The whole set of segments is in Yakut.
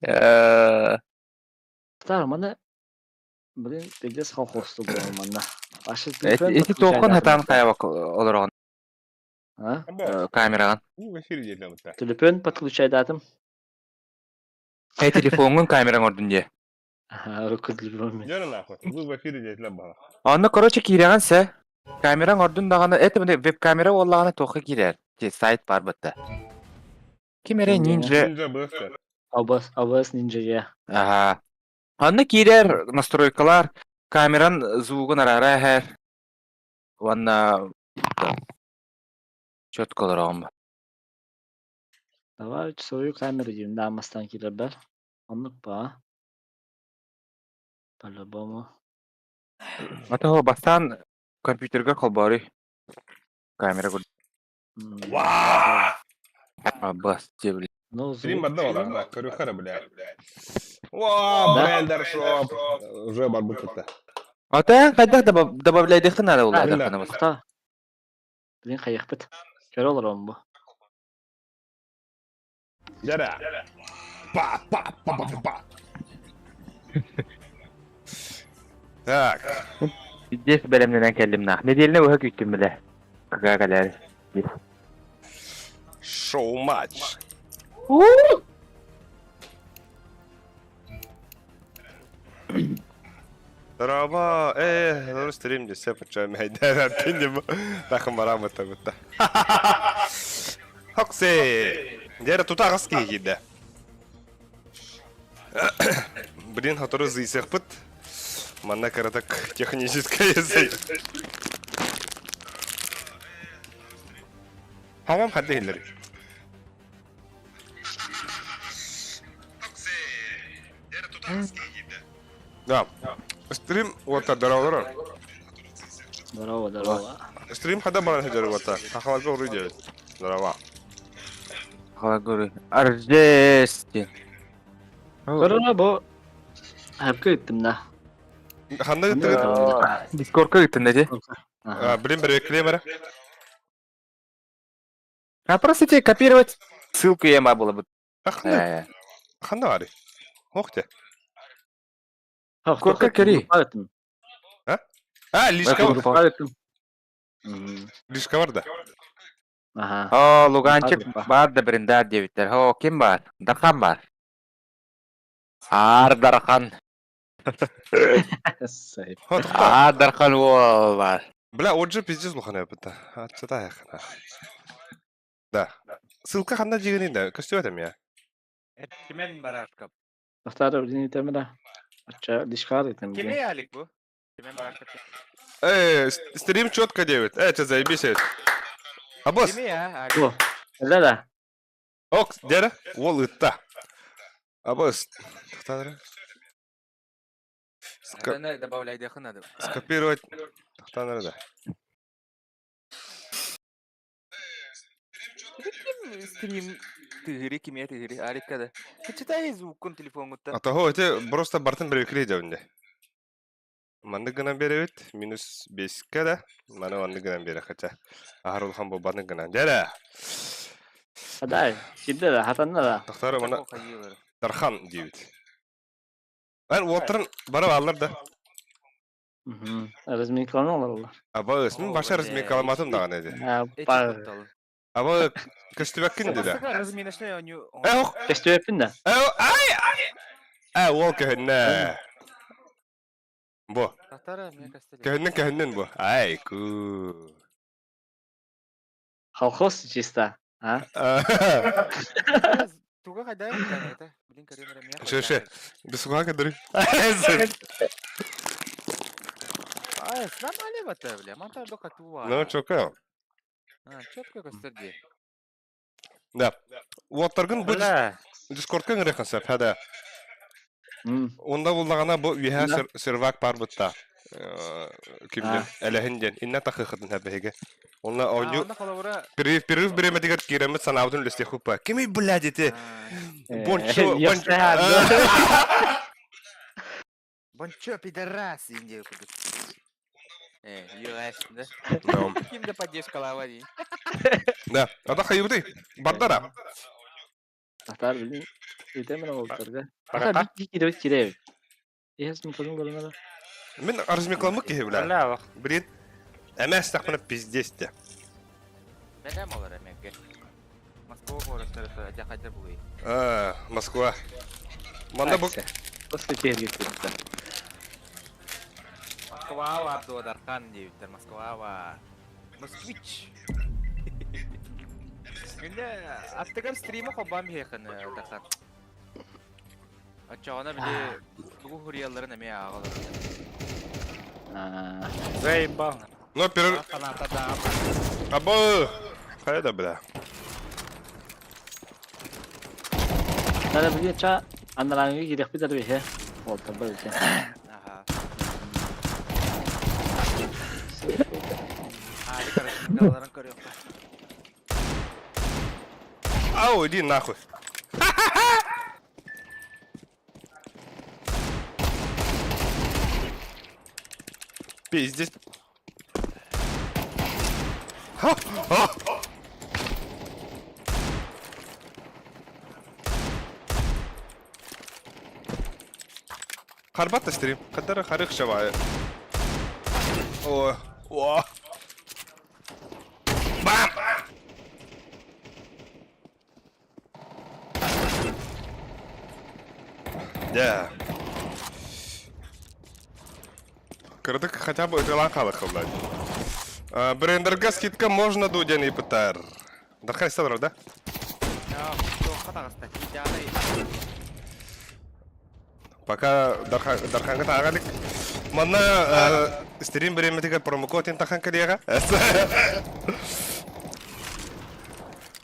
Таар маны блин пиздец колхозту буолан манна. Ашы Ити туоххун хатаан хайабак олороҕун А? камераҕын. Уу эфир диэтэ Телефон подключайдаатым. Эй телефоҥҥун камераҥ ордун диэ. Ага, руку телефон. Дьэ нахуй. Вы в эфире диэтилэр баҕа. Онно короче киирэҕин сэ. Камераҥ ордун даҕаны это веб-камера буоллаҕына туохха киирэр? Сайт баар бытта. Ким эрэ ниндзя... Ниндзя быстро. Абас, абас ниндзя я. Ага. Онно киирэр настройкалар камеран звугун араара иһэр уонна четко олороҕун. Давай свою камеру диим, да, мастан киирэрбэр. Оннук ба. По-любому. А бастаан компьютерга холбооруй. Камера курдук. Вау! Абас, блин. Ну, Стрим звук. одного да, корюхара, бля. О, Да? брендершоп. Уже барбыт-то. А ты хайдах добавляйдыхты надо А, было Та. Блин, хайыхпыт. Көрө олоробун бу. Дяра. Па, па, па, па, па. Так. Здесь бэлэмнэнэн кэллим нах. Неделяны уһа күүттүм биле. Кага кэлэр. Шоу-матч. Здорово! Э, ну стрим здесь все почему Тахым барамы тагытта. Хоксе! Дера тута аҕыс киһи киирдэ. Блин, сотору зыйсыахпыт. Манна кыратык техническая Хамам хадда иһиллэр. Да. Стрим уота здорово. Здорово, здорово. Стрим хада баран сылдьар уота. Хахаларга уруй диэбит. Здорово. Халагуры. Аржести. Көрө бу Хапка ыттым да. Ханна ыттыгыт? Дискордка ыттын дати. Блин, бэреккилиэм эрэ. А просто тебе копировать ссылку я было бы. Ханна ханна баарый? Ох те. Корка кери. А, лишка Лишка бар да. Ага. О, Луганчик бар да брендар диэбиттэр. О, ким бар? Дархан бар. Аар Дархан. Аар Дархан уол бар. Бля, он же пиздец улахан эбит. Аччата яхана. Да. Ссылка ханна дьигэнин да, көстүбэт эмиэ. Кимен барашкап. Бастаары билин итэмэ Ачча лишкаар итем. Кими Алик бу? Кимен барашкап. Э, стрим четко девять. Э, что заебись. А босс? Кими я? Бу. Да да. Ок, дядя, уол ытта. А босс, Добавляй надо. Скопировать. да. Стрим тыгыри кимия тыгыри Аликка да. Читай звукун телефоҥҥуттан. А того эти просто бартын бирекли дьэбинде. Маннык гынан беребит, минус беске да. Маны маннык гынан бере хотя. Ахар улахан буолбатын гынан. Дьэрэ. Адай, кирдэ да, хатанна да. Тохтор мана Дархан диэбит. Эн уоттарын бары бааллар да. Разминкалана олороллор. Аба мин баша разминкаламатым даҕаны ди. Аба көстүбэккин ди да. Разминочный оню. Э ох. Көстүбэппин да. Э ай ай. Э уол көһүннэ. Бу. Көһүннүн көһүннүн бу. Ай ку. Колхоз чисто. А? Туга хайда это? Блин, көрүм Ше ше. Бесуга кадыры. Ай, нормально бата, бля. Мантар дока туа. Ну, чока. А, четко көстөрди. Да. Уоттаргын бу Дискордка ҥырыаххын сөп, хада. Онда буллаҕына бу үөһэ сервак бар бытта. Кимден элэһин диэн инна тахыхытын хэбэһигэ. Онна оонньуу перерыв перерыв бириэмэтигэр киирэммит санаабытын үллэстиэхпит Кимий блядь ити? Бончо Бончо пидорас индия курдук. Э, ЮС, да? Ким да поддержкалаава дии. Да. Ата хайыбыты. Бардара. Атаар билин итэмэн олтарга. Барака. Ата бит киирбит кирэбит. Иһэс микрофон көрүнэр. Мин размекламмыт киһи бля. Бля, Блин. Эмээс тахпына пиздец те. Бэлэм олор эмэргэ. Москва куораттары дьахайда булуй. А, Москва. Манна бу Просто киһиргиттибиттэр. Москва бар дуо Дархан диэбиттэр. Москва бар. Москвич. Күнде аттыгар стрима хоббам биһиэхин Дархан. Оччоҕуна били тугу хуруйалларын эмиэ ааҕалар. Заебал. Но перер... Фаната да. Абы! Хайа да бля. Тара били ча анарааҥҥы киириэхпит эрэ биһи. Уолтарбар ити. Аха. Аали карасинкаларын көрүөххэ. Ау, иди нахуй. Пиздец. Ха! А! Харбат стрим. Хадара харых шавая. О, о. Бам! Да. Кырдык хотя бы ытылаан хаалыхха, блядь. Брендерга скидка можно дуден и ПТР. Дархан истэ да? Туохха таҕыста? Идеалы. Пока Дарханга таагалик. Манна стрим бириэмэтигэр промокод тахан кэлиэҕэ.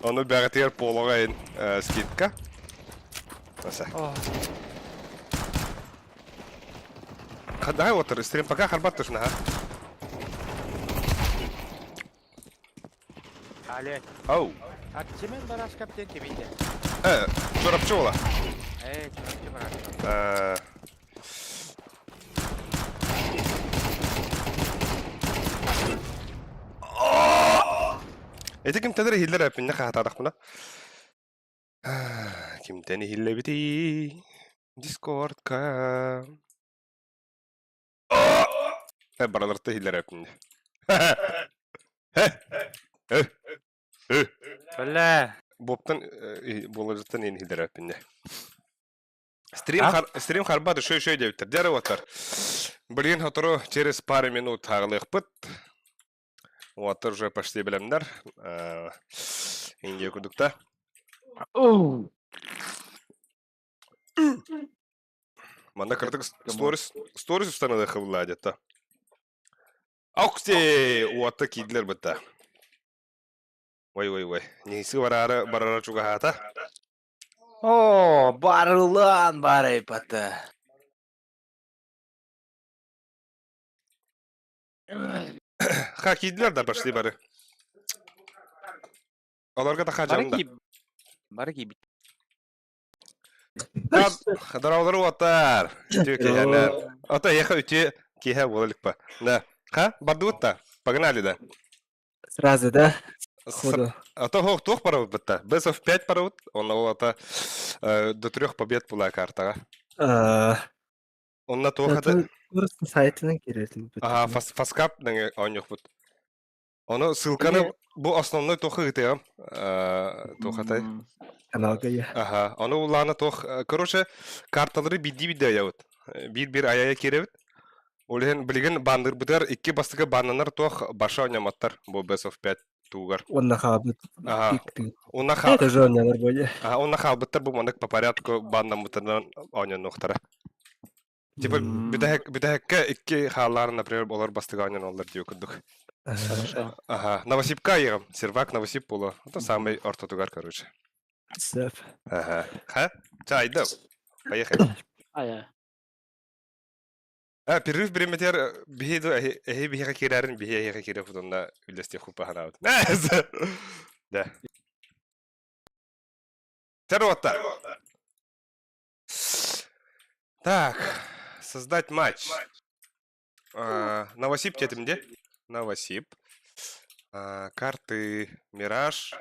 Ону бэҕэтигэр полоҕа ин скидка. Аса. Хадай отыр, стрим пока харбат тушна, ха. Олег. Ау. А Чемен барашкап диэн кимий диэн? Э, Чурапчы буола. Ээ, Чурапчы барашкап. Э, Ити кимтэн эрэ иһиллэр эппиннэ хаһаатаатахпына. Кимтэн иһиллэбитий? Дискордка. Э, бараларта иһиллэр эппиннэ. Бля. Буоптан буоларыттан иһин иһиллэр эппиннэ. Стрим, хар, стрим харбат үшөй үшөй диэбиттэр. Дьэ уоттар. Блин, сотору через пару минут хаалыахпыт. Уоттар уже почти билэмнэр. Индия курдукта. Манна кырдык сторис сторис устаналыахха булла дьэтта. Окси уотта киирдилэр бытта. Ой ой ой. Нейсы бараары барара чугаһаата. О, барылан барайпата. Ха киирдилэр да пошли бары. Олорго да Бары хажамда. киip Бары киибит. Дараулары уоттар. Үтүө киһэнэр. Ото эйиэхэ үтүө киһэ буола иликпэ. Да. Ха, бардыбыт да. Погнали да. Сразу, да? Сходу. А то хох туох барабыт бытта. Best of 5 барабыт. Онно ол ата до трех побед була картаҕа. Онно туох ата Курс сайтынан киирэтин. Аха, фаскап дэҥэ оонньуохпут. Ону ссылканы бу основной туох ыытыам. Туох атай? Каналга я. Аха, ону улаана туох, короче, карталары биирдии-биирдии айабыт. Биир-биир айа-айа киирэбит. Ол иһин билигин баандырбытыгар икки бастакы бааннанар туох баша оонньоммоттор бу Best of 5 тугар. Уонна хаалбыт. Аха. Уонна хаал... Тоже оонньонор буолуо. Аха, уонна хаалбыттар бу маннык по порядку бааннаммытынан оонньонуохтара. Типа бүтэһик бүтэһиккэ икки хааллаарын, например, олор бастыга оонньоноллор диye курдук. Хорошо. Ага, Новосибка айыгым. Сервак Новосиб буолуо. Это самый ортотугар, короче. Сөп. Ага. Ха? Чайда. Поехали. Ая. А, перерыв бириметер биһи эһи биһиэхэ киирэрин биһи эһиэхэ киирэ футунна үллэстиэх хуппаханаабыт. Да. Терота. Так, создать матч. Новосиб тетим де? Новосиб. Карты Мираж.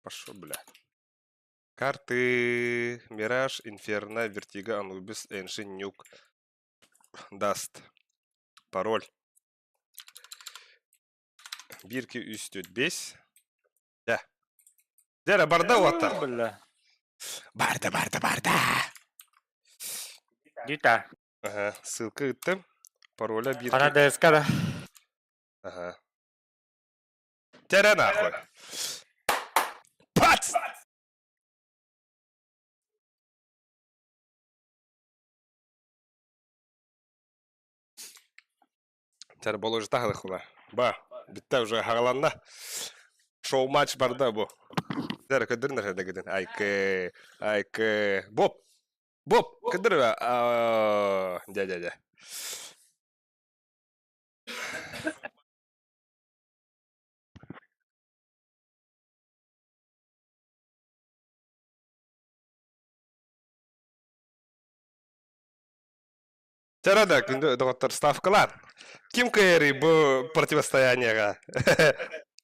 Пошел, бля. Карты Мираж, Инферно, Вертиго, Анубис, Эншин, Нюк, Даст. Пароль. 1, 2, 3, 4, 5. Дэ. Дэрэ, барда уота. Бля. Барда, барда, барда. Дита. Ага, ссылка ыттым. Пароля 1. Хана ДСК да. Ага. Тэрэ нахуй. Пац! Тер боложта хула. Ба, битте уже хагаланна. Шоу-матч барда бу. Тер көдүр нәрсе дегеден. Айкы, айкы. Боп. Боп, көдүр Дя, дя, дя. Чара да, күндү доҕоттор ставкалар. Ким кыайарый бу противостояниега?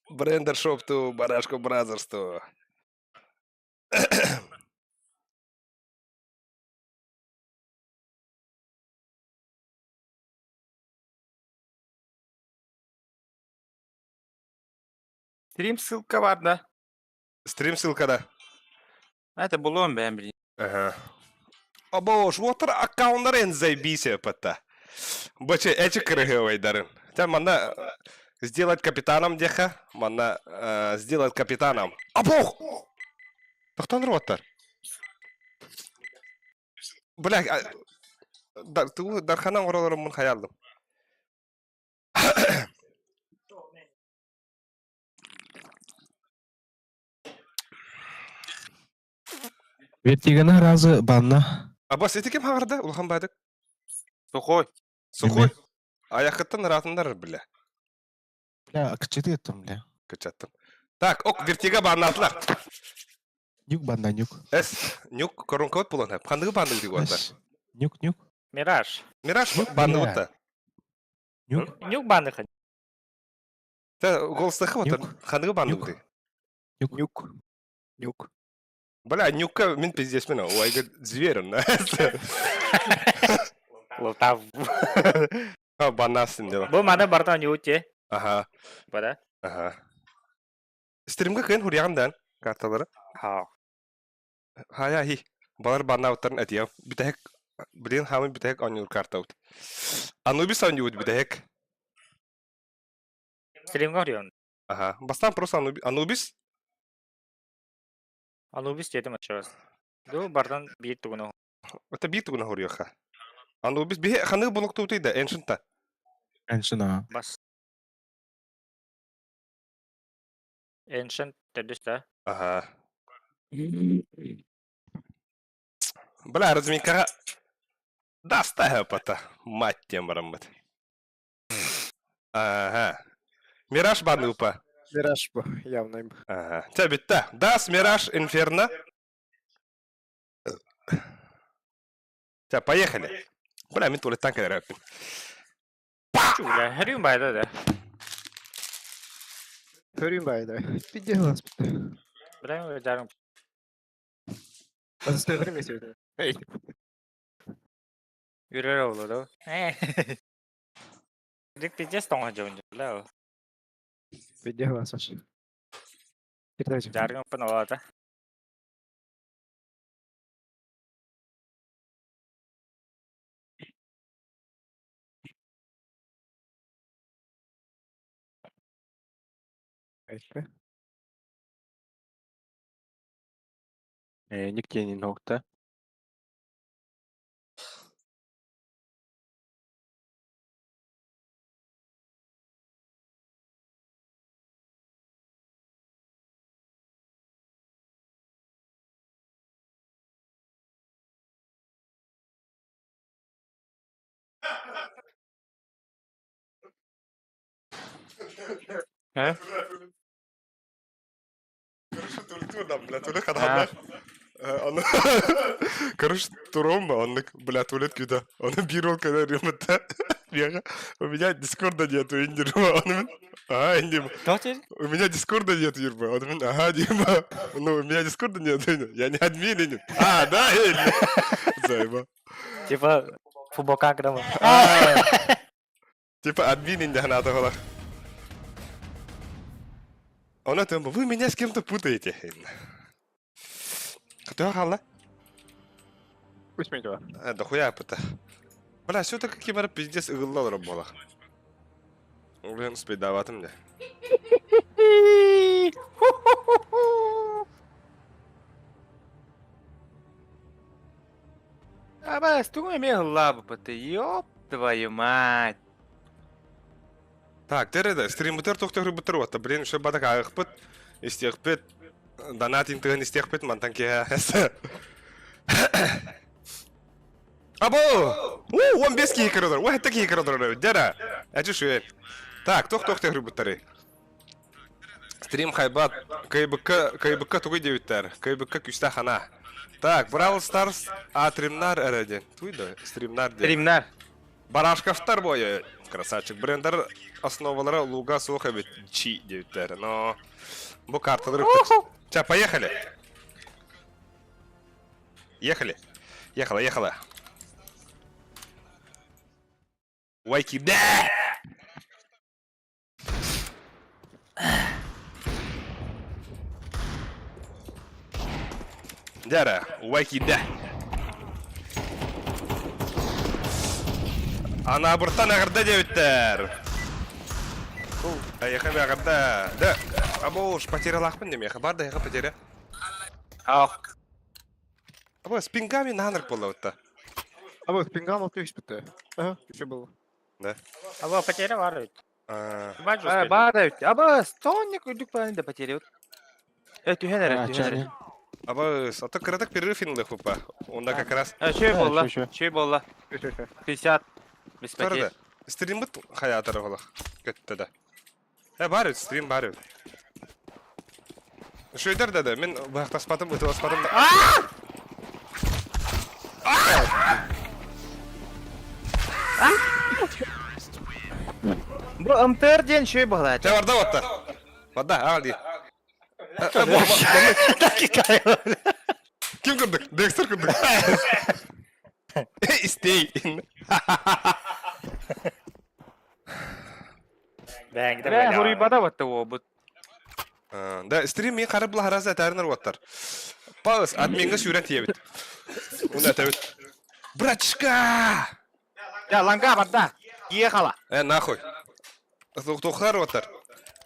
Брендер шопту, Барашко Бразерсту. Стрим ссылка бар да. Стрим ссылка да. Это булуом бэм блин. Ага. Або уотар аккауннар эн заебись патта. Бачы эчи кырыгывайдарын. Тя манна сделать капитаном деха, манна сделать капитаном. Або! Тохтон уоттар. Бля, дар, ту дарханан оролорум мун хаялдым. Вертиганы разы банна. Абас эти ким хагырда? Улахан бадык. Сухой. Сухой. Аяқыттан ыратындар, бля. Бля, кычыты еттім, бля. Кычаттым. Так, ок, вертига баннатылар. Нюк банна, нюк. Эс, нюк коронкот булан. Хандыгы бандык дип уотар. Эс, Нюк, нюк. Мираж. Мираж Нюк, банды бля. утта. Нюк. Нюк банды ходит. Та голстахы уотар. Нюк. Хандыгы банды Нюк. ди. Нюк. Нюк. Нюк. Бля, нюкка мин пиздец мен. Ой, зверь. Лутав. А, баннасын дело. Бу маны бартан нюк те. Ага, Бада. ага. Стримге кыйын хурьяғындан карталары. Ха. Хая хи. Балар банна уттарын әтиям. Битәһек, блин, хамы битәһек анюр карта ут. Анубис анюр битәһек. Стримга говорю. Ага. Бастан просто Анубис. Анубис дедим ачабыз. Ду бартан бир тугуну. Это бит тугуна хурьяха. Анубис бихе ханы булукту утыйда, эншинта. Эншина. Бас. Ancient дедис да. Ага. Бля, разминкаға даста пата. Мать тем барамбыт. Ага. Мираж банупа. Мираж бу, явно им. Ага. Тя битта. Дас, Мираж, Инферно. Тя, поехали. Бля, мен туалеттан кәдер әппін. Чу, бля, хәрүм байда да. Көрейін байды. Пиде глаз. Бля, жарым. Эй. Үрөр олу да. Дик пиздец тоңа жон, бля. Пиде глаз вообще. Передайте. Жарым пын алады. Айка. Ник тенин нокта. Э? Хорошо, тур нам, бля, тур хадамдар. Аны короче, туром, оннук, бля, туалет күүтэ. Ону биир уол кэлэр ымытта. Миэхэ, у меня дискорда нету, индир. Ону мин, ага, индир. У меня дискорда нету, Юрба. Ону мин, ага, Дима. Ну, у меня дискорда нету, я не админ, индир. А, да, индир. Зайба. Типа, футболка грамма. Типа админ инде ханаата буолар. Ону этэн вы меня с кем-то путаете. Кто хаалла? Пусть меня. Э, дохуя пыта. Бля, все-таки кимэр пиздец ыгылла олорор буола. Блин, успейдаватым дьэ. Абаас, тугу эмиэ ыллаабыппыт, ёп твою мать. Так, тереда, стриммытыр тохтор уотта, блин, еще бадак ааҕыхпыт, истиэхпит, донат интыгын истиэхпит, мантан киһэ. Або! У, он без киһи көрөлөр, уа, это киһи көрөлөр, дера. Эчи шуэ. Так, тох тох төхрүбүттары. Стрим хайбат, КБК, КБК тугуй диэбиттэр, КБК күүстээх хана. Так, Бравл Старс А-тримнар эрэ диэн. Туй да, стримнар диэн. Стримнар. Барашковтар бойы, красавчик. Брендер основалара луга суох эбит, чи диэбиттэр. Но бу карталары... Ча, поехали. Ехали. Ехала, ехала. Вайки, да! Дьэ убай киирдэ. Анаабыртан эҕэрдэ диэбиттэр. Эйиэхэ эҕэрдэ. Да, або уж потерялаахпын дии миэхэ. Бар да эйиэхэ потеря. Ах. Або с пингами наанырк буоллабытта. А вот пингам түспүттэ. Ага, еще было. Да. Або потеря бар ведь. А, баар эбит. Аба, стонник үрдүк баарын да потеря. Э, түһэн эрэ, түһэн эрэ. Аба, ото кыратык перерыв инлых пупа. Онда как раз. Э, чөй болла, чөй болла. 50. Без потерь. Стримбыт хаятары болах. Көттө да. Э, бар ведь, стрим бар ведь. Шөйдер да да, мен быһахтаспатым, ытыласпатым да. Бу МТР диэн шөй буолаа. Чэ, барда батта. Барда, аҕал дии. Ким курдук? Декстер курдук. Истей. Бээ, хоруйбата батта уолбут. Да, стрим мин хары булаһараса этээринэр уоттар. Паус, админга сүүрэн тиийэбит. Уна этэбит. Братишка! Да, ланга барда. Ехала. Э, нахуй. Тухар уоттар.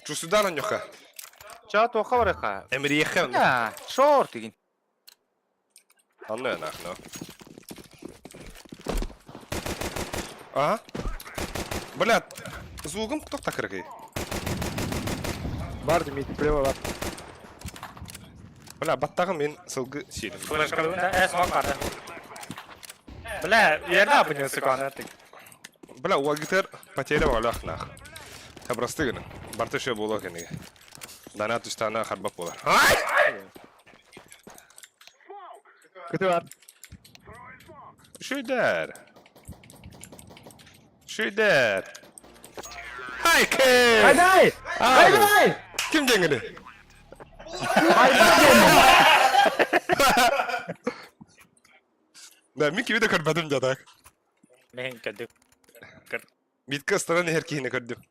Чусудан оньоха. Ча туха барыха. Эмриэхэ. Да, шорт деген. Анна нах, no. Ага. Бля, звугом кто так рыкай? Бар Дмитрий, плево бар. Бля, баттагым мен сылгы сиэлим. Э, смок барды. Бля, yerine yapıyorsun сука, Бля, уагитер потеря валях нах. Табрасты гына. Барты шö боло кенеге. Дана түстана харбап болар. Ай! Көтө бар. Шөйдер. Шөйдер. Хайке! Айдай! Айдай! Ким деңгини? Да, мин кими да көрбөтүм дьэ так. Мен көрдүк. Митка ыстаран иһэр киһини көрдүм.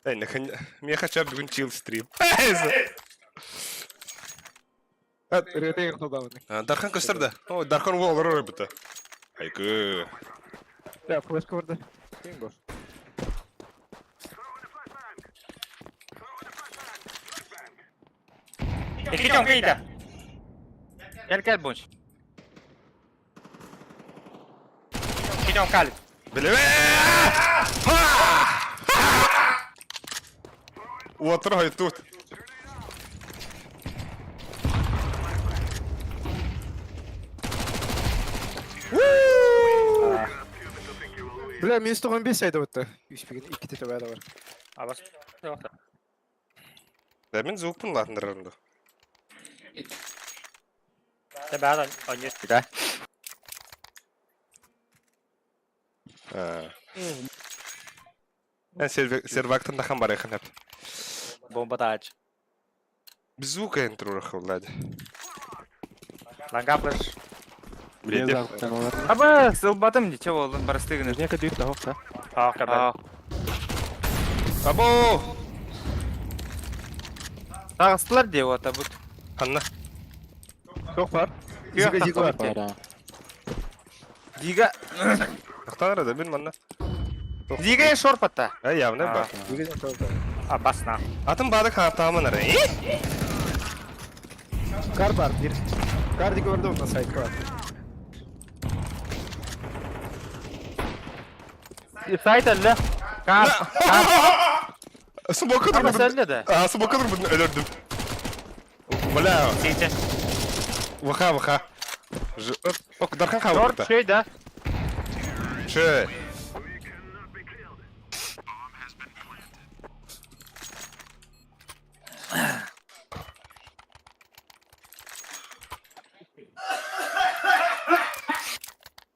Миэхэ чап бүгүн chill стрим. Дархан көстөр да. О, Дархан уол олорор эбитэ. Айкы. Да, флешка барда. Бинго. Икки дьон кыйда. Кел кел бунч. Икки дьон калит. Билебе! Уотыр хойтут. Бля, минус 95 айда өтті. Үспеген екі тете бәрі бар. Абас. Да мен звукпын латындырарымды. Тебәт онньу. Да. Эн сервактан да хан барайхын хап. Бомба тач. Беззвука энтрур хавлади. Лангапыш. Блин, Аба, сылбатым ничего болдун барыстыгын. Нека дүйт да хоқта. Ах, кабел. Або! Тағыстылар деп ота бұт. Ханна. Жоқ бар. Зига зига бар. Бара. Дига, Тақтан да мен манна. дига шорпатта. Ә, явно бар. Зига зига бар. А, басна. Атын бады картамын ары. Кар бар, бір. Кар диге көрді онда сайт бар. Сайт әлі. Кар. Смока Ама dur. сәлі де. А, смока dur bunu ölürdüm. Бля, Сейте. ваха, ваха. Ок, дархан Шорт хабырта. шөй да. Шö.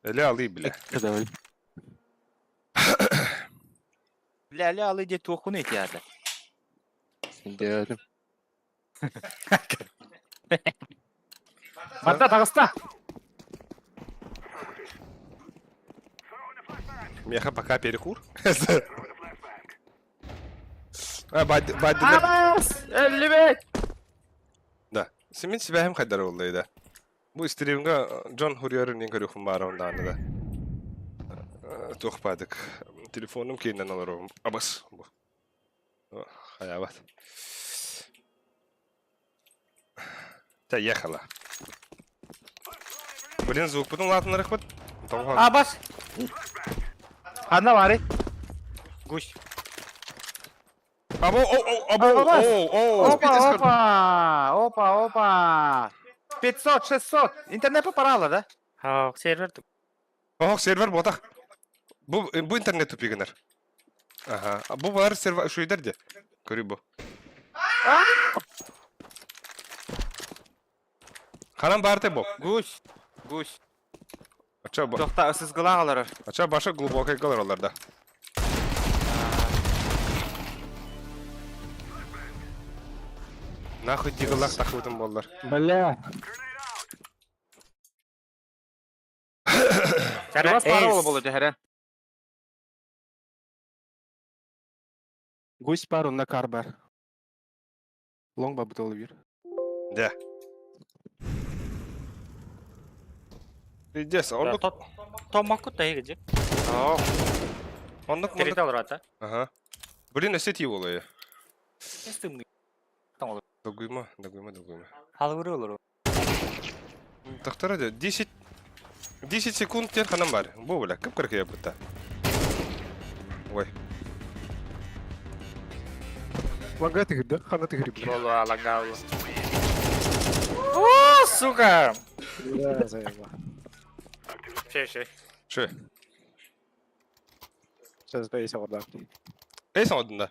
Эле алы, бля. Кадавал. Бля, әлі алы де тоқын етеді. Дедім. Барда тағыста. Меха пока перекур. А, баддилер. Абас, әлі бек. Да. Семен себя hem хайдар oldu да. Бу стримга Джон Хурьерин көрүхүм бар онда да. Тухпадык. Телефоным кейинен алырым. Абас. Бу. Хаябат. Та ехала. Блин, звук потом ладно рахмат. А, бас. Ана бары. Гусь. Або, о, о, або, о, о. Опа, опа, опа, опа. 500, 600. Интернет попарала, да? А, сервер. Ох, сервер ботах. Бу бу интернет тупигенер. Ага. А бу бар сервер шуйдер де. Көрү бу. Харам барте бу. Гусь. Гусь. Ача ба. Тоқта, сіз гылағалары. Ача баша глубокий галер оларда. Нахуй дигалах тахыбытым боллар. Бля. Бас пара ола болу жахара. Гусь бар, онна кар бар. Лонг ба бутыл бир. Да. Пиздец, оннук, Томаку та егеди. оннук, оннук. Территория алыр Ага. Блин, өсет болу. Стымны. Догуйма, догуйма, догуйма. Алыр olur. Тахтара да 10 10 секунд тен ханам бар. Бу бля, кып кыркы япыта. Ой. Ланга тігірді, хана тігірді. Болу алангалы. О, сука. Бля, заеба. Шей, шей. Шö. Сейчас бейс орда. Эй саудын да.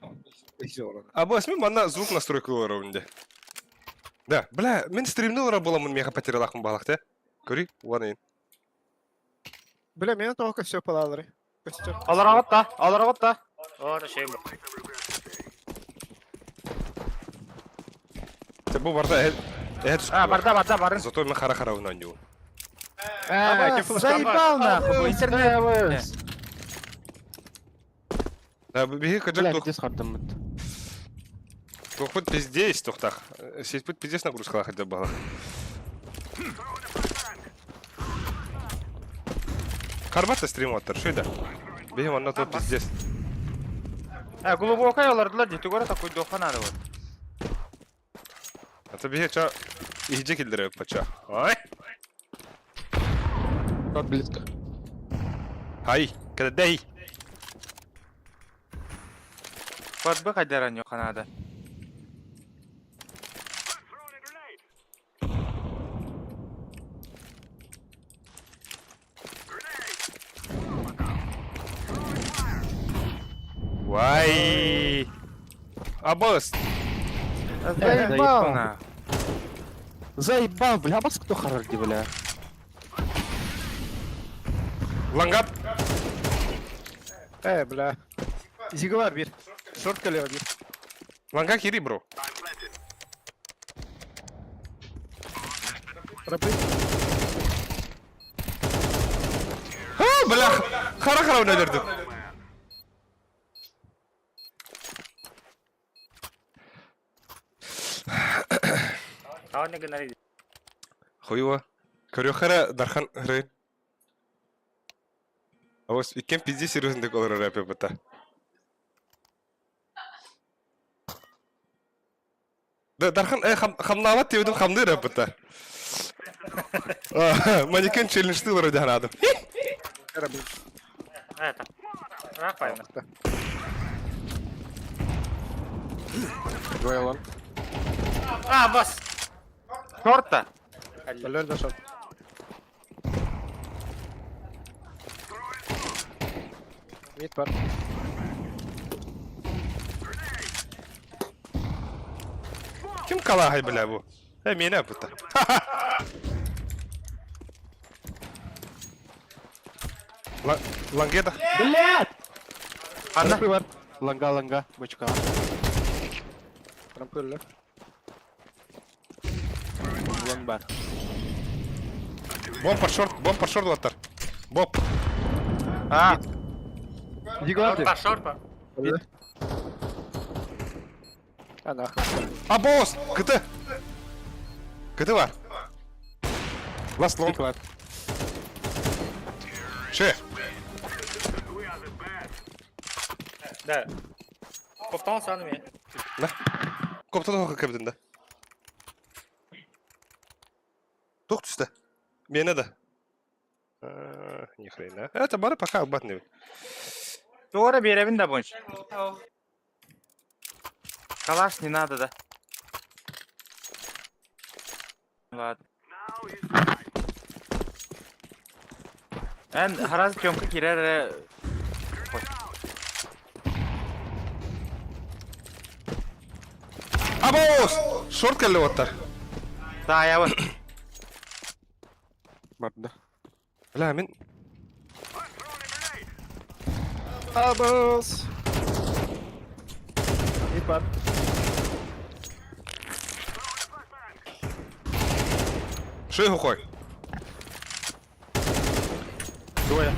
Бейс орда. А бу эсми манна звук настройкалар önünde. Да, бля, мен стримни ора боламын меха потерялахым балах те. Көрүй, уанайын. Бля, мен только все палалары. Костер. Алар ағат та, алар ағат та. О, шей. Те бу барда э э А, барда, барда, барын. Зато мен хара хара ойнайын. Заебал нахуй, бу интернет. Да, бихи Бля, каджак тух где схардым бит. тухпут пиздец тухтах. Сетпут пиздец нагрузка хотя бы. Карбата стрим оттар, шөйдә. Бихи манна то пиздец. А, глубокая олардылар дети гора такой доханары вот. Ата бихи ча иһиже килдере пача. Ай! Тот близко. Хай, када дей. Бат бы хайдаран йоханада. Вай! Абас! Заебал на. Заебал, бля, бас кто харарди, бля. Лангап. Э, бля. Зига бар бир. Шорт калева бир. Ланга кири, бро. Рабы. А, бля, хара-хара өлөрдүм. Тауны гынар Хуево. Көрүөххэ Дархан Рейн. Абыс иккен пизди серьезный олорор рэпе быта. Да, Дархан э, хамнаабат диэбитим хамныыр рэп быта. Манекен челленджты олорор дьаһанаадым. Это. Рахпайна. Двое лонг. А, бас. Шорта. Лер да шорт. Мид бар. Ким калаһай бля бу? Э, миэнэ быта. Лангеда. Блядь! Ханна. Рампы бар. Ланга, ланга, бочка. Рампы өллө. Лонг бар. Бомб шорт, бомб шорт уоттар. Боб. А, Зига бар Шорпа, шорпа. А нахуй. А, босс! КТ! КТ бар. Ласт лонг. Пик бар. Ше. Да. Коптан санами. На. Коптан оғы кірдін да. Тоқ түсті. Мені да. Ни хрена. Это бары пока албат не. Туора биэрэбин да бунч. Калаш не надо, да. Ладно. Эн хараз пьемка кирер. Абоос! Шорт кэллэ уоттар. Таайабын. Барда. Бля, мин Абас. Мид бар. Шо хохой? Двое.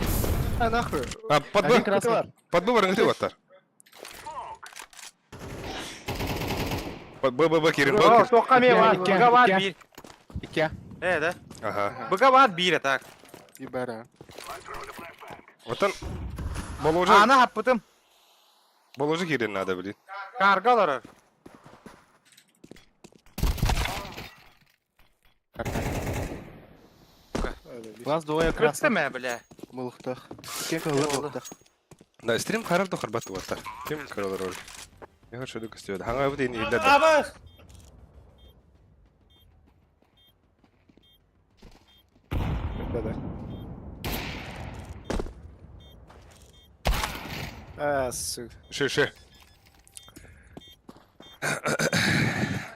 А нахуй. А, под Один Б. красный. Под Б барыңгыты уоттар. Под Б, Б, Б, кирин, Б. О, кирин. тоққа мен бар. Икки, Быга бар икки. бир. Икки. Э, да. Ага. Быга бар бир, так. И бара. Оттан Боложа, Аны хаппытым. боложа кирин надо, блин. Карга олорор. Вас двое красных. Кыртты мэ, бля. Мылыктах. Икки кылы мылыктах. Да, стрим харар до харбат уоттар. Ким көрөлөр ол. Я хочу көстүбөт. Хаңа бу дейин илдер. А, бас. Да, да. А, сука. Ше, ше.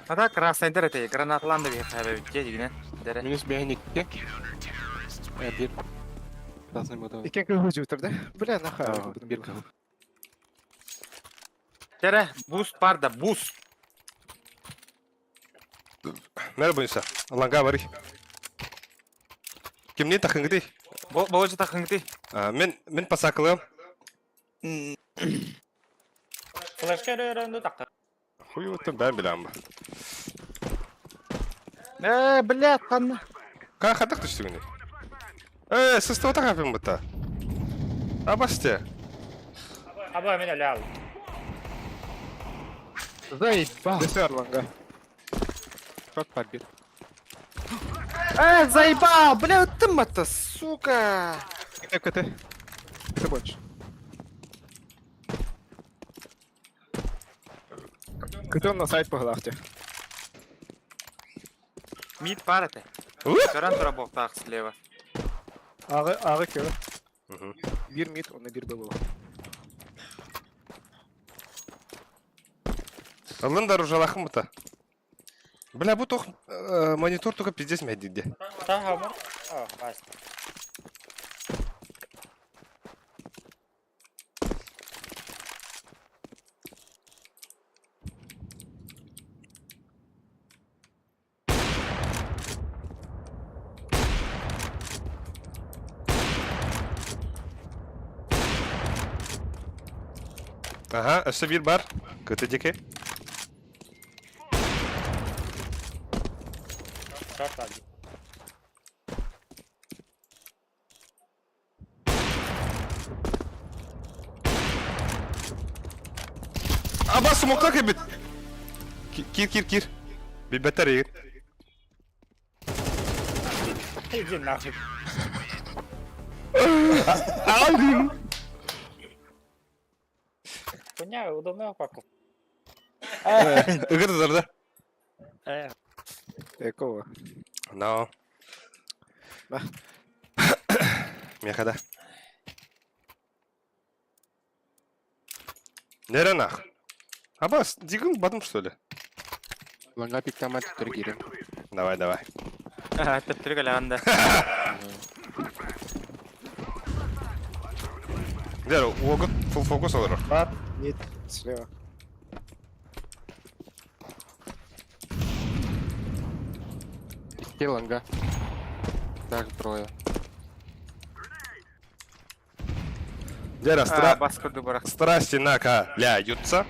Ата красный дер эте, гранатланды бир хабе битте дигине. Дере. Минус бэйн икки. Э, бир. Красный буду. Иккен кылы жутыр, да? Бля, нахуй. Бир кылы. Дере, буст бар да, буст. Нэр буйса. Ланга барый. Кимнин тахыңгыды? Болжы тахыңгыты. Мен мен пасакылым. Флешка өрөндү такка. Хуй оттан бән билем. Э, бля, канна. Ка хатак түштүгүнү. Э, сысты ота капым бута. Абасте. Аба мен эле ал. Заебал. Десер ланга. Шорт бар бир. Э, заебал, бля, өттім атты, сука. КТ, КТ. КТ больше. КТ он на сайт поглахте. Мид бар эте. Көрөн тура боқтақ слева. Ағы, ағы көрі. Бир мид, он бир был. Алын да ружалахым бута. Бля, бу тох монитор только пиздец мэһдиирде. Таһамыр. А, бас. Ага, өссө биир бар. Кыты диэки. Аба смокка кэлбит. Кир, кир, кир. Билбэттэр эйигин. Иди нахуй. Алдым. Хуйня, удобная упаковка. Ыгыр да. Экого. No. Ба. Миэхэ да. Нерэ нах. Абас, дигин бадым что ли? Ланга пиктама төттөрү киирэн. Давай, давай. Төттөрү кэлэҕин да. Дэр, уогут full фокус олорор. Бар, нет, слева. Икки ланга. Так, трое. Дэр, стра... Бас курдук барах. страсти накаляются.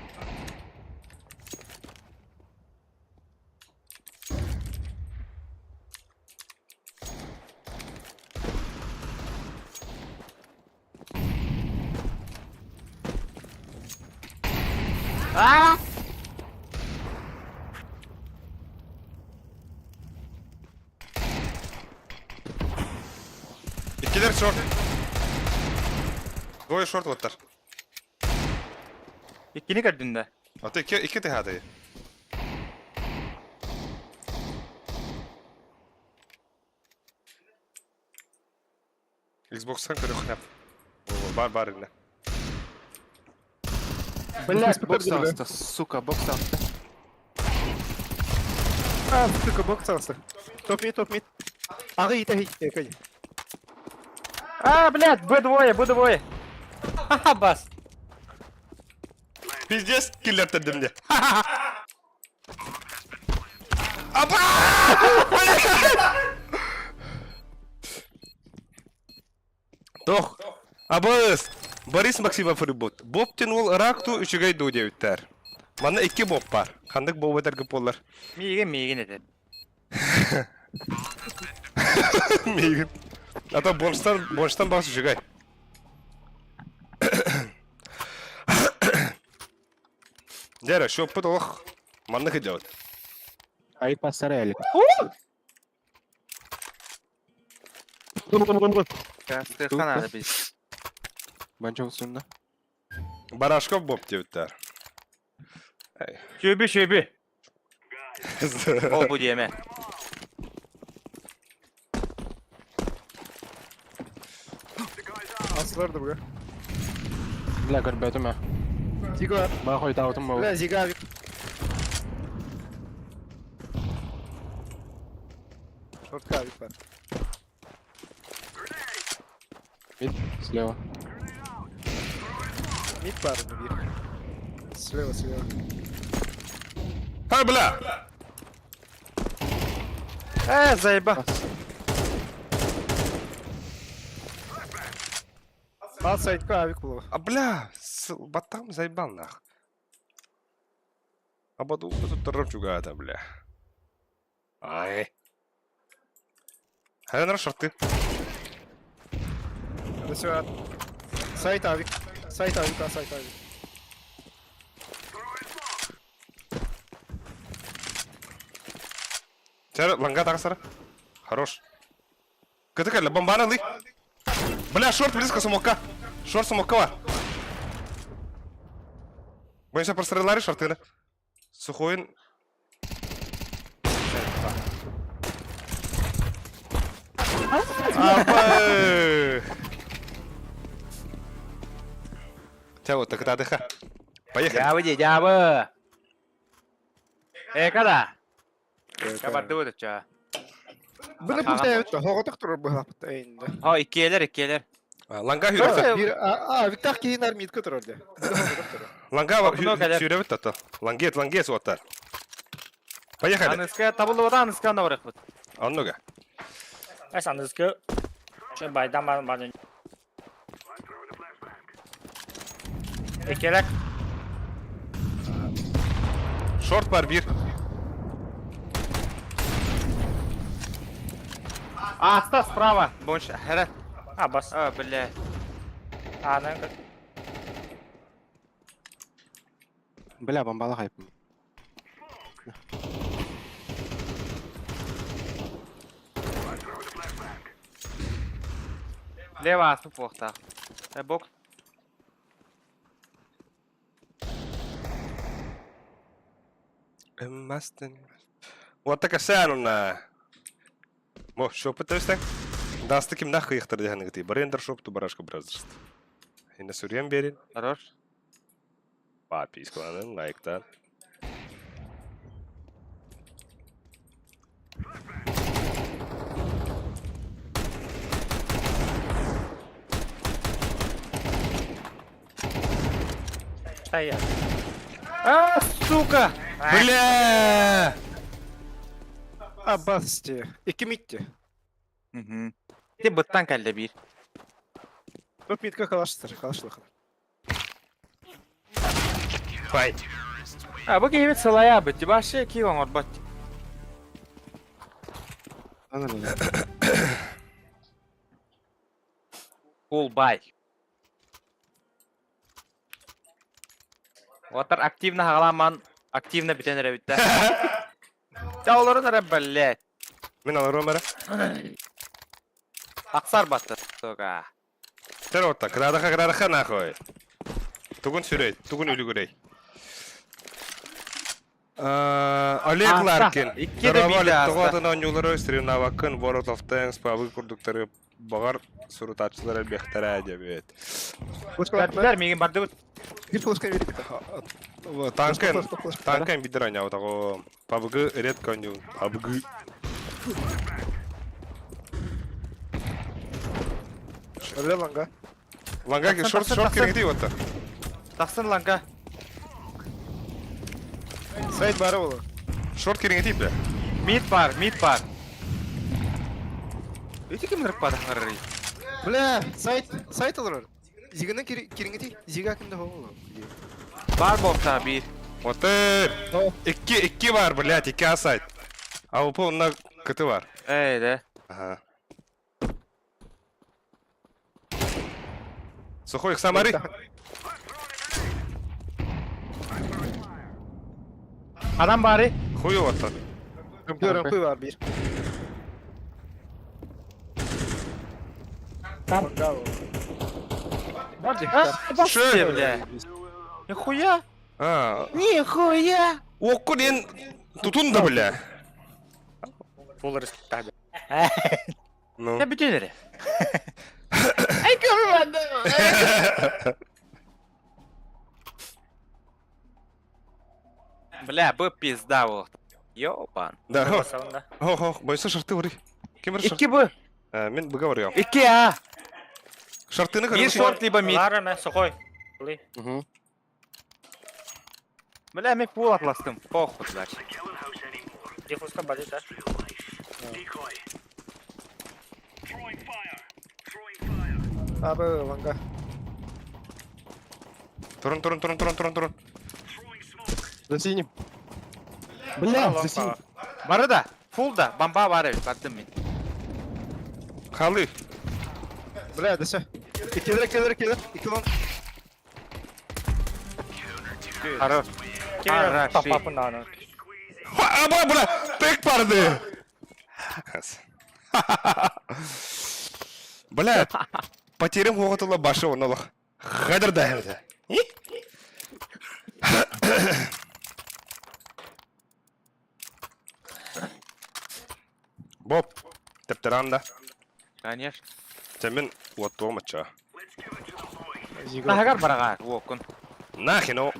Иккилэр шорт. Двое шорт оттар. Иккини көрдүн да. Аты икки икки тыһаатый. Xbox'tan көрөхнәп. Бар бар инде. Блять, бокс алста, сука, бокс алста. А, сука, бокс алста. Топ мид, топ мид. Ағы ит, ағы ит. А, блядь, Б2, Б2. Ха-ха, бас. Пиздец, киллер мне. Аба! Тох. Абыс. Борис Максимов рыбут. Боптен ол ракту үчүгэй дуу диэбиттэр. Манна икки боб бар. Ханнык боб этэргэ буоллар. Миигин, миигин этэр. Миигин. А то бомжтан, бомжтан бас үчүгэй. Дьэ, шоппут олох маннык идет. Ай пасарель. Кастыха надо бить. Банчов сунна. Барашков боб диэбиттэр. Шөбү, шөбү. Ол бу диэмэ. Асылар да буга. Бля, көрбөтүм а. Зига, Баа хойтаабытым бу. бля, зига. Шортка авик бар. Мид, слева. Мид бар, наверх. Слева, слева. Ха, бля! Э, заеба. Ал сайтка авик було. А бля, батам заебал нах. А бату тут чугата, бля. Ай. Хайнар шорты. Это Сайт авик. Сайт авик, а сайт авик. Сэр, ланга тағысара. Хорош. Кытыкалла, бомбаны лы. Бля, шорт близко смока. Шорт смока бар. Бойынша простреллары шортыны. Сухойын. Апа! Тя вот так это Поехали. Дьябы дии, дьябы. Э, когда? Я бардыбыт оччо. Бұны бұлтайбыт хоҕотох турар быһааппыт эйинде. О, иккиэлэр, иккиэлэр. Ланга хүрэ. Бир а Виктор киһин армитка турар де. Ланга сүүрэбит тото. Лангет, лангет суоттар. Поехали. Аныска табыллыбата аныска ана барыахпыт. Оннуга. Эс аныскы. Чө байдан бар бар. Иккиэлэр. Шорт бар бир. Аста справа. Больше. Хара. А, бас. А, бля. Аны Бля, бомбала хайпым. Лево аспы буохтаах. Э, бок. Эммастен. Вот так сään on nää. Мо, шопы төстәң. Дасты ким нахуй ихтар дигән гыти. Брендер шоп ту барашка бразерст. Инде сүрген берин. Хорош. Подпискаланын, лайктан. Стоят. А, сука! Бля! Аббасти. Икки митти. Мгм. Ти быттан кэллэ биир. Топ митка халаштыр, халашлыха. Фай. А, бу киһибит сылайаабыт, вообще киил оҥорбот. Full buy. Отар активно хаҕаламан, активно бүтэн эрэбиттэ. Ча олорун эрэ, блядь. Мин аларым эрэ. Тахсар батты, сука. Тэр отта, кырадаха кырадаха нахуй. Тугун сүрэй, тугун үлүгүрэй. Олег Аста, Ларкин. икки да Здорово, биирдэ Олег. аста. Тоҕо оонньуулары соревноваккын World of Tanks пабы курдуктары баҕар сурутааччылар элбэхтэрэ диэбит. Бардылар, миигин бардыбыт. Bir флешка берик. Танкын, танкын бидер оонньообутаҕым. Пабыгы редко оонньуубун. Пабыгы. Бля ланга. Ланга Тахсан, шорт тахсан, шорт тахсан. кириҥитий уотта. Тахсан ланга. Сайт бары болу. Шорт кириҥитий бля. Мид бар, мид бар. Ити ким ырыппатахтарый? Бля, сайт, сайт олорор. Зиганы кириңити, зига кимде болу. Бар буолта биир. Отыр. Икки икки бар, блядь, икки асайт. А УП онна кыты бар. Эй, да. Ага. Сухой, Самары. Адам бары. Хуй оттан. Görün kuy var bir. Там. Бас бля. Нихуя. А, Нихуя. Окку диэн тутун да бля. Фул рискта. Ну. Я бүтэн эрэ. Бля, бы пизда вот. Ёбан. Да, хо, Басалында. хо, хо, бойса шарты вари. Ким бар шарт? Икки б. Мен быга барыам. Икки а. Шартыны Биир көрөр. шорт либо мид. Лара мэ сухой. Ли. Бля, мен пул атластым. Похуй, блядь. Диффузка бали, да? Абы ланга. Турун, турун, турун, турун, турун, турун. За синим. Бля, за синим. Бары да. Фул да. Бомба бар эбит. Бардым мин. Халы. Бля, десе. Иккилер, иккилер, иккилер. Икки ланг. Хорош. Хороши. Папа на. Аба, бля, тек барды. Бля, потерям хоғытыла башы оналық. Қадыр да әмді. Боб, тептерам да. Конечно. Сен уаттуға матча. Тахагар барагаар. Уоккун. Нахин о.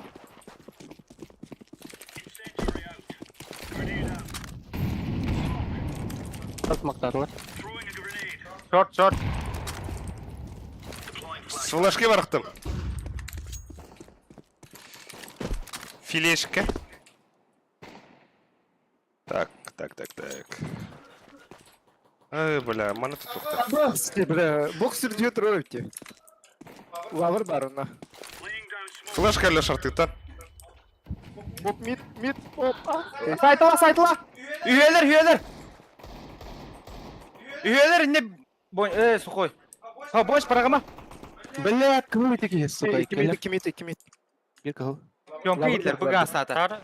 Смоктатылар. Шорт, шорт. С флешки барахтым. Филешка. Так, так, так, так. Ай, бля, маны tuttukta. Боксер, бля, боксер дьиэ турар эбит. Лавр бар онно. Флешка эле шартыта. Оп, мид, мид, оп, а. Сайтыла, сайтыла. Üyeler, üyeler. Üyeler не Бон, сухой. Ha, boş paragama. Бля, кым ити сука. Икки мид, икки мид, икки мид. Бир кыл. Пёнка идлер, бу гасата. Тар.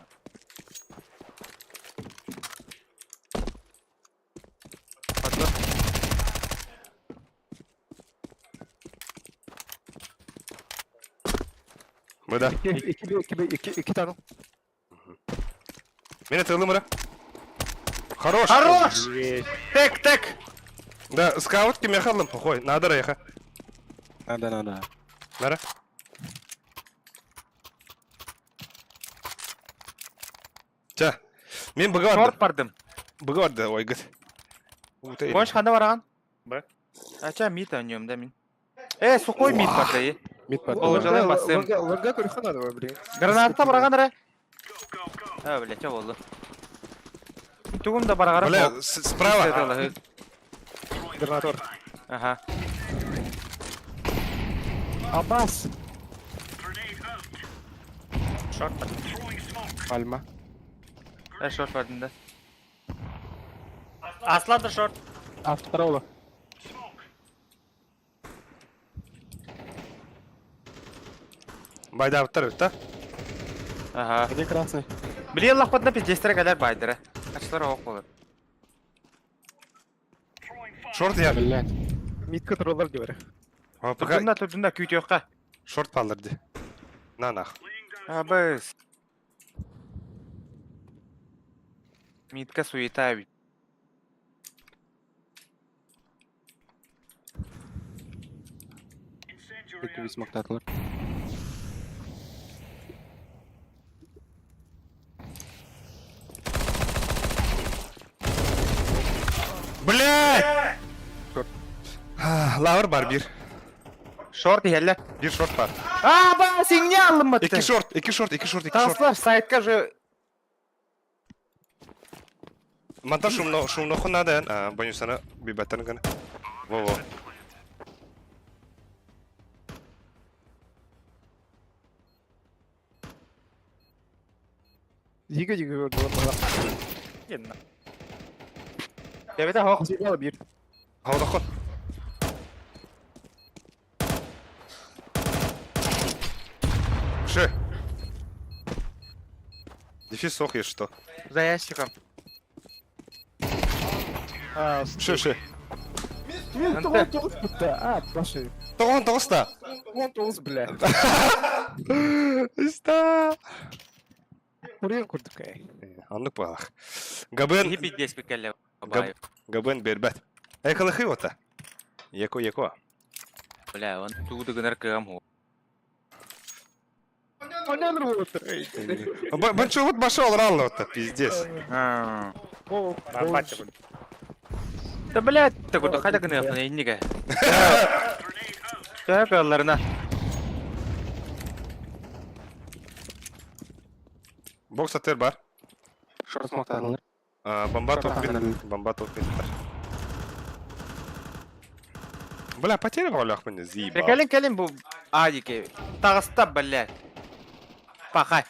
Быда. Икки, икки, икки, икки, икки тоннел. Мени тылым ра. Хорош. Хорош! Тек, тек. Да, скаут ким яхалым, похуй. Надо яха. Надо, надо. Нара. Ча. Мен быга барды. Шорт бардым. Быга барды, ой, гыт. Бош ханда бараган? Б. Ача мид ойнойм да мин. Сухой мид барды. Мид бар. Ол жалай басым. Лонга көрүххэ надо, блин. Граната бараган ра. А, бля, ча болду. Тугум да барагара. Бля, справа. Гранатор. Ага. Абас. Шорт. Пальма. Шорт бардым да. Аслады шорт. Авторола. Байда аптар да? Ага. Где красный? Били Аллах подна пиздестер калар байдыра. Ачтар ок болот. Шорт я. Блять. Мидка тураллар диэбэрэ. А, пока Турдунда турдунда күтүөккө. шорт палларды. На нах. Абыс. Митка суета бит. Икки смоктатылар. Блять! Лавр бар бир. Шорт иһэллэ. Бир шорт бар. А, ба, сиңне алынматты. Икки шорт, икки шорт, икки шорт, икки шорт. Таслар сайтка же Манта шумно, шумно надо, а, боюсь, она бибаттан гана. Во-во. Зига зига көрдүлэр бала. Инна. Дебете хох. Зига бир. Хаудахот. Ши. Дефис сох есть что. За ящиком. А, Ши, ши. Мен тоғыз тоғыз бітті. А, башы. Тоғын тоғыста. Он тоғыз, бля. Иста. Көрген көрдік, эй. Аннык балах. Габен, Хипи здесь пикеле. Габен бербет. Эй, калахы ота. Яко, яко. Бля, он туды гынар кыгам ху. Онан отыр. Банчо вот башал ралла ота, пиздец. Бача был. Да бля, ты куда хотя гынар на инниге. Так, алларына. Бокс атер бар. Шорт смоктатылар. А, Бомба Шорт топ атар. Бомба топ Бля, потеря ролях мне, заебал. Кэлин кэлин бу адике. Тагыста, бля. Пахай.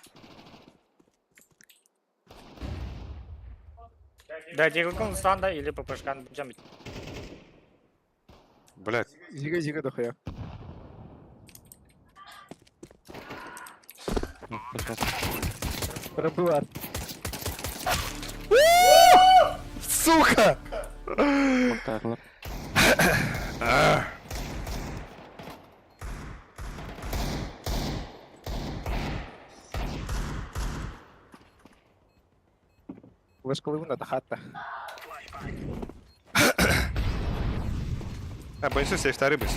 Да, дегілкін станда или ППшкан жам. Блядь, Зига зига дохуя. Пробылар. Сука! Смоктатылар. Лышкалыбын атахатта. А, боюсь, все вторые быс.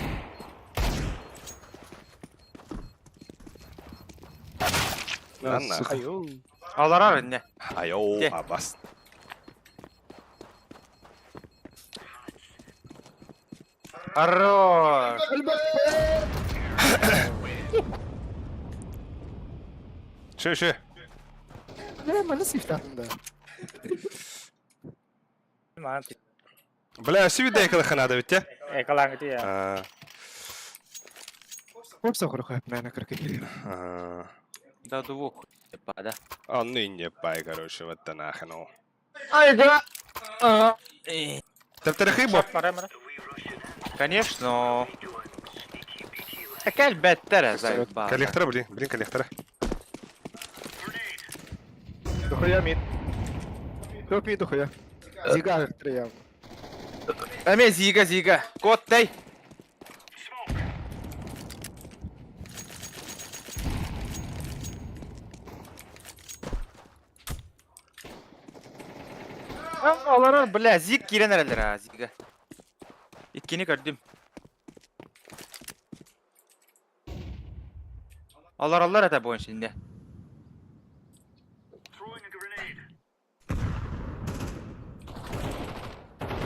Анна. Сука. Айо. Аларар инне. Айоу, Де. абас. Хорош! Шö шö. Бля, маны сифтатым да. Бля, сүүдэ экалаха надо ведь, Экалаҥ ити я. Хопса хорохо, мэнэ кыркы. Да двух. Да. А ну и не пай, короче, вот та нахрен. Ай, да. Тэптэрхи бо. Конечно. Такая беттера заебал. Коллектора, блин, блин, коллектора. Дохуя мид. Топ мид дохуя. Зига триям. Эме зига зига. Кот дай. Олар бля зиг кирен эрелер а зига. Иккини көрдүм. Алар алар это бойын şimdi.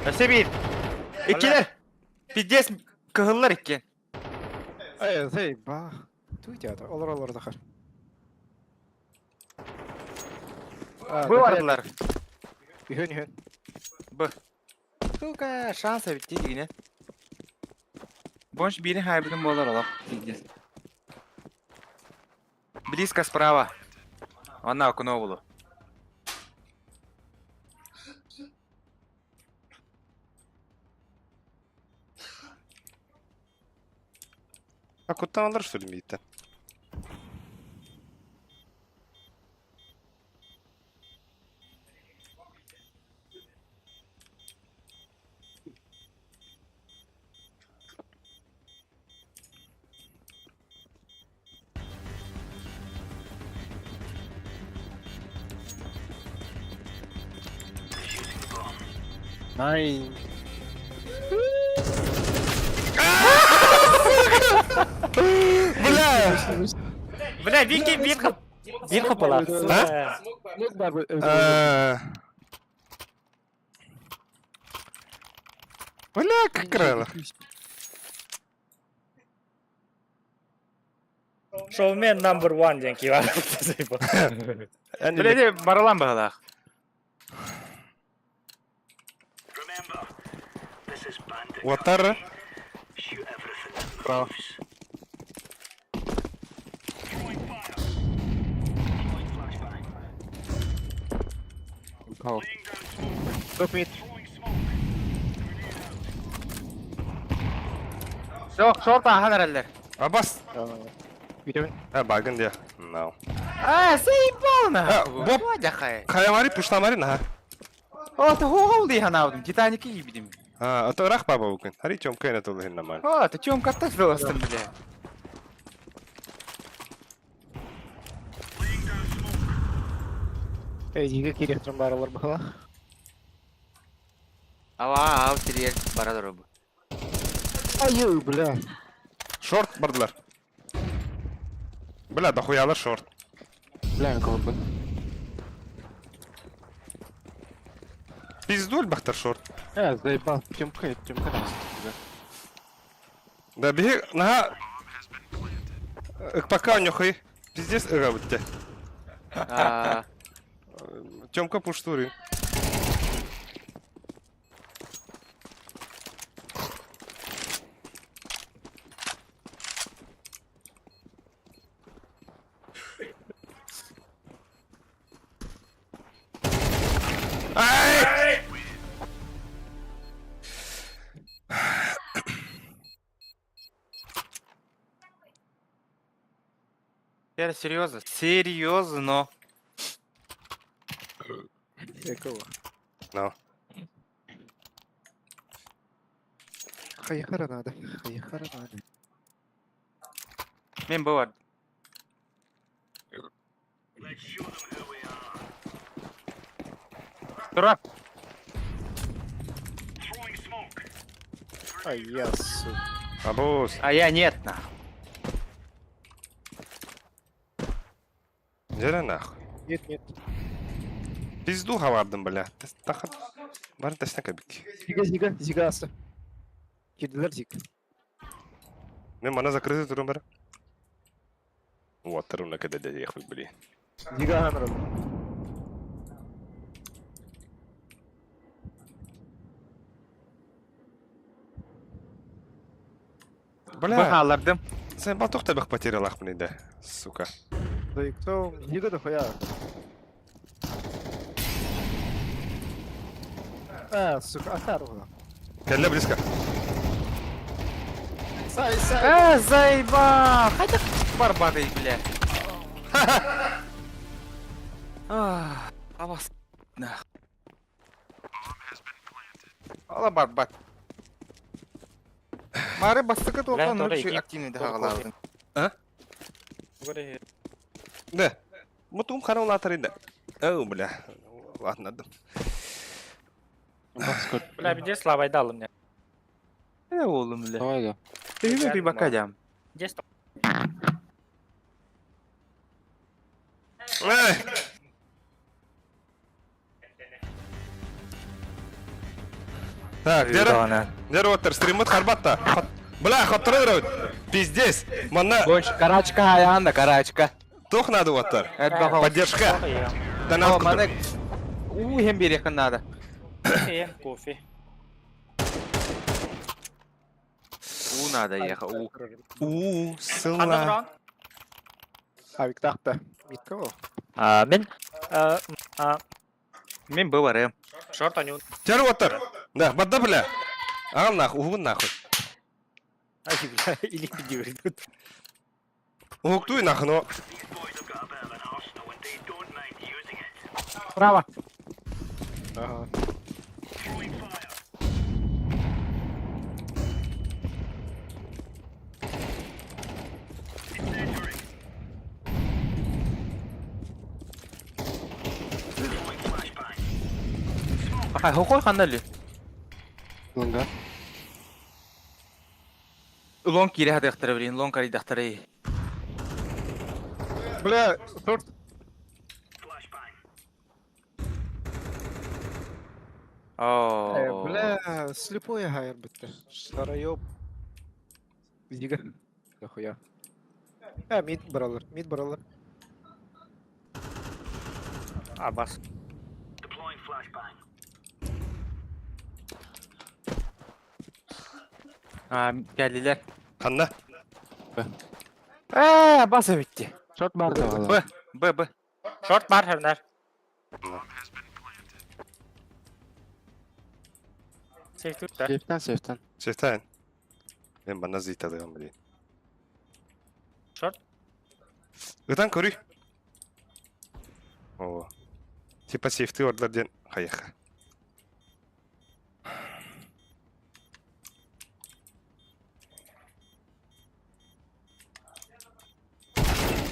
Өсө bir. Иккилер. Пиздец кыһыллар икки. Эй, зей, ба. Туй театр, олар олар дахар. Бу бардылар. Үһөн үһөн. Б. Сука, шанса битти дигине. Бонш бири хайбытын болар олох. Пиздец. Близко справа. Она окно было. А куттан алар что ли мидтен? Най. Бля! Бля, Вики бир хап. Бир хапала. А? Бля, как крыло. Шоумен number one диэн киһи Бля, баралан бағалақ. Уоттар. Право. Кого? Топ мид. Жоқ, шорт ахан әрелер. Абас. Бүтөмүн. А, багын де. No. А, заебал на. А, боп. Бо. Хаямари пуштамари на. О, ты хоол дей ханаудым. Титаники ебидим. А, а то рах баба укын. Хари чом кайна тулы нормально. О, ты чем катас велостым, бля. Эй, зига кирехтрым бар олар бахала. Ава, ау, терьер, бара дұры. Ай, бля. Шорт бардылар. Бля, дохуялар шорт. Бля, кого бы. Пиздуль бахтар шорт. Заебал. Тёмка, Тёмка нас. Да беги, на. Пока нюхай. Пиздец, ыга бутте. А, Тёмка пуштури. Ай! Я серьезно, серьезно. Экого. No. Хайхара надо. Хайхара надо. Мен бұл бар. Тұра. Ай, я, сука. Абус. А я нет, нахуй. Где нахуй? Нет, нет. Пизду хавардым, бля. Тахат. Бар тасна кабик. Зига, зига, зига асы. Кирдилер зик. Мен мана закрыты турум бара. Уоттар уна кеде диэхпит били. Зига анрын. Бля, Бахалардым. сен батох табах потерялахпын инде, сука. Да и кто? Зига дохуя. А, сука, ахар ула. Кэллэ близко. Сай, сай. Э, заеба! Хотя барбатый, бля. А вас нах. Ала барбат. Мары бастыкы Бля, тоқан тоже ночью иди. активный Тоже дахалардым. Да. Мутум хара улатар инде. Оу, бля. Ладно, да. Бля, где слабый дал мне? Э, oğlum бля. Давай, да. Ты же рыбака дям. Где сто? Эй! Так, дер, дер оттар, стриммут харбатта. Бля, хоттыры Пиздец. Манна Больше карачка аянда, карачка. тух надо оттар. Это бахал. Поддержка. Да О, надо. маны у хем берехын надо. Кофе, кофе. У надо ехать, у. У, Ханна сыла. туран. Авик тахта. Митко. А, мен. А, а, Мен был рэм. шорт они. Дер оттар. Да, бадда бля. Ағал нахуй, угун нахуй. Ай, бля, или пидюрит. Угуктуй нахуй, но. Право. Ага. Ай, хокой ханнали. Лонга. Лонг кире хадахтары, блин, лонг каридахтары. Бля, торт. О. Э, бля, слепой гайр бітті. Шароёб. Зига. Дохуя. А, мид бралар, мид бралар. А, бас. А, geldiler. Ханна. Э, баса bitti. Шорт бар да. Б, Б, Б. Шорт бар, хернер. Сейф тут, да? Сейфтен, сейфтен. Сефтен. Мен бана зийтадыган блин. Шорт. Ытан көрүй. О. Типа сейфты ордар ден хаяха.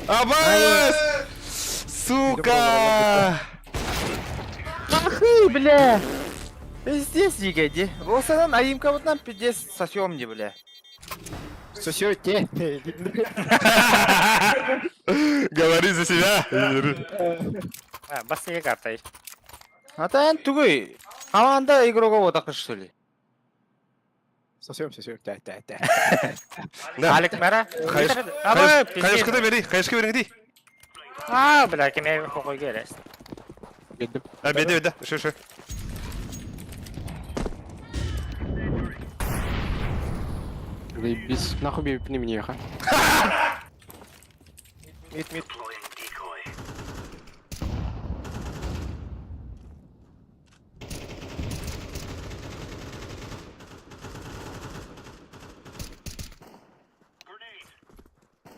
Абас! Сука! Ахы, бля. Пиздец, егеди. Осанан айымка вот нам пиздец сосем не, бля. Сосёте. Говори за себя. А, бас еге карта. Атан тугой. Команда игроков вот так что ли? Сосём, сосём, тя, тя, тя. Да. Алик мэра. Хайш- Хайышкы да бери, хайышкы бериң ди. А, бля, кеме хокой келес. Келдим. А, беде, беде. Шы, шы. Заебись. Нахуй бейпни мне, ха. Мид, мид.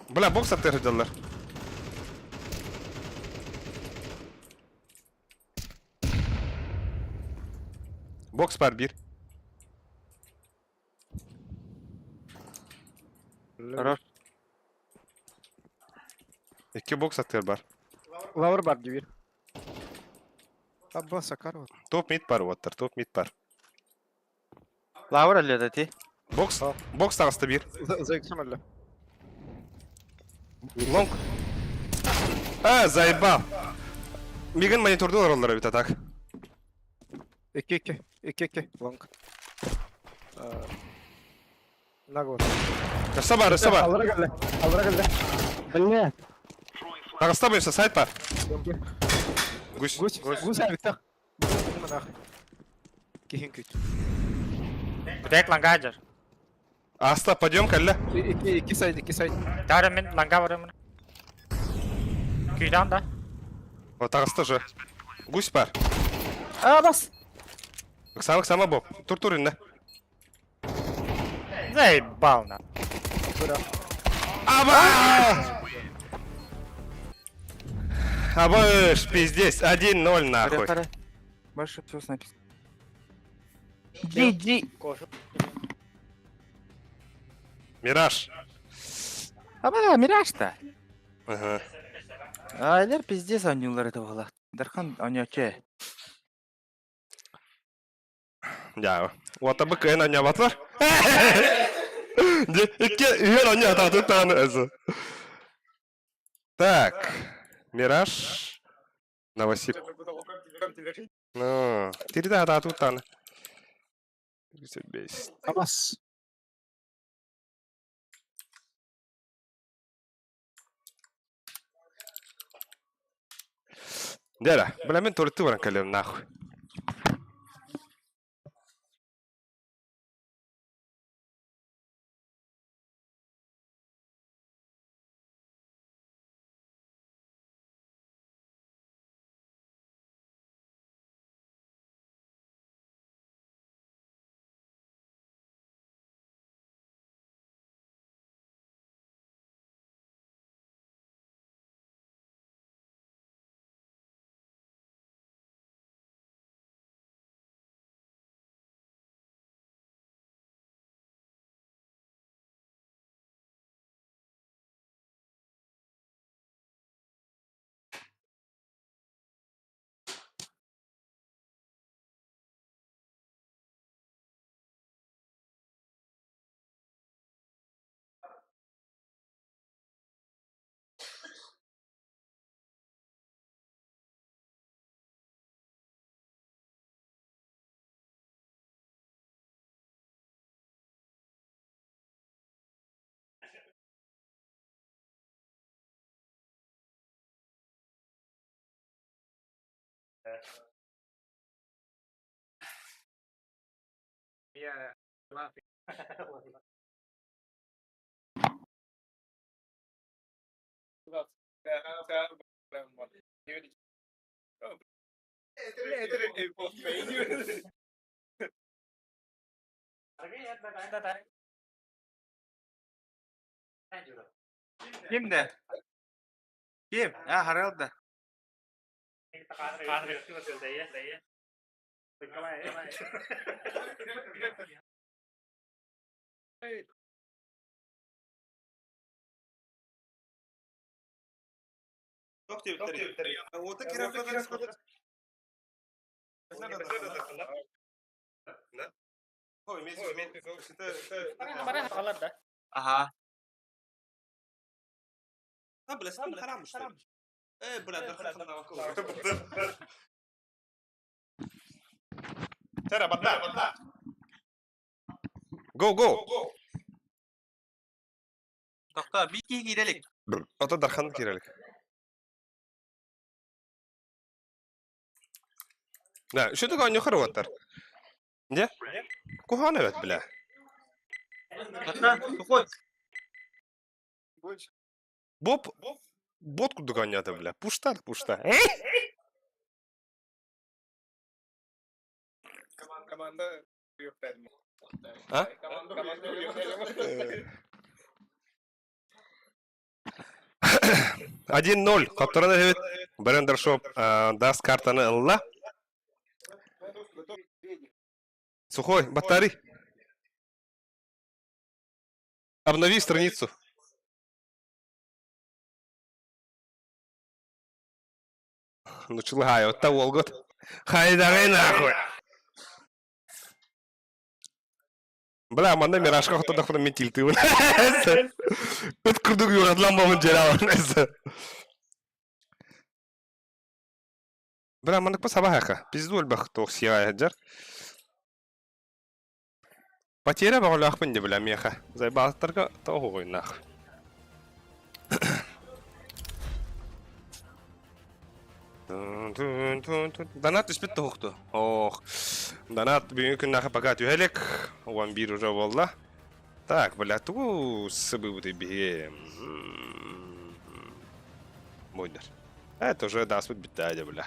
Бля, бокс аттыр жаллар. Бокс бар бир. Хорош. Эки бокс аттыр бар. Лавр бар дебир. Абба, Сакарова. Топ мид бар оттар, топ мид бар. Лавр әлі ти. Бокс, бокс тағысты бир. За иксом әлі. Лонг. А, заебал. Миган мониторду ороллар бит атак. Эки, эки, эки, эки. Лонг. Нагло. Өссө бар, өссө бар. Аллара кэллэ. Аллара кэллэ. Бля. Таҕыста бу өссө сайт бар. Гусь. Гусь, гусь эбиттэх. Нахуй. Киһин күт. Бүтэк ланга дьар. Аста, подъем кэллэ. Икки, икки сайт, икки сайт. Тара мин ланга барамын. Күйдан да. О, таҕыста уже. Гусь бар. А, бас. Ыксама, ыксама бу. Тур тур инне. Заебал на. Аба! Абыш, пиздец, 1-0 нахуй. Больше всего написано. GG. Мираж. Аба, Мираж-то. Ага. Айлар пиздец оонньуулар это буолла. Дархан оонньооччу. Дьаа. Уотабы кыайан оонньообатылар. Дьэ, икки үһүөн оонньоотоотун даҕаны өзү. Так, Мираж, Новосиб. Ну, тиритэ хатаатыбыт даҕаны. Бэс. Абас. Дьэ, бля, мин туруттуу баран кэллим нахуй. Ким да? Ким? А, Харалд да. Аха. Go, go! Тохтоо, би киирэлик. Ото Дархан киирэлик. Да, что такое оонньуохар уоттар? Дьэ? Куһаҕан эбит, бля. Хатта, сухой. Боб, бот курдук оонньоото, бля. Пушта да пушта. А? 1-0. Хотторон эһэбит Брендершоп даст картаны ылла. Сухой, батарей. Обнови страницу. Ну чулгай, вот того год. Хайдарай нахуй. Бля, манна Миражка хотодохпуна мин тилтыыбын. Ыт курдук юратлан бомун дьиэлэҕин. Бля, маннык сабаһаха. Пизду элбэх туох сиэҕэ сылдьар. Потеря бөҕөлөөхпүн дии бля миэхэ. Зайбааттарга тоҕо оҕуйнаах. Донат түспүт тоһукту. Ох. Донат бүгүҥҥү күннээхи пока түһэ илик. 11 уже буолла. Так, бля, тугу сыбыыбытый биһиги? Мойнар. Это уже даспыт бүттэ, бля.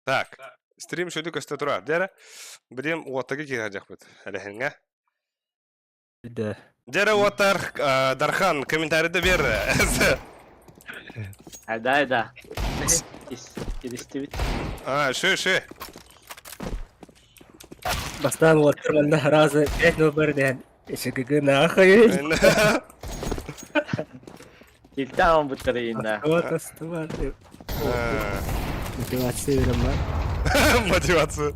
Так, стрим шөдү көстө турар. Дьэрэ, билим уоттаги киирэ Элэһиҥҥэ. Да. Дьэрэ уоттар, Дархан, комментарийда бер. Да, да. Киристибит. А, ши, ши. Бастаан уоттар манна разы 5-0 бар дээн ШГГ нахуй. Тилтаан буттарыйынна. Вот астыбар. Мотивация берем ба. Мотивация.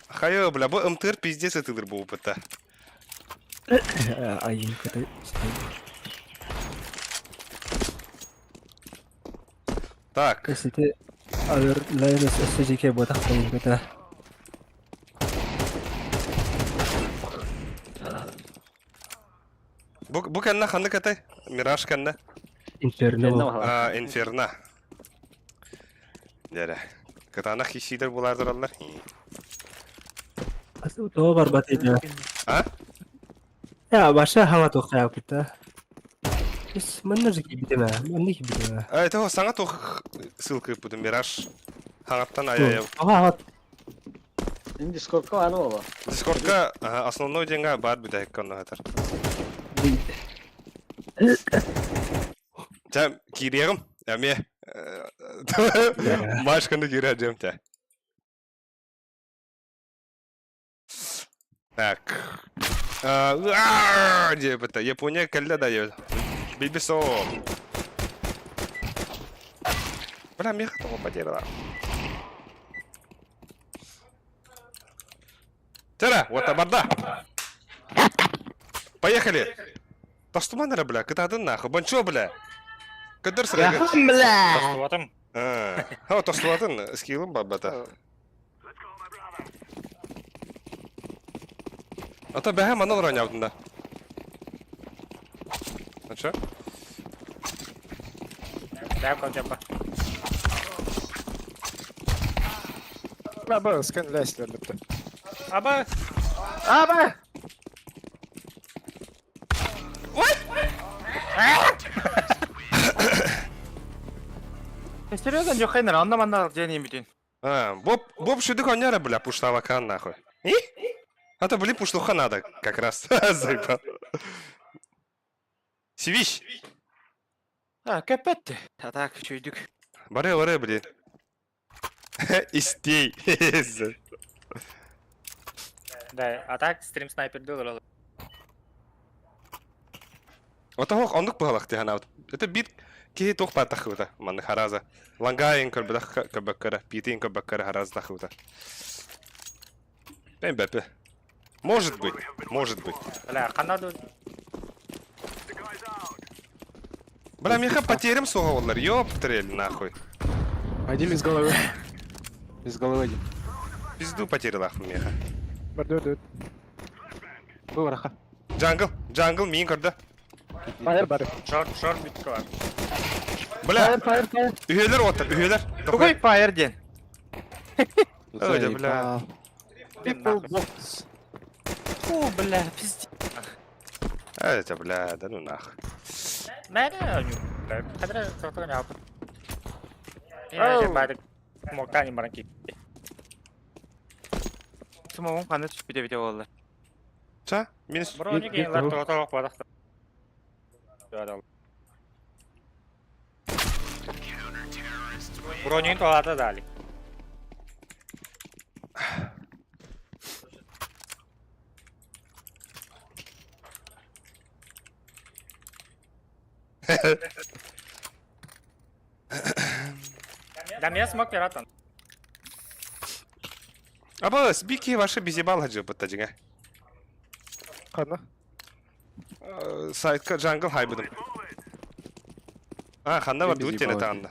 Хайа, бля, бу МТР пиздец ытылыр бу опыта. Айын көтө. Так. Эсити алыр лайнес өссө ботах көтө. Бу бу кэннэ ханнык этэй? Мираж кэннэ. Инферно. А, Инферно. Дәрә. Кытаанах киһиилэр булаар тураллар. Тоҕо барбат этэ. А? Я баша хама туохтаабыта. Ис манна же киирбитим ээ. Манна киирбитим ээ. А, это саҥа туох ссылка ыппытым Мираж. Хаҥаттан ай-ай. Ага, Дискордка баар буолла. Дискордка основной диэҥҥэ баар бүтэһиккэ онно сытар. Чэ, киириэҕим. Эмиэ Машканы киирэ дьиэм тэ. Так. Диэбитэ. Япония кэллэ да Билбисо. Бля, меха того потеряла. Тера, вот барда. Поехали. Тостуман эрэ, бля, кытаатын нахуй. Бончо, бля. Көдөр сырайгын. бля. Тостубатым. Ха, тостубатын, скиллым баббата. Ата бэһэ манна олорон да. А чё? Да, кончапа. Аба, скан лясилер бітті. Аба! Аба! Серьезно, Джохайнер, онно манна дьиэн бүтүн. А, Боб, Боб шүдүк онняра, бля, пуштавакан нахуй. И? А то, блин, пуштуха надо, как раз. Заебал. Сивищ! А, кэппэт. А так, чүйдүк. Бары, бары, блин. Истей. Да, а так стрим снайпер дыл. Отоһох оннук быһалах тиһанаабыт. Это бит киһи туох баатахыбыта маннык хараза. Лангайын көрбөтөх көрбөккөрө, питин көрбөккөрө хараза тахыбыта. Бэм Может быть, может быть. Бля, ханна Бля, меха потерям суға олар, ёп трель, нахуй. Один из головы. Из головы один. Пизду потерял меха. Бар, Был раха. Джангл, джангл, мин көрді. Фаер бар. Шорт, шорт битка бар. Бля, Фаер, фаер, фаер. үһелер отыр, үһелер. Какой фаер ден? Ой, бля. People box. О, бля, пиздец. Это, бля, да ну нах. Мәрі, қадыр соқтығын алып. Я бады моктани баран ки. Сумоғын қаны түсіп бите бите болды. Ча, минус. Броник лар тоғыталық бадақты. Бронигин толады дали. Да меня смог пиратан. Абас, бики ваши безебал хаджы бытта жиңе. Хана. Сайтка jungle хайбыдым. А, ханна бар дуут тене таанна.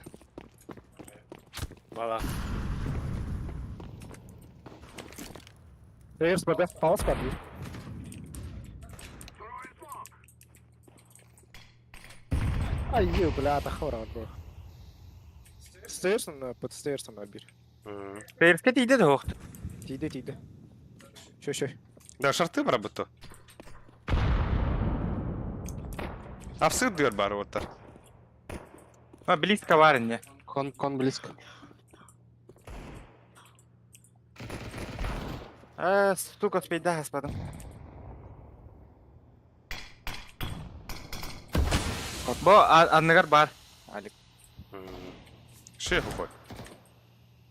Бала. Stairs бар да, палас бар. Ай, ё, бля, тахора бар. Stairs на под stairs на бир. Перске тиде де хоқты. Тиде, тиде. Шо, шо. Да, шарты бар бытты. Апсыр дыр бар оттар. А, близко бар не. Кон, кон близко. А, сука, спейда господа. Бо, анныгар бар. Алик. Шей хухой.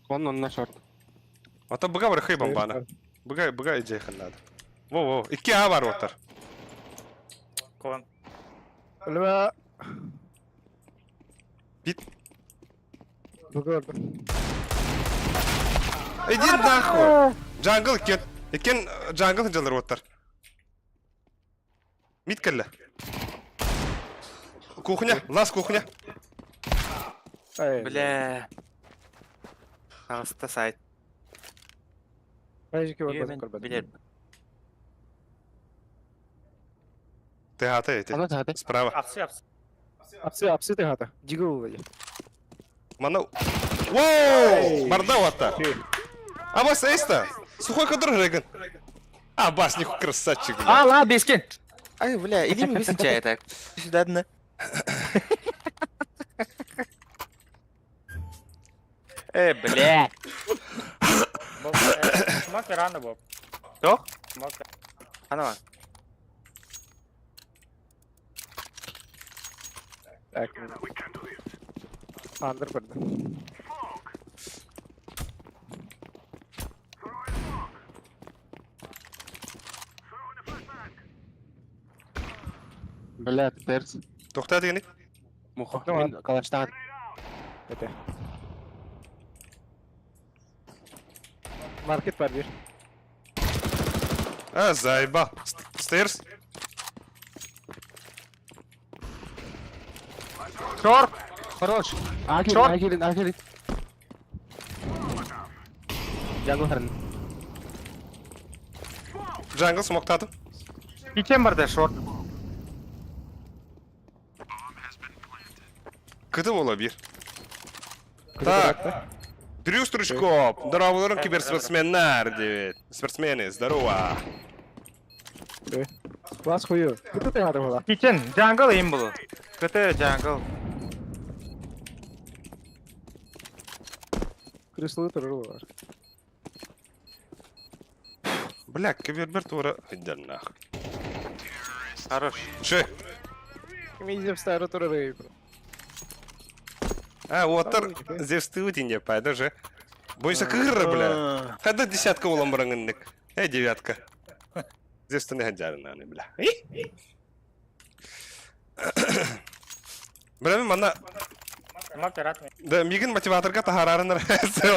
Кон он на шорт. Ата быга бар хей бомбана. Быга, быга иджей ханнады. Во, во, икки а бар оттар. Кон. Бля. Бит. Бугорда. Иди нахуй. Jungle кен. Икен jungle жалар оттар. Мид келле. Кухня, лас кухня. Ай, Бля. Ағыста сайт. Ай, жеке бар бар. Билер. Ты хата эти. Ана тахаты. Справа. Апсы, апсы. Апсы, апсы ты хата. Дигл вроде. Мана. Воу! Барда оттар. Абас эйста. Сухой кадр реган. Абас, нихуй красавчик, бля. А, ла, бескен. Ай, бля, иди ми бесен чай так. Сюда дна. Бля. Боб, Смок рано, Боб. Тох? Смок. Ана бар. Так. Андер барда. Бля, терс. Тохта дегени. Муха. Ну, Мен калаштагы. Это. Маркет бар бир. А, заебал. Stairs. Шорт. Хорош. Агилин, Шорт. агилин, агилин. Jungle харан. Jungle смоктадым. Кичен бар да шорт. Кыты бола бир. Так. Дрюс Стручков. Здорово, киберспортсменнар, девять. Спортсмены, здорово. Класс хую. Кыты ты хата була. Кичен, jungle им булу. Кыты jungle. Крыслы туру бар. Бля, кибербер тура. Иди нахуй. Хорош. Ши. Ми старый туру. А, оттар Зевс ты не пойду же. Бойся кыры, бля. Когда десятка улам бараңыннык. Э, девятка. Зевс не хаджарына, бля. Бля, мен мана Смок рано. Да, мигин мотиваторга тахарарынар.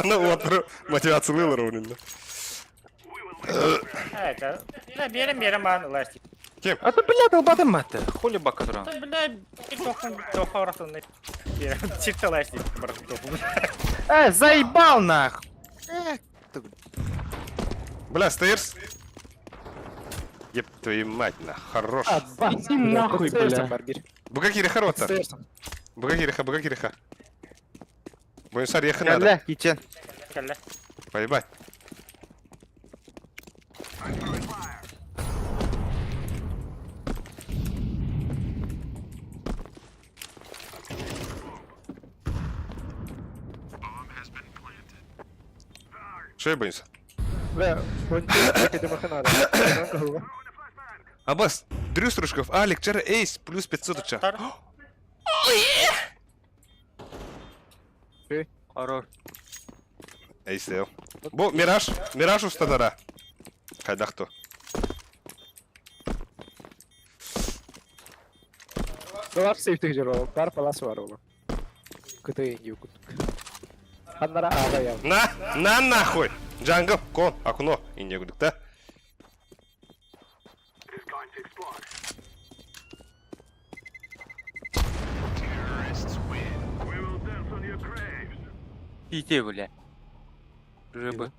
Оны отыр мотивациялылар оның. Это. Бля, берем, берем, ман, ластик. А ты, бля, долбатым маты. Хули бака туран. Да, бля, тохун, тохун, Берем, чисто ластик, брат, тохун. Заебал нах. Бля, stairs. Еб твою мать, на, хорош. Иди нахуй, бля. бар бир. Буга киреха рота. Stairs. Буга киреха, буга киреха. Бойынсар якын надо. Бля, кичен. Калля. Поебать. Что я боюсь? Бля, надо. Абас, Дрюс Ружков, Алик, Чара Эйс, плюс 500 уча. Хорош. Эйс, эл. Бу, Мираж, Мираж устадара. Кайдахту. Долар сейфтик жер ол. Бар палас бар ол. Кыты юкут. Аннара ага я. На, на нахуй! Jungle, кон, окно, инде курдук да. Ити бля. Рыба.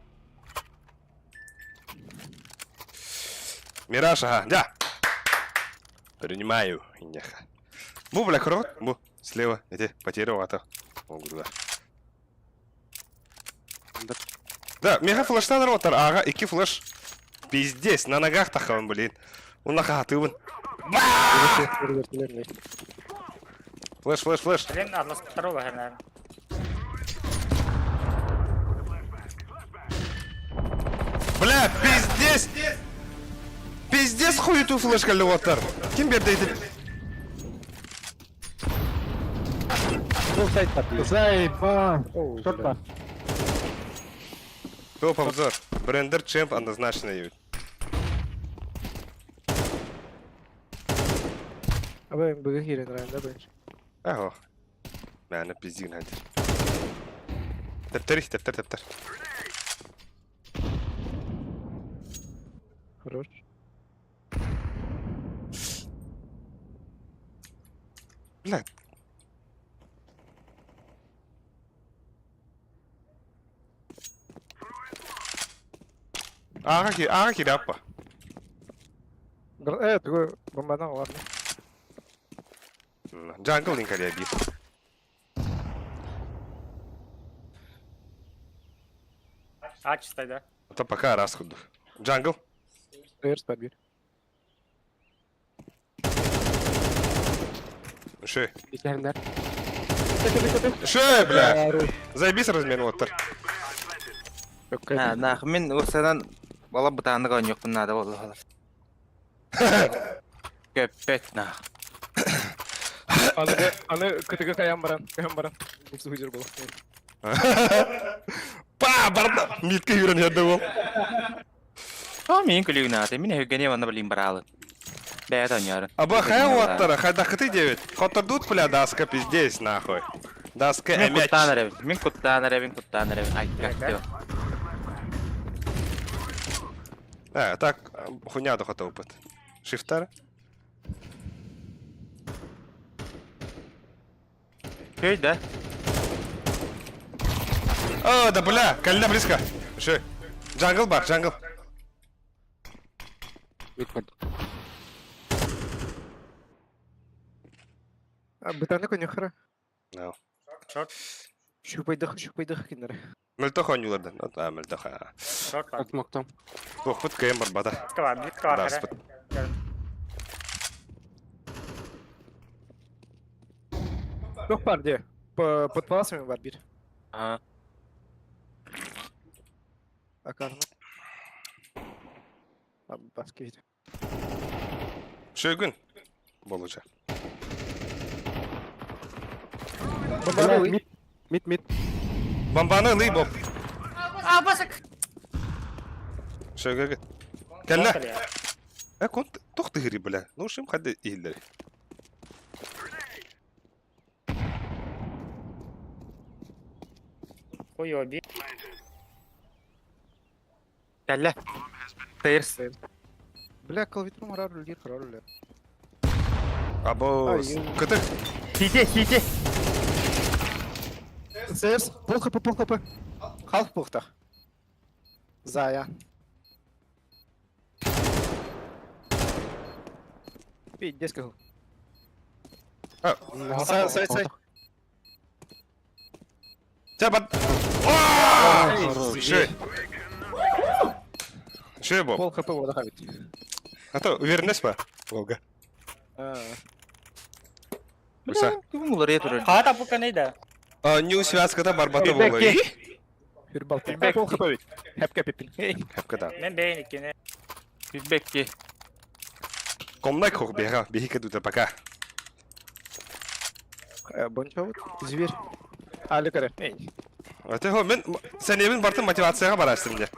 Мираж, ага, да. Принимаю, инеха. Бу, бля, крот, бу, слева, эти, потеря вата. Могу, да. Да, меха флештан ротор, ага, ики флеш. Пиздец, на ногах тахаван, блин. Уна хатыбын. Флеш, флеш, флеш. Блин, Атлас второго, наверное. Бля, пиздец! Пиздец хуету флешка левотар. Ким бердейdi? Заебал! Шорт бар. Топ обзор. Брендер чемп однозначно ебет. Абы быгы киирен районда быгы. Аго. Мәне пиздигин хәдер. Тептер, тептер, тептер. Хорош. Бля. Ага ки, ага ки аппа. Э, такой бомбанал, ладно. Джангл инкалия бит. А, чистай, да? Это пока расходу. Джангл. Эрс подбир. Ши. Итәрдер. Ши, бля. Заебись размер оттар. На, нах, мин урсанан бала бытааны коньюкпун надо болла. Көппет нах. Аны аны кытыгы каян баран, каян баран. Бу жер болот. Па, барда. Митке юрен ерде бол. О, мин күлүгүн аты, мин хөггәне ванна билин баралы. Бәйт оньярын. Аба хай оттара, хайда хыты девять. Хотор бля, даска пиздец, нахуй. Даска Мин эмяч. куттаан эребин, мин куттаан эребин, куттаан эребин. Ай, как А, так, хуйня до опыт. Шифтар. Көй да. О, да бля, калина близко. Ши. Джангл бар, джангл. А бытаны конюхара. No. Шорт, Щупайдах, щупайдах киндер. Мөлтөх ойнулардан. А, мөлтөх. шорт бар. Атмактам. Туохпут кыйын барбата. Битка бар, битка бар. Даспыт. Туох бар де. Под паласами бар бир. Ага. Акарны. А, баски вид. Шөгүн. Болуча. Бомбаны Мид, мид, мид. Бомбаны ылый боп. А, басык! Шөгөг. Кэллэ. Э, кон тохты хири бля. Ну шим хады иһиллери. Хуёби. Кэллэ. Тейрс. Бля, клавиатуру харар үлгер, харар үлгер. Або. Ай, Кытык. Сите, сите. СС, пол хп, пол хп. Халф пухтах. Зая. Пиздец как. Сай, сай, сай. Тя бат. Ши. Ши боп. Пол хп вода хавит. А то уверенность па. Волга. Уса. Күн улар турар. Хата пука нейда. А, нью связката барбата болла. Хүрбал. Пол хп бит. Хепке пипин. Хепката. Мен бейн иккене. Фидбэкки. Комнай хох бега, бихика дута пока. Бончо зверь. Али каре. Эй. А ты хо мен сен эбин бартын мотивацияга барасың де.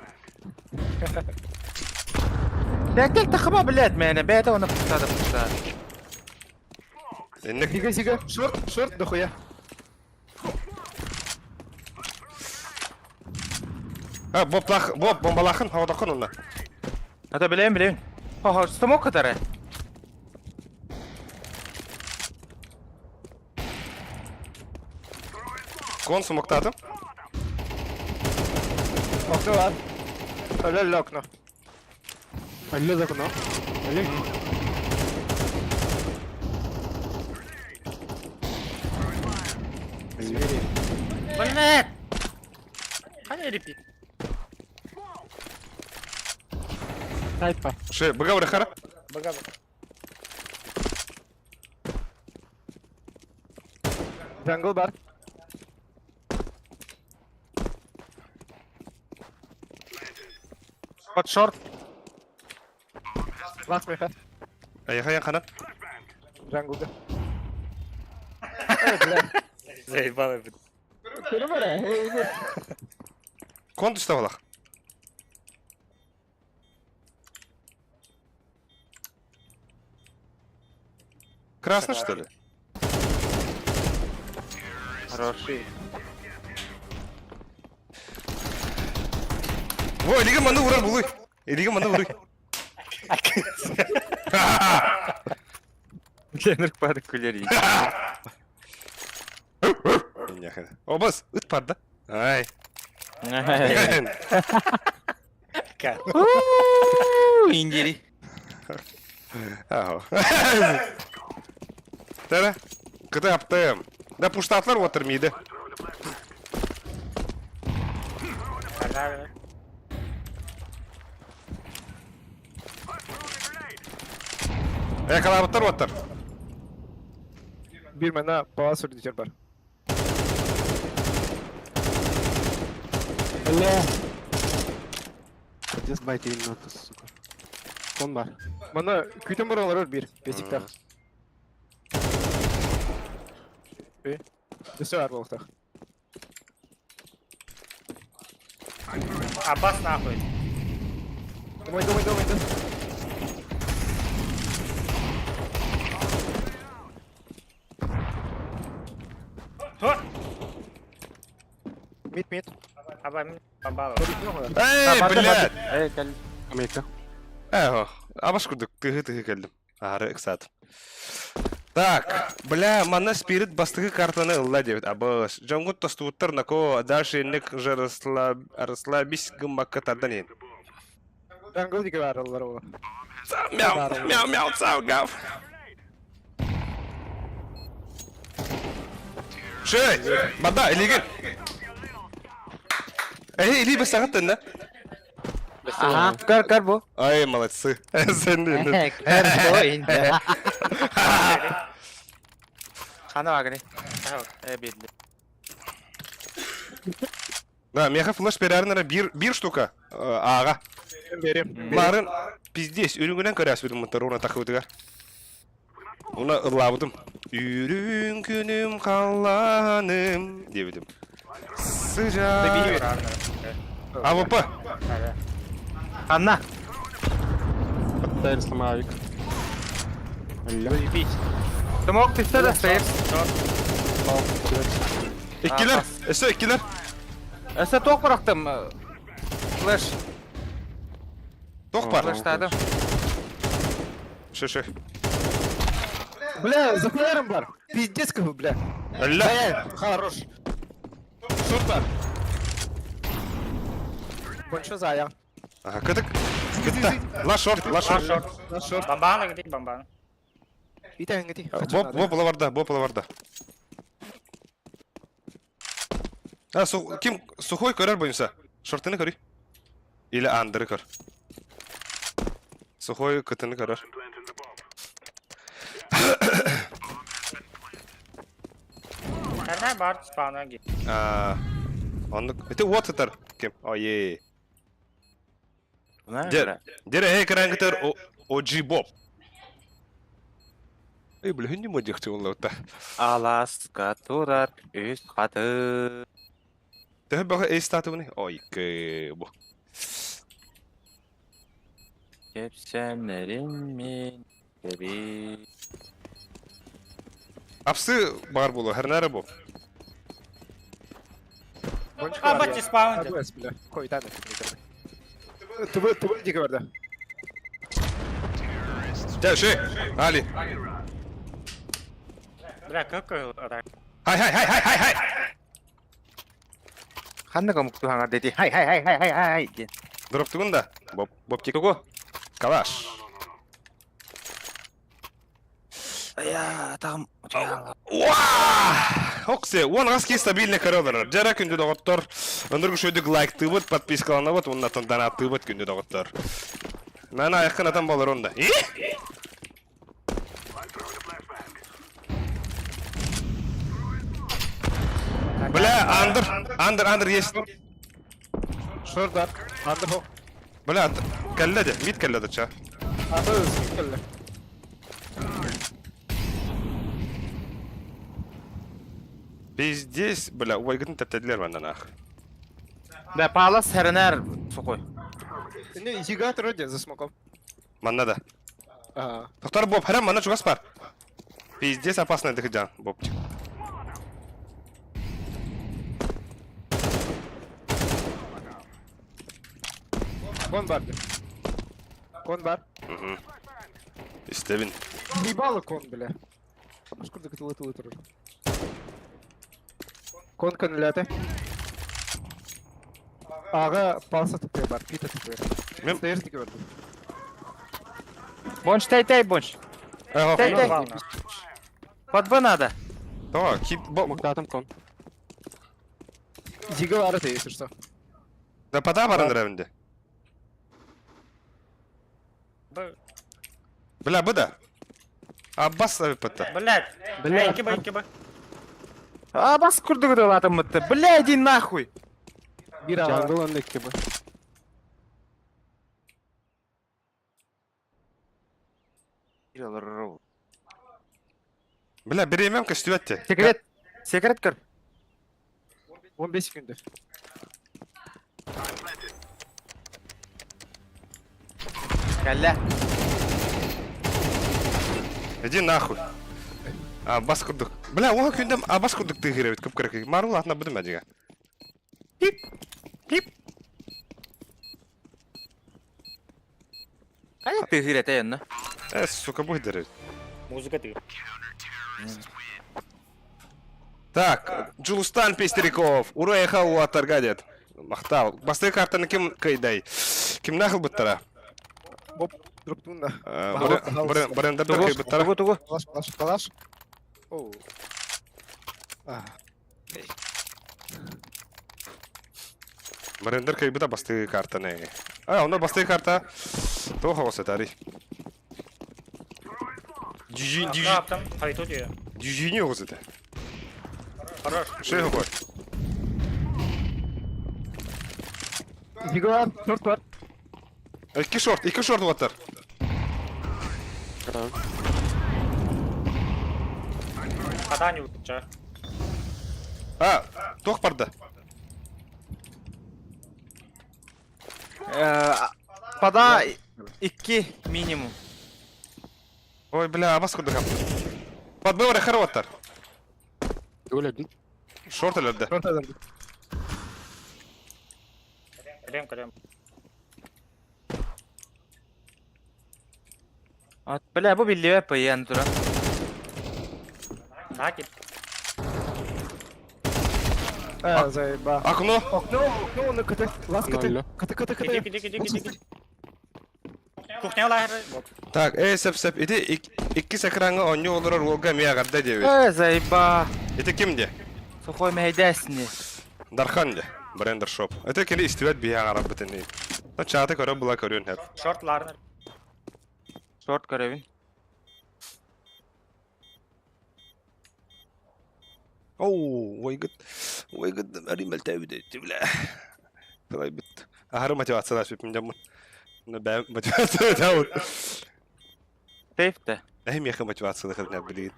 Бәкек тахыма блядь, мәне. Бәйт оны пустады пустады. Энник Зига, зига. Шорт, шорт, дохуя. А, Боб, Боб, бомбалахын, хавадахын онна. Ата билем билем. Хо, смок кытары. Кон смоктатым. Окно var. Öyle окно. Алле закона. Алле. Звери. Блядь! Қане репит? Сайт па. Ше, быга хара. Бага. Jungle бар. Под шорт. Лас меха. Аяха хана. Jungle'da. Заебало, блядь. Кон түсті балах. Красный, что ли? Хороший. Во, илиге маны урар булуй. Илиге маны уруй. Ленрк пады күлер. Обас, ыт бар да. Ай. Индири. Аho. Тара. Кыты аптым. Да пуштатлар отырмайды. Э, калабыттар оттар. Bir мана палас үрдүтер бар. Алле. Здесь байт именно, сука. Кон бар. Мана күтен бар олар bir. Бесиктах. Өсө бар болуктах. Аббас нахуй. Думай, думай, думай, думай. Тур! Мид, мид. Аба, мин бабала. Эй, блядь. Эй, кел. Америка. Аho. Абаш курдук. Тыгы тыгы келдим. Ары ыксат. Так, бля, манна спирит бастыгы картаны ылла дебит. Абаш. Жонгут тостубуттар нако дальше инник же расслабись гыммакка тардан ен. Jungle диге бар олар ола. Мяу, мяу, мяу, цау, гав. Шей, бада, илигин. Эй, или бесагат да? Ага, кар кар бу. Ай, молодцы. Сен Кар бу инде. Хана вагни. Э, бедли. Да, меха флеш берәрін бир, бир штука. Ага. Берем. Марын пиздец, үрүңүнөн көрөс бүтүн мунтар уна тахыбытыгар. Уна ыллабытым. Үрүң күнүм халланым дебитим. Сыжа. АВП. Анна. Тайр сломавик. Алле. Заебись. Смок түсті да сейф. Иккилер. Эсө иккилер. Эсэ тоқ бырақтым. Флеш. Тох бар. Флештадым. Шö шö. Бля, за флеером бар. Пиздец как бы, бля. Алла. Хорош. Супер. Больше зая. Ага, кытык. Кытта. Ла шорт, ла шорт. На шорт. Бомбаны где бомбаны? Итәң гити. Боп, боп лаварда, боп лаварда. А, су, ким сухой көрөр бойынса? Шортыны көрүй. Или андыры көр. Сухой кытыны көрөр. Хана бар спауна ги. А, онны это вот это ким? Ой. Дер, дер эй крангтер OG Боб. Эй, бля, не мой дехти ол та. Аласка турар үс қаты. Төһө бага эй статуны. Ой, кэ бу. Кепсәнерим мен. Кеби. Апсы бар болу, хернары бу. А, бачча спаун дьэ. АБС, бля. Койдан это. Тубы, тубы диге барда. Дьэ, ши. Али. Бля, как ара. Хай хай хай хай хай хай. Ханнык омук туһаҥар дети хай хай хай хай хай хай диэн. Дроптугун да. Боп бопчик. Тугу? Калаш. Айа, атаҕым Уа! Оксе, уон аҕыс киһи стабильный көрө олорор. Дьара күндү доҕоттор, ындыргы шөйдүк лайктыыбыт, подпискаланабыт, уонна донаттыыбыт күндү доҕоттор. Нана айаххын атан болор онда. Бля, андер, андер, андер есть. Шордар. Андер хо. Бля, кэллэ де, мид кэллэ да ча. Аты кэллэ. Пиздец, бля, уайгытын тэптедилер манна нах. Бля, палас сэрэнэр сухой. Не, зигат вроде за смоком. Манна да. Ага. Доктор Боб, харам манна чугас бар. Пиздец опасно дыхжан, Бобчик. Кон бар. Кон бар. Угу. Истебин. Ебало кон, бля. Шкурда кытылы тылы турар. Кон көнүләте. Ага, палса тупе бар, пита тупе. Мен- Стейрс диге бар. Бонч тай-тай, бонч. Эй, Тай-тай. Под Б надо. Давай, кип, бо, Мактатым кон. Зига бар это, если что. да пода баран рәвінде. Б. Бля, бу да. Аббас абиппатта. Блядь. Бля. Икки Б, икки Б. А, бас курдук дылатым мытты. Бля, иди нахуй. Бир ага. Джангл онда икки б. Бля, биремем көстүбәтте. Секрет. Секрет көр. 15 секунды. Кэллэ. Иди нахуй. Аббас курдук. Бля, оға күндем Аббас курдук тыгырабит көп керек. Марул атына будым әдіге. Пип. Пип. Кая ты гырете энна? Э, сука, будет дыры. Музыка ты. Так, Джулустан Пестериков, Ура Уатаргадет. Махтал. Басты картаны ким кайдай? Ким нахыл бұттара? Боп, дроптун да. Брендерді кай бұттара? Тугу, тугу. Калаш, калаш, калаш. Оу. А, Брендер кай бұта басты картаны. А, онда басты карта. Тоха осы тари. Дюжи, дюжи, Аптам, хайту дия. дюжини осы та. Хорош. Шей қой. Зига бар, шорт бар. Екі шорт, екі шорт отыр. Хатани утча. А, тоқ барды. Пода икки минимум. Ой, бля, абас курдук. Подбывары хар оттар. Өлөдүн. Шорт өлөрдө. Шорт адам. Крем, крем. Ат, бля, бу биллибе пыян тура. Накид. А, заеба. Окно. Окно, окно, на КТ. Лас КТ. Ноль. КТ, КТ, КТ. Иди, иди, иди, иди, иди. Кухня лагерь. Так, эй, сеп, сеп, иди, икки сакранга онню олорор уолга мия гарда дебит. Э, заеба. Ити ким де? Сухой мейдесни. Дархан де. Брендер шоп. Это кини истибет бия гарап битини. Ну чаты көрө була көрүн хеп. Шорт ларнер. Шорт көрөбүн. Оу, ой гыт. Ой гыт, аримел тәбиде, бля. Давай бит. Ахары мотивация даш бит жамын. Ну бә мотивация дау. Сейфте. Әй меха мотивация да блин.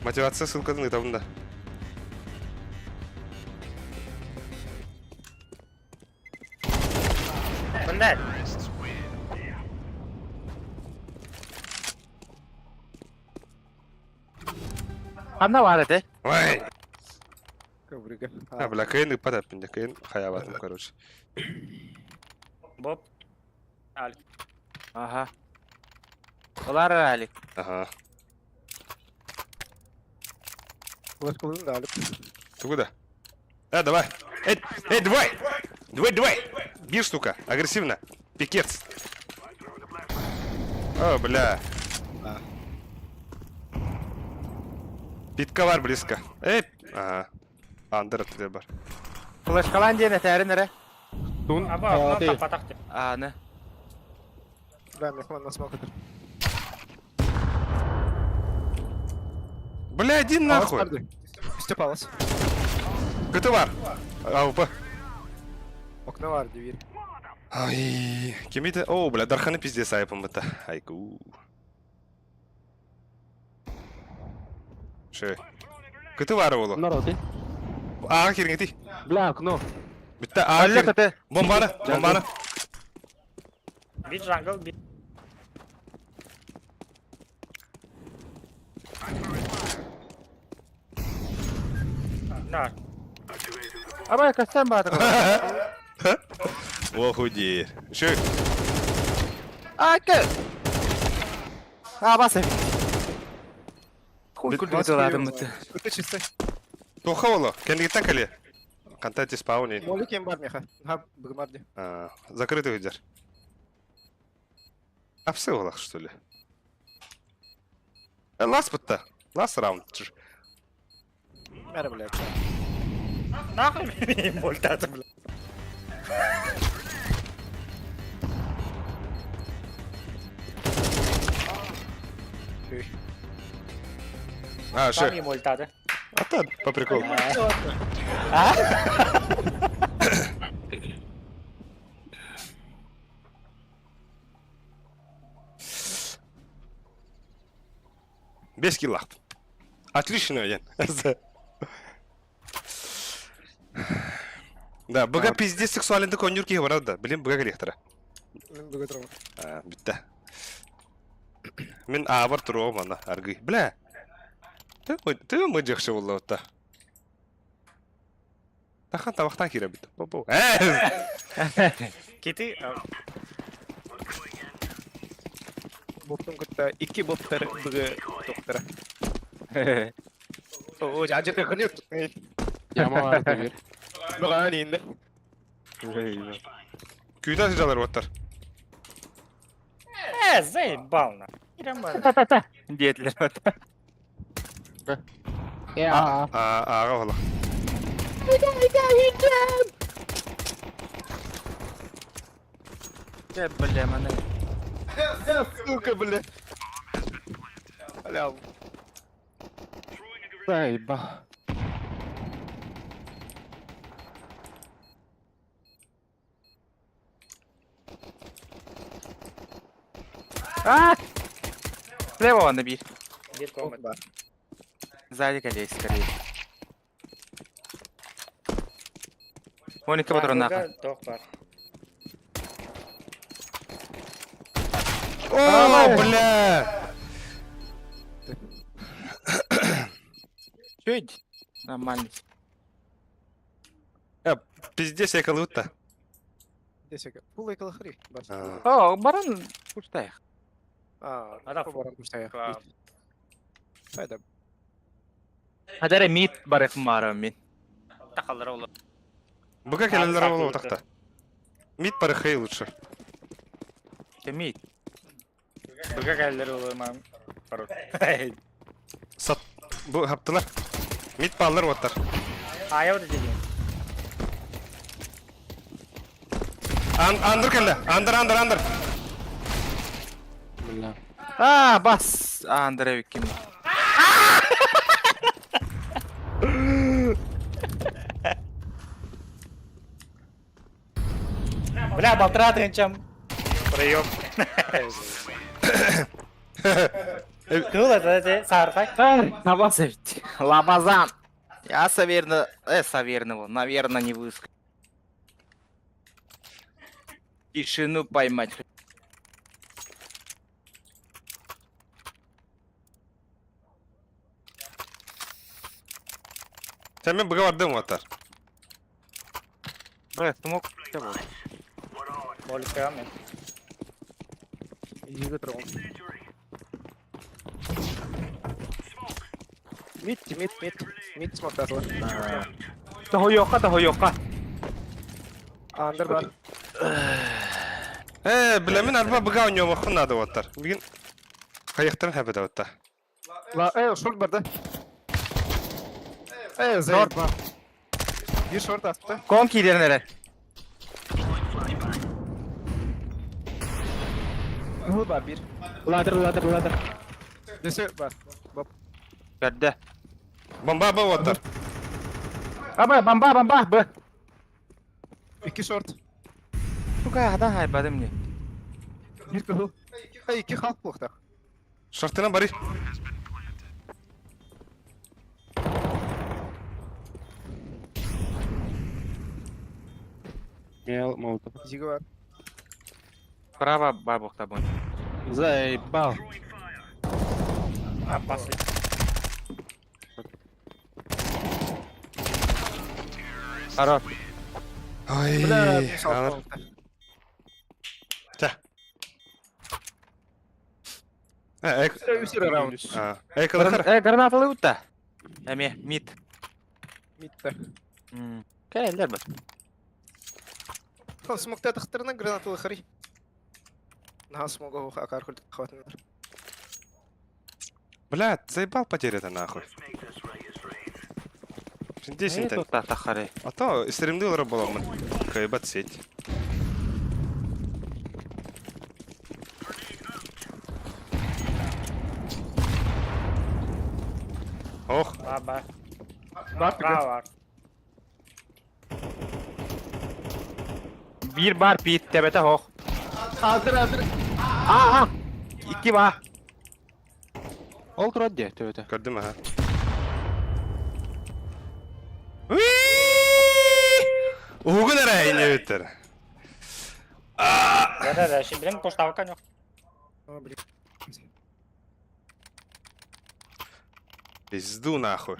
Мотивация ссылканы табында. да. Блядь. Ханна баар этэ? Ой! Коврыга. А, бля, кыйын ыппат эппин да, кыйын хайаабатым, короче. Боб. Алик. Ага. Олар Алик. Ага. Флешкалын да Алик. Тугу да? А, давай. Эй, эй, давай! Давай, давай! Бир штука, агрессивно. Пикец. О, бля. Питка бар близко. Эй, ага. Андер өттүгэр бар. Флешкалаан диэн этээрин эрэ. Тун Аба, окно ты. таппатах деп. Ааны. Да, мехман на смок этэр. Бля, иди нахуй. Степалас. Көтө бар. АВП. Окно бар, дверь. Ай, кимите? О, бля, Дарханы пиздец айпым быта. Айку. Шö. Көтө бар олу. Народ, ты. Аға киргети. Бля, окно. Битте аға Әллә кир. көтө. Бомбаны, бомбаны. Бит жангл, бит. На, Абай көстөн баатыр. Охуди. Шö. Ака. А, баса. Хуй курдук дыладым быты. Это чисто. Тоха олу. Кендигиттен кали. Кантати спауни. Молик им бар меха. Ха, бгмарди. Закрытый видер. Апсы олах, что ли? Лас бытта. Лас раунд. Мэра, блядь. нахуй мен мультаты, бля. А, Там шö. и мультаты. А то по приколу. Без килла. Отлично, Ян. Да, быга пиздец сексуалинды конюрки барады да. Блин, быга келектіра. Мен бгы тұрмын. Бітті. Мен абар тұруым ана, аргы. Бля. Ты мы жақсы болды отта. Тахан табақтан кире бітті. Бу-бу. Э! Киты, Боптың күтті. Икки боптар бгы тоқтыра. О, жа жерде күнет. Яма бар, дверь. Бұған енді. Күйді жалар оттар. заебал на. Диэтлер бата. Я. Аға ола. Бля, маны. Сука, бля. Бля, Заеба. А! Слева он бир. Бит комнат. бар. Сзади колей, скорее. Он екі патрон нахуй. Тох бар. О, бля! Чё иди? Нормально. Пиздец, я калутта. Десеке. Пул экалахри. Бар. О, баран куштаях. А, Ада баран куштаях. Хайда. Хадара мит барых марам мин. Тақалар олы. Быга келелер ола отақта. Мид парыхай лучше. Ты мит. Быга кәлелер олы мам. Пароль. Сат. Бу хаптылар. Мид баллар оттар. Ая вот деген. Андыр келді. Андыр, андыр, андыр. Бля. А, бас. Андре ким. Бля, балтыра тыгынчам. Прием. Кыл это сархай. Лабазан ведь. Лабазан. Я саверно, саверного, наверное, не выскочу. Тишину поймать. Sen мен быга бардым уоттар. Бля, смок бол. Моликка мен. Иге тұрған. Мид, мид, мид. Мид смоктасылар. Тоһойуохха, тоһойуохха. Андер бар. Э, билэмин арба быга ойнуомахпын наада уоттар. Бүгүн хайыктарын хэбэдэ уотта. Ла, э, шорт бар да. Э, заебал. Bir шорт аспыта. Кон киирэн эрэр. Хыл бар bir. Ladder, ladder, ladder. Десе бар. Боп. Көрдө. Бомба бу уоттар. Аба, бомба, бомба, б. İki шорт. Сука, хата хайбадым не. Bir кыһыл. Э, iki халк буохтах. Шортынан бары. Мел, молотов. Зига бар. Право бабухта бун. Заебал. Апасы. Хорош. Ой. Бля, Анар. Ча. Э, эк. Үсір раунд. А, Экалахар. Э, гранаталы утта. Эме, мид. Мидті. Кэллер бат. Хол смокта тахтарына гранаталы хари. Наха смога хох акар хулт хватынар. Бля, заебал потеря-то нахуй. Десять. Тут тахары. А то стримды боламын. Кайбат сеть. Ох, Баба. Бар Браво бар. Бир бар пит тебете хох. Азыр азыр. А, а. Икки ба. Ол турат де, төбөтө. көрдүм аха. Угун эрэ инебиттер. Да, да, да, блин, поставка жоқ. О, блин. Пизду нахуй.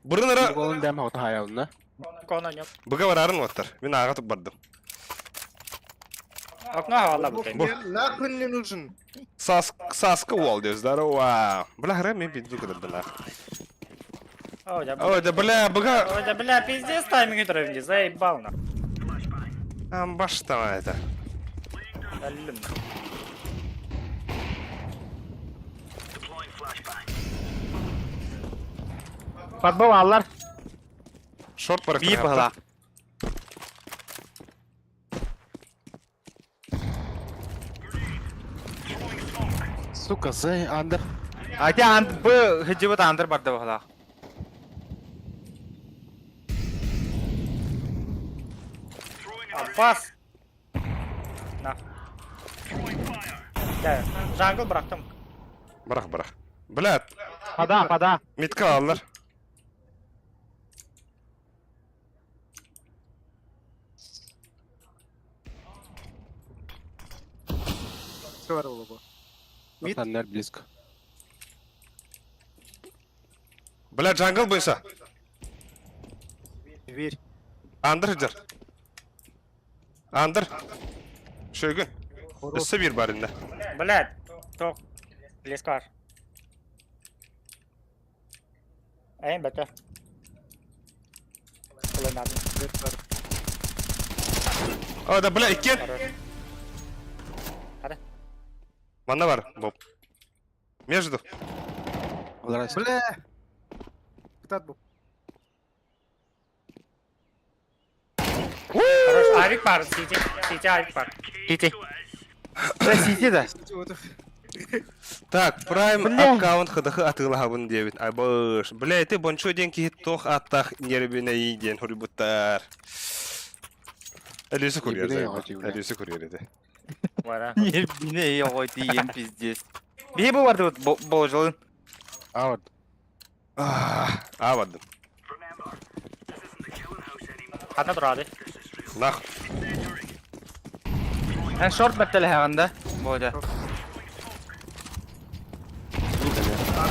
Бурун эрэ Голын дэм хото хаялына. Кона жоқ. быга барарын оттар. Мен ага туп бардым. Окно хавала бу. Бу. Нахуй не нужен. Сас саска уол диз здорово. Бля, хрен мен пизду кыдырды нахуй. О, да, Ой, да бля, быга Ой, да, бля, пиздец тайминг өтіріп, заебал на. Амбаш там это. Әлім. Подбол аллар. Шорт бар. Бир бала. Сука, зай, андер. Ати анд б хижибит андыр барды бала. Аббас. На. Да, жангл бырақтым. Барах, барах. Бля, Пада, пада. митка аллар. Все бар болу. Мид. Андер близко. Бля, джангл бойса. Дверь. Андыр жар. Андыр. Шөгін. Үсі бір барында. Бля, тоқ. Леск бар. Әйін бәті. Құлынадым. Дверь бар. О, да, бля, иккен. Хорош. Манна бар, Боб. Между. Бля. Кытат бу. Хорош. Авик бар, сити. Сити авик бар. Сити. Да, сити да. Так, Prime аккаунт ХДХ атылахабын дебит. Айбыш. Бля, ты бончо ден ки тох аттах нербине ийден хурибуттар. Әлесі курьер. Нербине оҕо бля. Әлесі курьер еді. Вара. Нербине оҕо тиийэн пиздец. Биһи бу барды болжолун. Аут. А, бардым. Қана тұрады. Нах. Эн шорт баттеле хаганда. Болжа.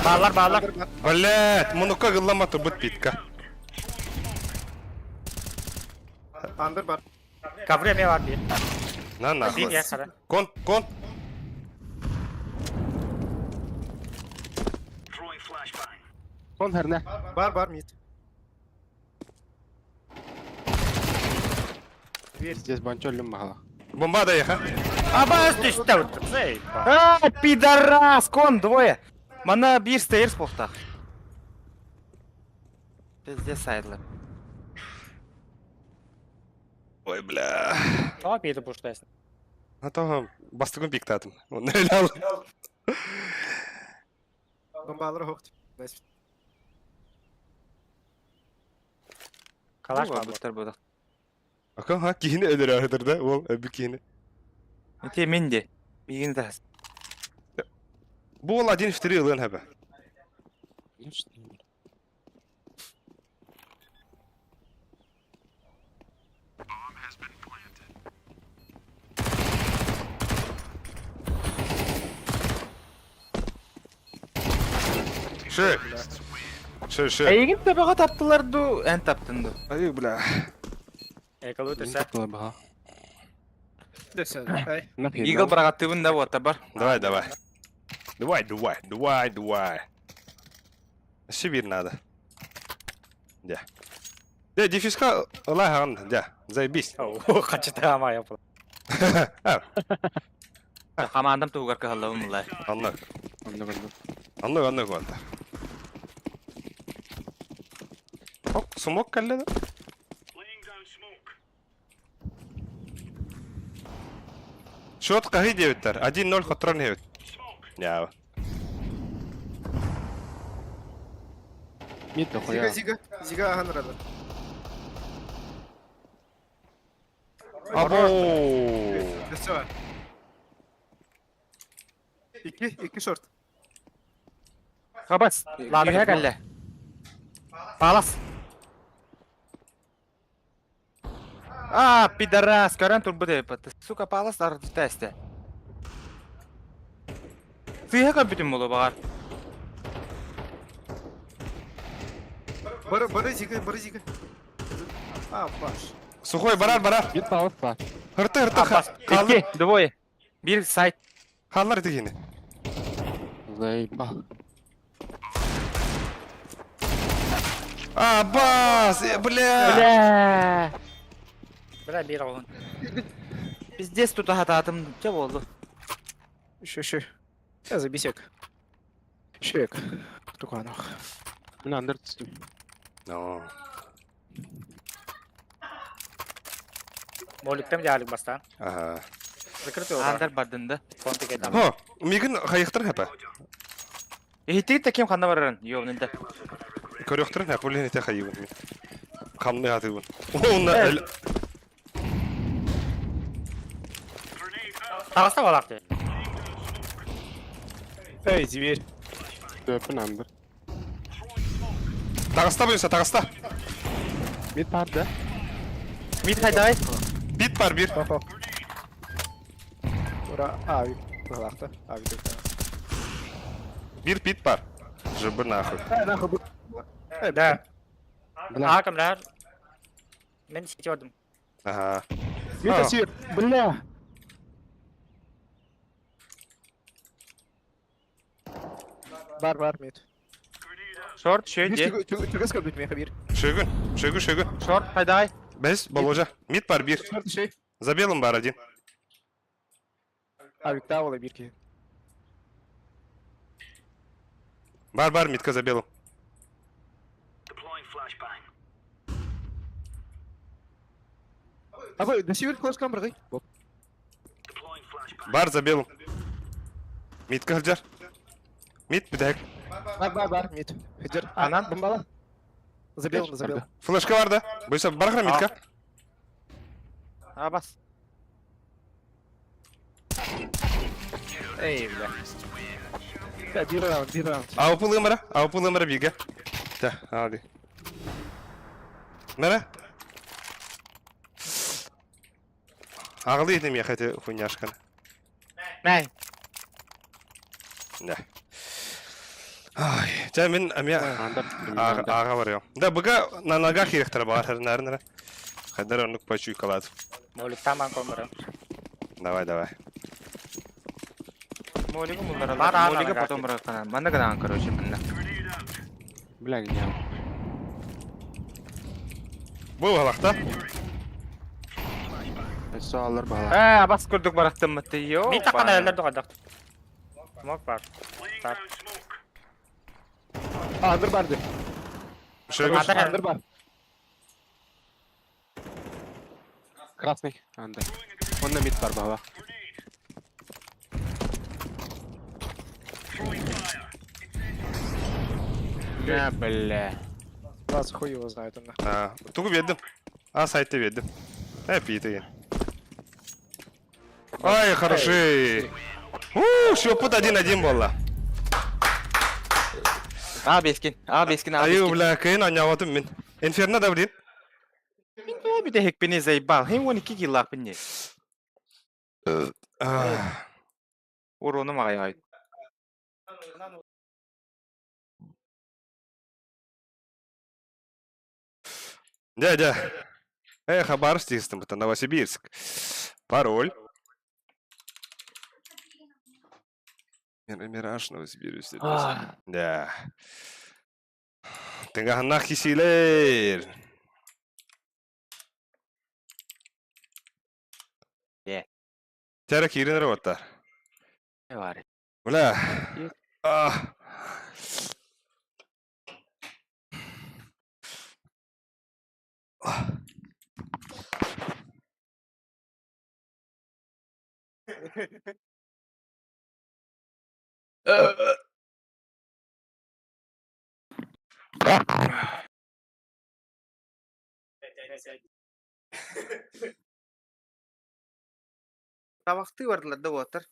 Балар, балар. Блядь, мунука гыллама турбут питка. Андыр бар. Ковре эмиэ бар биир. На нахуй. Биир хара. Кон, кон. Кон херне. Бар бар мид. Дверь. Здесь банчо өлүм баһала. Бомба да еха. Абас түстэ утты. А, пидорас, кон двое. Мана биир стейрс буолтах. Пиздец сайдлар. Ой, бля. Тоҕо биирди буштайсың. А то бастыгын пиктатым. Он öyle Бомбалар хохт. Найс. Калаш бар. Буттар будах. Ака ха кихини өлөр да ол өбү кихини. Ити мен де. Мигин да. Бу ол один в три ылын хэбэ. Шы. Шы, шы. Эйигин табаға таптылар ду, эн таптын ду. Ай, бля. Эколу төсө. Баха. Дөсө. Ай. Игл барагаттыбын да вот бар. Давай, давай. Давай, давай, давай, давай. Сибирь надо. Дя. Дя, дефиска лаган, дя, заебись. Хачыта ама япыл. А, Хамаандам тугар кыһаллабын мулай. аннык. Аннык, аннык ванта. Ок, смок калле да? Счет кахи девяттер. 1-0 хотрон девять. Яа. Мид Зига дохуя. зига. Зига ахан рада. Або. Дөсө. Икки, икки шорт. Хабас. Ладно, Ладно, калле. Палас. А, пидорас, көрөн турбу деп. Сука, палас арды тесте. Сыйха көпүтүм болу багар. Бары бары зига, бары зига. А, баш. Сухой барар барар. Мид палас бар. Хырты хырты. Халлар Икки, двое. Бир сайт. халлар дегени. Заебал. А, бас, бля. Бля. Бля биир оҕун. Пиздец тут хататым. Че болду? Еще, еще. Я забисек. Шек. Туканах. Мин андер түстүм. Но. Моликтем жаалык бастан. Ага. Закрытый удар. Андар бардын да. Контик этам. Хо, мигин хайыктыр хапа. Эхитиг таким ханна барарын. Ёбнын да. Көрөктөр хапа булен ите хайыбын. Камны хатыбын. Онна Таҕыста балаак дии. Эй, дверь. Дөпүн андер. Тагыста буюса, тагыста. Мид бар да. Мид хайдай. Бит бар бир. Хо-хо. Ура, ави. Балахта. Ави только. Бир бит бар. Жыбы нахуй. Эй, нахуй. бу- Эй, Да. Бля. Аа кымлар. Мен сити ордум. Ага. Мид А. асир. Бля. Бар, бар, мид. Шорт шөйде. Түгес көрбүт мен хабир. Шөгүн, шөгүн, шөгүн. Шорт хайдай. Бес, Боложа. Мид бар бир. Шорт шей. За белым бар один. Авик таула бирки. Бар, бар, мидка за белым. Абы, да сивер класс камбры. Боп. Бар за белым. Мидка хылжар. Мид бидек. Бар, бар, бар, мид. Хеджер. Анан? Бомбала. Забил, забил. Флешка бар да. Буйса бархра мидка. А бас. Эй, бля. Да, бир раунд, бир раунд. Аупы лымара, аупы лымара биге. Да, ади. Мара? Ағылы едім я хотя хуйняшканы. Мәй. Да. Ай, жа мен амя Андер. аға бар я. Да, бұға на ногах иректер бар, нәр нәр. Хайдар оннук почуйкалаат. Моликтаан коммером. Давай, давай. Молигы мулларалар. Бар аан Молига аныга потом бырахтана. Манна гынаан короче манна. Бля, гениал. Бу балахта. Өссө аллар баһала. Ээ, абас курдук барахтаммыт йоо. Мин таққан әйелдер доғадақ. Смок бар. Бар. Андыр бар ди. Шөгөр. Андыр. Андыр бар. Красный. Анда. Онна мид бар баһала. На, бля. Вас хуй его знает онна. А, тугу бердим. А, сайтты бердим. Э, пийтеген. Ай, хороший. У, шөппүт один-один болла. А, бескин. А, бескин, а, Аю, бескин. бля, кыйын анняватым мин. Инферно да блин. Мин туо бите хекпини заебал. Хин 12 киллах бинни. А, Урону магай ай. Дядя. Эй, Хабаровск дейсің, это Новосибирск. Пароль. Мираж Новосибирск. Да. Тыңғаннақ кисилер. Е. Тәрі кирин роботтар. Бар. Бля. А. Табакты бардылар да отыр.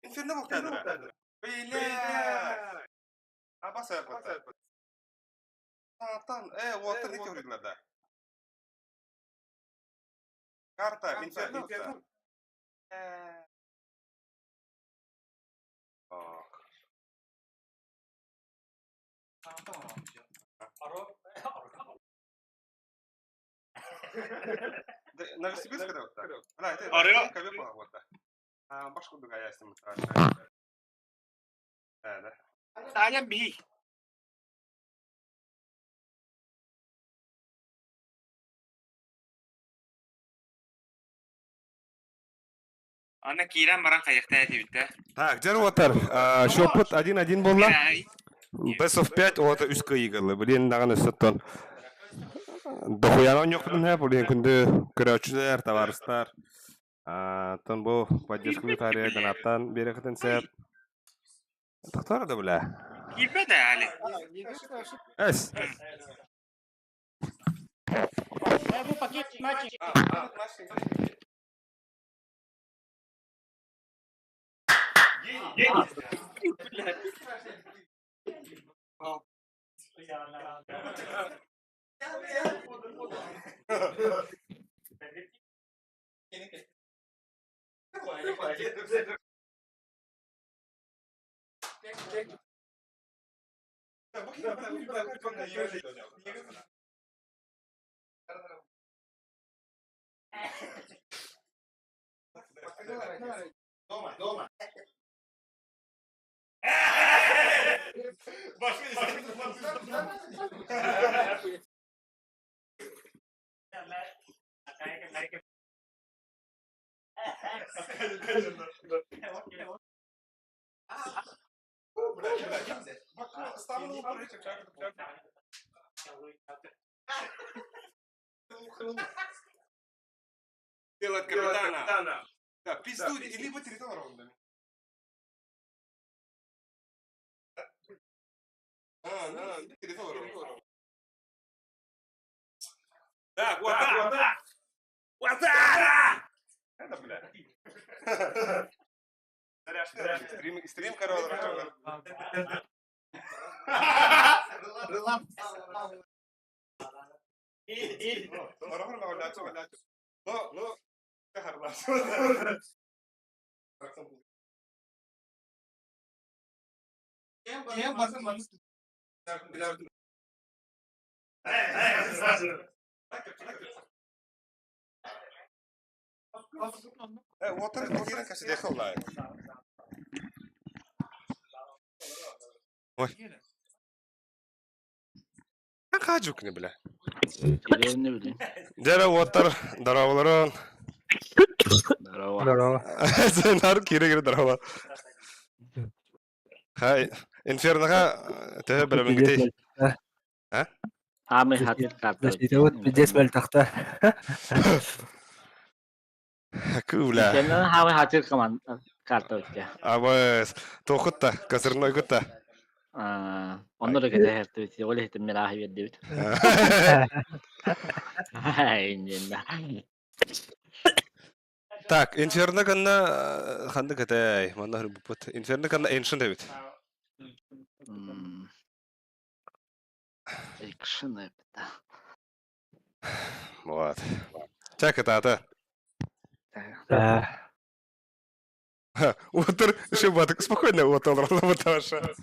Инферно боқтадыр. Бля. Абас аяппата. Атан, э, уоттан ики үргілерді. Карта, инферно. Ок. Новосибирск да вот Бля, это Арё. Вот. А, башку дугаястым. Да, да. Таня би. Ана кирен баран кайыкта этибитте. Так, дер отар. Шопыт 1-1 болла. Best of 5 ота үс кыйгылы. Блин, даганы сөттөн. Дохуяна оонньуохпутун сөп, ол иһин күндү көрөөччүлэр, табаарыстар, оттон бу поддержканы таарыйа донаттан биэрэххитин сөп. Тохтоор да бля. Киирбэт ээ, Али. Эс. Бу пакет матчи. Делать капитана. Да, пизду, либо территорию. Так, вот так, вот так! Вот так! Это, бля. Стрим, стрим, короче. Уотар киирэн кэсидиэхэ улаай. Ой. Хаажукни бля. Кириэн билин. Дьэ уоттар дорооболорун. Здорово. Здорово. Сенар кире-кире дорообо. Хай, инферноға төһө бөлөмүҥҥүтүй? Хаамый хатыр карта. Защитабыт пиздец мөлтөхтө. Куула. Инферно хаамый хатыр команда карта өттө. Абыс, тоқытта, козырной кытта. Онно да кэтэһэртибит, ол иһитин мин ааһы биэрдибит. Иннинэ. Так, Инферно канна ханнык этэй? Манна хөрбүппүт. Инферно канна Ancient эбит. Экшен эбит. Вот. Чак это Да. Отыр, еще батык спокойно вот он потому что.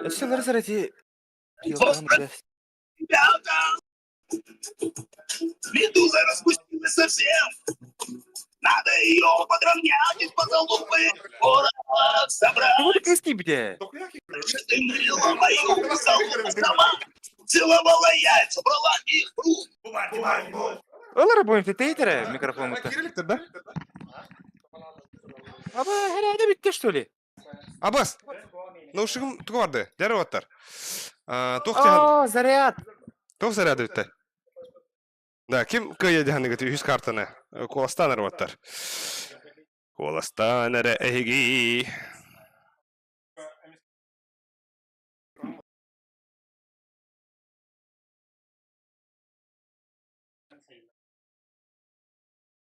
Өссө ларсар эти Йолдан Медуза распустилась совсем. Надо ее подровнять из-под залупы. Ура, собрать. Вот кистибде. Ты мыла мою залупу сама. Целовала яйца, брала их в руки. Олар будем тетейтере микрофон. Кирилликтер, да? Аба herhalde bitti что ли? Абас, наушигым туга барды? Дәрі оттар. Туох тиһэн О, заряд. туох заряды бүтте? Да, ким кыйа диһаныгыт үһүс картаны куоластаан эрэ оттар. Куоластаан эрэ эһиги.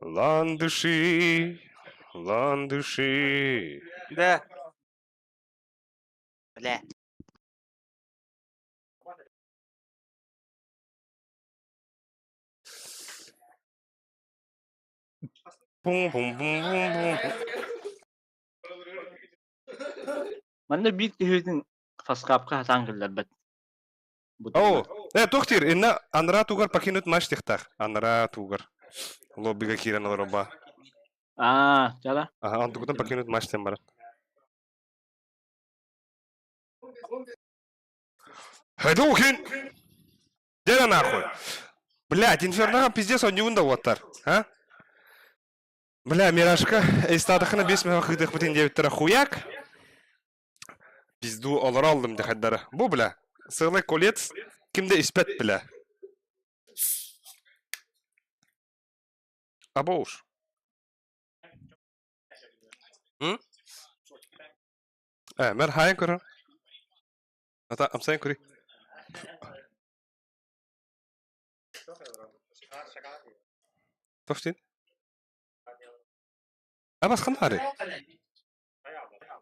Ландыши, ландыши. Да. Бля. Пум-пум-пум-пум-пум. Манна биир түһүүтүн фаскапка хатаан киллэрбэт. О, э, тохтир, инна анра тугар покинуть матч тихтах. Анра тугар. Лоббига киирэн олорор ба. Аа, чала. Аха, онтукутун покинуть матч диэн баран. Hadouken! Где нахуй? Блядь, инферно пиздец, он не да уоттар. А? Бля, Мирашка, эстадахына 5 мега кыдых бутин девяттера хуяк. Пизду олор алдым дехаддара. Бу, бля, сылы колец, кимде испет, бля. Абоуш. М? Э, мэр хайын көрөр. Ата, амсайын көрүй. Тоштин? Абас хандари.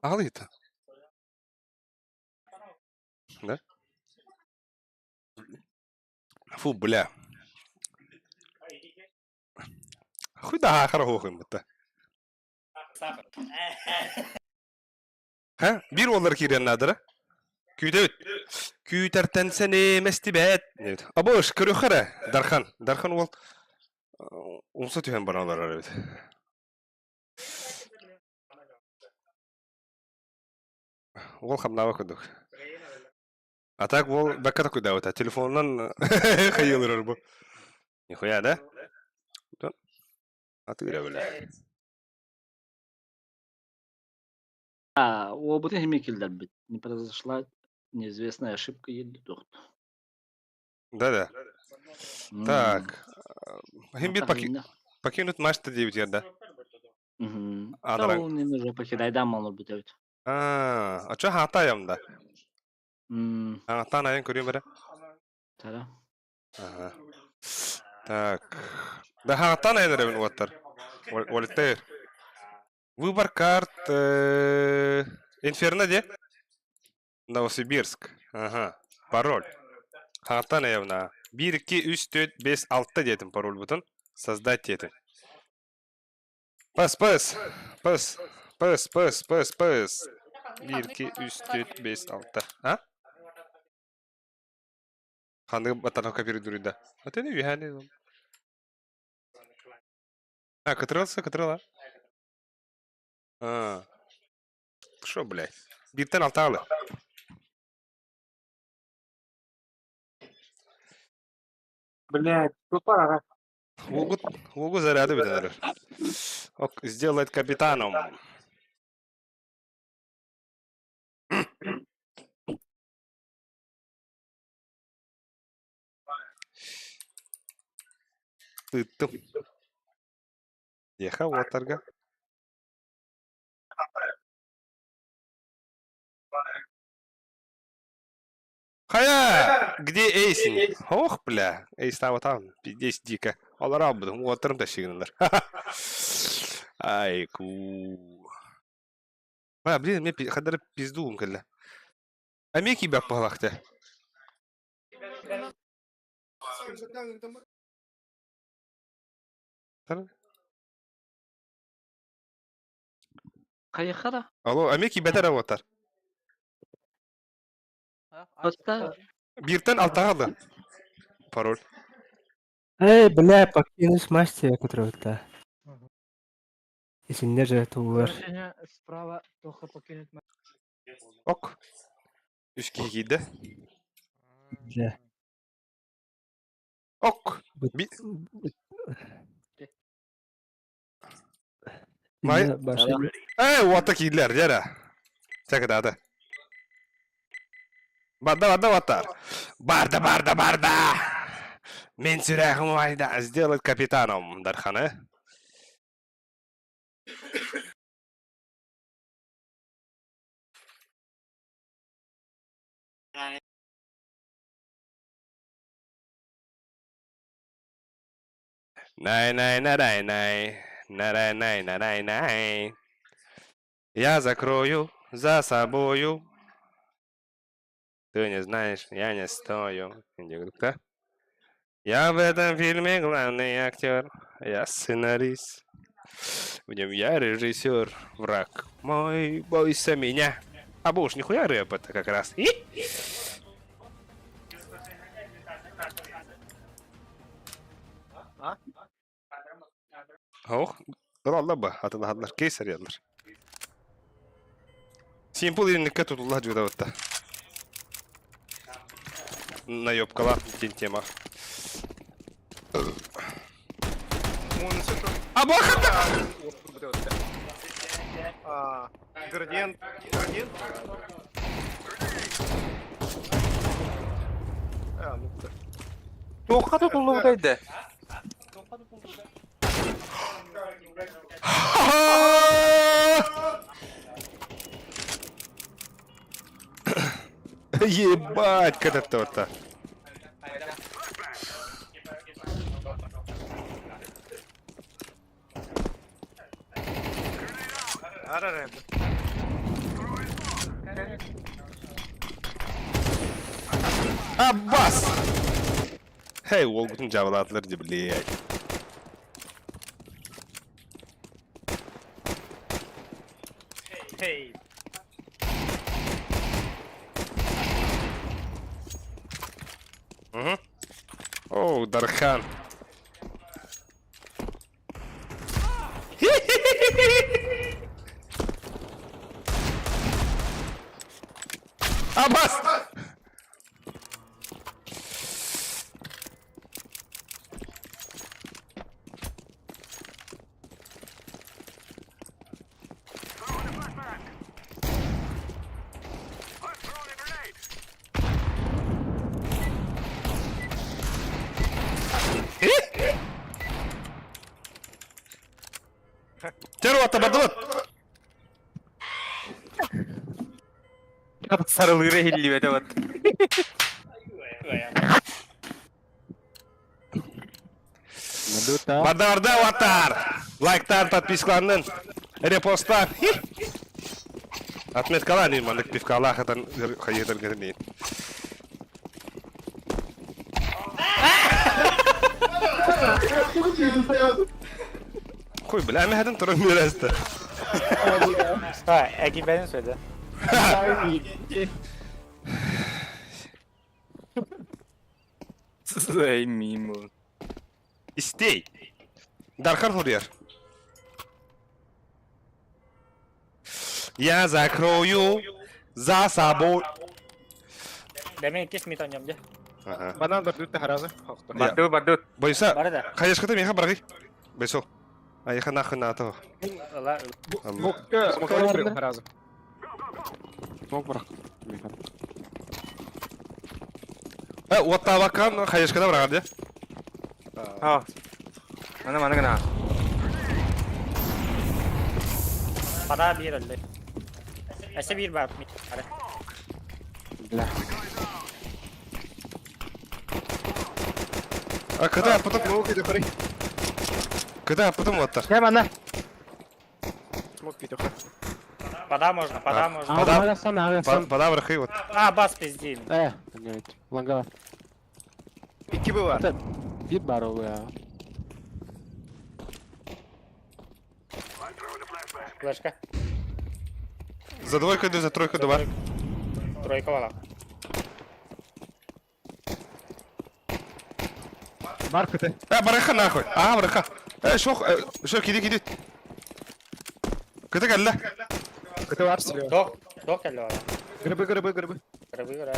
Ағалыйта. Да? Фу, бля. Хуй да хара хоохым бытта. Ха? Бир олар киирэн наадара. Күүтэбит. Күүтэртэн сэнээмэстибэт. Абыш, көрүөххэ Дархан. Дархан уол умса түһэн баран олорор эбит. Уол хамнаба курдук. А так уол бэккэ такуйдаабыта. Телефонунан хайыылырар бу. Нихуя, да? Атыыра бля. А, уолбутун хими киллэрбит. Не произошла неизвестная ошибка елде тохт. Да-да. Так. Хим бир покинуть матч диэбит да? Адаран. Ол не нужно покидайдан мал бүтөбүт. А, а чо хаатаям да? Хаатаан айан көрүм эрэ. Тара. Ага. Так. Да хаатаан айан эрэ уоттар. Уолиттер. Выбор карт Инферно де? Новосибирск. Ага. Пароль. Хаатаан аявна. 1, 2, 3, 4, 5, 6 диэтим пароль бутун. Создать диэтим. Пас, пас. Пас. Пас, пас, пас, пас. 1, 2, 3, 4, 5, 6. А? Ханнык батарха передурida. А ты не вихани. А, кытырылса, кытырыла. А. Шо, блядь? Бииртэн алтаалы. Блядь, тупа. Уолгу, уолгу заряды бүтэн Ок, сделать капитаном. Тыттым. Еха, уоттарга. Хая! Где Эйсин? Ох, бля. Эйс там там. Пиздец дико. Олар албыдым. Уоттарым да шигинлер. Ай, ку. А, блин, мне хадары пизду кэллэ. А меки бак палахта. Хайыхара. Алло, а меки бәтер уоттар. Отта. Биртен алтаҕа Пароль. Эй, бля, покинуть матч которого-то. Если не же, то уэр. Справа только покинуть матч. Ок. Үс киһи киирдэ. Бля. Ок. Би... Май... Эй, уота киирлэр, дьэ Чакыдаады. Барда, барда, уоттар. Барда, барда, барда! Мин сүрэҕим уайда сделать капитаном, Дарханы. Най най най най най най най най най най. Я закрою за собою. Ты не знаешь, я не стою. Кто? Я в этом фильме главный актер. Я сценарист. В нем я режиссер. Враг мой, бойся меня. А уж нихуя рэп это как раз. И? А? Ох, ылаллар ба, атылаһаллар, кейс арыйаллар. Симпл иринникке тутулла дьуутабытта. Наебкалаах диэн тема. А бахата! Градиент, градиент. А, ну да. Туохха тутуллубутай да? Ебать, кататта. Аббас! Хей, уолгутун дьаабылаатылар дии, блядь. Hey. Угу. Оу, Дархан. Аббас! Теруата бардыбыт! Сарылыыра иһиллибэтэ вот. Барда барда аватар! Лайктан, подпискаланнын, репосттан. Отметкалаан маннык пивкалаах ытан хайыытар гэрниин. Хуй, бля, мэхэтин туран биэрэстэ. Ha, Egi benim söyledi. Эй, мимо. Истей. Дархан Хурьер. Я закрою за собой. Demin иккис мид оонньуом дии. Ага. Банан бардут таһаразы. Бардыбыт, бардыбыт. Бойса, Бары да. хайышката меха баргы. Бойсо. Айха нахуй на то. Ыла, Смокка таһаразы. Смок бырах. Э, уоттаабаккан хайышката барагар дии. А. Маны маны гына. Пада биир өллө. Өссө биир бар. Ары. Бля. А когда потом, Смок идёхры. когда потом уоттар. Дьэ манна. Смок идёхры. Пада можно, пада можно. Пада- Ааҕасан, ааҕасан. Пада барахы вот. А, бас пиздин. Э, нет. Ланга. Икки была. Биир бар ол я. Флешка. За двойку иду, за тройку два. Тройка вала. Бар көтө. Э, бараха нахуй. А, бараха. Э, шох, шо, киди, киди. Кыта кэллэ. Көтө бар слева. Дох, дох кэллэ вала. Грибы, грибы, грибы. Грибы, грибы.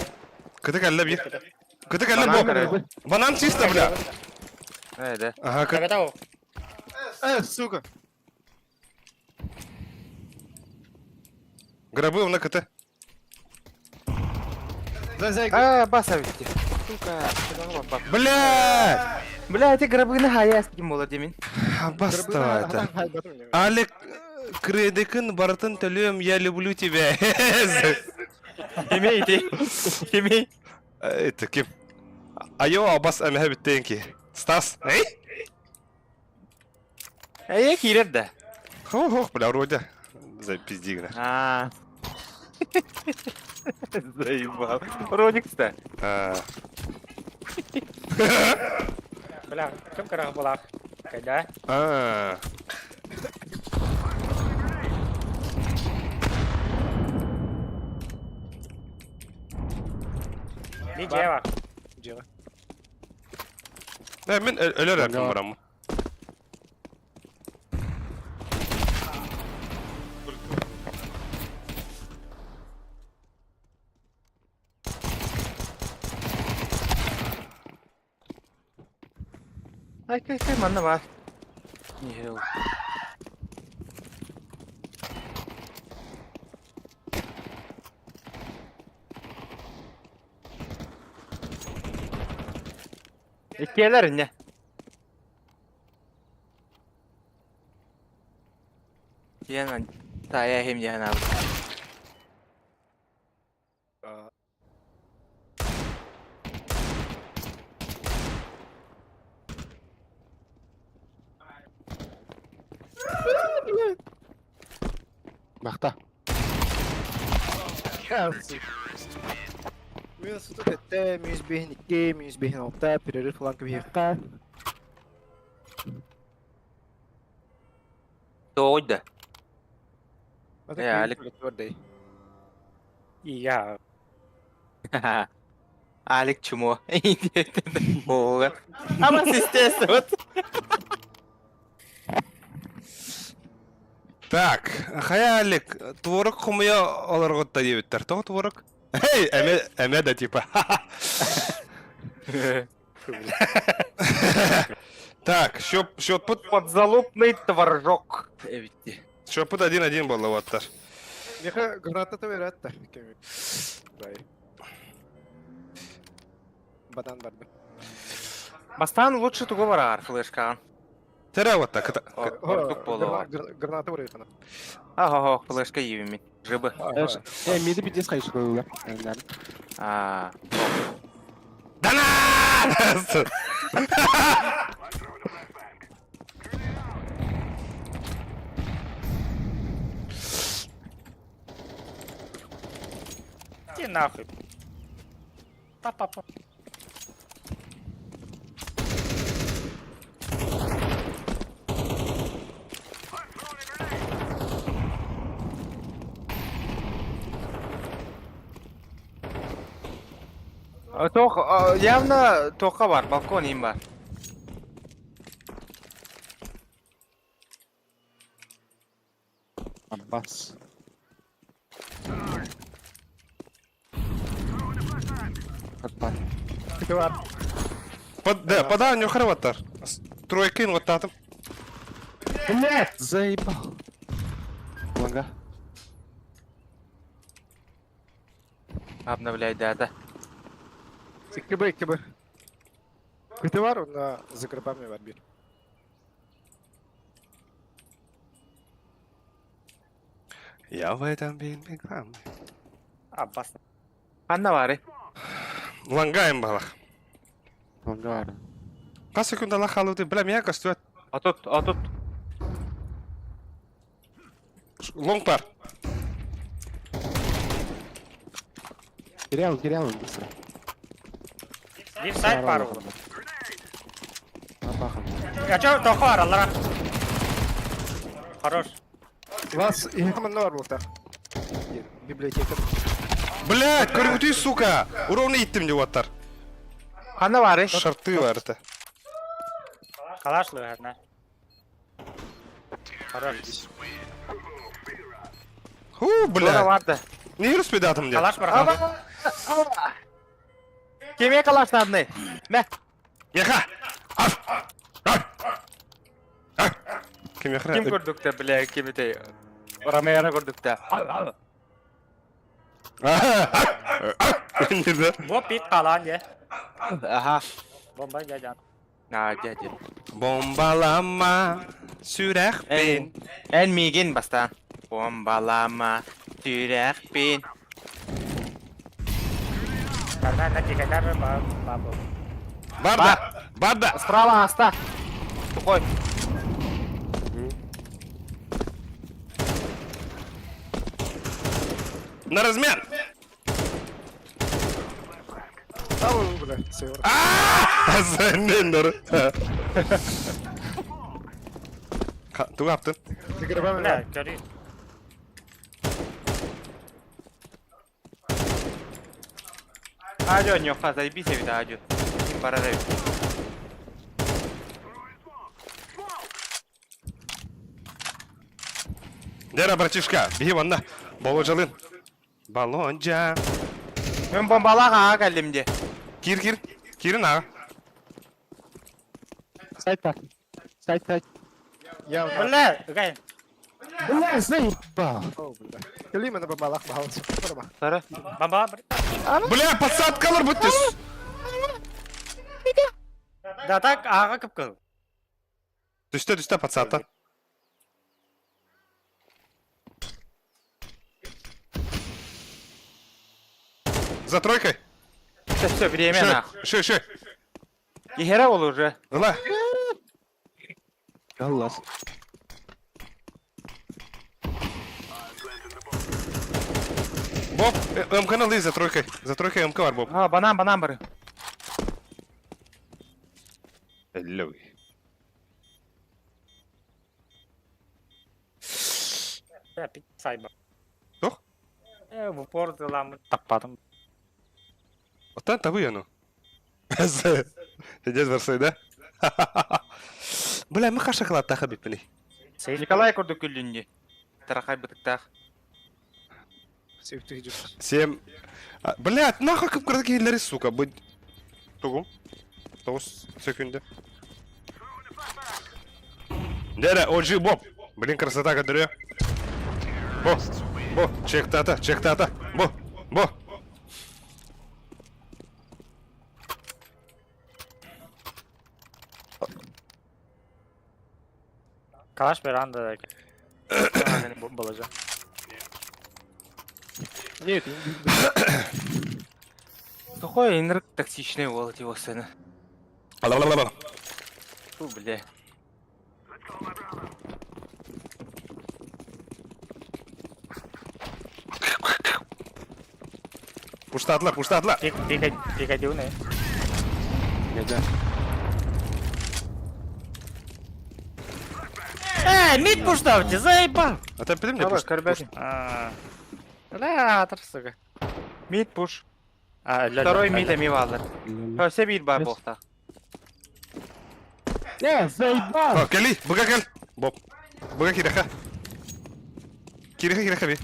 Кыта кэллэ биир. Кыта кэллэ бу. Банан чисто, бля. Э, да. Ага, кы- Кабета ол. Э, сука. Гробы у КТ. За за. А, баса битти. Сука, Бля! Бля, эти гробы хаяс ким буолар димин. Абас это. Алек кредикин барытын төлөм, я люблю тебя. Кимей ти. Кимей. Это ким? Айо, абас эмэһэ бүттэн ки. Стас, эй? Эй, киирэр да. Хо-хо, бля, вроде. Запизди, гына. А. Заебал. Роникс-то. А. Бля, ким кырах булах. Кайда? А. Би жева. Жева. Э, мен өлөр эркин барамын. Ай, кай, кай, манна баар. Нихил. Иккиэлэр инньэ. Диэн таайа иһим диэн аабыт. Бахта. Минус 37, минус 52, минус 56, перерыв ылан кэбиһиэххэ. Тоҕуй да. Это Э, Алик. твердый. И я. Алик чмо. Оҕа. Ама естественно. Так, хайа Алик, творог хомуйа олоргутта диэбиттэр. Тоҕо творог? Эй, эмэ, эмэ да типа. Так, счет, счетпут, Подзалупный творожок. Эбитти. счетпут 1-1 буолла уоттар. Миха граната вератта. Бадан барды. Бастаан лучше тугу бараар флешкаҕын. Тэрэ уотта, кыта... Ордук буолуоҕа. Граната урайхана. Ахо, флешка иибиммин. Жыбы. Э, миди пиздец хайшколла. Аа. Дана! Иди нахуй. Па-па-па. Тох, явно тоха бар, балкон им бар. Аббас. Отпад. Под, да, пода, не хорваттар. Тройкин вот татым. Блять, заебал. Ланга. Обновляй дата. КБ, КБ. Кытывар на за гробами в арбит. Я в этом фильме главный. Аббас. Ханна бары. Лангаем балах. Лангар. Хас секунда лахалуты, бля, меня костюет. А тут, а тут. Лонг пар. Кирилл, Кирилл, быстро. Биир сайт баар буолла. Абахан. Я чё, тоха араллара. Хорош. Вас и бар буолта. Библиотека. Блять, көргүтүй, сука! Уровны иттим деп аттар. Ханна бары. Шарты бар это. Калаш лыгар, Хорош. Ху, Бля. бля. Барды. Не юрспидатым деп. Калаш бар. Кеме калаштадны. Мә. Меха! Аф! Аф! Аф! Ким меха? Ким көрдүк те, бля, ким те. Ромеро көрдүк те. Бу пит калан же. Аха. Бомба жажан. А, дядя. Бомбалама сүрэхпин. Эн мигин бастан. Бомбалама сүрэхпин. Карна на тикакар ба бабу. Барда! Барда! Справа аста. Сухой. На размен! Ау, бля, север. Сеннен Тугу аптын? За гробами. Бля, көрүй. Ажо ньоха, заебись эбит ажо. Ким барар эбит. Дера, братишка, беги ванна. Болонжалын. Балонжа. Мен бомбалаға аға кәллемде. Кир, кир. Кирин аға. Сайт бар. Сайт, сайт. Явно. Бля, окей. Бля, заебал. О, бля. Кэлиим аны бабалаах баһаалыс. Барама. Сара. Бомба. Бля, подсадкалар бүттүс. Да так, ага кып-кыл. Түстэ, түстэ подсадка. За тройкой. Все, все, время нахуй. Ше, ше. Ихера ол уже. Ыла. Галлас. Боб, МК-ны ылый за тройкой. За тройкой МК бар, Боб. А, банан, банан бары. Эллөй. Бля, сайба. Туох? Э, в упор дылам таппадым. Оттан табы яну. Идет барсай, да? Бля, мы хаша халаттаха биппини. Николай курдук күллүнди. Тарахай бытыктаах. Севтих жүр. Семь. А, Блядь, нахуй кып кырдык киһилэри, сука, бу... Тугум. Тоғыз секунда. Дере, OG Боб. Блин, красота, которая. Бо, бо, чектата, чектата. Бо, бо. Калаш бер анда Балажа. Нет, Сухой инрык токсичный ол его сыны. Ла-ла-ла-ла. Фу, бля. Пуштатла, пуштатла. Пик, пик, пик, Дядя. Э, мид пуштавте, заебал! А там пидем мне Давай, пуш. карбяти. А, Бля, атыр, сука. Мид пуш. А, ля, Второй ля, мид ля. эми баалар. Өсө бир бар буохта. Не, заебал. О, кели, быга кел. Боб. Быга киреха. Киреха, киреха би.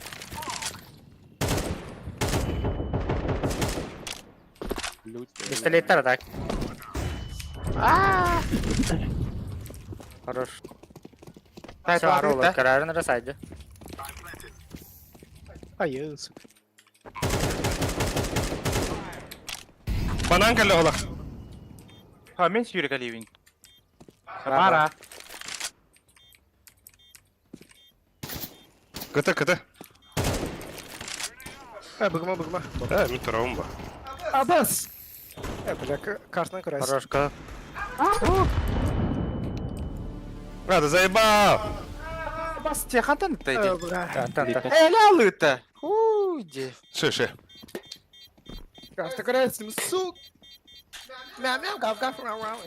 Пистолеттер так. Хорош. Сайт Все, бар оролы, да? карарын расайды. Айыз. Банан кэллэ олах. Ха, мен сүйрек алибин. Бара. Кыта, кыта. Э, быгма, быгма. Э, мин турабын ба. Абас! Э, бля, картынан көрәсің. Хорош, ка. А, да заебал. Бас те хантан Э, тайди. бля. Та, та, та. Э, лалыта. Хуй. Ше, ше. Карта көрәсің, сук! Мяу, мяу, гав, гав, мяу, мяу.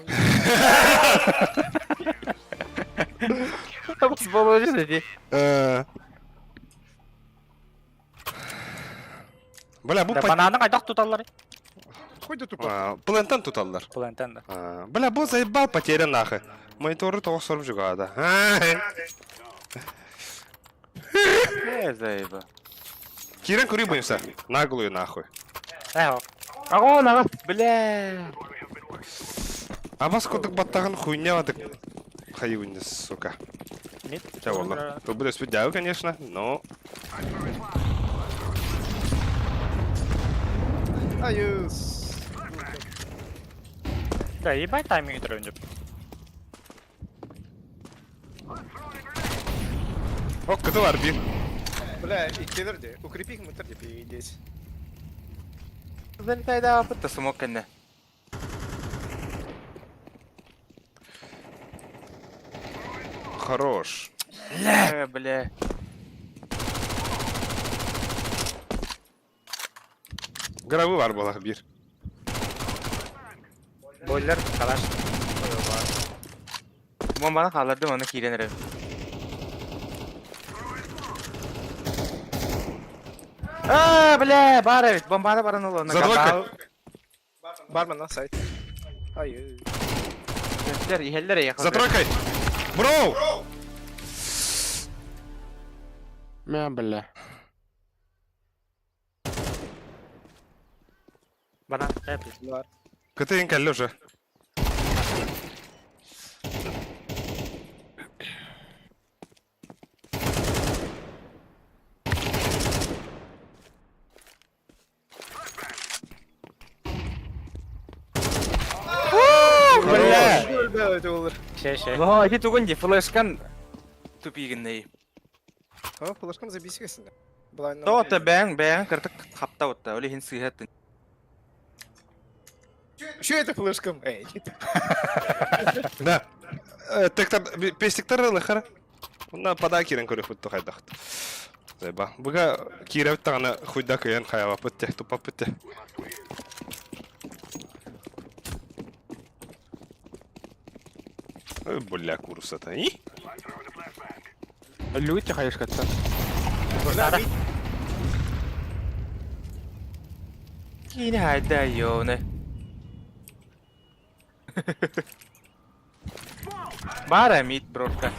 Бас боложы ди. Э. Бля, бу Да, бананы кайдак туталлар. Хуй да тупо. А, Плентан туталлар. Плантан да. А, Бля, бу заебал потеря нахуй. Мониторы тоҕус сорум жугада. Э, заеба. Кирен кури боимся. Наглую нахуй. Э, о. Аго, нага. Бля. А вас кудык баттагын хуйня вадык. Хайуни, сука. Мид. Ча wallah. Тут будет спидяю, конечно, но... Айыз. Да, ебать тайминг өтөрөн деп. О, кыты бар бир. Бля, и келерде. Укрепи их мытыр деп, здесь. Залетай да бытта смок кэнне. Хорош. Э, бля. Гравы бар была бир. Бойлер, калаш. Бомбаны халардым, аны кирен эрем. А, бля, бар эбит. Бомбаны баран ол. За двойкой. Бармен на сайт. Айыз. Ихеллер, ихеллер За тройкой. Броу! Мя, бля. Банан, э, блядь. Кыты ең кәлі уже. хайа олар. Ше, ше. Ну, ити тугун ди флешкан тупигинней. Ха, флешкан забисигасин. Блайн. То бэң бэң кыртык хапта утта. Оле хин сыһаттын. Что это флешком? Эй. Да. Тектар пестиктер лыхар. Онна пада кирен көрөх бүттү хайдахт. Зайба. Буга киреп тагына хуйда кыян хаява бүтте, тупап бүтте. Бля, курса-то. И? Люди хаешкатса. Пуштада. Кини хайда йоне. Бара мид брошка.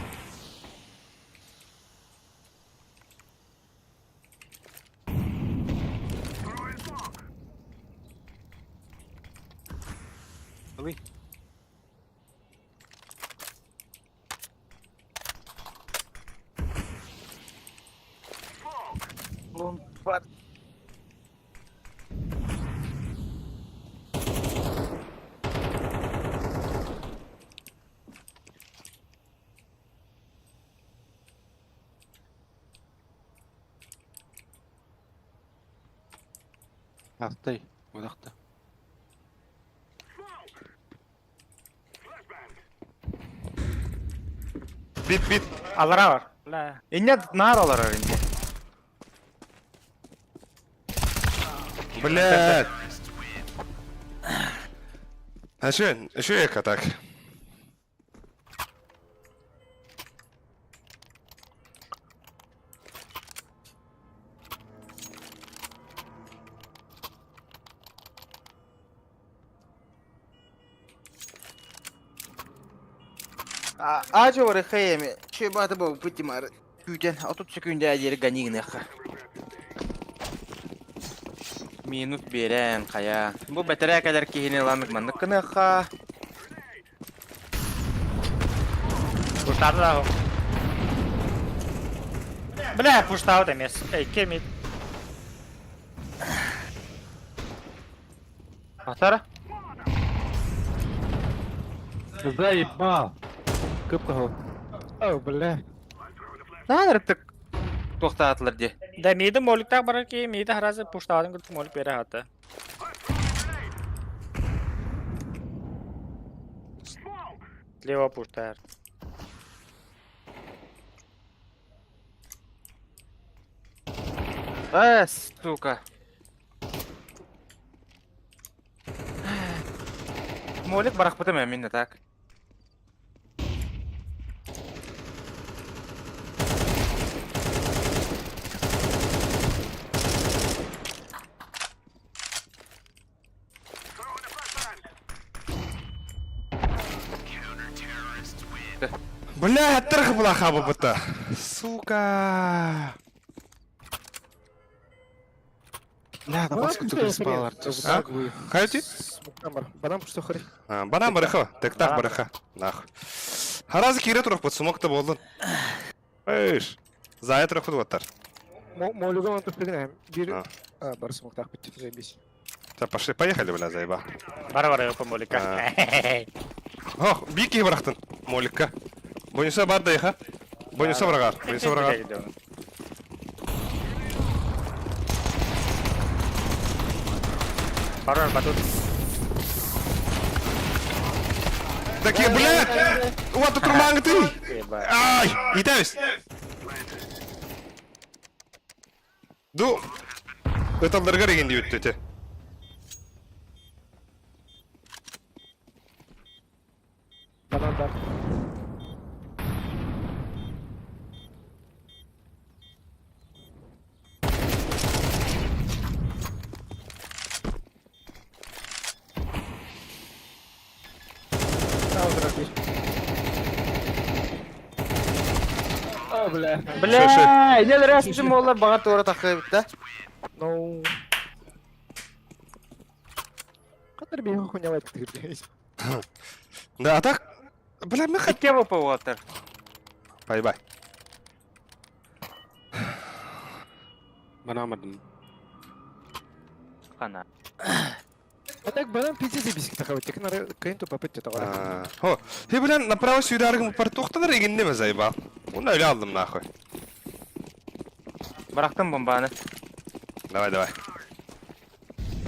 Астай. Удақта. Бит, бит. Алара бар. Бля. Инне нар алар инде. Блядь. А что, что эко так? Ажы ор хэйме. Че баты бу бутимар. Күден 30 секундә жери ганигнеха. Минут берен кая. Бу бәтерә кадәр киһине ланык маннык кыныха. Пуштады да. Бля, пуштады эмес. Эй, кемит. Атара. Заебал. Көп қағыл. О, бля. Надыр тык тоқтатылыр де. Да миди моликтак барар ки, миди харазы пуштадын күтүп молик бере хаты. Лево пуштар. Э, сука. Молик барақ бітім мен так. Бля, тұрғы бұла хабы бұта. Сука. Бля, на баску түгіл спалар. А? Хайти? Банам что хори. Банан барыха, тектах барыха. Нах. Харазы кире тұрық бұт, смокты болдun. Эйш. Зая тұрық бұт оттар. Молюгам он тут Bir А. а, бар смоктах бит заебись. Так, пошли, поехали, бля, заеба. Бара бара yok молика. Ох, бики барахтын. Моликка. Бонуса бар да иха. Бонуса барагар. Бонуса барагар. Бара батут. Такие, блядь! Вот тут руманг ты! Ай! Итавис! Ду! Өталдарга деген деп өтті өте. Банан бар. О, бля. Бля, не рәсім олар баға тура тақы бітті. Ну. Катар бей хуйня лайк ты, блядь. Да, а так... Бля, мы хотим... Хикке болып отыр. Бай-бай. Банамадым. Қана. А так банан пиздец бисик тахабыт, текин ары кыйын тупапыт те тоҕо. Хо, he bilen направо сюда партухтанар эгинне бе заебал. Оны öyle aldım нахуй. Бырахтым бомбаны. Давай, давай.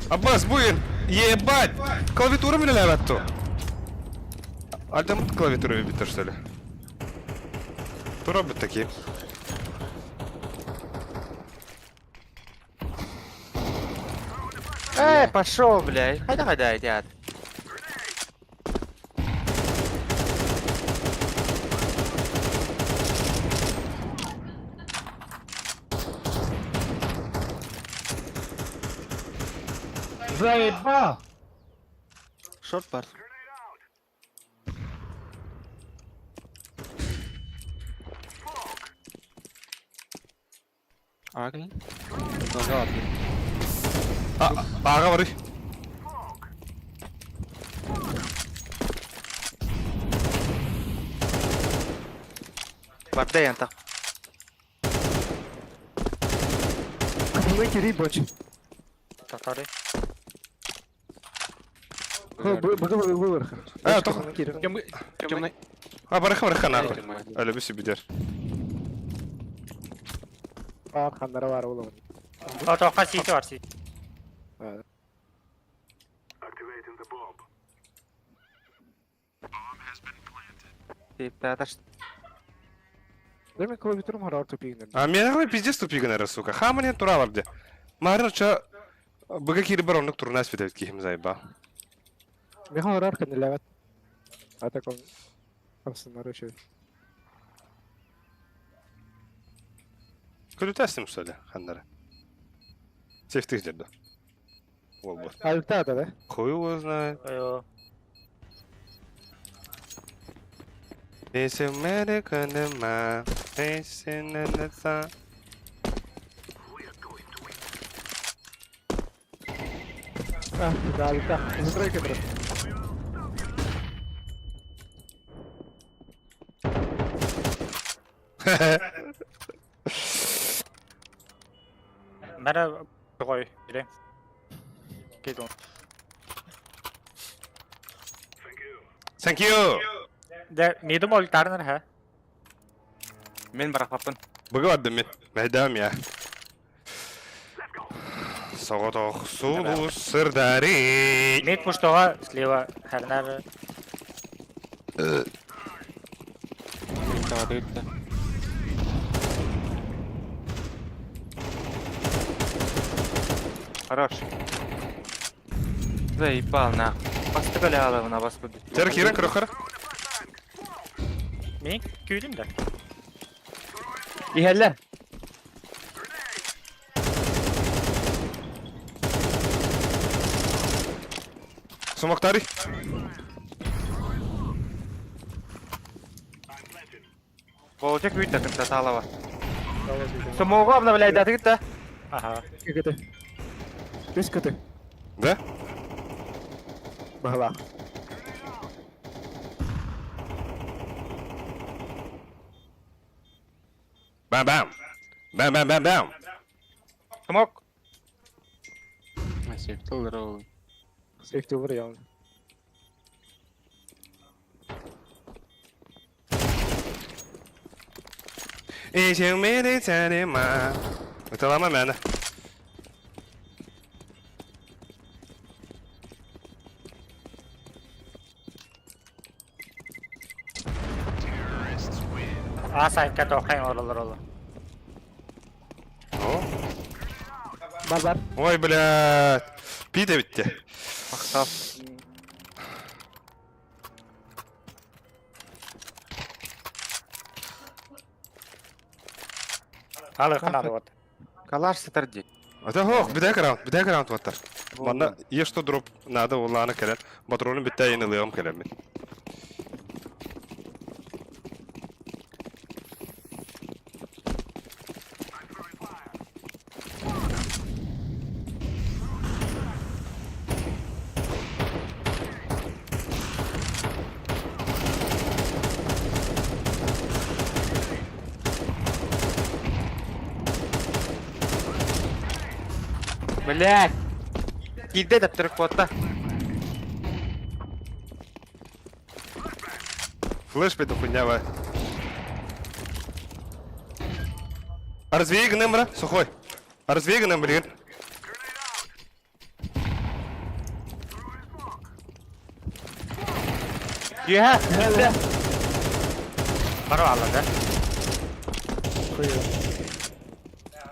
Аббас, буйын! Ебать! Клавиатура мне леватту. Альдам клавиатура битер, что ли? Тура бы такие. Эй, пошел, блядь. Хайда, хайда, дядь. Заебал! Шорт бар. Агли. Нога агли. А, ага, бары. Барда янта. Капылы кири боч. Татары. Быгы быгы быгы. А, тоқ. Темный. А, барыха, барыха, нахуй. Әлі бісі бідер. А, ханнара бар oğlum. А тоққа сити бар сити. Тип, Деме клавиатурам харар тупигнер. А мен ағай пиздец тупигнер, сука. Хаманен тура бар де. Марынча быга кири бар онлык турнас битет кихим заеба. Меха харар канилават. А так он хамсыннар еще. Күлүтәсім сөйле, хандары. Сефтик жерді. Ол бұл. Альта да, да? Хуй его знает. Ой, It's American in my face in the sun. А, да, альта. Застройка, брат. Мәрі қой, биле. Кетон. Thank you. Де, мидім ол тарныр, ха? Мен барахпаппын. Быгы бардым мен. Мәйдам я. Соғытох сулу сырдари. Мид пуштоға слева хәрнәр. Тавадырытта. Хорош. Заебал, нахуй. Басты бля, на бас будет. Тер кирен крохар. Мен күйдім де. Ихәллә. Сумактари. Болчак үйт такын талава. Самого обновляй да ты-то. Ага. КТ. Үс КТ. Да? Бағала. Бам-бам. Бам-бам-бам-бам. Смок. Сейфтил роу. Сейфти бар явно. Ыталама мәні. А сайтка тоқайын оралар олы. О. Бар бар. Ой, блядь. Пиде бітті. Мақтал. Алы қанады вот. Калаш сатарди. Ата хоқ, бидәк раунд, бидәк раунд ваттар. Мана ешто дроп надо уланы келен. Патронын бітті айын ылығым келен мен. Блядь. Килде таптырып куотта. Флеш бит хуйня ва. Развей гнемра, сухой. Развей гнем, блин. Үөһэ. Бары бааллар да.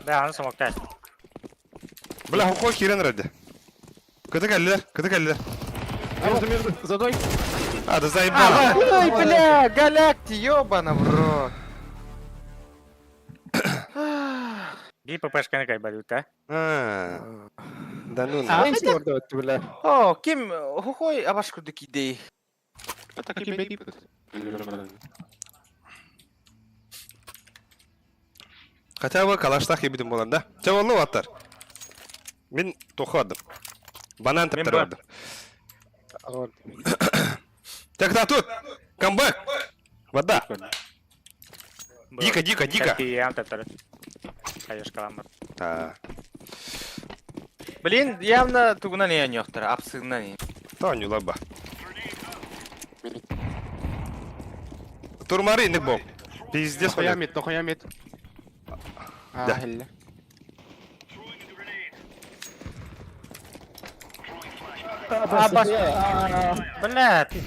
Бля, аны смоктаат. Бля, хохой киирэн эрэрдэ. Кыты кэллилэр, кыты кэллилэр. Между, между, задой. А, да заебало. Ой, бля, галякти, ёбана в рот. Биир ППшканы кайбадыт, а? А, Да ну А, на. бля. О, ким, хохой абаш курдук идей. Хотя бы калаштах ебидим болан, да? Чэ болну аттар. Мин тоходым. Банан Мен тептер бар. бардым. Так, да, тут! Камбэк! Вода! Дико, дико, дико! Киям тептер. Хаешкаламмыт. А, Блин, явно тугунан иэн ёхтар, апсыгынан иэн. Тоню лаба. Турмары индик бом. Пиздец, Нахуя блядь. мид, нахуя мид. А, Да. хелле. Абас. Бля, ты.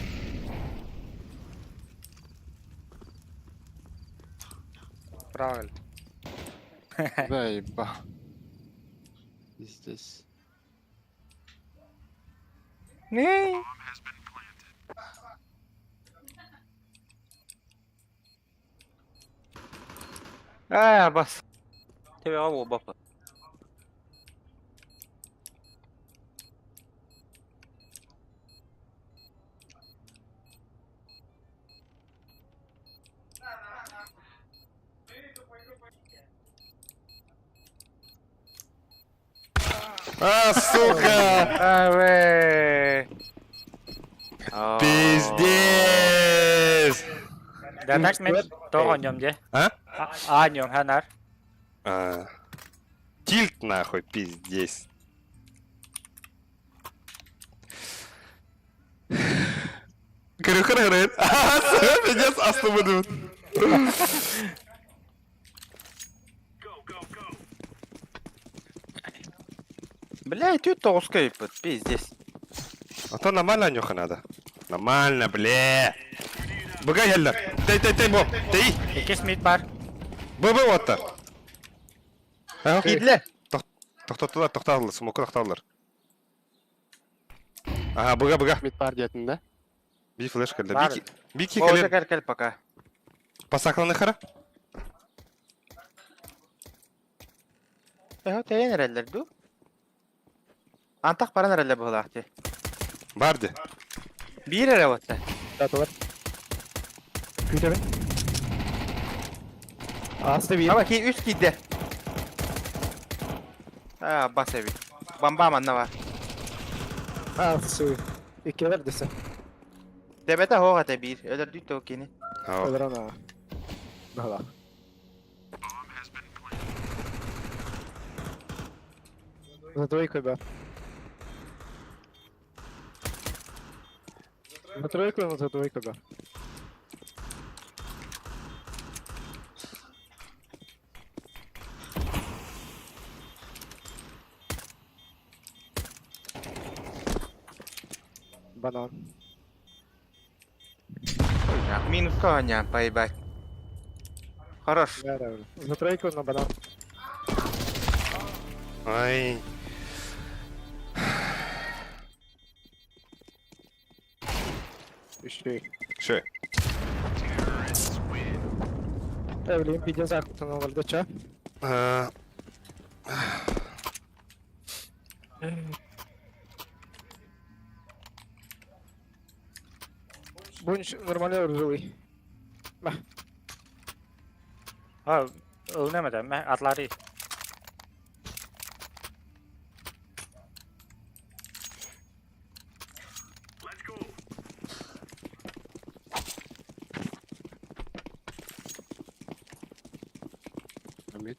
Правильно. Заеба. Здесь. Не. А, бас. Тебе оба бапа. А, сука! А, вэ. Пиздец! Да так мен тоҕо ньом дьэ. А? А ньом ханар. А. Тильт нахуй, пиздец. Кры-кры-кры. А, сука, пиздец, астымы Бля, тут тоғызка еппіт, пиздец. А то нормально нюха надо. Нормально, бля. Быга келлер. Тей, тей, тей, бо. Тей. Иккис мид бар. Б, б, оттар. Кидле. Тоқтаттылар, тоқтадылар, смоку тоқтадылар. Ага, быга, быга. Мид бар диэтин, да? Би флеш келді. Бар. Бики, бики Ожа келер. кәл кәл пока. Пасакланы қара. Эхо, тәйен әрәлләр ду. Антақ баран әрәлләр бұғылақты. Барды. Bir әрә отта. Даталар. Күтәбин. Асты бир. Ама ки үс кидде. А, бас эби. Бамба манна бар. Асты. Иккелер десе. Дебете хоға та bir. Өлөр дүт токени. Ау. Өлөр ана. Бала. За двойкой бар. За тройку, но за двойку бар. Банан. Минус коня, поебать. Хорош. Да, да, да. За тройку на банан. Ай. Еще. Шö. Э, блин, пиздец, ахтан алды, ча? А, Бунч нормально ржавый. А, ылнемede мен атлары. Мид.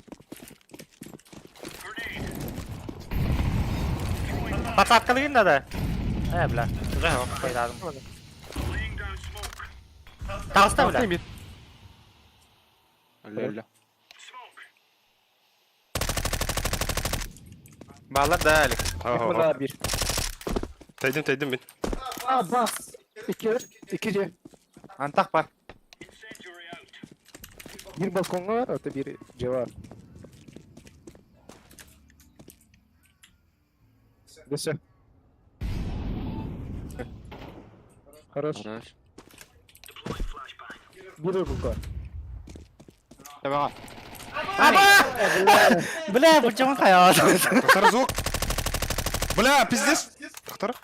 Пацаткалыгын да да. Э, бля. Уже yok, koydum. Таҕыста бля. Мид. Өллө. Балар да Алик. Ага. Bir. Тайдым, тайдым мин. А, бас. İki, iki C. Антах бар. Bir balkonga var, ата bir C var. Десе. Хорош. Хорош. Bir balkon. Табаға. Бля, бу жаман хайа. Тоқтар звук. Бля, пиздец. Тоқтар.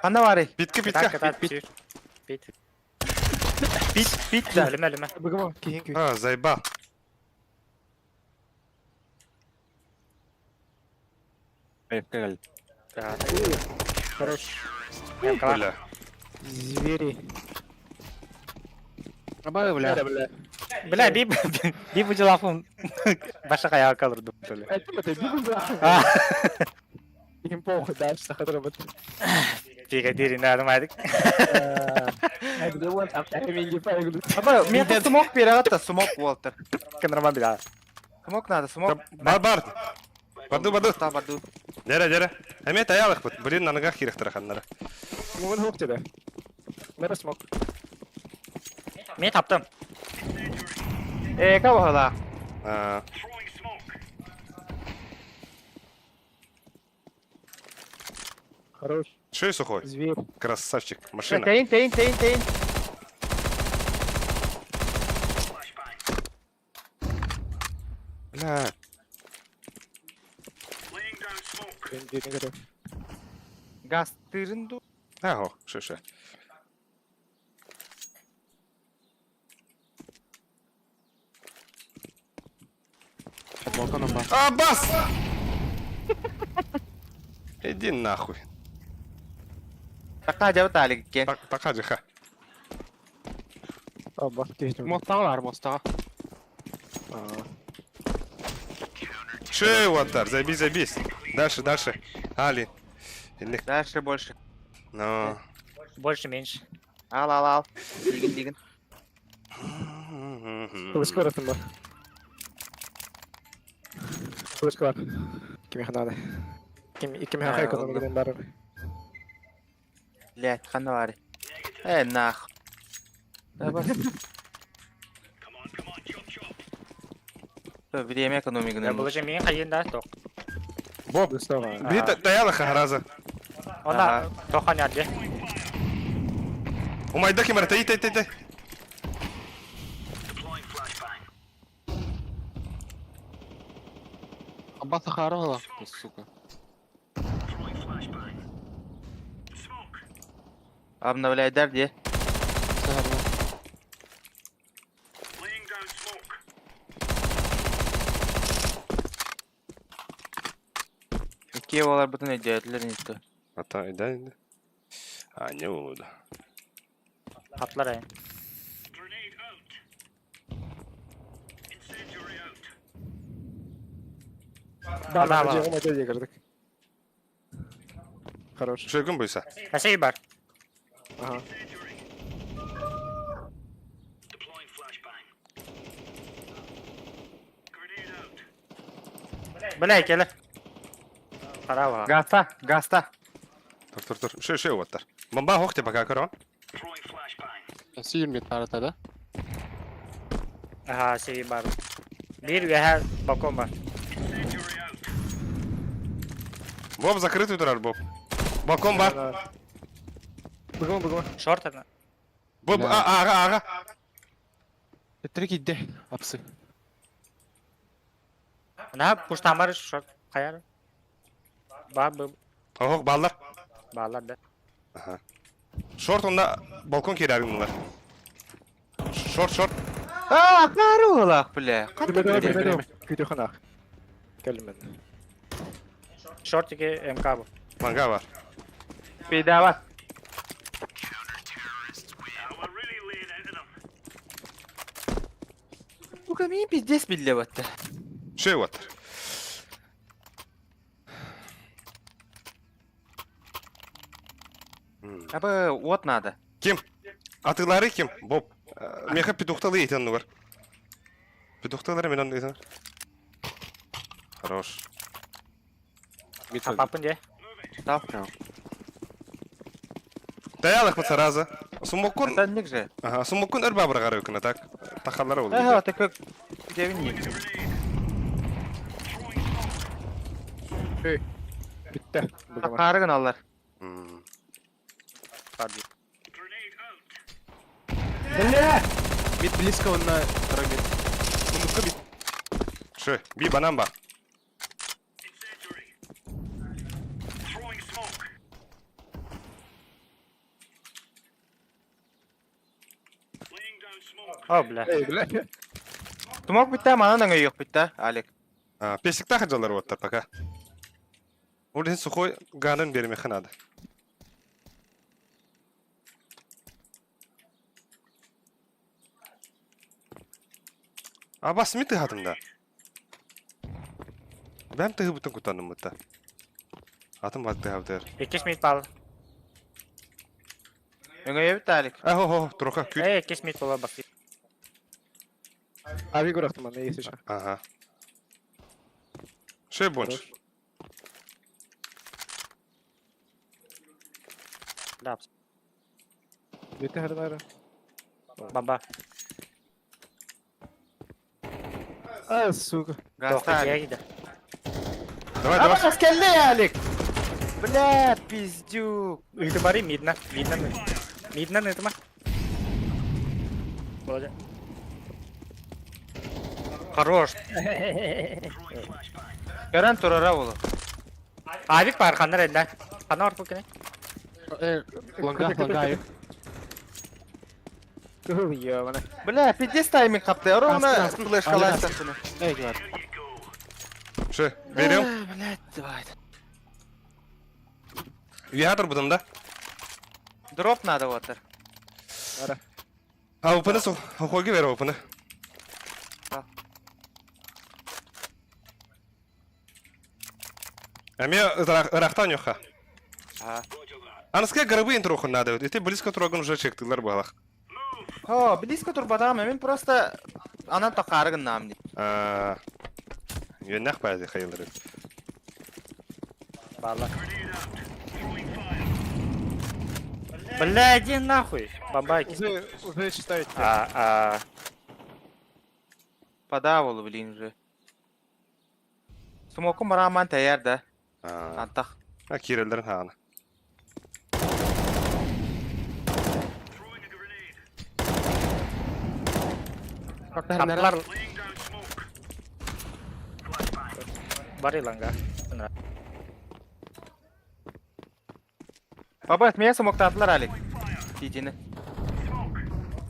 Ханна барый? Битке, битке. Бит, бит. Бит. Бит, бит да. Өлүмэ, өлүмэ. Быгыма, киһин күй. А, заебал. Кел. Хорош. Бля. Звери. Абай, бля. бля. Бля, би би бу жылапым баша каяга калырды. Это это би бля. Им похуй, дальше сахар работает. Биге дирин адымайдык. Аба, мен смок береғатта, смок Уолтер. Нормально бля. Смок надо, смок. Бар, бар. Барду, барду. Та, барду. Дәрә, дәрә. Әмет аялық бұт. Блин, аныға хирықтыра ханнара. Мун хук тебе. Мера смок. Мен таптым. Э, кого хала? А, Хорош. Шо сухой? Зверь. Красавчик. Машина. Тейн, тейн, тейн, тейн. Бля. Газ тырынду. Аго, шо, шо. Балконом бар. А, бас! Иди нахуй. Така жабыт Алик кен. Так, така жиха. А, бас киһин. Мостаға бар, мостаға. Шо, Уаттар, забись, забись. Дальше, дальше. Али. Инник. Дальше больше. Ну. Больше меньше. Ал, ал, ал. Дигин, дигин. Флешка бар бар. Флешка бар. Ким ханада. Ким ким А, хай экономикадан бар. Блять, ханна барый. Э, нах. Давай. Время Я экономиканы. бұл же мен қайында тоқ. Боб, Достава. бит таялық хараза. Она тоқан ярде. Умайда кемер, тай, тай, тай, тай. Аббаса харала, сука. Обновляй дерди. Сахарла. Икки олар бүтін өйдәділер нетті. Ата, ида, ида. А, не болды. Атлар айын. Бар, Ана, бар. Умайда дегердик. Хорош. Шо күн бойса? Әсей бар. Ага. Бля, келі. Қарауға. Гаста, гаста. Тұр, тұр, тұр. Шо, шо, Уаттар. Бомба хоқ деп пока көрон. Сүйір мет барата да? Аха, сей бар. Bir ve балкон бар. Боб закрытый тұрар, Боб. Балкон бар. Быгыма, быгыма. Шорт ана. Боб, Бля. а, аға, аға. Тетірек идде, апсы. Ана пуштамар шорт қаяр. Бар бу Охок, баллар. балар да. Аха. Шорт онда балкон керәргін Шорт, шорт. А, карулах, бля. Бля, Күтө ханах. Кәлмен. Шорт ике МК бу. Манга бар. Пейдават. Сука, мен пиздец биле батты. Шо, Уаттар. Абы, вот надо. Ким? Атылары ким? Боб. Меха петухталы итен нугар. Петухталары мен онны итен. Хорош. Апапын де. Тап прям. Таялых вот зараза. Сумоккун. Это ник же. Ага, сумоккун өр бабыргары өкүнө так. Тахалары болду. Ага, так девин ник. Битте. Бүгін. Харыгын алар. Бля! Мид близко он на второй мид. Мундукка мид. Шы, би банан ба. О, бля. Эй, бля. Тумак битте, манан өңө yok битте, Алик. Песикта хаджалар оттар пока. Урдин сухой ганын бермехе надо. Абас ми тыгатым да. Бәм тыгы бүтін кутаным мұтта. Атым бар тыгабдыр. Иккис мид бал. Өңө битте, Алик. Ахо, хо, туруха, күт. Эй, иккис мид бола бак. Ави көрөктім аны, если что. Ага. Шей бонч. Да. Битте харнара. Бомба. А, сука. Гаста, Алик. Тоқы Давай, давай. Абас келди, Алик. Бля, пиздюк. Үйді бары мидна. Мидна. Мидна нытыма. Володя. Хорош. Көрөн турара болу. Авик бар, ханнар элді. Ханна арпы кene. Лонга, лонга, ай. Ёбана. Бля, пиздец тайминг капты. Ровно Астын, флешка Алик, лайстан. Эй, говор. Шей, берем. Блядь, давай. Виатр будем, да? Дроп надо вот. А, опыны су. Хойги бер опыны. Әме ырахтан йоха. Ага. Аныске грибы интрохун надо. Эти близко троган уже чектылар балах. О, близко турбадам, мен просто анан тақарыгын нам ди. А. Юннах бази хайылдыр. Бала. Бля, иди нахуй. Бомба иккис. Уже, уже читаете. А, а. Падаволу, блин, уже. Смоку мараман таяр да. А, Антах. а кирелдерин ханы. Атлар. Бары ланга. Баба, меня смоктатлар, Алик. Титини.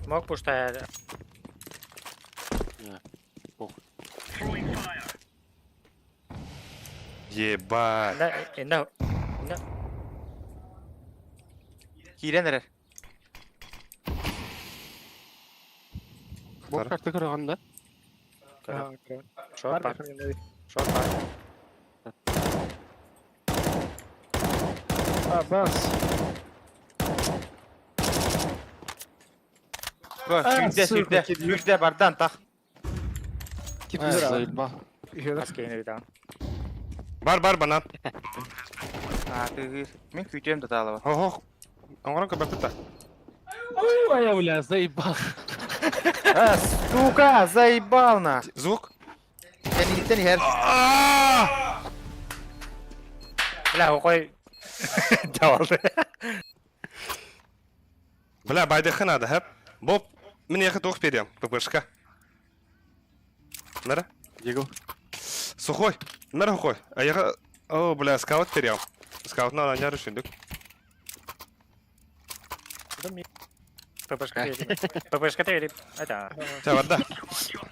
Мог пушта. Ебать. Да, инда. Инда. Кирен эрер. Бок карты көргөн да? Ага, көрөм. Шорт Бар бар. механизм. Шорт бар. А, бас. Бо, сүрдэ, сука, сүрдэ, кирдип. сүрдэ бардан тах. Кип Ай, жүр. заебал. Еще раз. Аскейні бит Бар бар банан. А, тыгыр. Мен күтөм да талаба. Хо хо. Аңгыран көбәп та. Ой, бля, заебал. А, сука, заебал на. Звук. Кәнигиттен хер. А! Бля, оқой. Жауалды. Бля, байдыхы надо, хэп. Боб, мне ехать ох перем, ППшка. Нара? Дигл. Сухой. Нара сухой. А я... О, бля, скаут перем. Скаут на не решили. ППшка терим. ППшка терим. Это. Чаварда.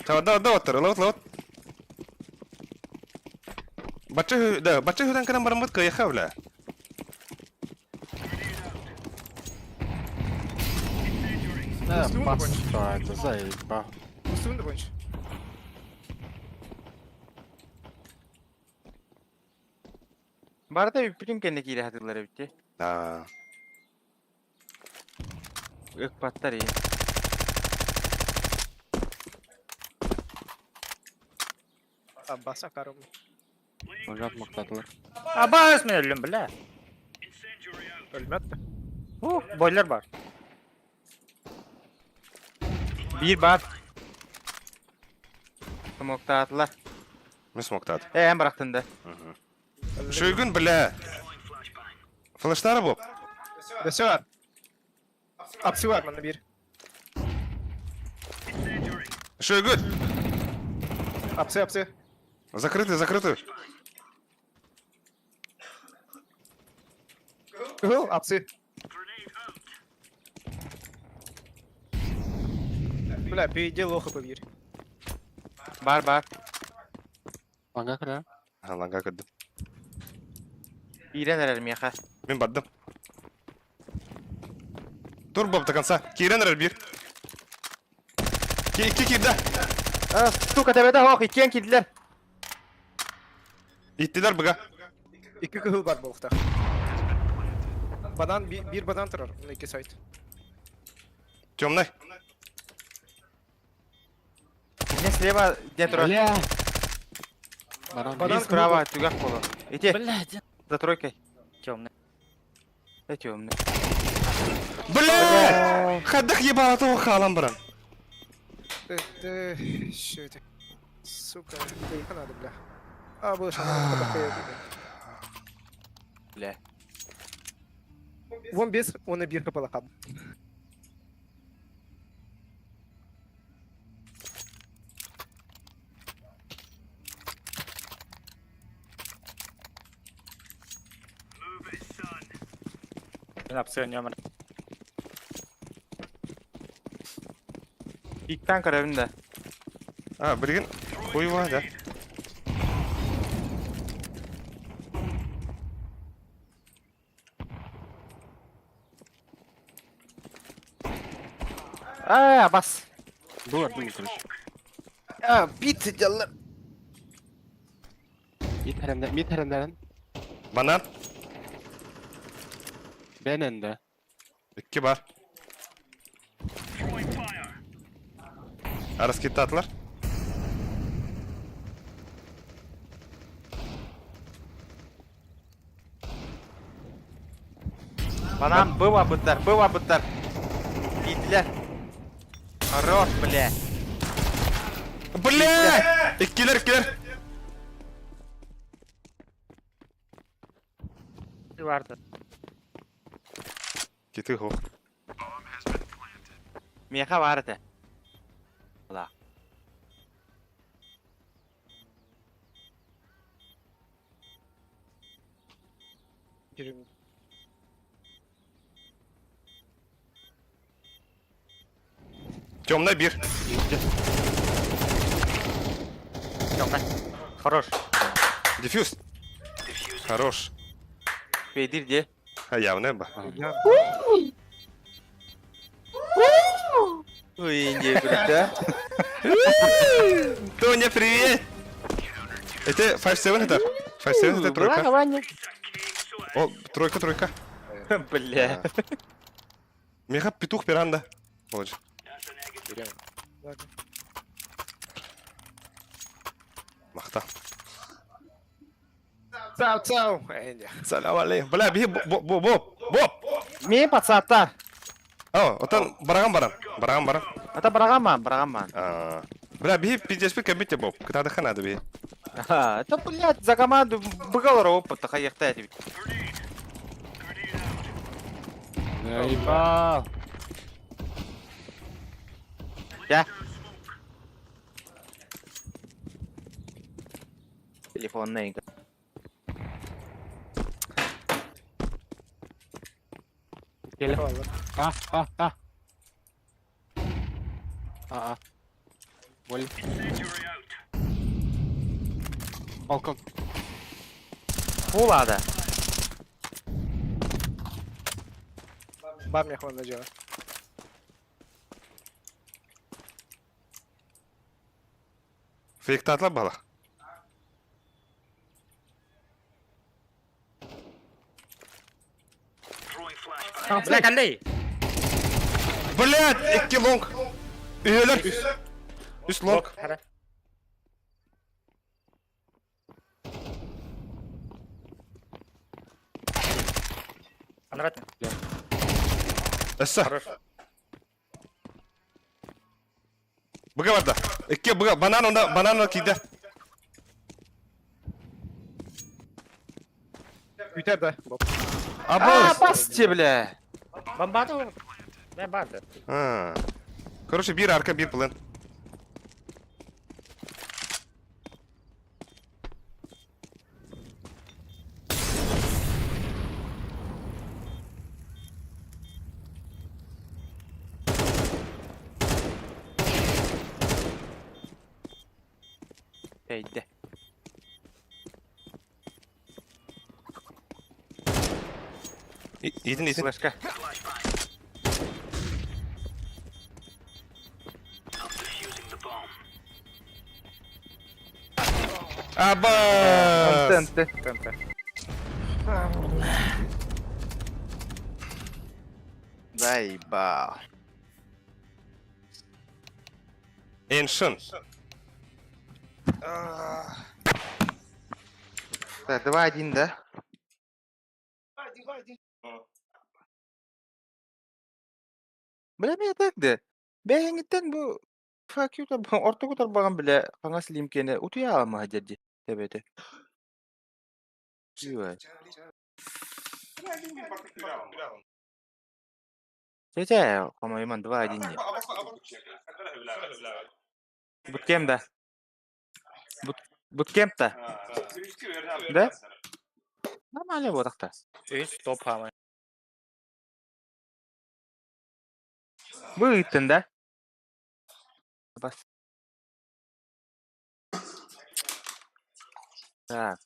Чаварда, да, оттар, лот, лот. Бачы, да, бачы хүдән кенән барымыт кыйха, бля. Да, баста, заебал. Үстүмдү бойынша. Барда үпүтүн кэнне киирэ хатылар эбитти. Да. Өк баттар ии. Аббас акарым. Ожат мактатылар. Абаас мен өллүм, бля. Өлмөт да. Ух, бойлер бар. Биир баар. Смоктаатылар. Мен смоктаат. Э, эн бырахтын да. Шойгун, бля. Флештары боп. Өссө бар. Апсы бар манна биир. Шойгун. Апсы, апсы. Закрытый, закрытый. Кыһыл, апсы. Бля, передел лоха побир. Бар бар. Ланга кыра. Ланга кырдым. Киирэн эрэр миэхэ. Мин бардым. Тур Боб до конца. Киирэн эрэр биир. Икки киирдэ. Сука, төбөтө ох, иккиэн киирдилэр. Иттилэр быга. Икки кыһыл бар буолуохтаах. Банан, биир банан турар, икки сайт. Темный. Не слева, где турар? Бля. Баран. Банан Биир справа, түгэх буолуо. Ити, Блядь. за тройкой. Темный. Э, темный. Бля! Хадах ебало того халам баран. Ты, ты, что это? Сука, это их надо, бля. А, было шаман, Бля. Вон без, он и бирка полохам. Мин апсы нөмір. Иктан көрөбүн да. А, билигин хуйва, да. А, бас. Было, было, короче. А, бит дьаллар. Мид хәрәмдә, мид хәрәмдәрен. Банан. Бәнән дә. Икки бар. Араскиттаатылар. Банан быва быттар, быва быттар. Битлер. Хорош, бля. Бля! Иккилэр, иккилэр. Барды. Кити хох. Миэхэ баар этэ. Ла. Темный бир. Темный. Хорош. Дефьюз. Хорош. Бейдир де. А явно ба. Ой, не, да? Тоня, привет! Это 5-7 это? 5-7 это тройка. О, тройка, тройка. Бля. Меха петух пиранда. Молодец. Махта. Цау, цау. Салам алейкум. Бля, би, бо, бо, бо, бо. Мен пацаттар. О, отан бараган баран. Бараган баран. Ата барагаман, барагаман. Бля, би пиздец кабите боб. Кытады ханады би. Ага, это, блядь, за команду быгалар опыта хаякта тебе. Заебал. Я. Телефонная игра. А, а, а. А, а. Боль. Балкон. Фулада. Бар мне хватит дело. Фейктатла бала. Бля, каллей. Блядь, икки лонг. Үйелер. Үс лонг. Анрат. Өссө. Хорош. Быга барда. Икки быга банан онда банан киирдэ. Бүтэр да. Боп. А, Абыс. басте, бля. Бомбаду. Не барды. А. Короче, биир арка, биир план. Эйде. Итин итин. Флешка. Абыс. НТ, НТ. Заебал. Эншин. Так, 2-1, да? Бля, мен так да. Бэйэҥиттэн бу fuck you ортоку тарбаҕын бля хаҥас илиим киэнэ утуйа аламаһа дьэрдьи тэбэтэ. Чэ-чэ, хомойуман 2-1 диэн. Буткемп да. Буткемп-то. Да? Нормально вот так-то. Үс топ хамай. Бу ыыттын да? Бас. Так.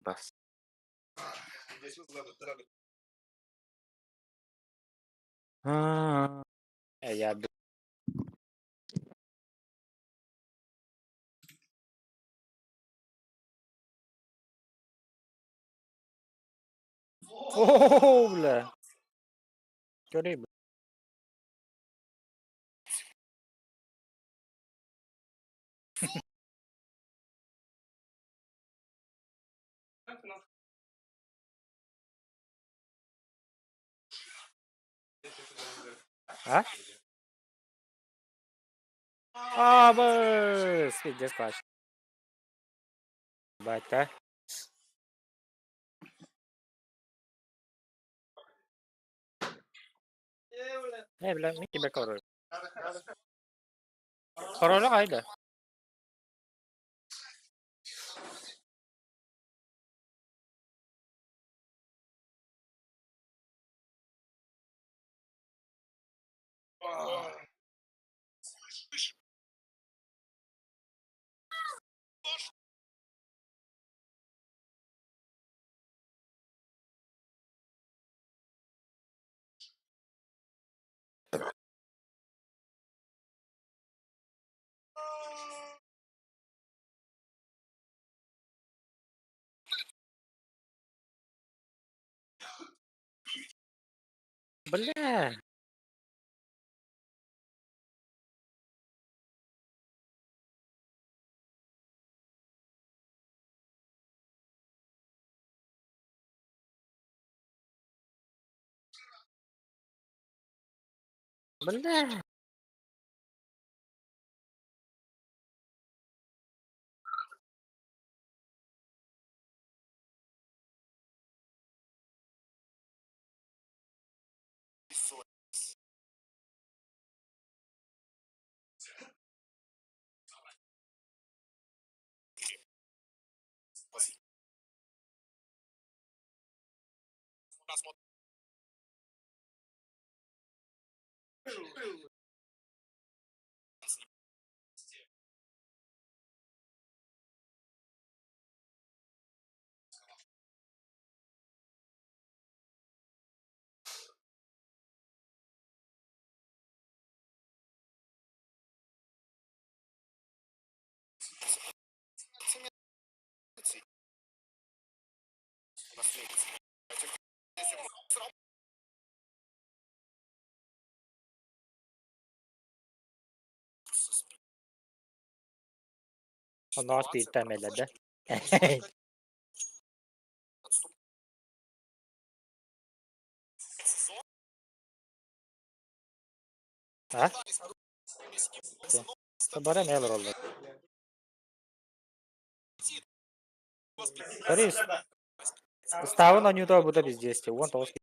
Бас. А, Я О, бля. Көрей, бля. А? А, быс, пиздец, класс. Бать, а? Э, бля, мен тебе король. Король қайда? Бля. Бля. Онноос бииртэ эмэлэрдэ. А? Бара эмэ олороллор. Борис, ставын оонньуута бута пиздец, 19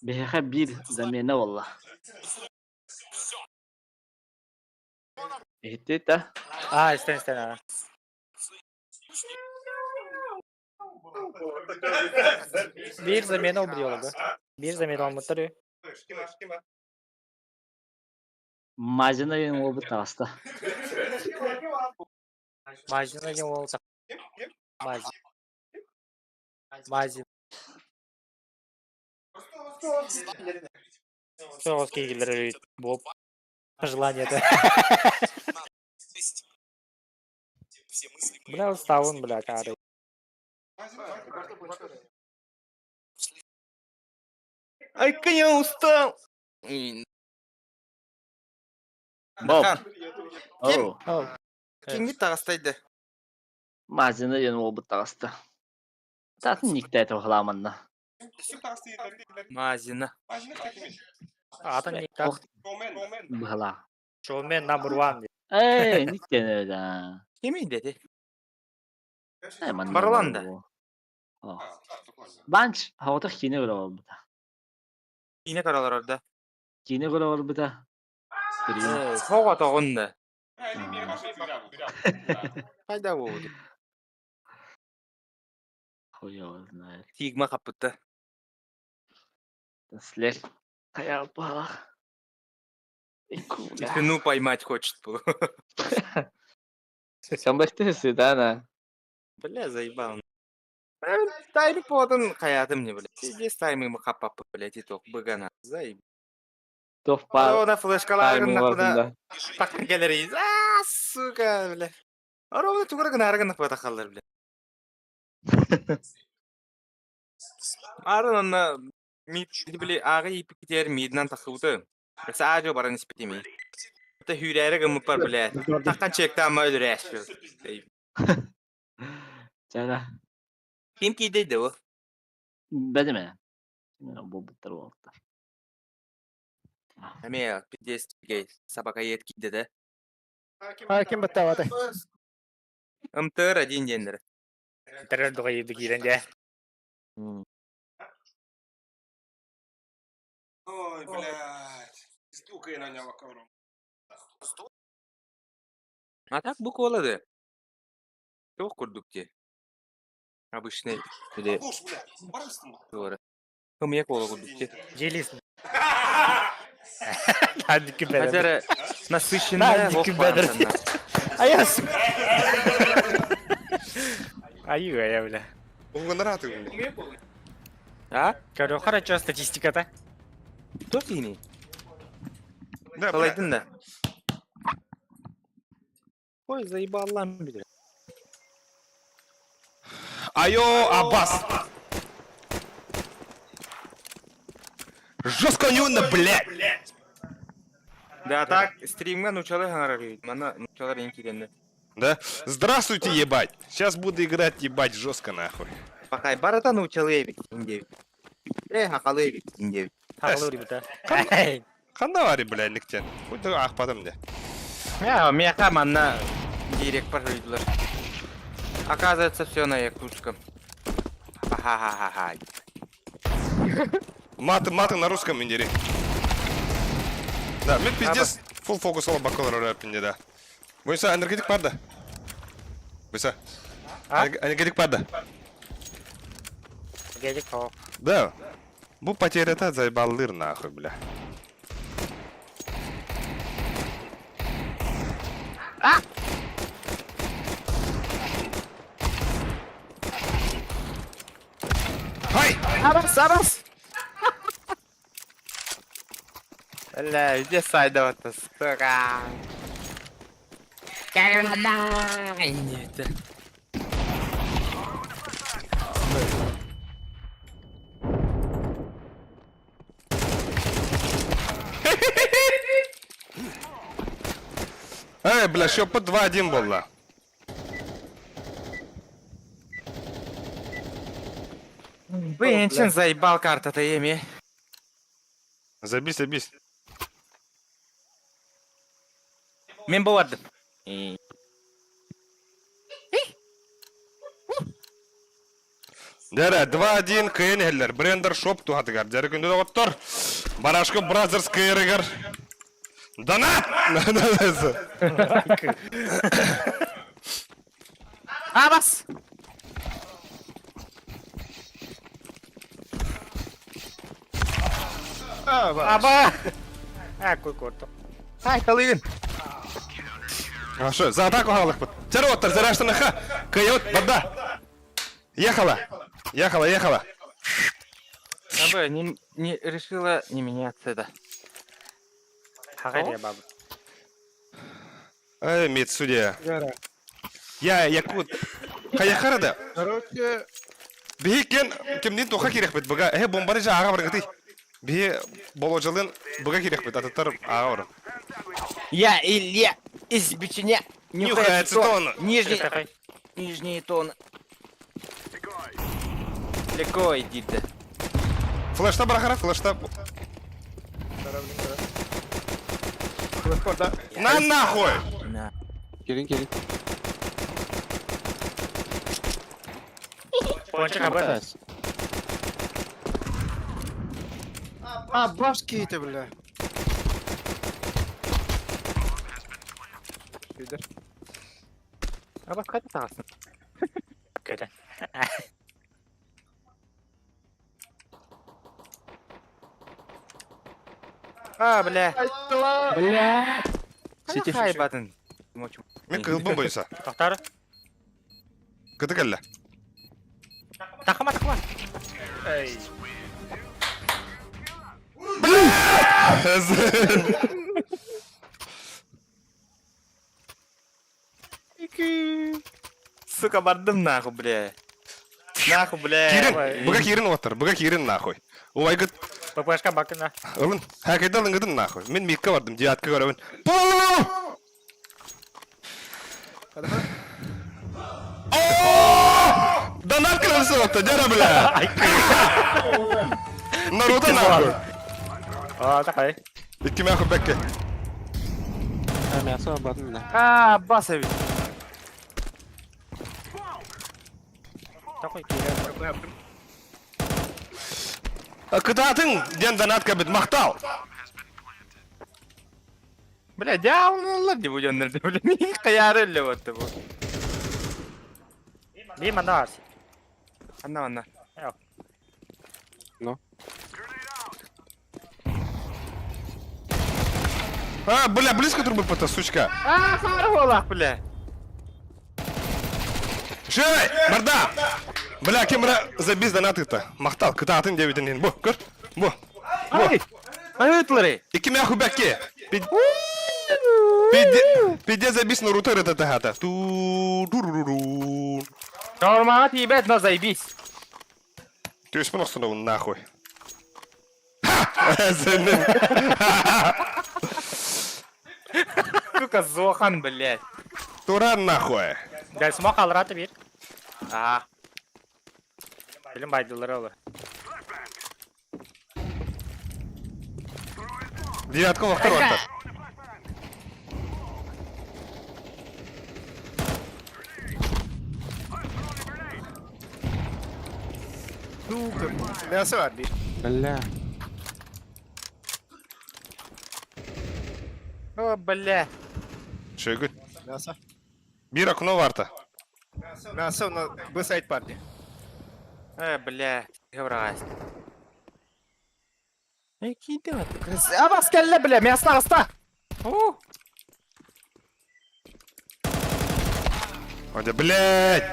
Биһиэхэ биир замена буолла. Иһиттит да? А, истэн истэн аа. Биир замена убедила да? Биир замена алмыттар ү. Мазина диэн уолбут таҕыста. Мазина диэн уол Мазин. Мазин. Соҕус киһилэр буоп желание-то. Бля, устаун, бля, кары. Айка, я устал! Боб. Ким? Оу. Кимгит таҕыстайды? Мазина диэн уолбут таҕыста. Таатын никтээтэ уһалааманна. Мазина. Атын никак. Быһалаа. Шоумен number one. Эй, никтен öyle. Кимий дети? Э, манна Барланда. О. Банч, хаотах киинэ көрө олорбута. Киинэ көрө олорор да. Киинэ көрө олорбута. Стрим. Тоҕо да. Хайда буолбут. Хуй его знает. Сигма хаппытта. След. Хайа бах. Спину поймать хочет. Самбасты сыдана. Бля, заебал. Тайминг подан хаятым не, блядь. Здесь тайминг хапап, блядь, итог быгана. Заеб. Топ па. Она флешкаларын Тайминг нахуй тақын келер. А, сука, бля. Ровно тугара гына нахуй тахаллар, бля. Арын онна мид били ағы ипитер миднан тахыбыты. Саажо баран испитими. Та хүрәре гымыпар, бля. Таққан чекта ама өлөрәш. Чара. Ким кийдейdi o? Бәдеме. Бу буттар болду. Эме пиздец гей собака ет кийди да. А, ким баттаваты? МТР один дендер. Террор дуга киирен дьэ. Ой, блядь. Стукай на него ковром. А так бу колады. Çok курдук те. Обычный или Doğru. Хымия кола курдук те. Дьиэлис. Надики бэдэр. Хотя насыщенная Надики бэдэр. А я сука. Аюга я, бля. Угонраты. А? Короче, хорошо статистика-то. Кто фини? Да, Қалайдın да. Ой, заебал лам бля. Айо, Аббас. Жестко нюнна, блядь. Да так, стримга нучалы хаңарар. Мана нучалар ең киренде. Да? Здравствуйте, ебать. Сейчас буду играть, ебать, жестко нахуй. Бакай барата нучалы эбит индебит. Э, хакалы эбит индебит. Хағылы ребята. Қанда бар, блядь, ніктен. Хоть ақпадым де. Я, меха манна директ пожидлар. Оказывается, все на якутском. Ха-ха-ха-ха. Маты, маты на русском индири. Да, мен пиздец фул фокус ол бакалар рэпинде, да. Бойса, энергетик бар да. Бойса. А? Энергетик бар да. Гелик о. Да. Бу потерята заебалыр нахуй, бля. Хай! Абас, абас! Бля, где сайда-то, сука? Нет. Эй, бля, счеппут 2-1 буолла. Бэнчин заебал картата эми. Забись, забись. Мен бардым. Дәрә, 2-1 кыйын иһэллэр. Брендер шоп туһатыгар. Дьэрэ күндү доҕоттор. Барашка Бразерс кыйырыгар. Донат! Абас! Аба! А, кой корто. Ай, талыгын. Хорошо, за атаку хаалыкпыт. Чэр оттар, зараштаныха. Кыйыт, бада. Ехала. Ехала, ехала. Аба, не, не решила не меняться это. Хагай бабы. Эй, медсудья. Я якут. Хайахарада. Короче, Биһи кен кимдин тоха кирэхпит быга. Эһэ бомбары жа ага баргыты. Биһи боложалын быга кирэхпит атыттар ага бар. Я Илья из Бичиня. Нюхай ацетон. Нижний, нижний тон. Далеко иди да. Флешта барахара, флешта. На нахуй! На. Келин келин. Пончик аба. А, башки эти, бля. Пидор. Абас қайда тағасың? Көтен. А, бля. Бля. Сити. Хайбатын. Мен кылбын бойса. Тохтар. Кыты кэллэ. Тахама тахама. Эй. Сука, бардым нахуй, бля. Нахуй, бля. Кирин, быга кирин отыр, быга кирин нахуй. Убайгыт ППшка бакына. ылын, хакайда ылынгыдын нахуй. Мен микка бардым, девятка көрөбүн. Пу! О! Донат красота, дяра бля. Наруто нахуй. А, такай. Икки нахуй бэкке. А, мясо обратно меня. А, басович. Такой кирин. Кытаатын диэн донат кэбит махтал. Бля, дяулар не будем, бля, не хаяры вот его. Би манда арси. Анна, анна. А, бля, близко трубы пота, сучка. А, харвалах, бля. Шей, барда. Бля, кемра забиз донаты-то. Махтал, кытаатын диэбитин Бу, көр. Бу. Ай, ай, Икки мяху бэкке. Пиде забиз на рутер это тагата. Ту ду Нормально ебать, но заебись. Ты успел нахуй. Сука, Зохан, блядь. Туран нахуй. Дәл смок алыраты бир. А, Билим байдылары олар. Девятка вахтар вахтар. Сука. Мясо бар, бир. Бля. о, бля. Шөгүт. Мясо. Бир окно варта. Мясо на Б-сайт парни. Бля. Гаврась. Эй, киди А, бас келле, бля, мясо аста. О, Оде, блядь.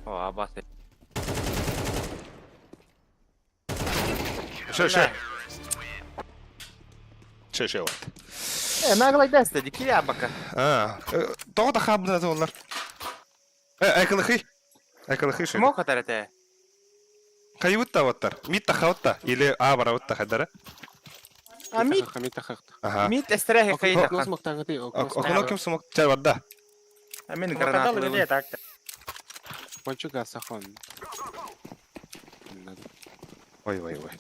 О, абас. Шö, шö. Шö, шö вот. Э, наглай даст, дики абака. А, тоҕо да хаабына олар. Э, айкылыхый. Айкылыхый шö. Мог атарате. Хайыбытта ваттар. Мит тахаутта или а барабытта хадара. А мид Ага. Мид эстере хейда. Окно ким смог чай барда. А мен граната. так. Ой, ой, ой.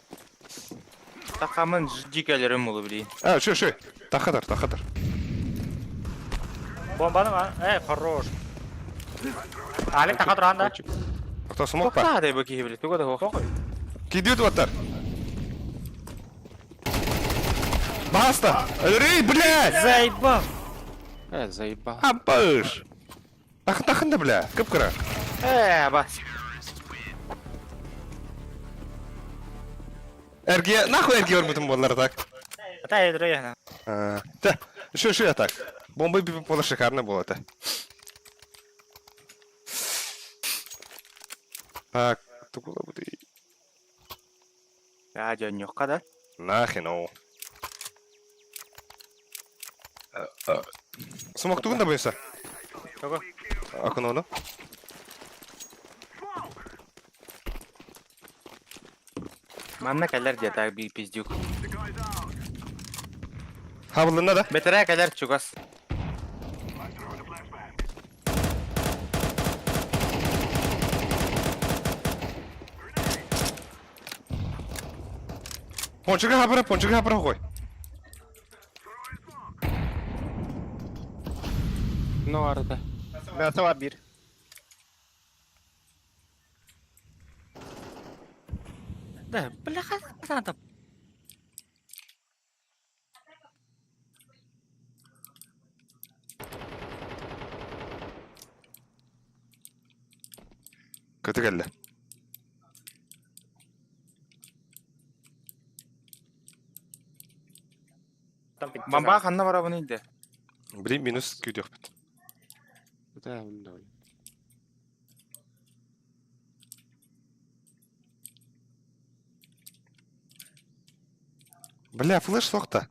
Тахамын ждикелерим болу били. А, шö, шö. Тахадар, тахадар. Бомбаны ма? Эй, хорош. Алик таха туран да. Кто смог па? Тоқта деп киһи били. Туга да хох. Кидет ваттар. Баста! Рей, блядь! Заебал. Э, заебал. Апыш! Тахын, тахын да, бля, кып-кыра. Э, бас. Эрге, нахуй эрге өрбүтүм боллар так. Ата эдре. Та, шö, шö так. Бомба бипип болар шикарно болады. Так, тугула буды. Я жон yok да. Нахрен ол. Смок тугун да бойса? Тугу. Окно, Манна кэлэр дии так би пиздюк. Хабылына да? Бетере кэлэр чугас. Пончика хабара, пончика хабара қой. Ну, арада. Мясо var bir. Да, бляха, надо. Көті кәлі. Бомба ханна бара буну инде. Блин, минус күйдек бит. Да, давай. Бля, флеш соқта.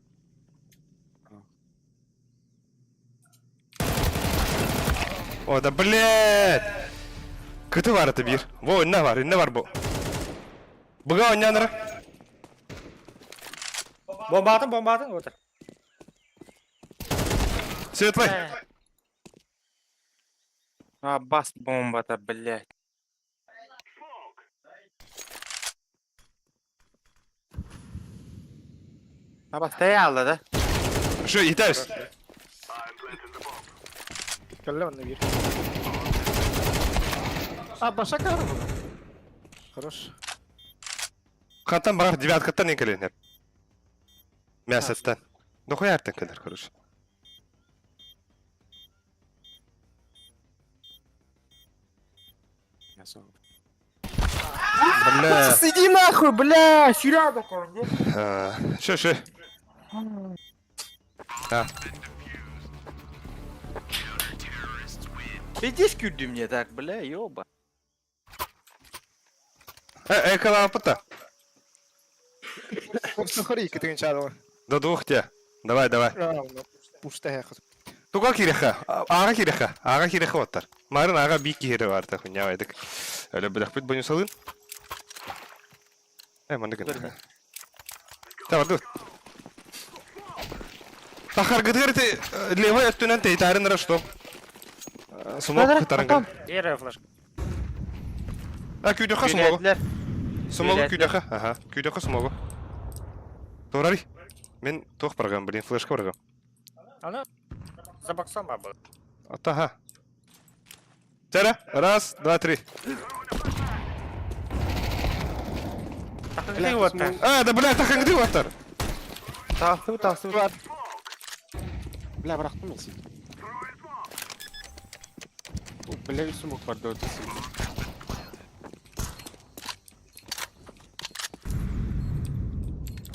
О, да блядь! Кыты бар это бир. Во, инна бар, инна бар бу. Бұға ойнаныр. Бомба атын, бомба атын, отыр. Светлый. А бас бомба-то, блядь. А бас таяла да? Şu, итерс. Кэллэ онно bir. А, баша кар Хорош. Хаттан бар, девяткаттан екілен. Мясаттан. Дохуя артын келер, короче. Мясо. Бля. Иди нахуй, бля, сюда такой. Şu, şu. А, Иди скюрди мне так, бля, ёба. э, э, Сухари, кытын чалова. До двух те. Давай, давай. Пушта хехот. Туга киреха, ага киреха, ага киреха оттар. Марын ага би кире бар та хуйня байдык. Әле біләк бит бонус алын. Э, манда гына. Та барды. Тахар гыдгыр те левой өстүнен те итарын ра что? Смок кытарынган. Первая флешка. А күйдөхө смогу. Смогу күйдөхө. Ага, күйдөхө смогу. Торари. Мен тох барган, блин, флешка барган. Аны за боксом был. Ата, Тара, раз, два, три. Тахыңды вот так. А, да бля, тахаңды оттар. Тахты, тахты. Бля, бырахтым мен сені. Бля, сумок бар да өтесің.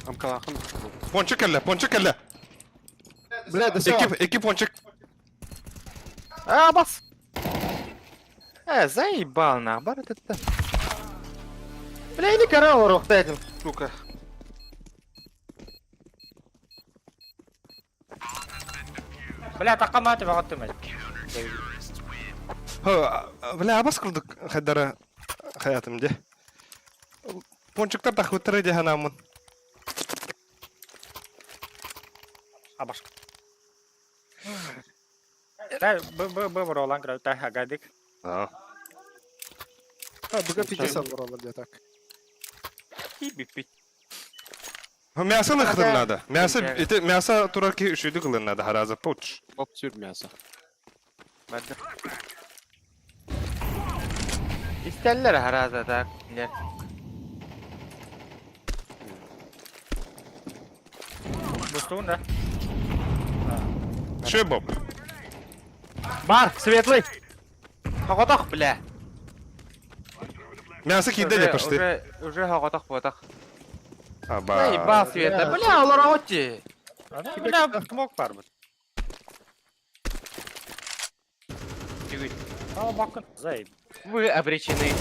Амкалахын. Пончик кэллэ, пончик кэллэ. Бля, да Икки, икки пончик. А, бас. Э, заебал нах, бар это. Бля, иди корова рухтайтын, сука. Бля, таққа маты бағытты мен. Бля, абас курдук хайдара хаятым де. Пончиктар тахыттар де ханамын. Абаш. Та б б б бұролан кірау та агадик. А. А, БГ 50 бралар где так. Биппит. Мясо ныхтыр надо. Мясо, это мясо турарки үшүйді қылын надо, хараза пуч. Оп, сүр мясо. Барды. Истеллер хараза так. Бустуун да. Шөй боп. Бар, светлый. Хоготох, бля. Мясо киді де пішти. Уже, уже хоготох ботах. Аба. Эй, бал света. Бля, олар отти. Бля, смок бар бұл. Aa bakın. Zayıf. Вы обречены.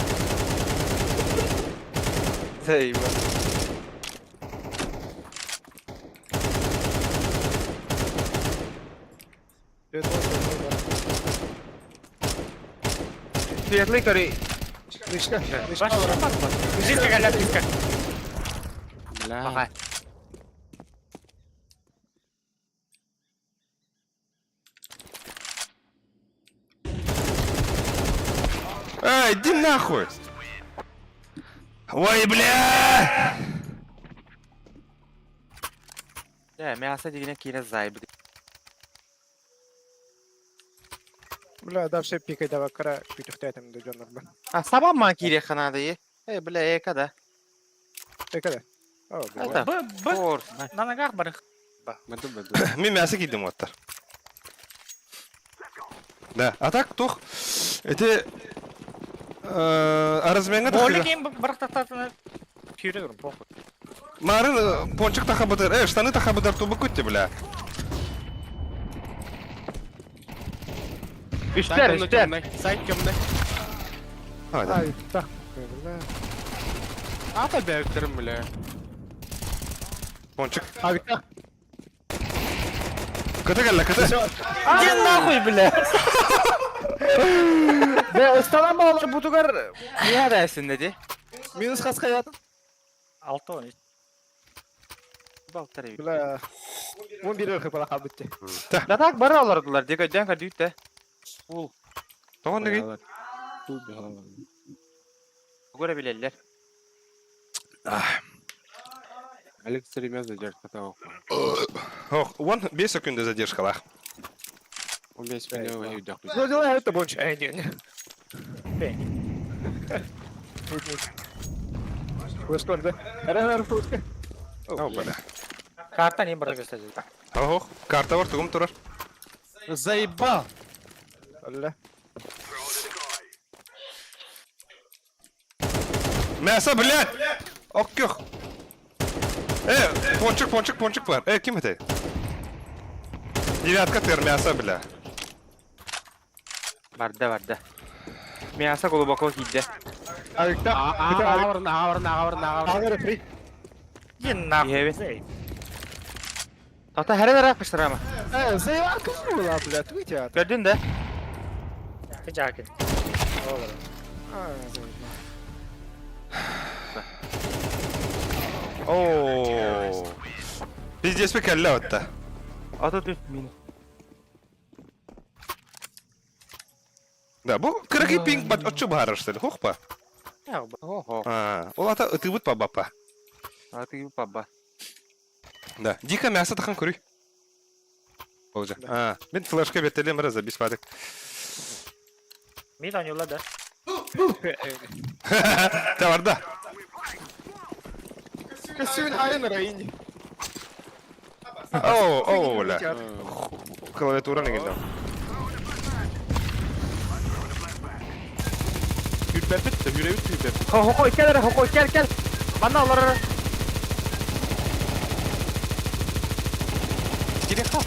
Заебал. Светлый кори. Мишка, Мишка, Близко, Галя, близко. Бля. Ага. Эй, иди нахуй! Ой, бля! Да, мясо дегене кире зайбы. Бля, дальше пикай давай кара күтүхтәтем дө жонор ба. А саба ма кире ханады е. Эй, бля, эка да. Эка да. О, бля. Это. Б, Б. Форс. На ногах барых. Баду, баду. Мен мясо кидим оттар. Да, а так тух, эти аразменга Болі тахыга. кейін барық тақтатыны күйре тұрым, похуй. Марын пончик тахабыдыр, штаны тахабыдыр тубы күтті, бля. Үштер, үштер. Сайт темный. А, да. Ай, так. Бля. Ата бәктерім, бля. Пончик. А, Вика. Кыты кәллә, кыты. Иди нахуй, бля. Бе, ысталан балалар бутугар. Не әдәсін dedi. Минус хас хаятын. Алты он. Балтар. Бля. 11 хп бітті. Да так бар алардылар. Дега дянка дүйті. Ул. Тоған деген? Тут бегалар. Көре билелер. Алекс ремя задержка того. Ох, он 5 секунды задержкалах. Он весь меня уйдет. Ну, дела это больше. Эй, не, не. Бей. Флешка, да? Ара, флешка. О, бля. Карта не барық өстәді. Ох, карта бар тугум турар. Заебал! Алла. Мясо, блядь! Ок, көх. Пончик, пончик, пончик бар. Ким это? Девятка тыр мясо, бля. Барда, барда. Мясо глубоко киде. А, Вика. Аҕырын, аҕырын, аҕырын, аҕырын. Ағыр, фри. Иди нахуй. Ебе. Зайып. Тата хәрә дәрә кыштырама. Э, заебал была, бля, твитя. Gördün de. Ты жакин. А, заебал. О. Пиздец бе кәллә отта. Ата дүрт мин. Да, бу кырыки пинг бат отчу барыр что ли, хохпа. Охо. А, ол ата ытыбыт па бапа. Аты паба. Да, дико мясо тахан көрүй. Болжа. А, мен флешка бетелем раза беспадок. Мид ойнула да. Таварда. Костюм айын райни. О, о, бля. Клавиатура не генде. Хүрбәпит, хүрәбит, хүрбәпит. Хо хо кел хо кел кел. Бана алар. Кире хап.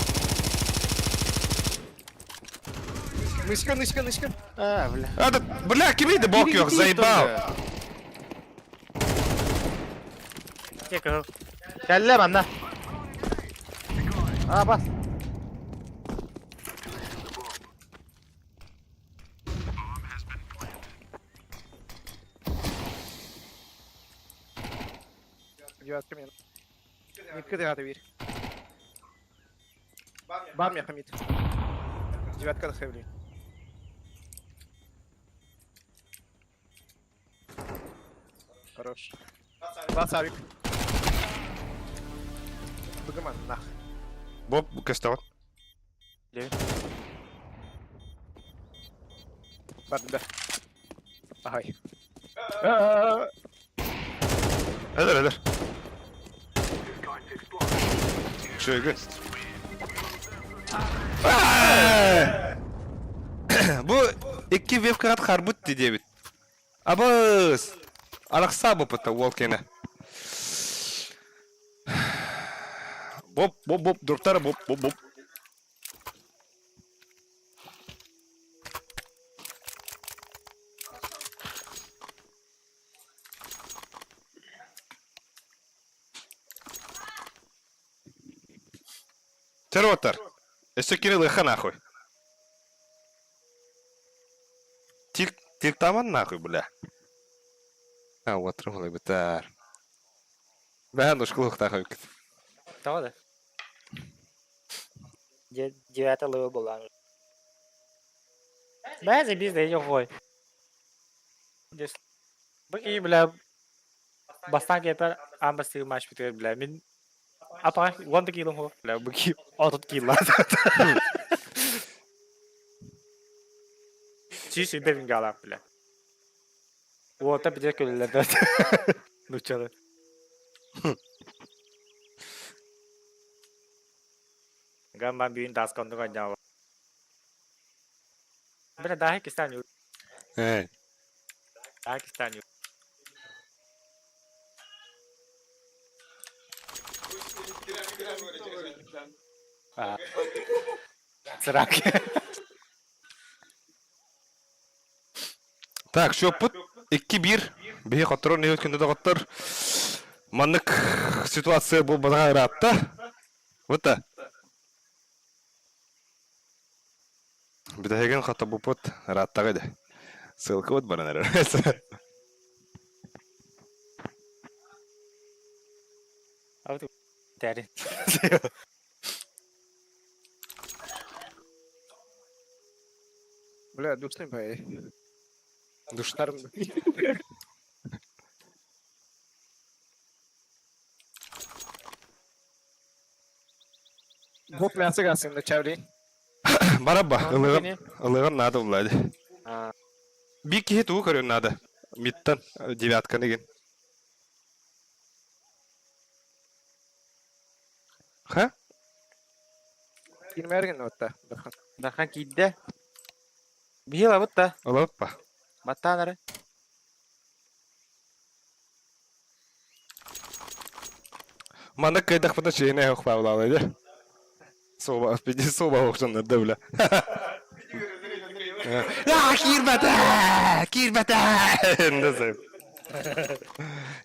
Нышка, нышка, нышка. А, бля. А, да, бля, ким иди бок yok, заебал. Тек ыл. Кәллә бана. А бас. Девятка мен. Нитка ты бир. Бар миэхэ мид. Девятка на хэвли. Хорош. Класс авик. Быгыман нах. Боб көстөҕүн. Барда. Ахай. Өлөр өлөр. Үчүгэй. Бу икки вебкарат харбыт диэбит. Абыс! Арахса буппута уол кэнэ. Боп, боп, боп, дуруктара боп, боп, боп. Терротор. Өссө кини лыха нахуй. Тик тиктаман нахуй, бля. А, вот бытар. Бэһэн ушкулуктаах эбиккит. Тоҕо да? Девятый левел буоллаҕым. Бээ, забиз да ой. Бу киһи, бля, бастаан киэпэр аан бастыыр матч бүтүгэр, бля, мин апаҕа уон да киилом суох, бля, бу киһи 30 киило. 120 бингалаах, бля. Уота бile көлөлөрдө. Нуччалы. Гамма бүүн тааска оннук анньаала. Бile дааһы кистаан юр. Э. Дааһы кистаан юр. Сырак. Так, счеппут 2-1. Биһи хотторон иһит күндү доҕоттор. Маннык ситуация буолбатаҕа ыраатта. Вот да. Бүтэһигин хотобуппут ырааттаҕа дэ. Ссылка вот баран эрэр. Тэрин. Бля, душный бай. Душный. Бок мясо гасым начавли. Барабба, ылыгын, ылыгын надо булла ди. Бир киһи тугу көрүөн надо. Мидтан девятканы ген. Ха? Кирмэрген отта. Дархан киирдэ. Биһи ылабыт да. Ылабыт па. Баттаан эрэ. Манна кыайдахпына чиһинэ ох баалаалай дэ. Суоба, пиди суоба охсоннор да бля. Я киирбэтэ! Киирбэтэ!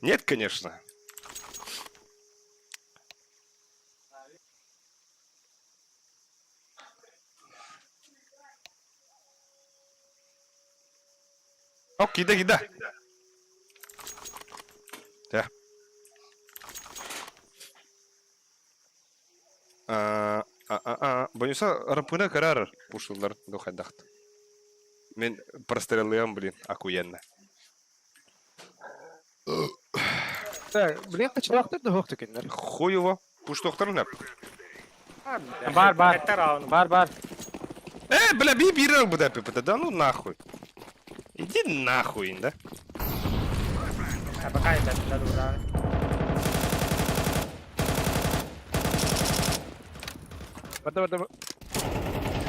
Нет, конечно. Ок, кида, кида. Тэ. А, а, а, Бонюса рампына карар пушулар духайдахт. Мен прострелыам, блин, охуенно. Так, блин, качалахтар да хоқту киннер. Хуево. Пуштохтар нап. Бар, бар. Бар, бар. Э, бля, би бирер буда пипата. Да ну нахуй. Иди нахуй, да? А пока это да, да. Барда, барда.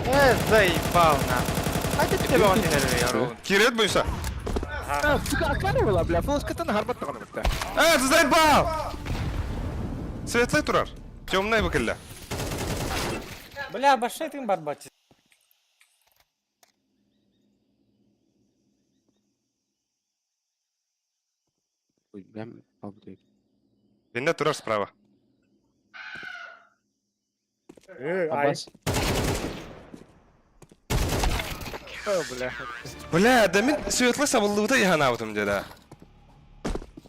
Э, заебал на. Хайда тебе он не Кирет бойся. А, сука, акана была, бля, флешкатын харбат таганы битте. Э, ты заебал! Светлый турар. Темный бакылла. Бля, башай ты барбати. Инна турар справа. Ай. О, бля. Бля, да мен светлый сабыллыбыта яханаабытым деді.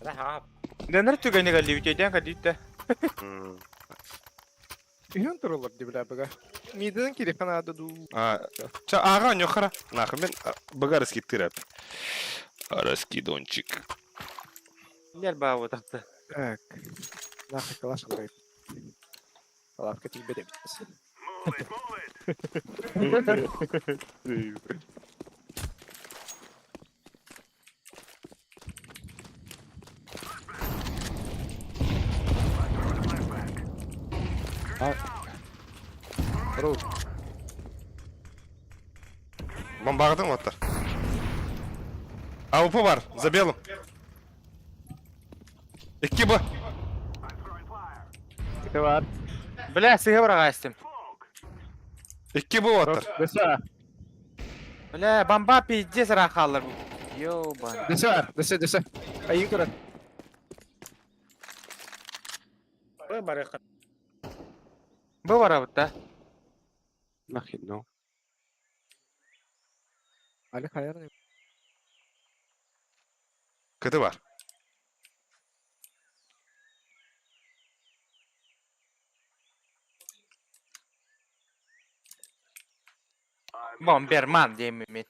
Да, Дэнэр түгэни галлибит өйдөөн кадиитте. Үһүн тураллар дии бля быга. Мидынан кириэххэ наада дуу. А, ча ааҕа ньохара. Нахуй мен быга раскидтыр Раскидончик. Нер баа тахта. Так. Нахуй калаш алрайт. Лавка тиийбэт эбит. Бомбаҕытын уоттар. АВП бар, за белым. Икки Б. Ити бар. Бля, сыһа быраҕаастым. Икки Б уоттар. Дөсө. Бля, бомба пиздец ыраах хааллар. Ёба. Дөсө бар. Дөсө, дөсө. Айыы көрөр. Б барыха. Бу барабыт да. Нахер, ну. Али хайар. Кыты бар. Бомберман диэммин мин.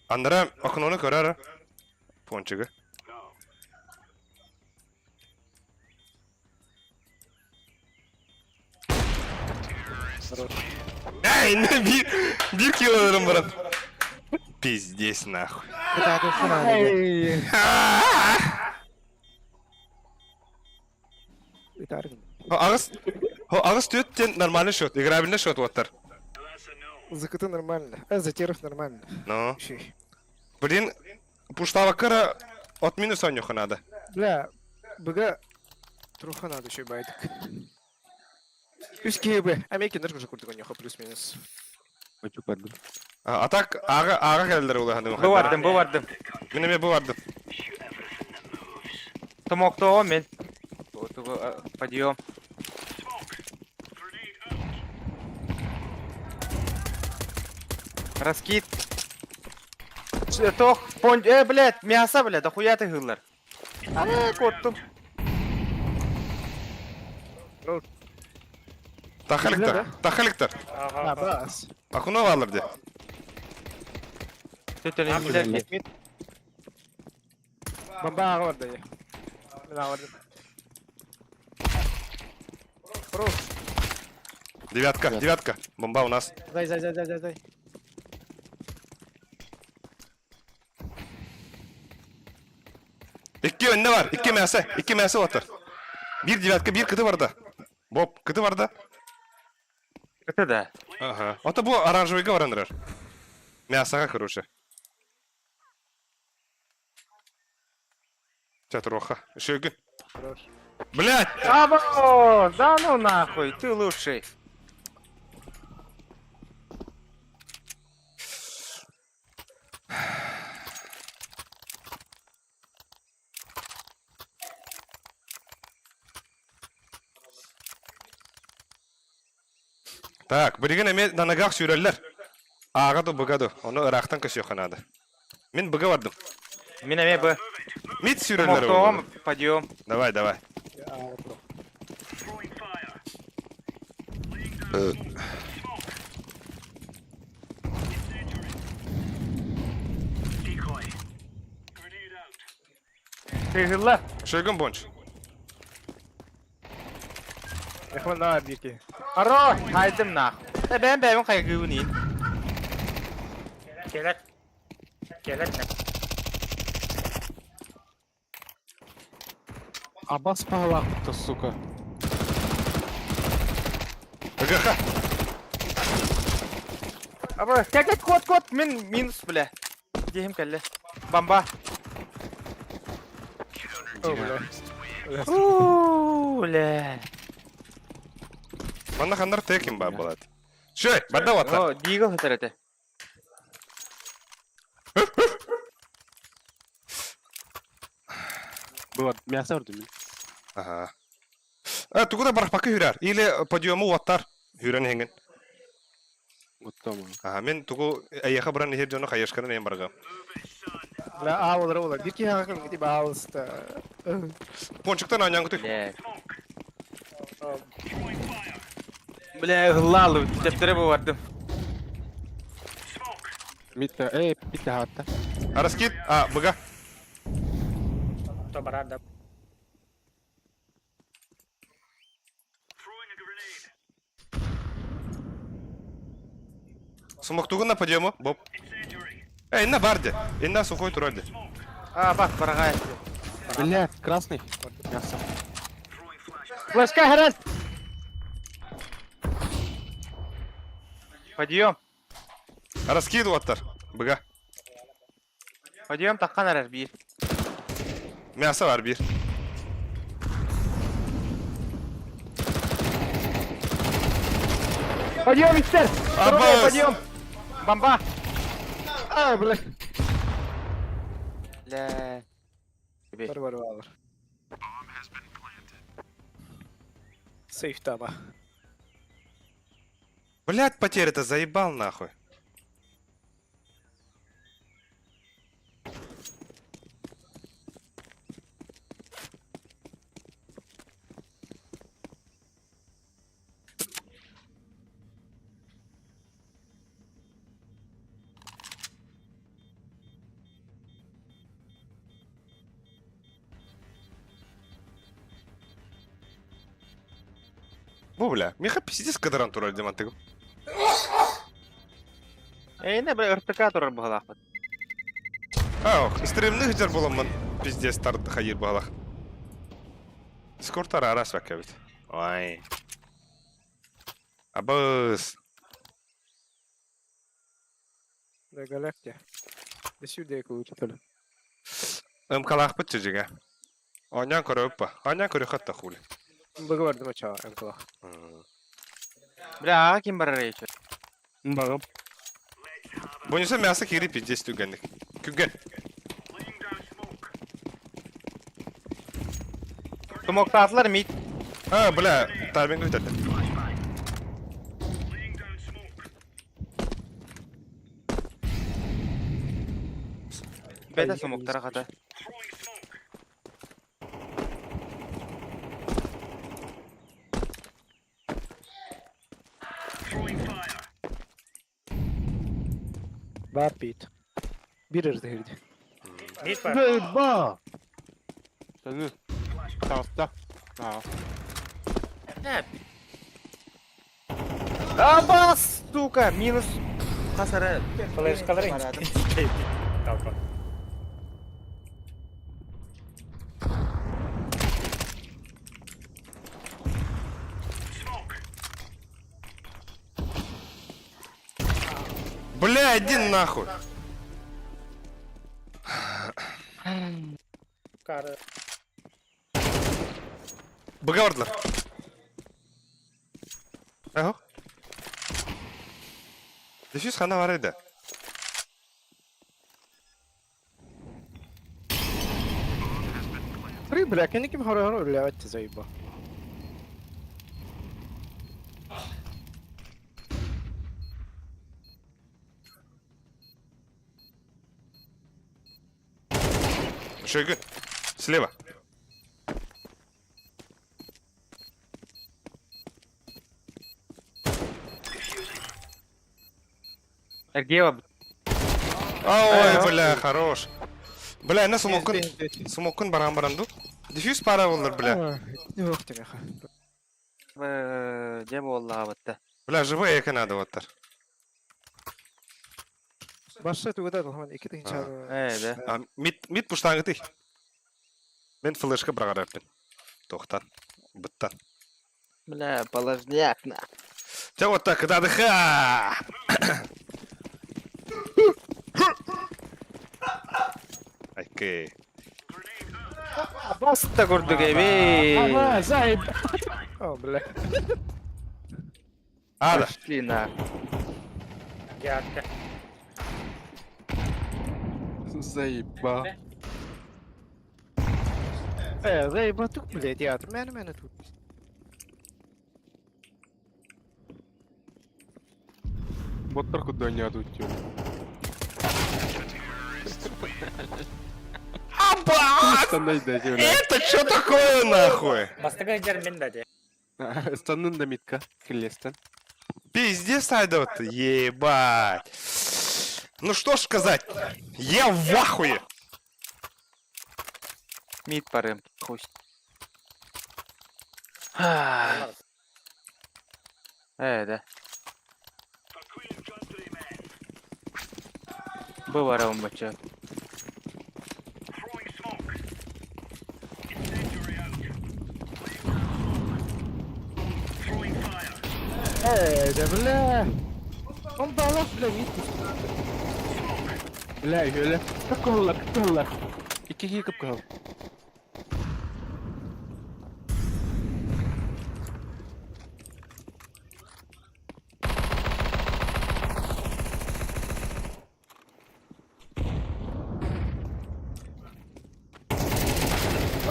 Андра окнону көрөр. Пончигы. Эй, не bir, bir kilo alırım брат. Пиздец нахуй. Итаргын. Аҕыс, аҕыс түөттен нормальный счет, играбельный счет уоттар. ЗКТ нормально. А, Затеров нормально. Ну, Еще. блин, пуштава от минуса нюха надо. Бля, БГ труха надо еще байтик. Үс КБ. Амейки нырк уже курдук нюха плюс-минус. Хочу паду. А так, аға, аға келдер улахан. Бу бардым, бу бардым. Мен эме бу бардым. Томоктоо мен. Подъем. Раскид. Тох, пон... блядь, мясо, блядь, да хуя ты гыллар. А, коттум. Тахаликтар, тахаликтар. А, бас. Акуна алыр де. Төтөлүн Мид. Бомба аға бар да. Мен аға бардым. Хорош. Девятка, девятка. Бомба у нас. Зай, зай, зай, зай, зай, зай. Икки önde var. Икки мясо. Икки мясо отыр. Bir девятка, bir кыты бар да. Боб, кыты бар да. Это да. Ага. Ото бу оранжевыйга барандырар. Мясоға короче. Чатроха. Шөгін. Хорош. Блять! Або, да ну нахуй, ты лучший. Так, билигин эме на ногах сүүрэллэр. Ааҕа ду быга ду. Ону ыраахтан көсүөххэ наада. Мин быга бардым. Мин эмиэ б. Мид сүүрэллэр Томоктоом, подъем. Давай, давай. Аға тур. Ты гылла. Шойгун бонч. Эхман на бирки. Хорош, хайдым нахуй. Э, бэм бэм хайгы нин. Келет. Келет. Абас палак-то, сука. ГХ. Або, кәкәт кот кот, мин минус, бля. Дихим кәлле. Бомба. О, бля. Уу, бля. Манна хандар текин бар болады. Шөй, барда ватта. О, дигл хатарате. Было мясо ордым. Ага. А, тугуда бар пакы хүрэр. Или подъему ваттар. Хүрэн хеңген. Гуттама. Аха, мен тугу эйиэхэ баран иһэр дьону хайышканан эйэн барга. Бля, аалалара буолар. Биир киһи аҕа кэлбити баалыста. Пончиктан аанньаан кутуй. Бля. Бля, ыһыллаалыбыт. Тэптере бардым. Митта, эй, питте хатта. Араскит, а, быга. То барар да. Сумоктугун на подъему, Боб. Эй, инна барде. Инна сухой турарде. А, бак, барагай. Бля, красный. Мясо. Флешка, харас! Подъем. Араскид уаттар. Быга. Подъем таккан арар бир. Мясо бар бир. Подъем, мистер! Аббас! Подъем! Бомба! А, бля. Бля. Бар бар бар. Сейф таба. Блядь, потеря-то заебал нахуй. Бу бля, миха пиздец кадран турар демантыгым. Эй, не, бля, РТК турар багалахпыт. Ах, стримных жар боламын пиздец тард хайыр балах. Скортар арас вакабит. Ой. Абыс. Да галактия. Да сюда я кого-то. Ымкалахпыт чыжыга. Онян көрөппа. Онян көрө хатта хули. Быгы чаа мкла. Бля, а ким барар еще? Багып. Бонуса мясо кири пиздец түгенник. Күген. Тумоктатлар мид. А, бля, тайминг өтеді. Бета сумоктара хата. Бар бит. Бир ырды. Мид бар. Ба! Сәні. Тағыста. А, Абас, сука, минус. Хасара. Флешкалар инчи. Талпа. Бля, один нахуй. Кары. Быга бардылар. Ага. Дефьюз хана бар еді. При, бля, кеники хоро хоро бля, это заеба. Шойгун. Слева. Эргева. Ой, бля, хорош. Бля, на сумокун. Сумокун баран баранду. Дефьюз пара болдыр, бля. Yok демеха. Де болла бытты. Бля, живые экен надо вот. Башы тугуда долхан iki тыгынча. Э, да. А, мид, мид пуштаңы Мен флешка брагараппин. Тоқтан. Быттан. Бля, положняк на. Те вот так, да, ха! Айкей. Баста көрдүк эби. Ага, зайд. О, бля. Ада. Пошли на. Гятка. Заеба. Э, заеба тук, блядь, я от мене тут. Боттар курдук оонньоотубут диэн. Абаа! Станнай да дьэ, бля. Это что такое нахуй? Бастакы дьэр мин да де. Станнын да митка, киллестен. Пиздец, айдот, ебать. Ну что ж сказать, я в ахуе. Мид барым. Хуй. Ээ, да. Бу барабын бачча. Э, да бля. Он балах, бля, мид. Бля, үһүөлэ. Кып-кыһыллар, кып-кыһыллар. Икки киһи кып-кыһыл.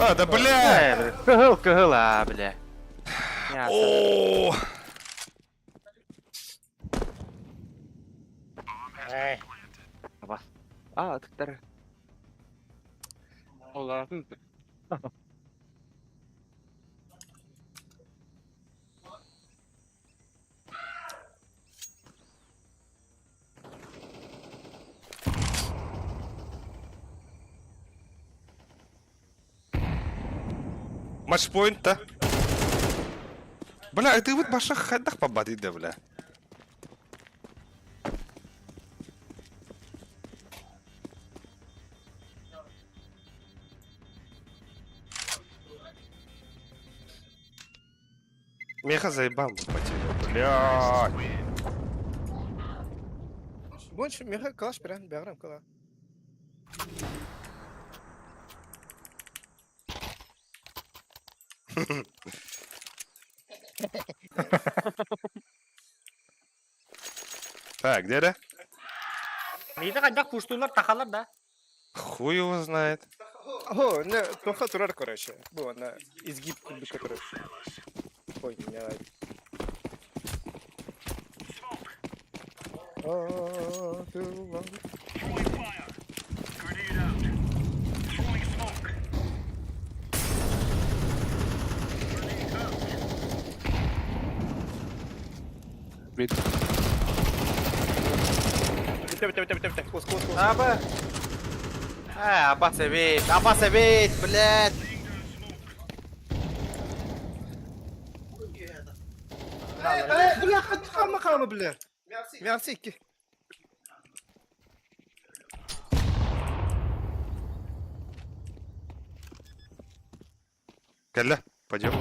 А, да бля! Э, бля, Кыһыл, кыһыл, а, бля. Мясо. О, Эй, А, тыктар. Оларын Матчпоинт-то. Бля, ты вот баша ходах побады, да, бля. Меха заебал потерял, бля. Больше меха калаш прям, бяграм кала. Так, где да? Миди хайдах пуштулар тахалар да. Хуй его знает. О, не, тоха турар, короче. Бу, на изгиб курдук, который. Ой, не А, ты ладно. Мид. Бите, бите, бите, бите, бите. Кос, кос, кос. Аба. А, абас эбит, абас эбит, блядь. Э, бля, хама, хама, бля. Мерси. Калля, пойдем.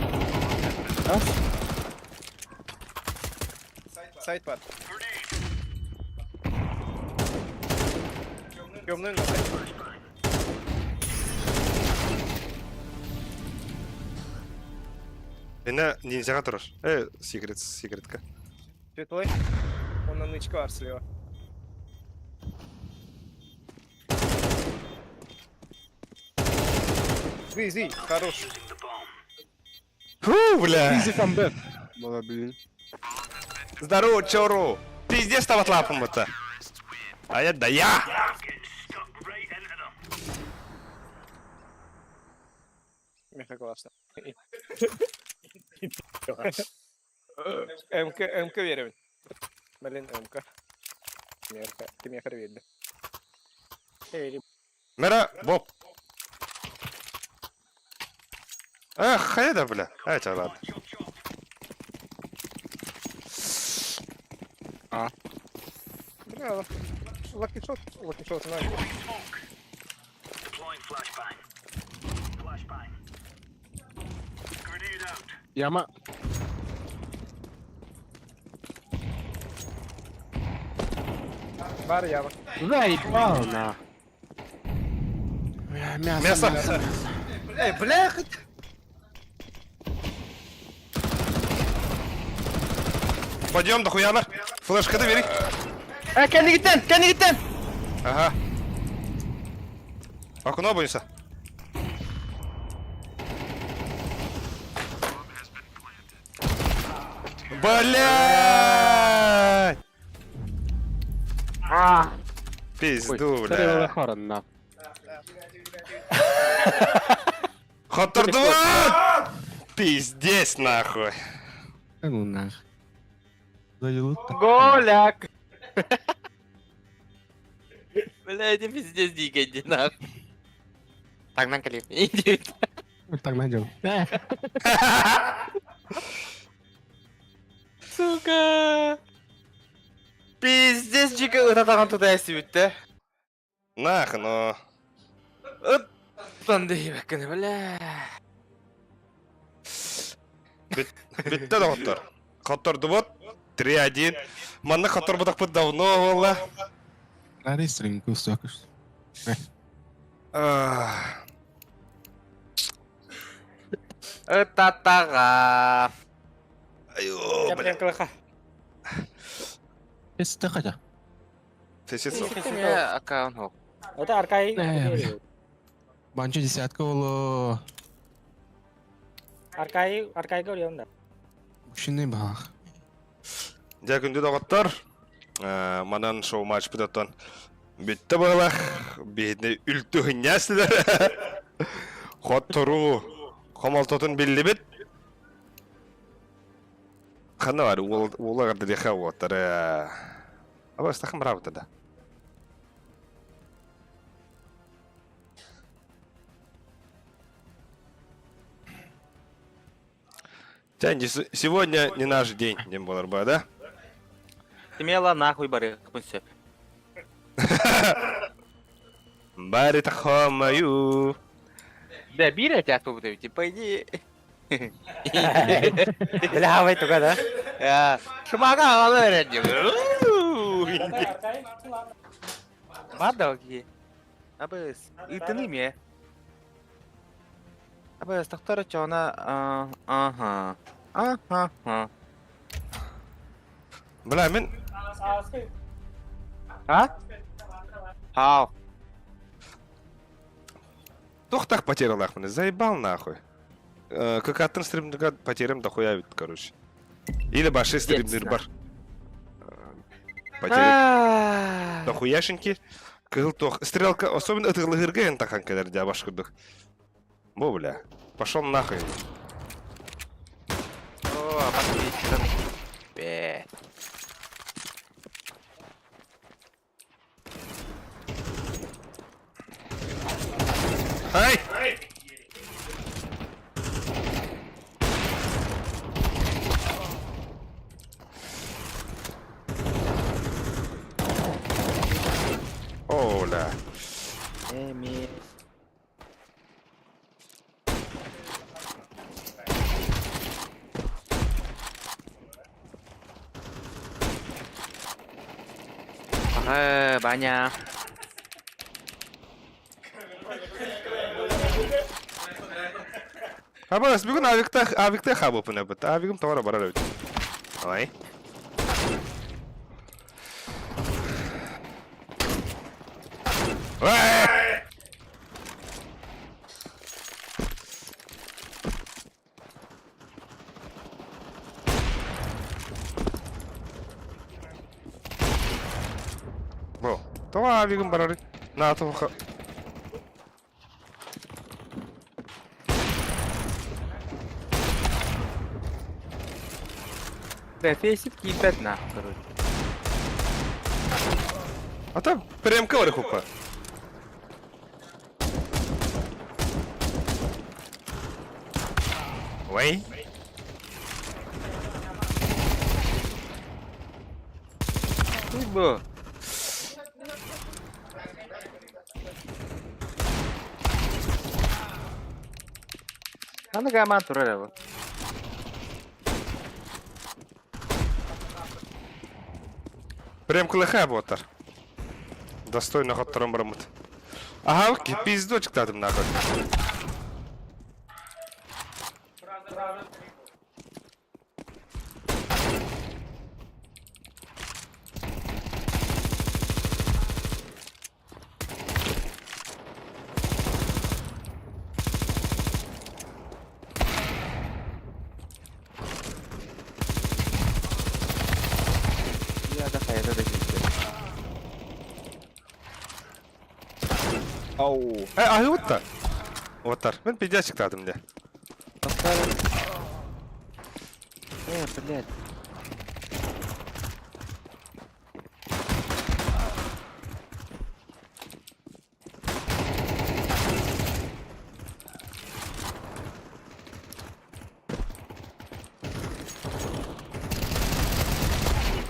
Сайт бар. Темный на сайт. Меня ниндзяга турар. Секрет, секретка. Светлый. Он на нычку ар слева. Зи, зи, хорош. Фу, бля. Изи камбэк. Была, блин. Здорово, чору. Пиздец там отлапом это. А я да я! Меха классно. МК, МК верим. Блин, МК. Мерха, ты меха видно. Мера, Боб. Эх, хайда, бля. А, это ладно. Бля, лаки шот, лаки шот, на. Яма. Бар яма. Заебал на. Бля, мясо. Мясо. Эй, бля, хоть. Пойдем, дохуянар. Флешка бери. Э, кэннигиттэн, кэннигиттэн. Ага. Окно бойся. Блядь! Пизду, бля. Хоттордубут! Пиздец, нахуй. Голяк! Бля, это пиздец дикий иди нахуй. Тагнан калиф. Иди. Сука! Пиздец дикий ытатаган туда эсибитте. Нах, но... Ыттан дейбеккин, бля. Бүттэ доҕоттор. Хоттордубут. 3-1. Манна хотторбутахпыт давно буолла. Ах. Ытатага. Айо, бля. Фесицов. Аккаунт хок. Это Аркай. Банчо десятка оло. Аркай, Аркай говорил, да. Мужчины бах. Дьэ күндү доҕоттор, манан шоу-матч бүтөттөн бүттэ быһылах, биһини үлтү хынньаастылар. Хотторуу хомолтотун биллибит. Ханна бар, уола гардыриха уоттары. Абастахым браво да. Тяньте, сегодня не наш день, дем боларба, да? Смело нахуй бары, все. Бари тахомаю. Да, бира тебя тут, типа иди. Бля, вы только, да? Шмага, Мадалги. Абыс, итини ме. Абыс, тохтор чона, ага. Ага. Бля, мен... А? Хау. Тохтах потерял нахуй, заебал нахуй. Как атын стримдыга потерям дохуя ведь, короче. Или баши стримдыр бар. Потерям. Дохуяшеньки. Кыл тох. Стрелка, особенно это лыгырген тахан кедер дя башкурдук. Бо, бля. Пошел нахуй. О, а Ай! О, бля. Эми. Ага, баня. Абас, бүгін авикта, авикта хабы пына бит. Авигым товара барар бит. Ай. Ай! Бо, това авигым барар. На, това. Да, фейсит кипет нахуй, короче. А там прям ковры хупа. Ой. Бу. Ханы гаман турар бу. Прям кылыха ботар. Достойно хотторон барамыт. Ага, окей, пиздочек тадым нахуй. Я да хайда да китте. Ау. Э, аһыыбыт да. Оттар. Мен пиздячиктаатым де. Э, блядь.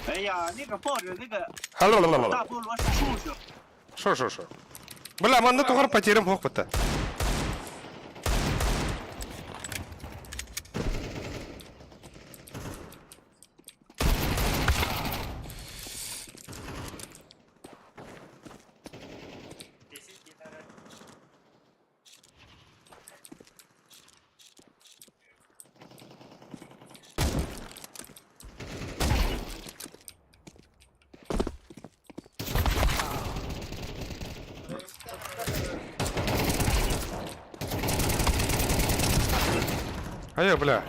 哎呀，那个抱着那个 Алло, 大菠萝是畜生。 Шо, шо, шо. Бля, манна тугар потерям хох бата. Айа, бля.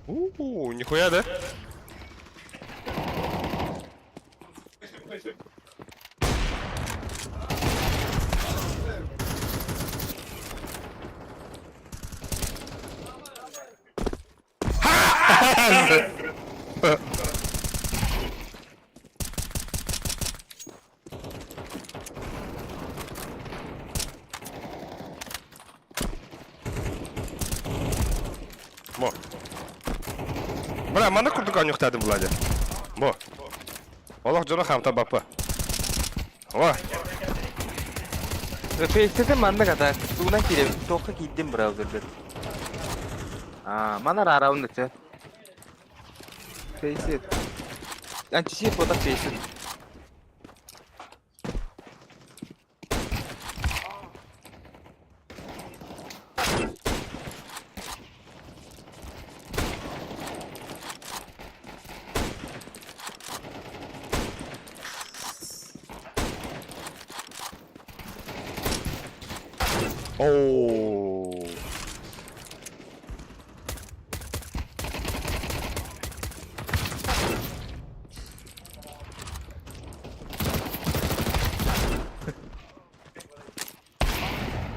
У, нихуя, да? Бо. Бля, маны курдук анюхтадым Владя. Бо. Олох дьоно хамта баппа. О, Фейсте манна ката. Тугунан киирэ. Туохха киирдим браузердер. Аа, манар арабын да Фейсит. Антисит бота фейсит. Оу.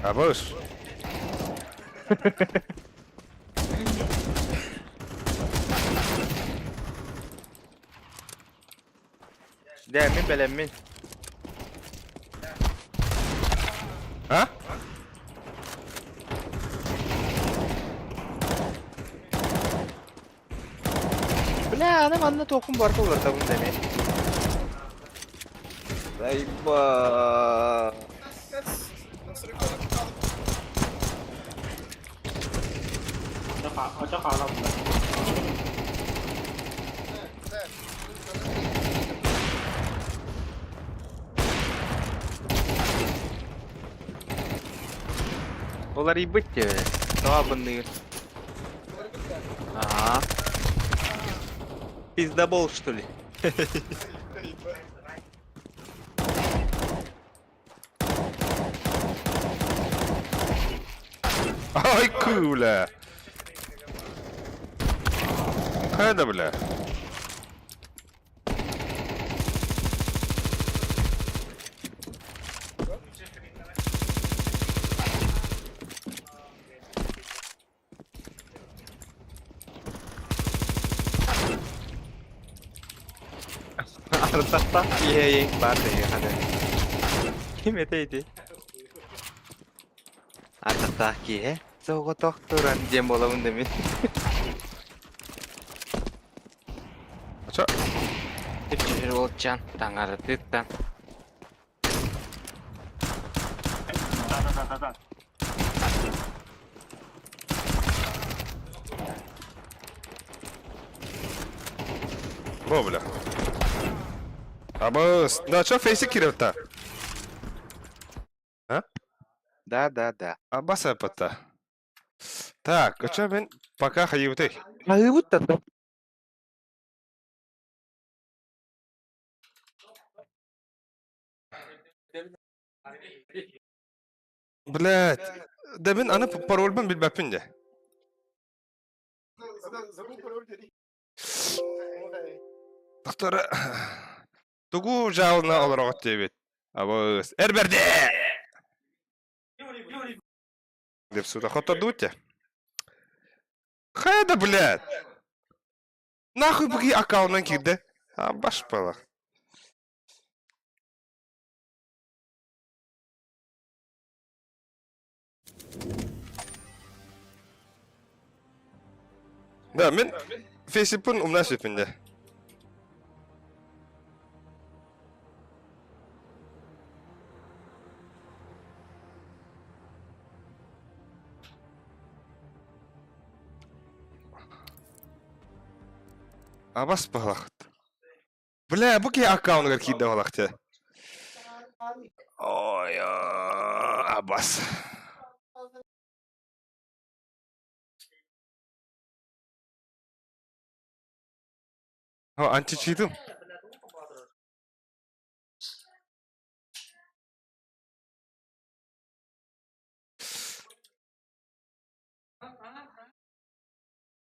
Абыш. Дэ, мин бэлэммин. А? Бля, аны манна туоххун барыта уларытабын да эмиэ. Заеба. Уларыйбыт диэ. Тоҕо абынныыр? Аа. Пиздобол, что ли? Ай, бля. Хайда, бля. Ардахтаах киһи баар дэһиэхэ Ким этэй ити? Ардахтаах киһи соҕотох туран диэн буолабын да мин. Ача. Түчүр уолчаан таҥаратыттан Да, да, да, да, да. Бо, бля. Абыс. Да, чё фейси кирилл-то? А? Да, да, да. Абас апата. Так, а чё мен пока хайыбытай. Хайыбыт да. Блядь. Да мин аны парольбын билбэппин дьэ. Доктор, тугу жалына олороҕут диэбит. Абыс. Эрбэрде! Деп сюда хоттордубут те. Хайда, блядь! Нахуй буги аккаунтан киирдэ? А, башпалах. Да, мен фейсиппин умна сүппүн де. Абас баһалахыт. Бля, бу киһи аккаунугар киирдэ балахча. Ой, абас. О, античитым.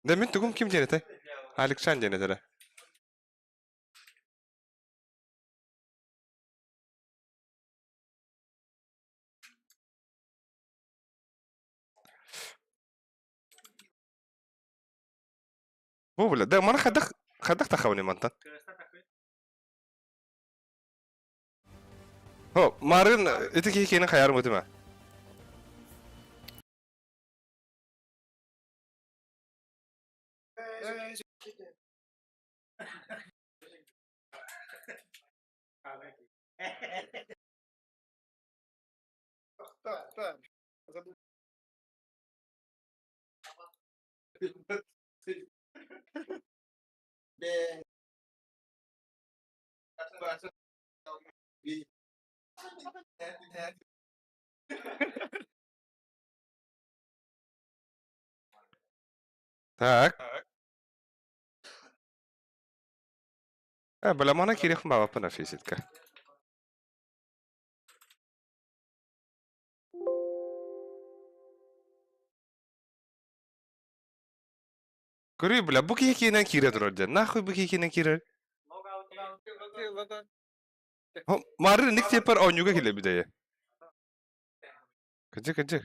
Да мин тугум ким диэн этэй? Александр диэн этэрэ. Бу бля, да маны хайдах хайдах тахабыный мантан? Хо, марын ити киһи киэнин хайарым ытыма. Так. Э, бля, мана кириэх баҕаппын физитка. Көрүүй, бля, бу киһи киинэн киирэ турар диэн. Нахуй бу киһи киинэн киирэр? Мары ник тепер оонньууга килэбит Кыдьык, кыдьык.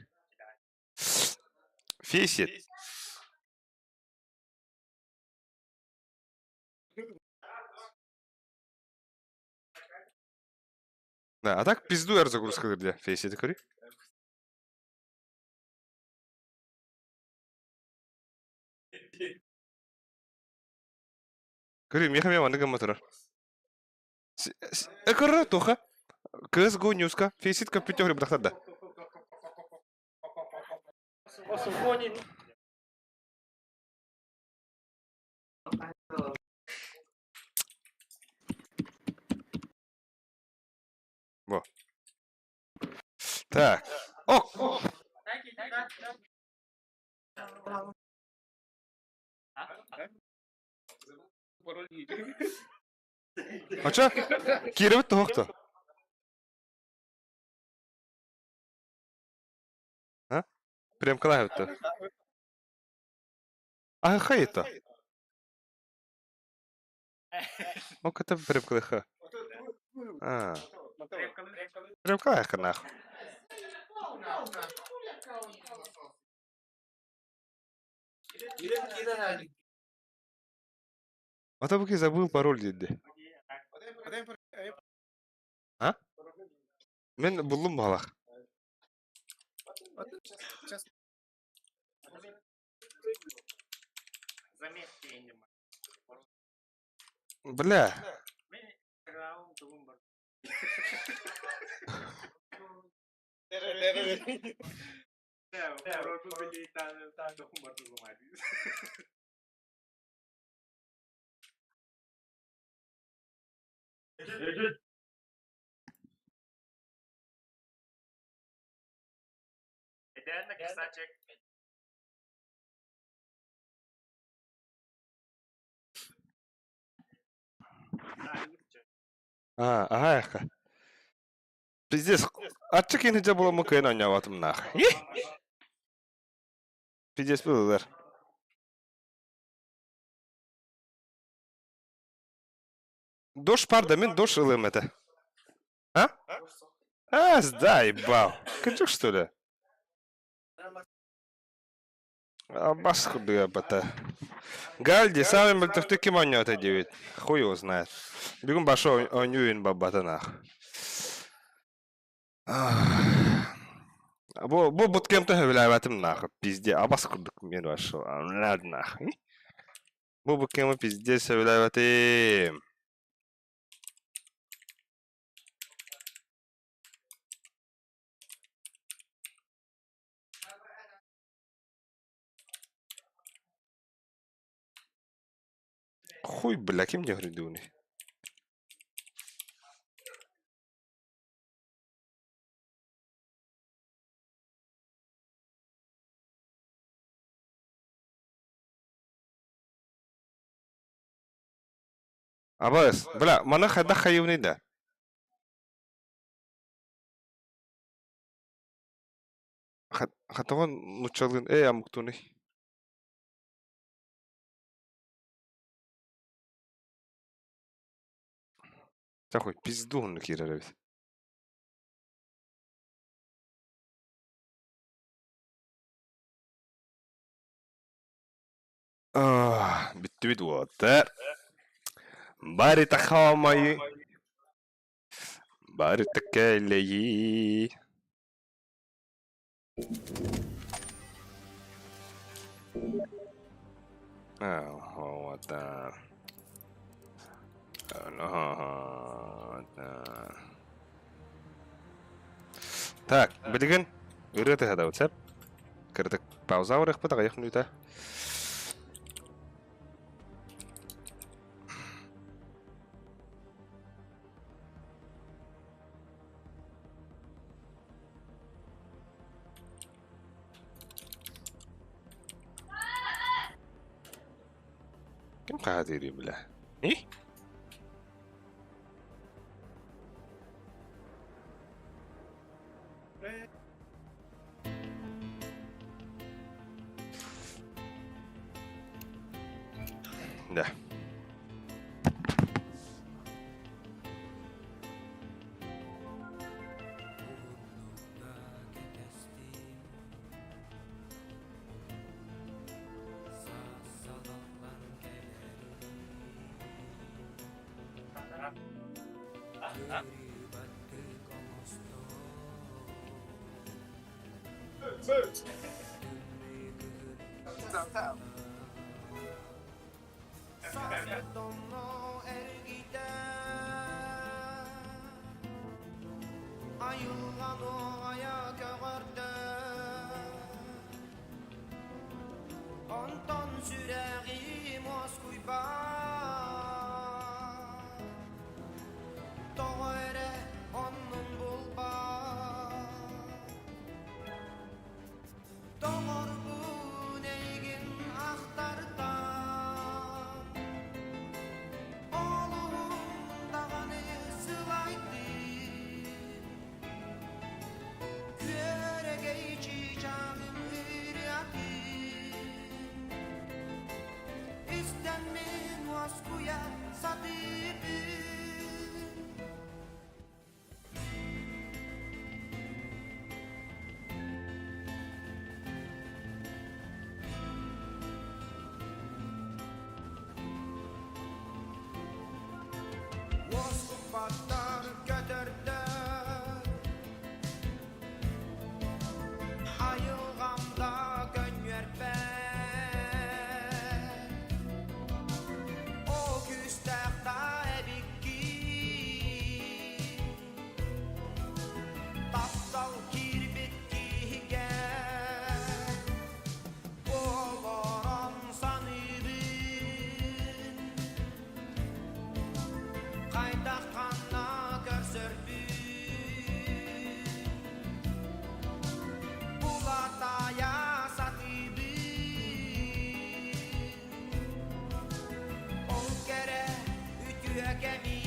Фейсит. Да, а так пизду эр загрузка где Фейсит көрүй. Көрүй, меха мен маннык гымма турар. Экөрө туха. CSGO News'ка Фейсит компьютер бырахтар да. Во. Так. Ок. Очо? Киирэбит туһуохто. А? Прям калаһыбытта. Аһыха это. Ок, это прям калаха. А. Прям калаха нахуй. А то буки забыл пароль диэдди. А? Мен буллум баҕалаах. Бля. А, аха. Пиздец. Аччык киһи буламмын кыайан оонньообатым наах. Пиздец быһыылар. Душ бар да мин душ ылыам этэ. А? А, сдай, бал. Кырдьык что ли? Бас курдуга бата. Гальди, самый мөлтөхтүк ким оонньоото диэбит. Хуй его знает. Бүгүн баша оонньуу баббатан Бу бу буткемпта сөбүлээбэтим нахуй. Пизде, абас курдук мен вообще. Нахуй. Бу буткемы пизде сөбүлээбэтим. Хуй, бля, ким дьөһүрдүүнүй? Абыс, бля, маны хайдах хайыыбыный да? Хатаҕын нууччалыын ээ омуктууный? Такой пизду онно киирэр эбит. Бүттүбүт уолаттар. Барыта хаамайы. Барыта кэлэйи. Так, билигин ырыа тыһадабыт сөп. Кырдык пауза ылыахпыт аҕыйах мүнүүтэ. Ким хаһыатыырый бля? И? Да. Онтон сүрэҕим уоскуйбат Тоҕо эрэ оннун булбат Доҕорбун эйигин ахтартан Олуһун даҕаны сылайдым Күөрэгэй чыычааҕым ырыатын Истэн мин уоскуйа сатыыбын Уоскуппаттар көтөрдөр Айылҕамда көнньүөрбэт Ол күүстээх да эбиккин Таптал киирбит киһигэ Олорон саныыбын Хайдах ханна көрсөрбүн Булатая сатыыбын Ол кэрэ үтүө кэмин.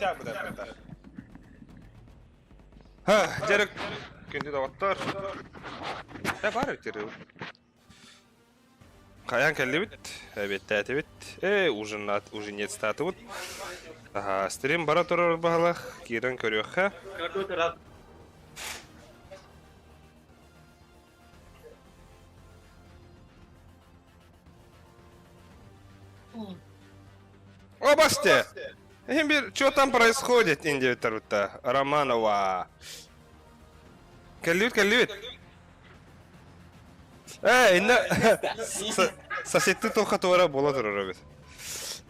Тябыда. Ха, дьэрик күндү доҕоттор. Э бар өтөрү. Хайаан кэллибит, эбиэттээтибит, э ужиннат ужинецтаатыбыт. Аха, стрим бара турар баһылах, киирэн көрүөххэ. О, басте! Эһим что там происходит, индивидтарутта? Романова. Кэллибит, кэллибит. Э, инна соседты тоха туора буола турар эбит.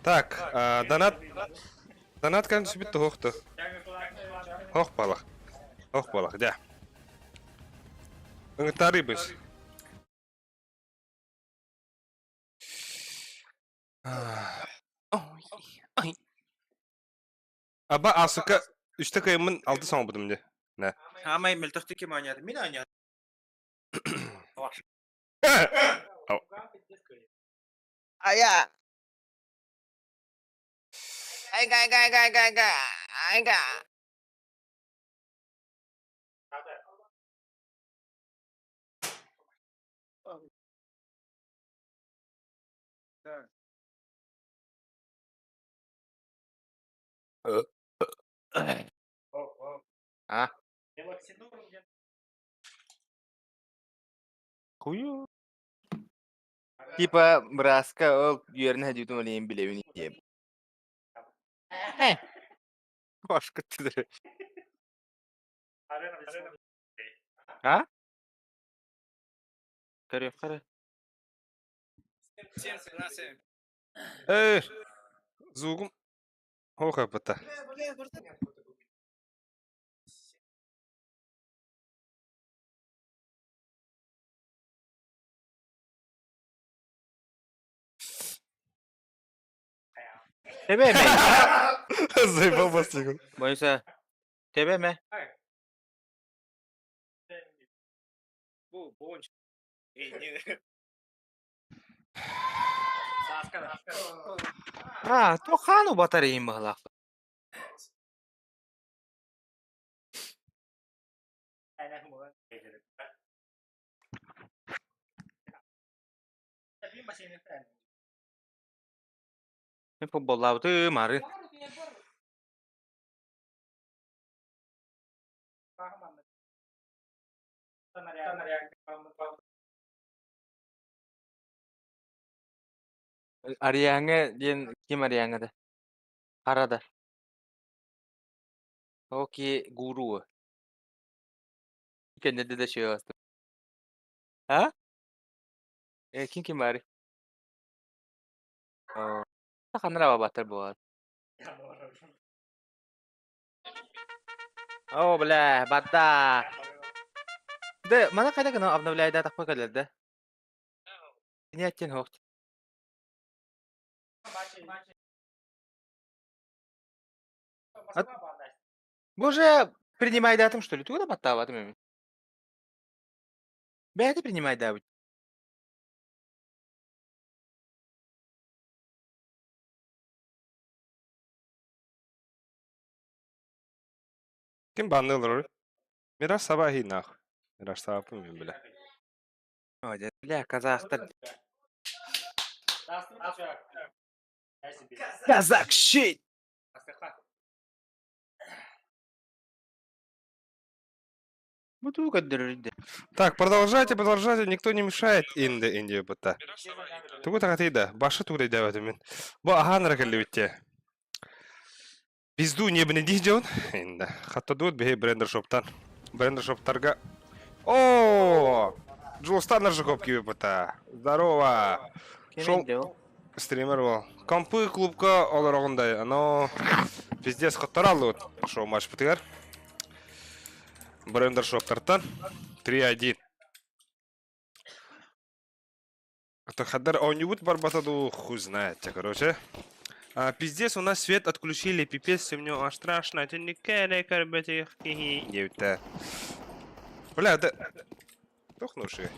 Так, донат донат кэлэн түсүбүт туһуохту. Ох балах. Ох балах, дя. Ыҥыттаарыйбыс. Аба асыка үстэ кыйыммын алты саҥарбытым дии. Нэ. Хаамай мөлтөхтүк ким оонньоото? Мин оонньоотум. Ая! Айга, айга, айга, айга, айга, айга. А? Хую. Типа бырааска ол үөрэнэ сылдьыбытым олейин билэбин диэм. Башка түдөрү. А? Көрүөххэ эрэ. Эй, звугум Ох, апата. Тебе ме? Заебал бастигун. Боюнса. Тебе ме? А, то хану батареям баһылаах. Мен футболлаабытым ары. Арыйааҥҥа диэн ким Арыйааҥҥа да? Хара да? Окей, гуру. Кэннэ да чыгастым. А? Э, ким ким баарый? Ханна бабаттар буолар. О, бля, барда. Да, мана хайда гына обновляйда тахпа кэлэр да. Кини аттен хоқ. Боже, принимай датым, что ли? Тугуда баттаабатым эми. Бэйэтэ принимай даабыт. Ким банны олорор? Мираж саба нах. Мираж сабаппын мин билэ. Бля, казахтар. Казах shit! Бу тугу көрдөрөр Так, продолжайте, продолжайте, никто не мешает. Инде, Индия быта. Тугу тагатыйда, башы тугу дейдәбәтим мин. Бу ахан ракелли битте. Пизду не бне дижон. Инде. Хатта дуут бихи брендер шоптан. Брендер шоптарга. О! Джулстан Ржаков киби быта. Здорово. Шол стример бол. Компы клубка олорогундай. Ано пиздец хоттораллы шоу матч бытыгар. Брендер шоптартан 3-1. Это Хадар он барбата ду хуй знает, короче. А, пиздец, у нас свет отключили, пипец, мне аж страшно. Это не Не Бля, да... Тохнувший.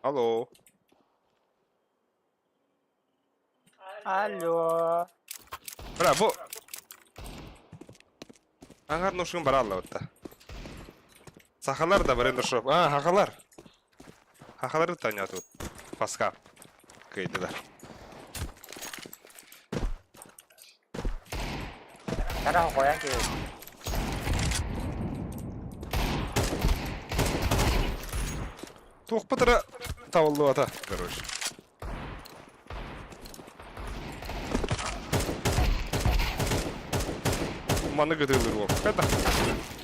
Алло. Алло. Бля, бу... Аңар нушун бара аллабытта. Сахалар да бары нушуп. А, хахалар. Хахалары таня тут. Паска. Кыйдылар. Кара қоян ки. Туох бытыра табыллыбата, короче. Маны кытылыр ол. Ката.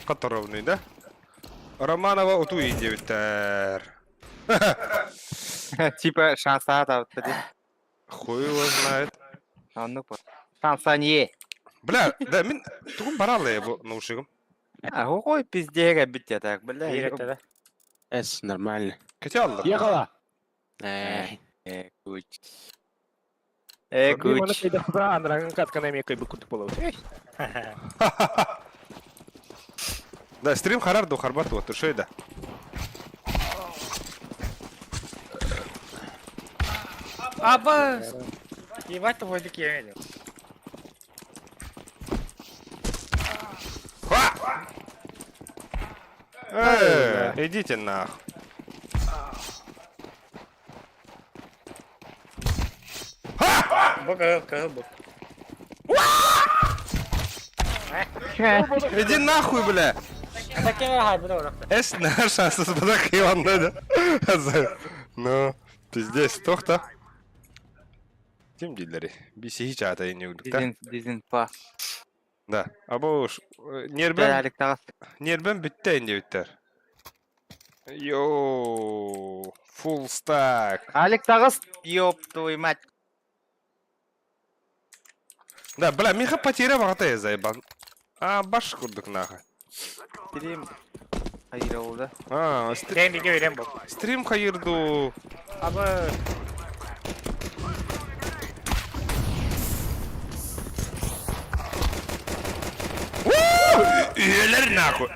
Которовный, да? Романова уту диэбиттэр. Типа шанса табытта ди. Хуй его знает. Оннук бу. Шанса не. Бля, да мин тугум баралы бу наушигым. А какой пиздега бит я так, бля. Үйретті да. Эс, нормально. Кете алды. Ехала. Эй, э, куч. Э, Мен оны куч. кайдахта анрагын каткана эме кайбы курдук болобут. Эй, Да, стрим харарду харбату вот да. Аба! Ебать твой дикий. Ха! Э, идите нах. Бу кыл кыл бу. Иди нахуй, бля. Такие хайбы орақта. Эс наш шансыз быдак иванды да. Ну, пиздец, тохта. Ким дилери? Биси hiç ата инюгдук да. Дизин, дизинфа. Да. Або уж нербен Әлік тағыс. нербен битте инде биттер. Йоу, full stack. Алик тағыс. Ёб твою мать. Да, бля, миха потеря вағата я заебан. А, баш курдук нахуй. Стрим. Хайыр oldu. А, Ден биге үйрен бу. стрим хайырду. Аба Üyeler нахуй.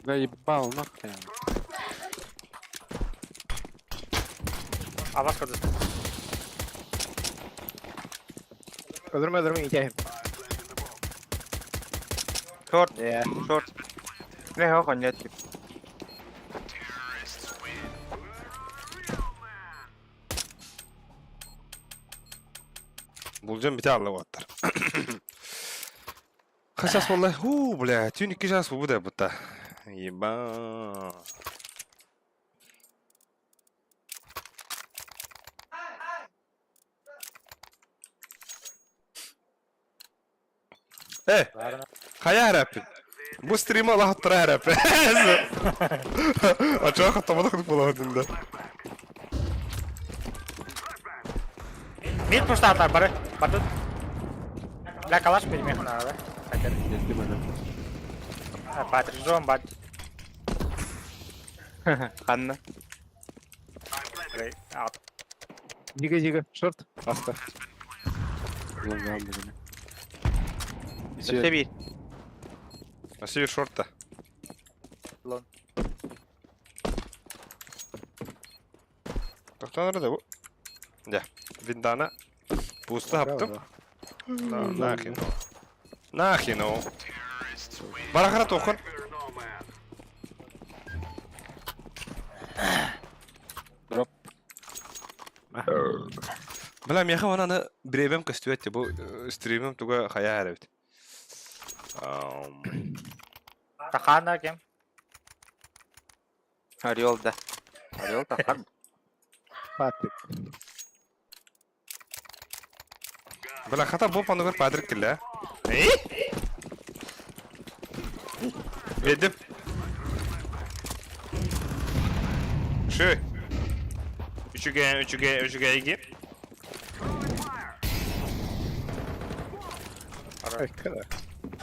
Заебал, нахуй. абас кылды. Öldürme öldürme итәһим. Шорт, Иә. шорт. Ne ho коньяк. Bulacağım bir tane Allah var. Kaç vallahi? Hu бля, tün 2 час bu da bu da. Еба. Э, хайа харапын. Бу стрима Аллах аттыра харапын. Ачаға хаттамадық боладын да. Мид пуштата бары. Батут. Бля калаш перемех надо. Патрик жон бат. Ханна. Дига дига, шорт. Аста. Себи. Асибир шортта. Лон. Тоқтаныр да бу. Да. Виндана. Пусты хаптым. Нахин. Нахин о. Барахара тоқын. Дроп. Бля, меха ананы бребем көстүөт бу стримим туга хая харабит. Тахана кем? Орел да. Орел тахар. Патрик. Бля, хата бу панугар Патрик киле. Бедим. Şu. Üçüge, üçüge, üçüge iki. Ай, кара.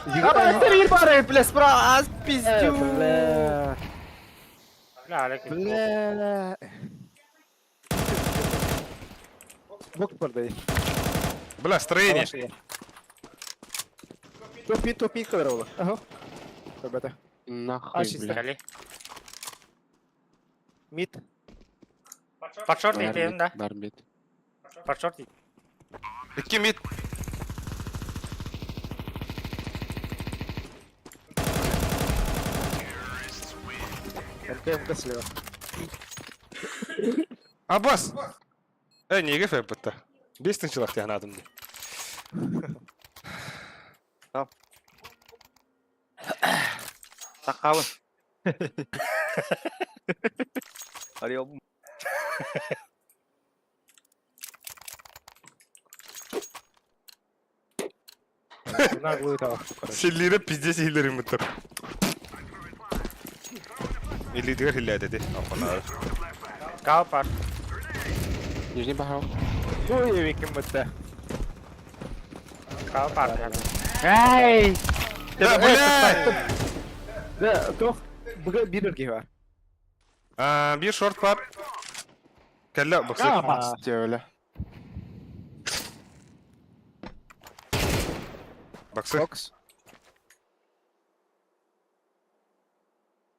Стрим бары, бля, справа, пиздю. Бля. Бля алек. Бля. Бок бардай. Бля, строение. Топи, топи, кадр ола. Ага. Ребята. Нахуй, А, чисто. бля. Кали. Мид. Подшорт Бар итиэн мид, да. бар мид. Подшорт Икки мид. МК МК слева. Абас! Э, неге фэппытта? Бес тынчылах тиһанаатым дии. Саққабын. Арыйабын. Наглую тавахту, короче. Силлире пиздец иһиллэрин буттар. Илиитигэр хиллээтэ ти. Аппанаар. Каупар. Нижний бахау. Ой, виким бытта. Каупар. Эй! Да, блядь! Да, тох. Быга бирер киһи А, бир шорт бар. Кэллэ баксы. бар. Стеля. Баксы. Бокс.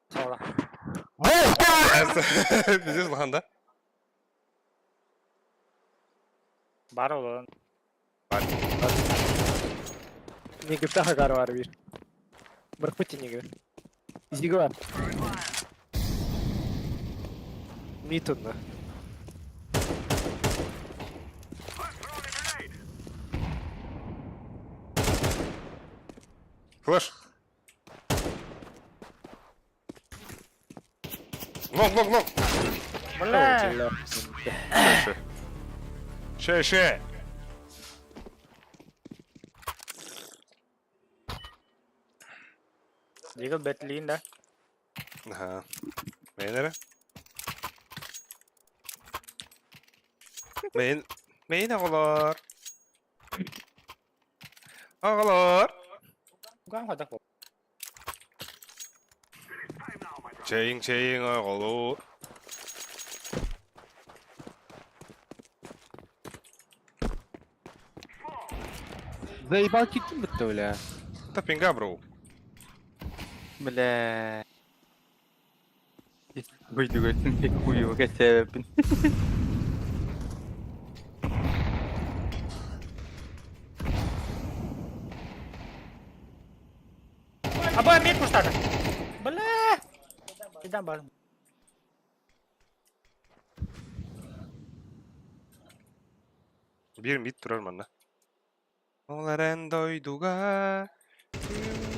Сола. Пиздец лахан да? Бар олан. Негіпті хагар бар бир. Бір пути неге. Зигі бар. Митунна. Флэш. Лонг, лонг, лонг. Бля. Ше, ше. Ше. Дигл бетлин да. Аха. Мейнere. Мейн. Мейн оҕолор. Оҕолор. Гам хадак. Чэйиҥ, чэйиҥ оҕолор. Заебал киттим бітті, бля. Та пинга, бро. Бля. Быйды көрсін тек хуйы кәсәбәппін. Аба мид пуштады. Бля. Идан бар. Биир мид турар манна. Ол эрэн дойдуга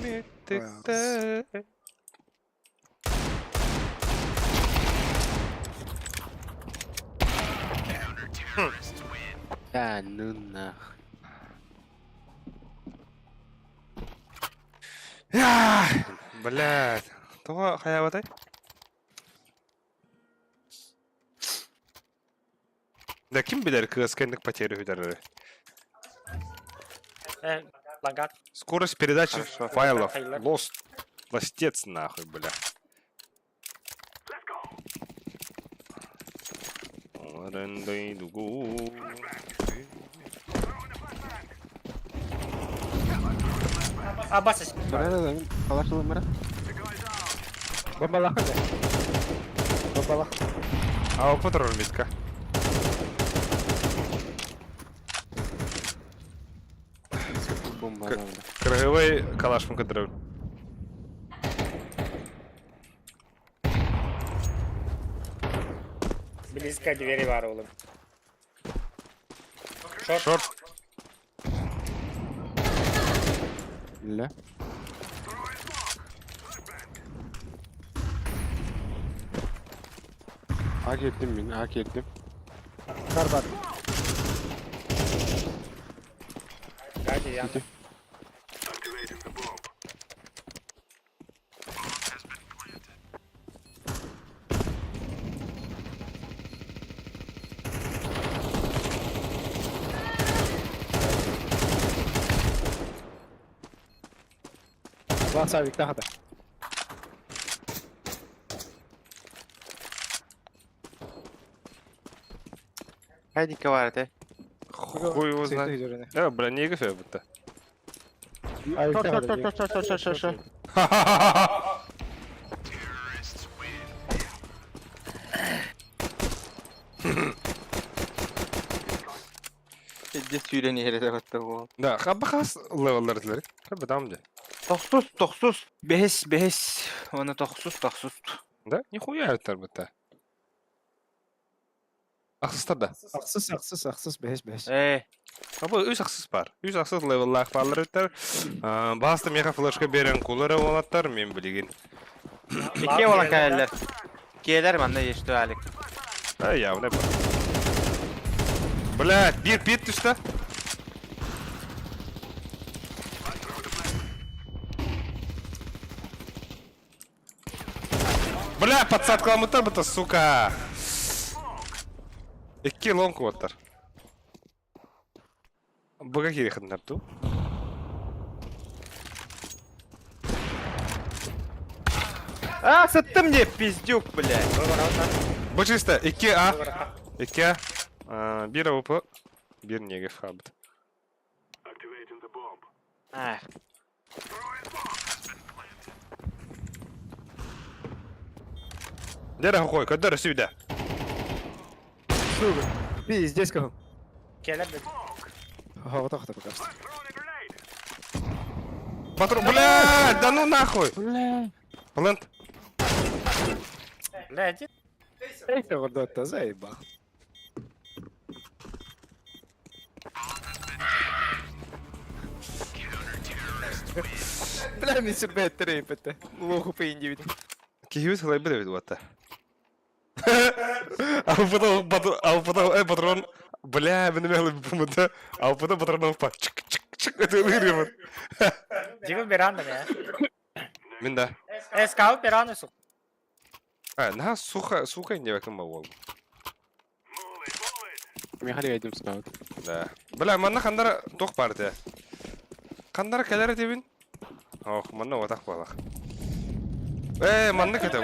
үмүттүктэ. Да, ну нах. Блядь. Тоҕо хайаабатай? Да ким билэр кыыс кэнник потерю үдэрэр. Э, лагат. Скорость передачи Хорошо. файлов. Файлов. Lost. Ластец нахуй, бля. Абас. Да, калаш мара. Бомбалаха да. Бомбалах. А опыт митка. Бомба. К- Краевой калаш контроль. Близко двери бар олым. Шорт. Шорт. Бля. А кеттим мен, а кеттим. Бар бар. Гади я. Бас авик тахада. Хайдика бар эте. Хуй его знает. Э, бля, не гофе будто. Авик тахада. Ша, ша, ша, ша. Илдьэ сүүрэн иһэр этэ батта уол. Да, хабба хас левеллар этилэр. Хабба там де. Тохсус, тохсус, бэһис, бэһис, уонна тохсус, тохсус. Да, нихуя эттер бытта. Ахсыстар да. Ахсыс, ахсыс, ахсыс, бэһис, бэһис. Ээ, Абы үс ахсыс бар. Үс ахсыс левеллаах бааллар эттер. Баста меха флешка берен кулары олаттар, мен билигин. Икки болан кэлэллэр. Киэлэр манна ешті Алик. А, явно бар. Блядь, бир пит түсті. Бля, подсадкаламыттар быта, сука. Икки лонг оттар. Быга киирихиннэр дуу? А, сыттым деп, пиздюк, блядь. Бу чисто 2А. 2А. Бир АВП, бир Негев хабыт. Ах. Дere хохой, көдөр сүйдэ. Сука. Пиздец как. Кэлэр да. Ага, вот так это пока что. Патрон, бля, да ну нахуй. Бля. Плент. Бля, иди. Гордота, заебал. Бля, мен сүрбэттэр эйпэтэ. Лоху пейн Киһибит хылайбыт эбит уотта. Алпыта патрон, э, патрон, бля, мен эмэ хылайбыт Алпыта патрон па чик чик чик это ырыйбыт. Дигил беран да мэ. Мин да. Э, скаут беран сух. А, наһаа суха, суха иннибэккин ба уол. Михаил Эдим скаут. Да. Бля, манна хандара туох баар этэ? Хандара кэлэр этибин? Ох, манна уотах буолах. Э, маннык этэ,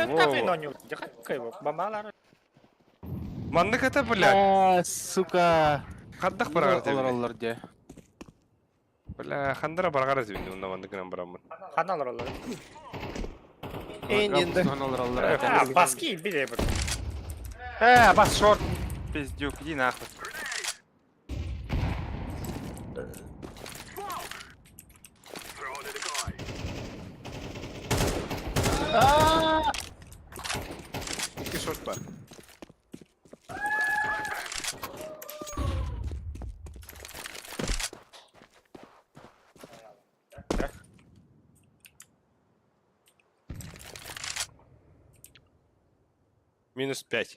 во. Бамалар. Маннык этэ, бля. А, сука. Хандах бараҕар этибин? Олороллор дии. Бля, хандара бараҕар этибин онно маннык гынан бараммын. Ханна олороллор. Эннинде. Олороллор. А, баски биле бир. Э, бас шорт. Пиздюк, иди нахуй. Икки шорт бар. Минус 5.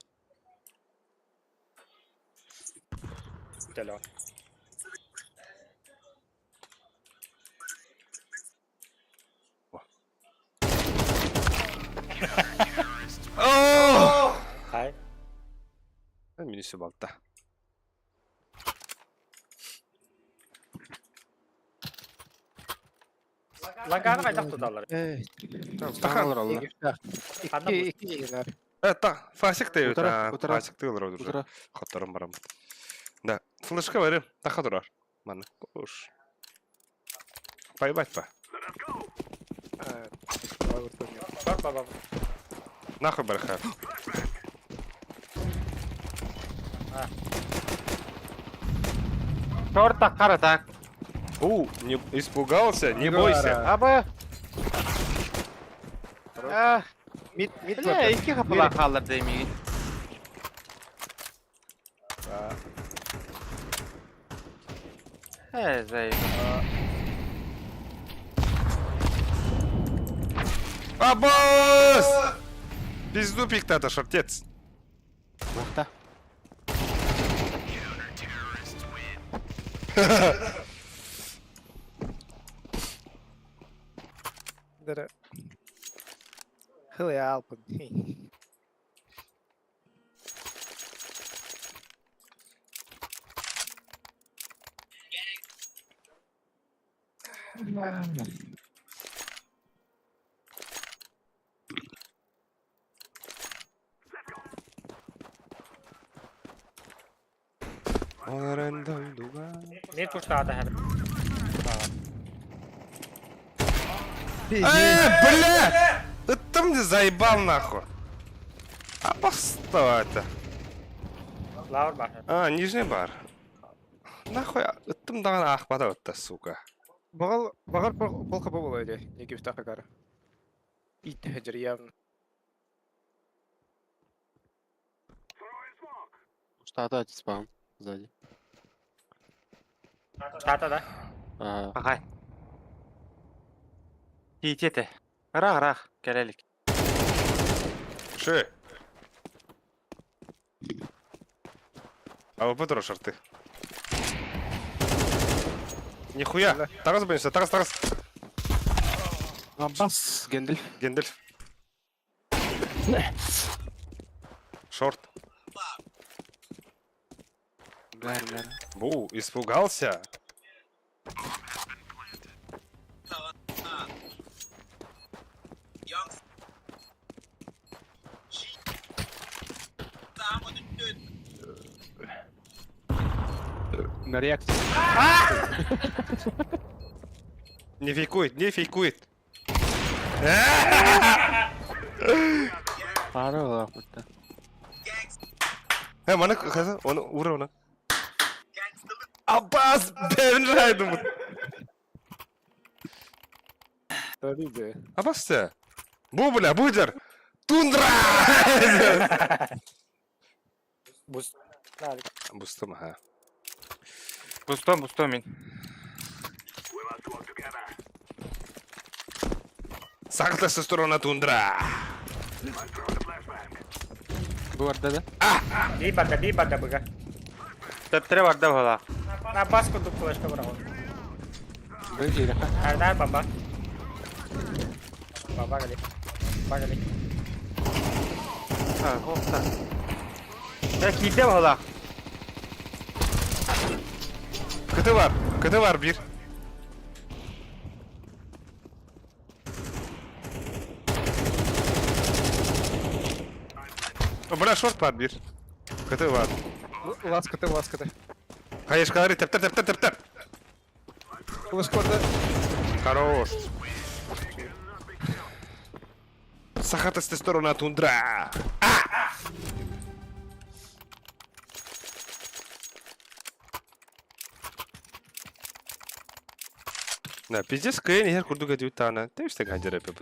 Төлө. Хай. Минусы балта. Лаганы кайдах туталлар. Олороллор. Ханна Икки, икки дегеннер. Э, та, фасик ты, Утара, утара. фасик ты олорор уже. Утара. Хотторон бараммыт. Да, флешка барым, таха турар. Манна, уж. Поебать па. Бар баба. Нахуй барха. Шорт так, қара так. У, не испугался, не бойся. Аба. А, Мид, мид бля, икки хапала қалыр деймейін. Э, заеб. Абас! Пизду пиктата, шортец. Уохта. Дere. Хылы алпын. Мир пуштаада хәр. Э, бля! Это мне заебал нахуй. Абас это. Лаур бар. А, нижний бар. Нахуй ыттым даҕаны аахпата ытта, сука. Баҕал, баҕар пол хапа буолуо этэ, Никифтаах акары. Ииттэһэ дьэр явно. Штата спам сзади. Штата да? Ага. Ага. Тиити этэ. Ыраах ыраах кэлэлик. Ши. АВП турар шорты. Нихуя! Таҕыс бэнсэ, таҕыс, таҕыс! Аббас, Гендальф. Гендальф. Шорт. Бля, бля. Бу, испугался? На реакцию. Не фейкует, не фейкует. Пара лапыта. Э, маны хаса, оны ура оны. Аббас, бэвин райдым. Tabii Аббас те. Бу бля, будер. Тундра! Бус. Бустум, ха. Бустом, бустом мин. Сахта со сторона тундра. Бу барда да? Бии барда, бии барда быга. Төптөрө барда буолла. На бас курдук флешка быраҕын. Бу киирэхэ. Ардар баба. Баба кали. Баба кали. А, хоста. Э, киирдэ буолла. Кыты бар, кыты бар бир. Бля, шорт бар бир. Кыты бар. Ласкаты, ласкаты. Хаешкалары тэптер, тэптер, тэптер. Флешкорда. Хорош. Сахата с сторона тундра. А! На, пиздец, кыйын иһэр курдук этибит таана. Тэбисте ганжар эппит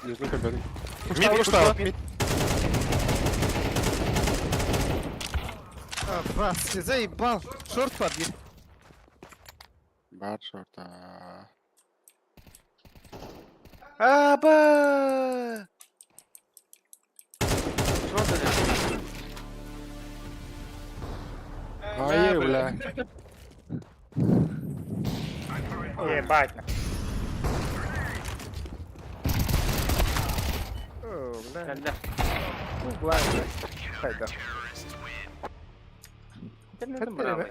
Не знаю, как Мид устал. Аббас, ты заебал. Шорт побил. Бар шорта. Аба! Ай, бля. Ебать. О, бля. Кэллэ. Ну, главное. Хайда. Браво.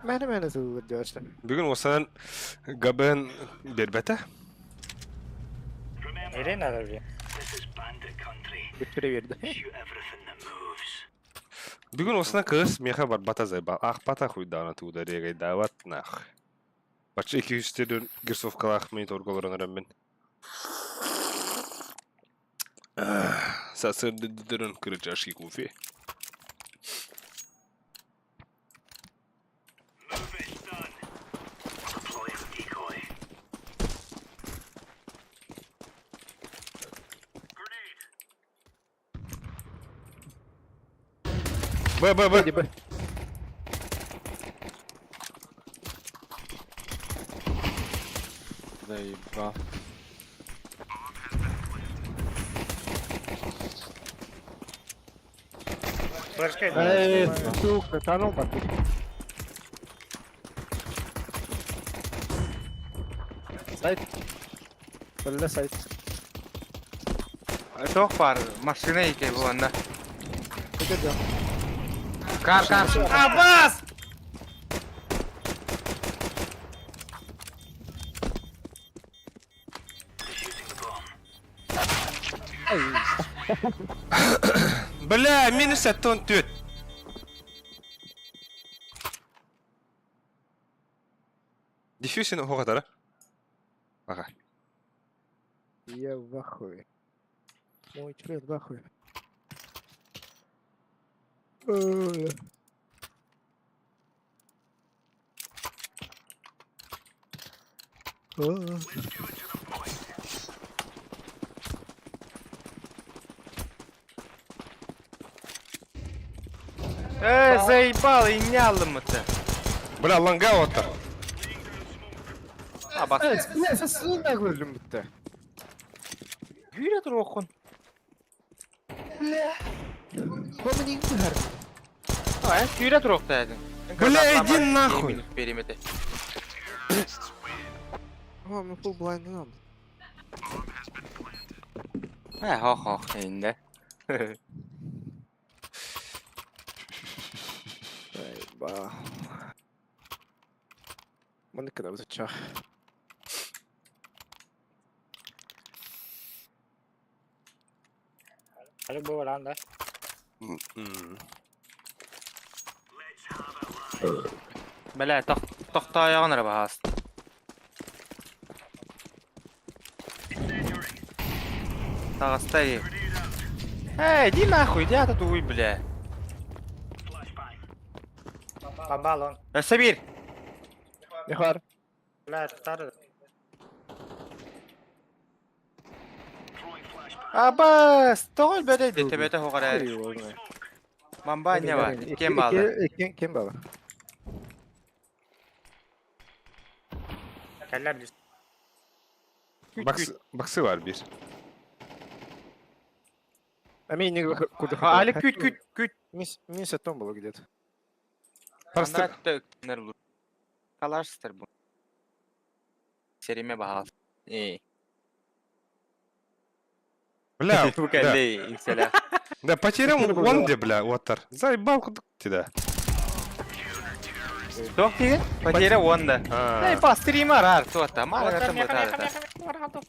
Мэне мэне сылыр дёште. Бүгүн осанан габен бербете. Ирина да бля. Бүтүрө берди. Бүгүн осана кыз меха бар бата зайба. Ах бата хуйдана туда регай дават нах. Бачы 200 герсовкалах мен торголорон мен. Сасырдырын кырычашки кофе. Б, Б, Б. Б. Заебал. Флешка. Эй, сука, тонул бар. Сайт. Бля, сайт. Туох бар, машина ике буонна. Көтөдө. Кар, кар. Аббас! Бля, минус аттон төт. Диффюзин оһоҕатара. Ага. Я в ахуе. Мой член в ахуе. Ой. А. Э, заебал, и не алым это. Бля, ланга оттар. А, бас. Бля, сосуна көрдүм бітті. Гүрэ турохун. Помни гүр. А, гүрэ турохта эдин. Бля, иди нахуй. Перемете. О, мы full blind нам. Э, хох-хох, инде. Ба. Маны када бутча. Hadi bu var lan da. Бля, тох тохтоягын ара баас. Тагастай. Эй, иди нахуй, иди от туй, бля. Баба лон. Э, Сабир. Не хар. Бля, tutar. Абас, тоғыл бәдәйді, төбәті хоғара. Мамба не бар, кем балы. Кем балы? Kelle bir. Баксы, баксы бар бир. А меня не куда Али күт күт күт. Мисс том было где-то. Просто Каларстыр бу. Сериме бахал. Э. Бля, Бу да. кәлле инселә. Да, потерял он где, бля, оттар. Заебал куда ты, Тох деген? Потеря онда. да. Эй, па стример ар, туата. Мара катым бутар.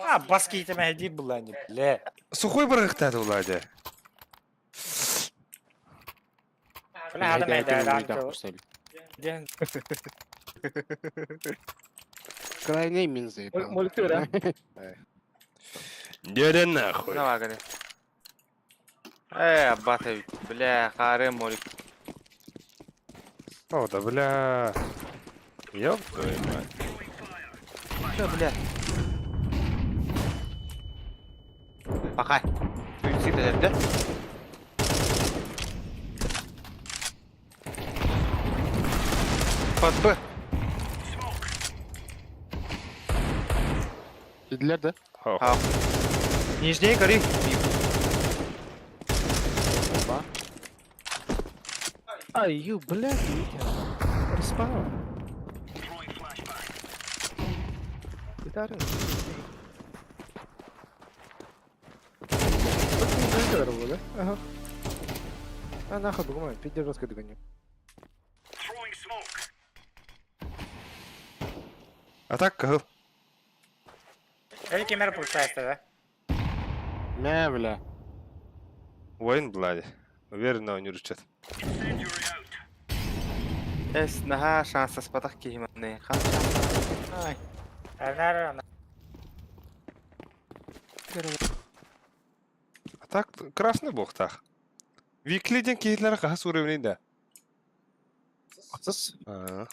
А, баски итеме хедир буланды. Бля. Сухой барахтады Владя. Бля, hadi meydan. Ден. Крайний мин заебал. Мультура. Дядя нахуй. Давай, говори. Э, бата, бля, хары молик. О, да бля. Ёб твою мать. Чё, бля? Пока. Суицид этот, да? Под Б. Dediler de. Хо. А. Нижней горы. Ай, ю, блядь, Респаун. Гитара. Ага. А нахуй, бегумай, пиздец жестко догоню. А так кыл. Эли кемер пулса да. Ne bile. Воин, блади. Уверенно он урчат. Эс, наха, шанса спатах кихиманы. Ай. Эрнер А так красный бог так. Виклиден кейтлер қас уровень да. Сыс. А.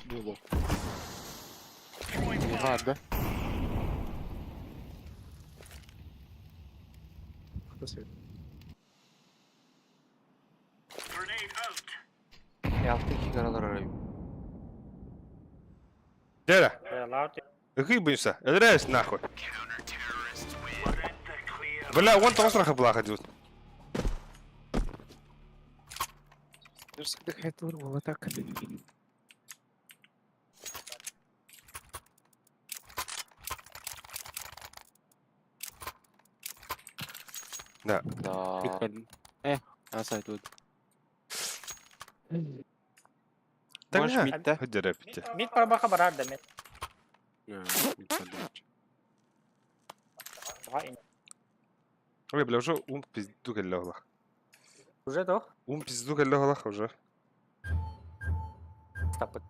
Було. Oha да. Сыс. Ялты кигаралар арай. Дядя, Лаут. Гыбаемся. Элряюсь нахуй. Бля, вон там страха плаха идут. Дыхает урвало так. Да. Да. Bitmedin. Eh. Asayt oldu. Так, Можешь мид, да? Хадера пите. Мид парбаха барар да мид. Ya, bitmedi. Ой, бля, уже ум пизду келле Уже то? Ум пизду келле уже. Таппыт.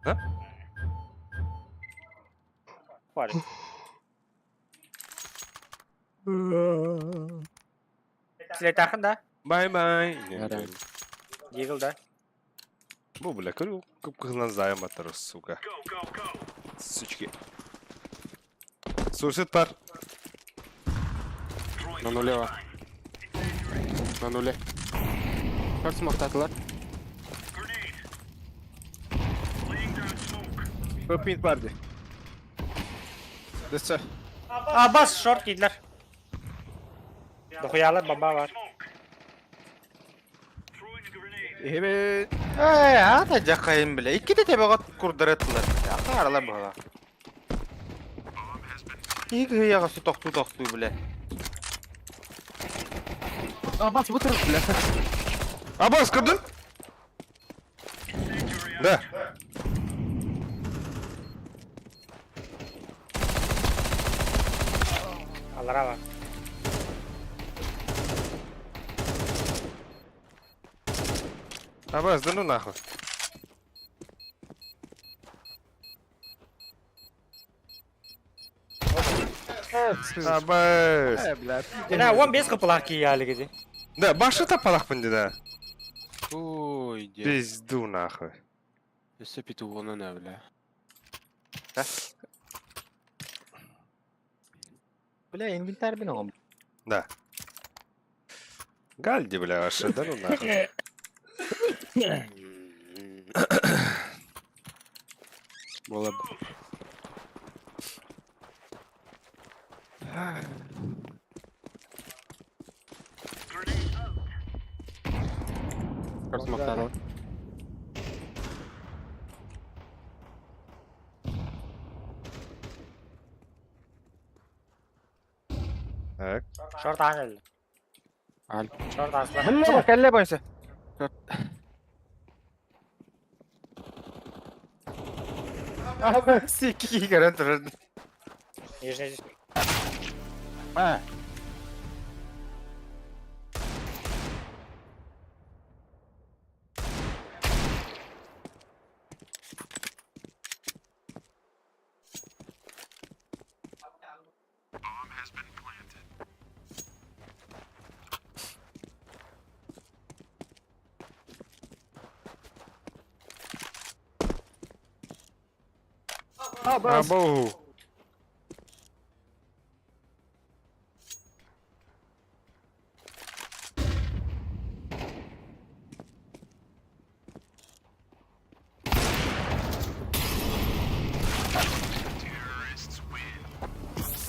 Да? Парень. Силетахын да? Бай-бай. Дигл да? Бу, бля, көрү кып-кыһылынан займ аттар, сука. Сучки. Сурсит пар. На нуле бар. На нуле. Как смоктатылар? Көпмит барды. Дөссө. А, бас, шорт кийдилер. Дохуялар бомба бар. Эбе. Ээ, ата жакайын биле. Икките тебеҕэ курдарыттылар. Ата аралар быһалар. Киһи кыһыйаҕа су тохтуу-тохтуу биле. Абас бутырып бля. Абас, көрдүн? Да. Аллара бар. Абас, да ну нахуй. Абас. Э, бля. Бля, 15 кыпылах кийяли кези. Да, башы тапалахпын да. Ой, де. Пизду нахуй. Өссө петуғынан ә, бля. Бля, инвентарь бин оҕом. Да. Гальди, бля, вообще, да ну нахуй. Бола. Как смоктатылар? Так. Шорт аан эле. Аль. Шорт асла. Бля, кэллэ бойса. Абас икки киһи көрөн турар. Нижний. А. Абас. Абоу.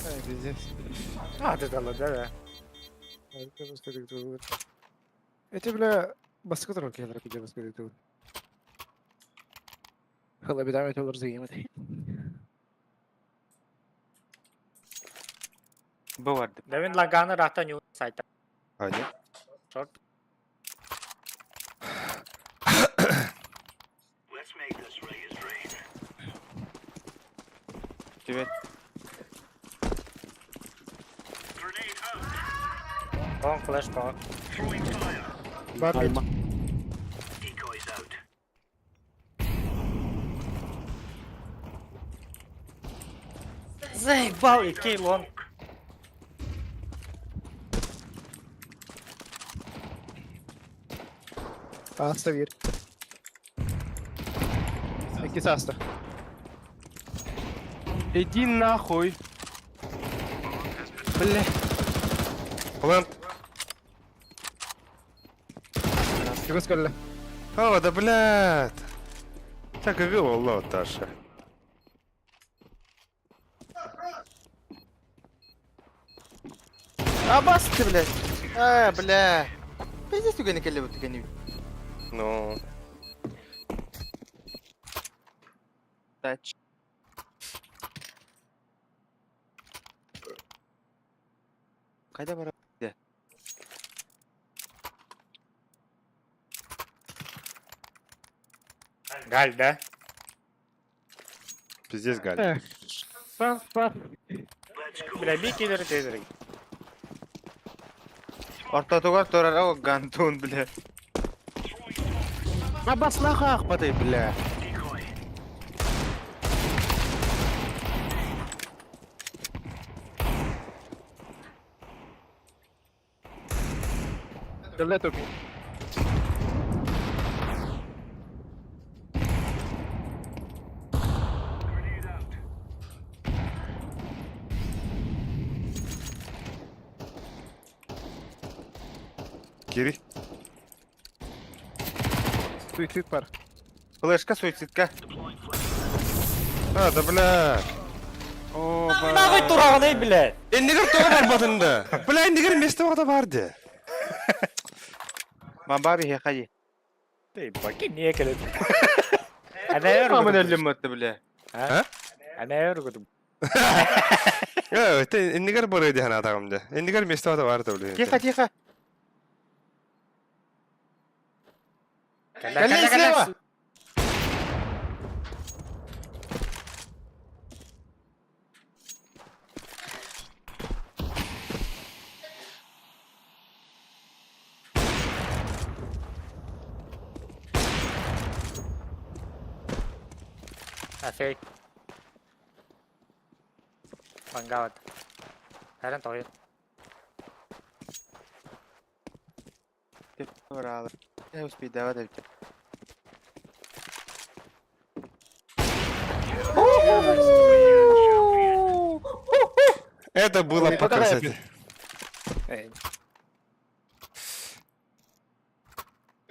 Ай, пиздец. А, ты дала, да, да. Эти, бля, баскы турар келер пиде баскы турар. Хала бедаме толар зыймат. Бу барды. Давин лаганы рахта ню сайта. А, нет? Шорт. Привет. Он флеш по. Бар мид. Заебал и кейлон. Аста бир. Икки аста. Иди нахуй. Бля. Плент. Чугас көллө. О, да блядь. Так и было, Таша. Абас ты, блядь. А, бля. Пиздец түгэни кэллэ бу түгэни. Ну. Тач. Кайда бара? Галь, да? Пиздец, Галь. Эх. Фа, фа. Бля, би киллер тезерик. Ортотугар турар о гантун, бля. Абас нахуй ахпатай, бля. Кэллэ топи. Кири. Суицид бар. Флешка суицидка. А, да бля. О, Нахуй тураҕыный, блядь! Эннигер тоҕо барбатында? Бля, эннигер месте оҕото бар де. Мамба биһиэхэ дии. Ты баки не кэлэн. Анээр Мамын өллүм мытты, бля. А? Анээр гудум. Э, это эннигер бары де хана де. Эннигер месте оҕото бар да, бля. Тихо, тихо. Кэлэ Кэлэ слева. А фейк. Бангават. Харан тоҕуйун. Браво. Я успей, давай, давай. Это было по красоте.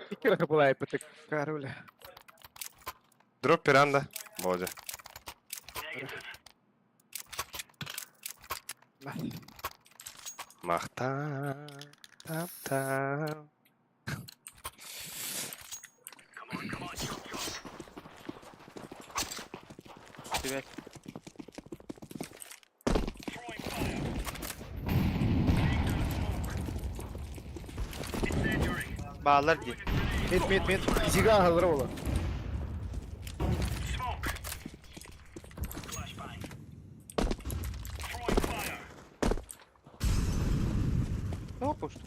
Икки была ипотека, бля. Дроп пиранда. Володя. Махта. Та та. Привет. Баалар дии. Мид, мид, мид. Зига аһалара буолар. Ну, пусть.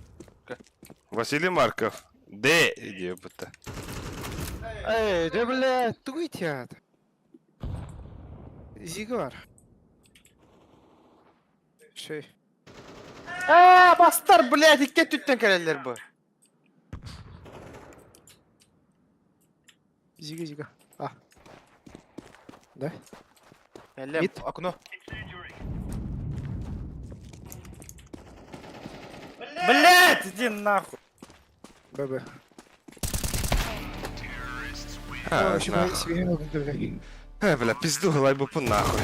Василий Марков. Д. Иди, будто. Эй, да бля, тугуй театр. Зига бар. Шей. Аа, бастар, блядь, икки түттен кэлэллэр бу. Зига, зига. А. Да? Кэллем, Мид. окно. Блядь, иди нахуй. ББ. А, Ой, нахуй. себе бля. Э, бля, пизду, лайбу по нахуй.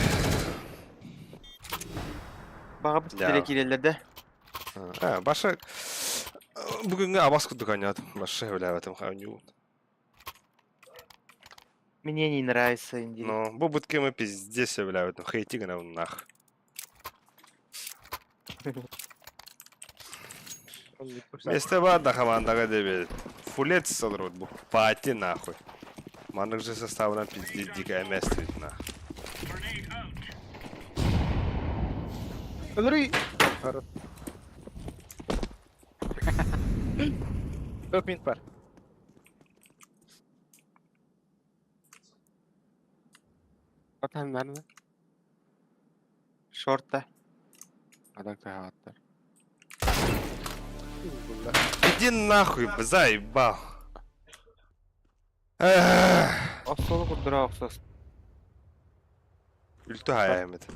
Баҕа Да. бит киирэллэр да. А, баша... Бүгүнгү абас курдук ойнот. Баша, бля, в этом хавню. Мне не нравится инди. Ну, бу бутке мы пиздец, бля, в этом хейтинг на нах. Месте бар да командага дебет. Фулет солрут бу. Пати нахуй. Маннык же составынан пиздец дикая место ведь нах. Өлөрүй. Хорош. Топ мид бар. Zaten nerede? Шорта. Adak da Иди нахуй, заебал. Эх, Оссолу курдура охсос. Үлтү хаяймыт.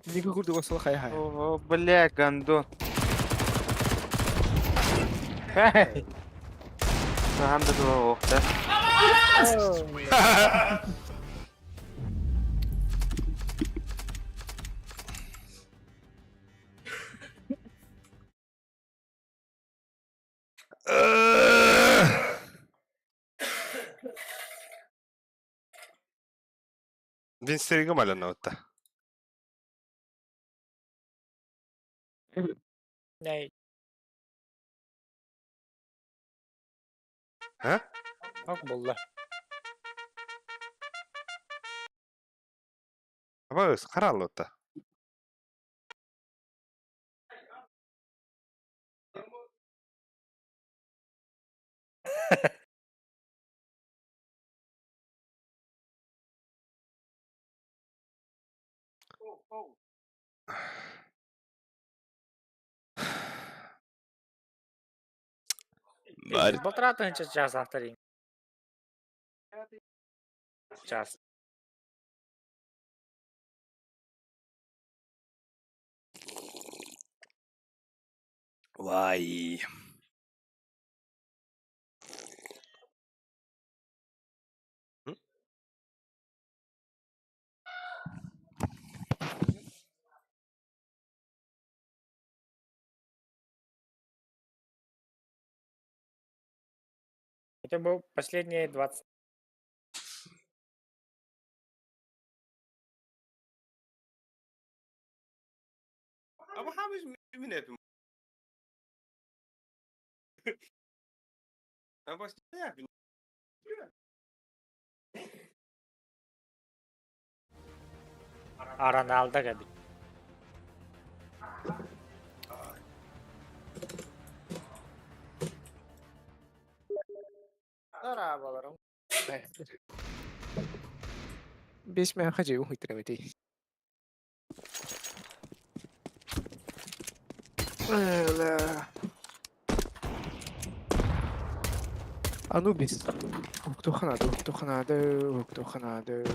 Нига курдук осол хай хай. О, бля, гандон. Хей. Сахан да тула охта. Эх. Винстерига малена отта. Ней. А? Ок булла. Абыз карал отта. Бар. 35 чаас авторин. Час. Вай. Это был последние 20. А Роналдо габит. Арабаларым. Беш мен хажы ухуйтырамити. Анубис. Уктуханады, уктуханады, уктуханады.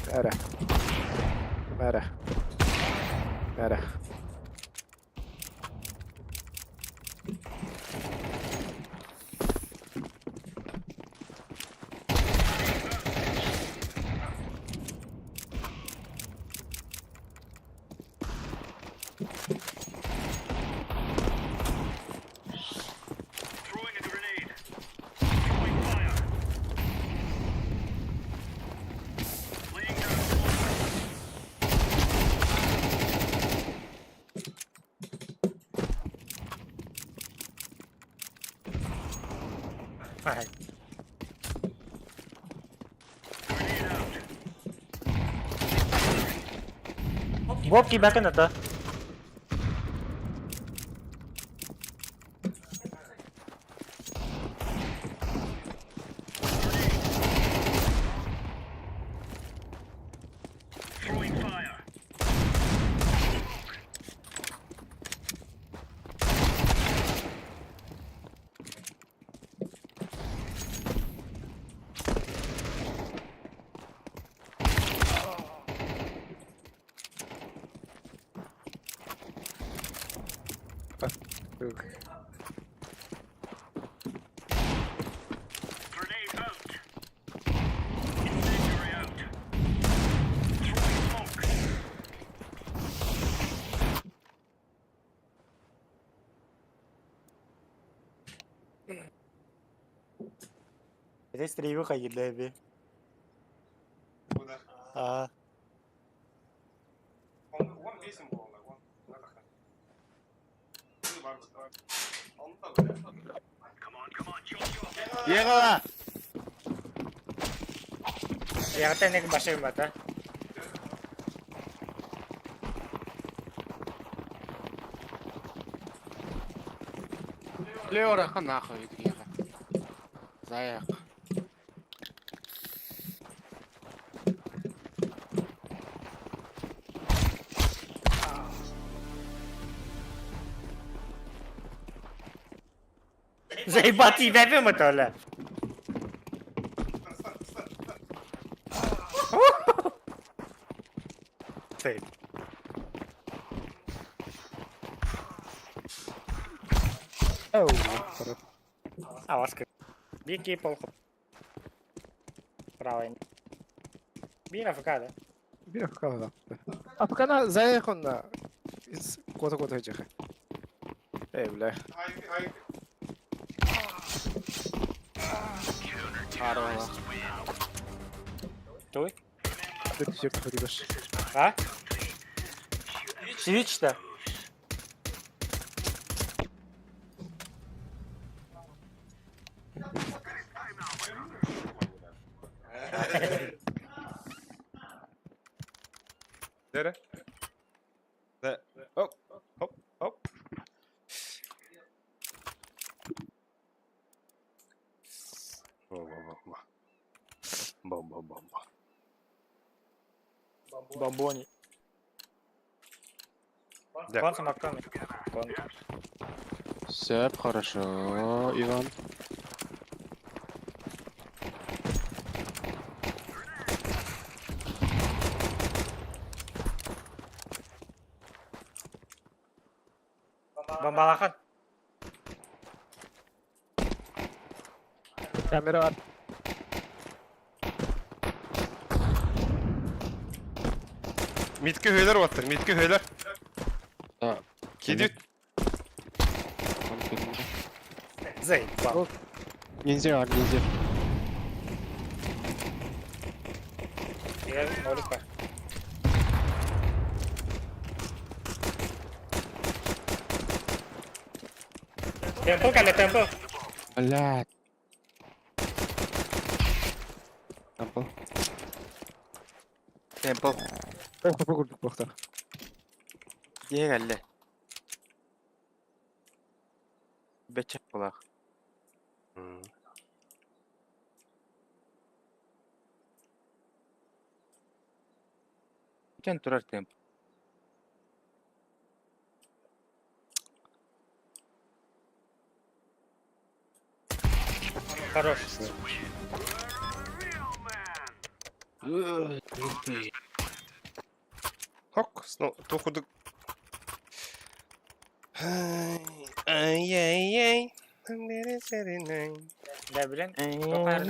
Бәрі. Бәрі. Бәрі. Ай. Бобки бэкэн это. Это стримы хайдеби. А. Ехала! Я готов к башим это. Леора, нахуй, ехала. Заяк. Заебать тебя это, бля. Цель. Оу. А, вас как. Бики полхоп. Правый. Бир АФК, да? Бир АФК, да. АФК заехал Кота-кота этих. Эй, бля. Туй? Ты все ходишь. А? Свич-то? Nere? Да. Оп, оп, оп. Во-во-во-во. Бом-бом-бом-бом. Бомбони. Да. Кон самокоми. Кон. Сөп, хорошо, Иван. Бомбалахан. Камера бар. Митке höyler battır, митке höyler. Да. Кидит. Заебал. Ниндзя, ниндзя. Я нолик бар. Темпо кэллэ, темпо. Блядь. Темпл. Темпл. Ох, курдук буохтар. Дьиэ кэллэ. Бэччэх булаах. Бүтэн турар темп. Хорош. Хок, тухудук. Ай-яй-яй. Да, блин. Тохар,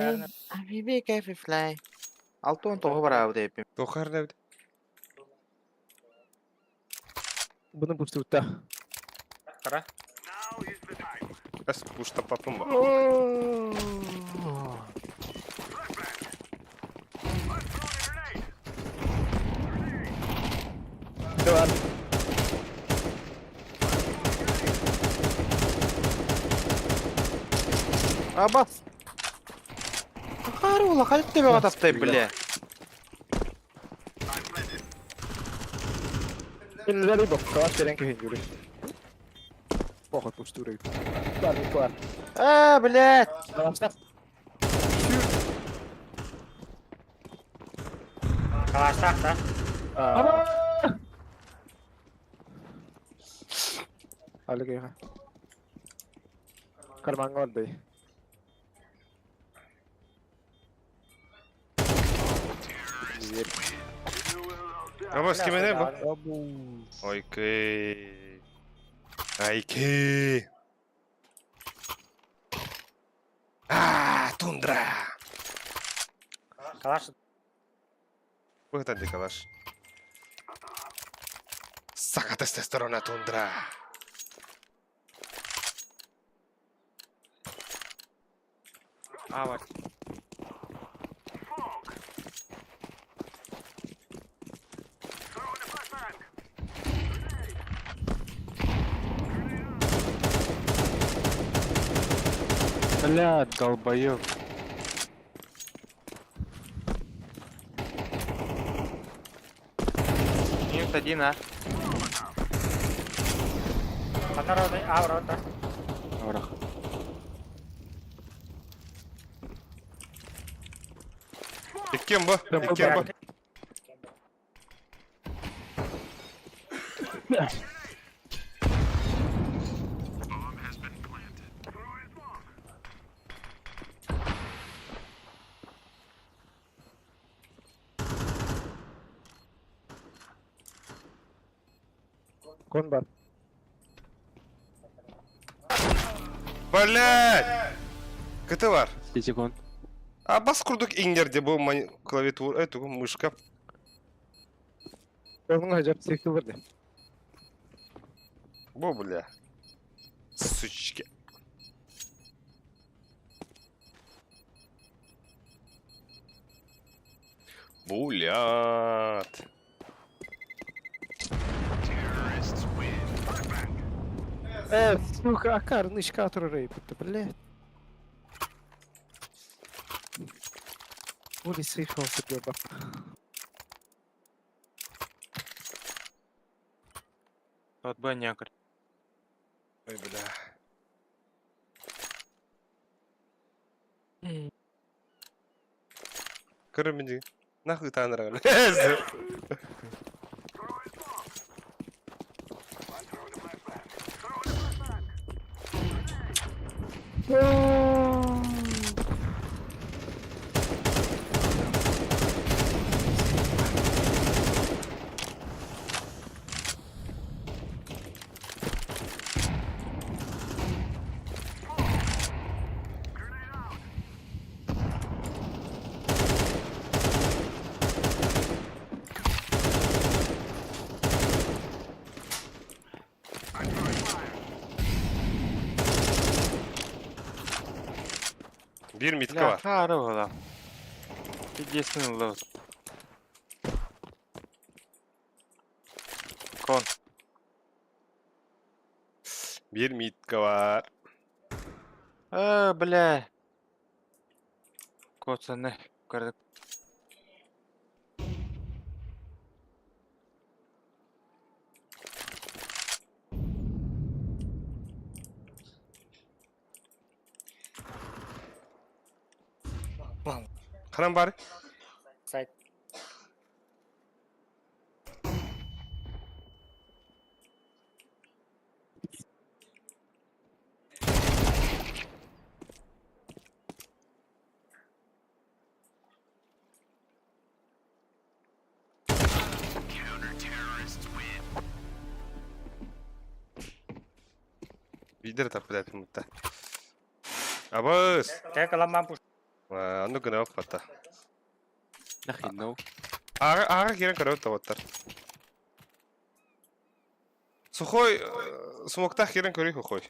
Habibi fly. 6 19 бараабыт эппим. Тохар да. Бұны пустырта. Қара. Әс пушта папым ба. Бар. Абас. Хары ула халит тебе атаптай, бля. Кинилери бокка терен кehин жүрү. Похот пустыры. Бар, бар. А, блядь. Алаштар. Калаштақ да. Алыгыга. Карманга ордой. Абас кимене бу? Ойкей. Айки. А, тундра. Калаш. Быгтан ди калаш. Сака тестостерона тундра. А, бар. Блядь, долбоёб. Минус один, а. Ханар а, рота. Аврах. Иккен бу, иккен бу. Кон бар. Блядь! КТ бар. Сити кон. А бас курдук иңгерде бу клавиатура, эту мышка. Оның ажап секті барды. Бу, бля. Сучки. Булят. Сука, акар, нычка турары, блядь. Оли сейфался, бля, Вот бы некр. Ой, бля. Көрімді. Нахуй танырар. Биир митка Бля, бар. хаары буола. Пиздец ыллыбыт. Кон. Биир митка бар. А, бля. Коцаны. Көрдүк. Ханан бар? Сайт. Биирдэр таппыт мытта. Абыс! Тек аламан пуш. Оннук гына оппатта. Нахрен, no. Ага, ага кирен көрөт таваттар. Сухой, смоктах кирен көрүй хухой.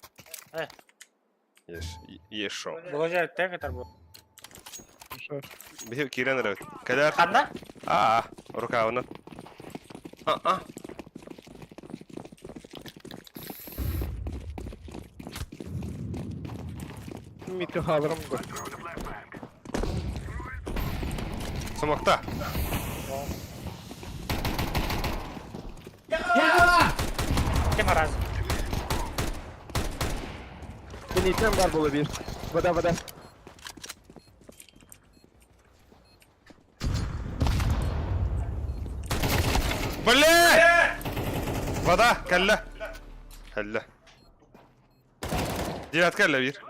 Э. Еш, ешо. Боложа тек этар бу. Биһи кирен өрөт. Кэлэр. Ханна? Аа, рукавына. А-а. Митка халырым бу. Смокта. Кем араз? Бенитен бар була bir. Вода, вода. Бля! Вода, кэллэ. Кэллэ. Девятка кэллэ биир.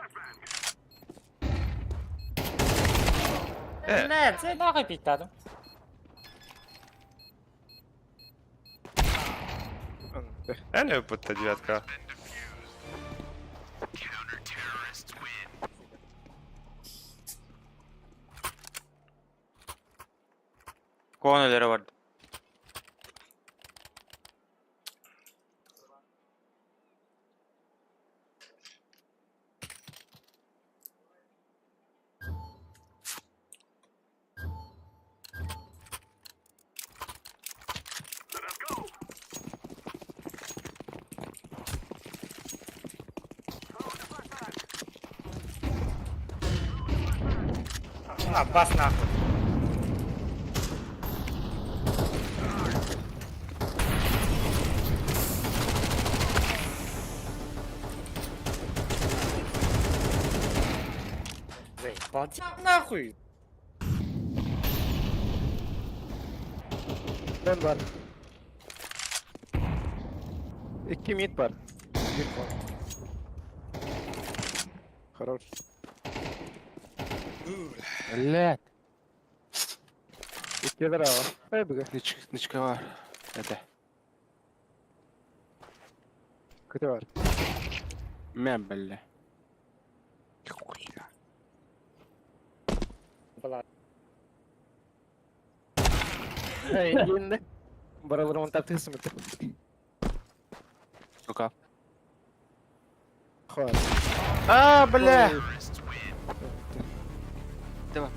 Э. Не, це нахуй питтадым. Эн өппүттэ девятка. Кон өлөрө барды. А, бас нахуй. Заебал тебя нахуй. Ben var. İki mid var. Bir kon. Хорош. Блядь. İki lira var. Эй, бага. Нычка бар. Это. Kötü var. Мя, бля. Была. Эй, енді. Бараларымын таптырсың бітті. Рука. Хват. А, бля! Давай.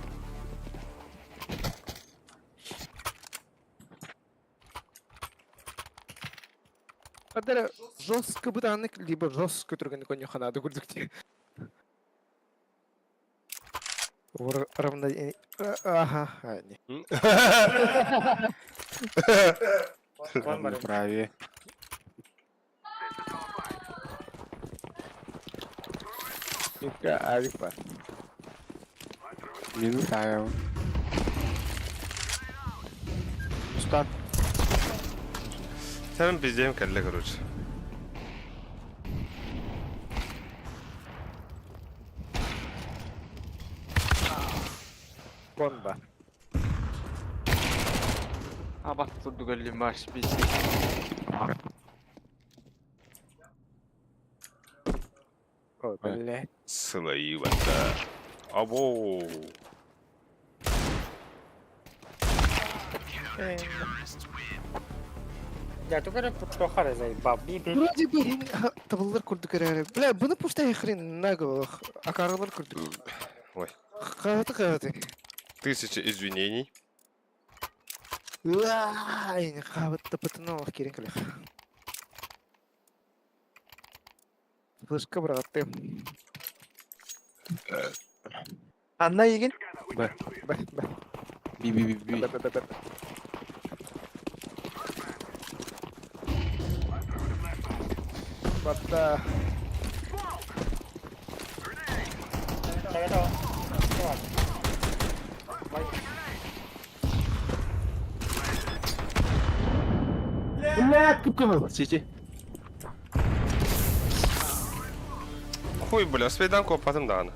Адара жестко бытаннык, либо жестко түрген конюханады күрдік Равно... Ага, а, не. Кон бар. Правее. Митка, авик бар. Минус авиа. Стан. Сен пиздем кэллэ короче. Бомба. Абат курдук өллүм баш биси. Ой, бля. Сылайыы барда. Або. Я только не пуштохара заебал. Би-би. Вроде бы табыллар курдук эрээри. Бля, буну пуштай хрен наголо. Акарылар курдук. Ой. Хаваты хаваты. Тысяча извинений. Ай, хаваты патынал кирен калех. Флешка браты. Анна егин? Б. Б, Б, Би би би би. Б, Б, Б, Б. Батта. Бля, кып-кымыл. Сити. Хуй, бля, свейдан копатым даҕаны.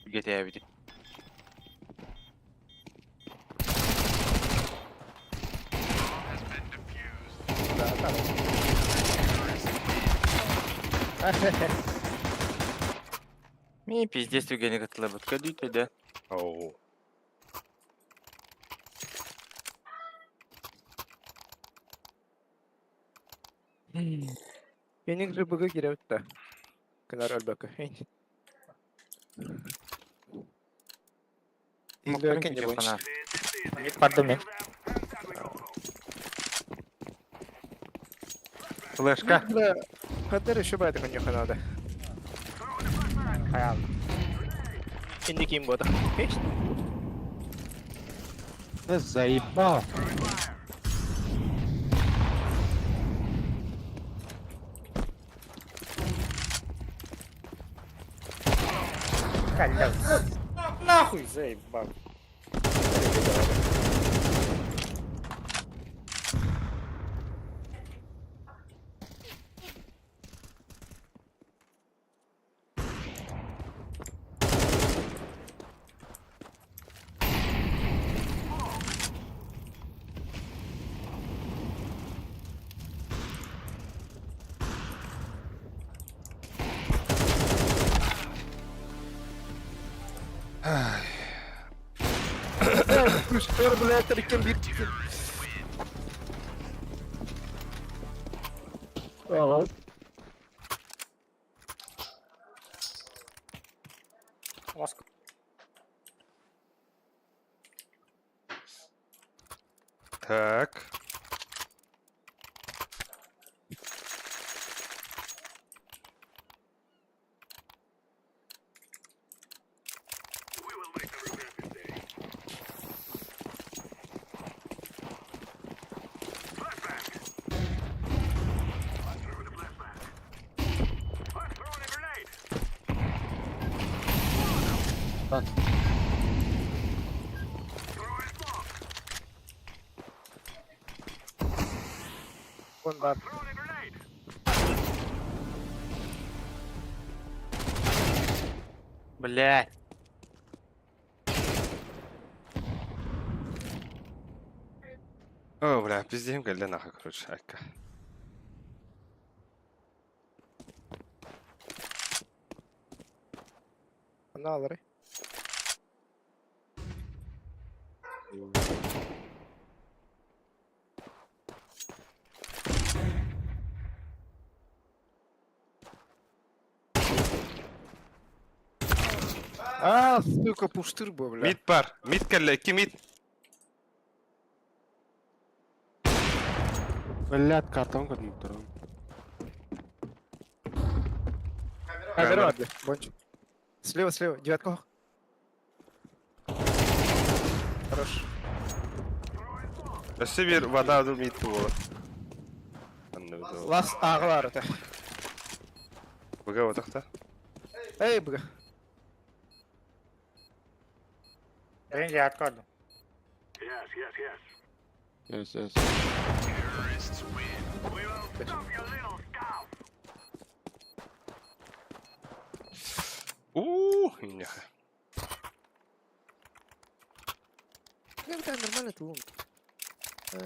Гетебити. Ми пиздец түгені кытылабыт көдүйтө да. Оу. Феникс же БГ киребит да. Кынар өлбөкө. Мокторун Лөкөн күчү жабынч. хана. Бардым мен. Флешка. Бля, Хаддар еще байды конюха надо. Хаял. Инди ким бода. Да заебал. Калля. Нахуй заебал. Пуштер, бля, тарикем бир. Ласк. Так. Вон бар. Блять. О, бля, пиздем кэллэ нахуй, короче, айка. Ана алары. А, сука, пуштыр бу, бля. Мид бар. Мид кэллэ, икки мид. Блядь, картон көрмөк Камера, бля, бонч. Слева, слева, девятка. Хорош. Өссө бир вода ду мид буолар. Анны бу. Лас ағылар это. Быга отақта. Эй, бга. Рейнджи откладу. Yes, yes. Уу, инняха. Не, бля, нормально ты ум. Да.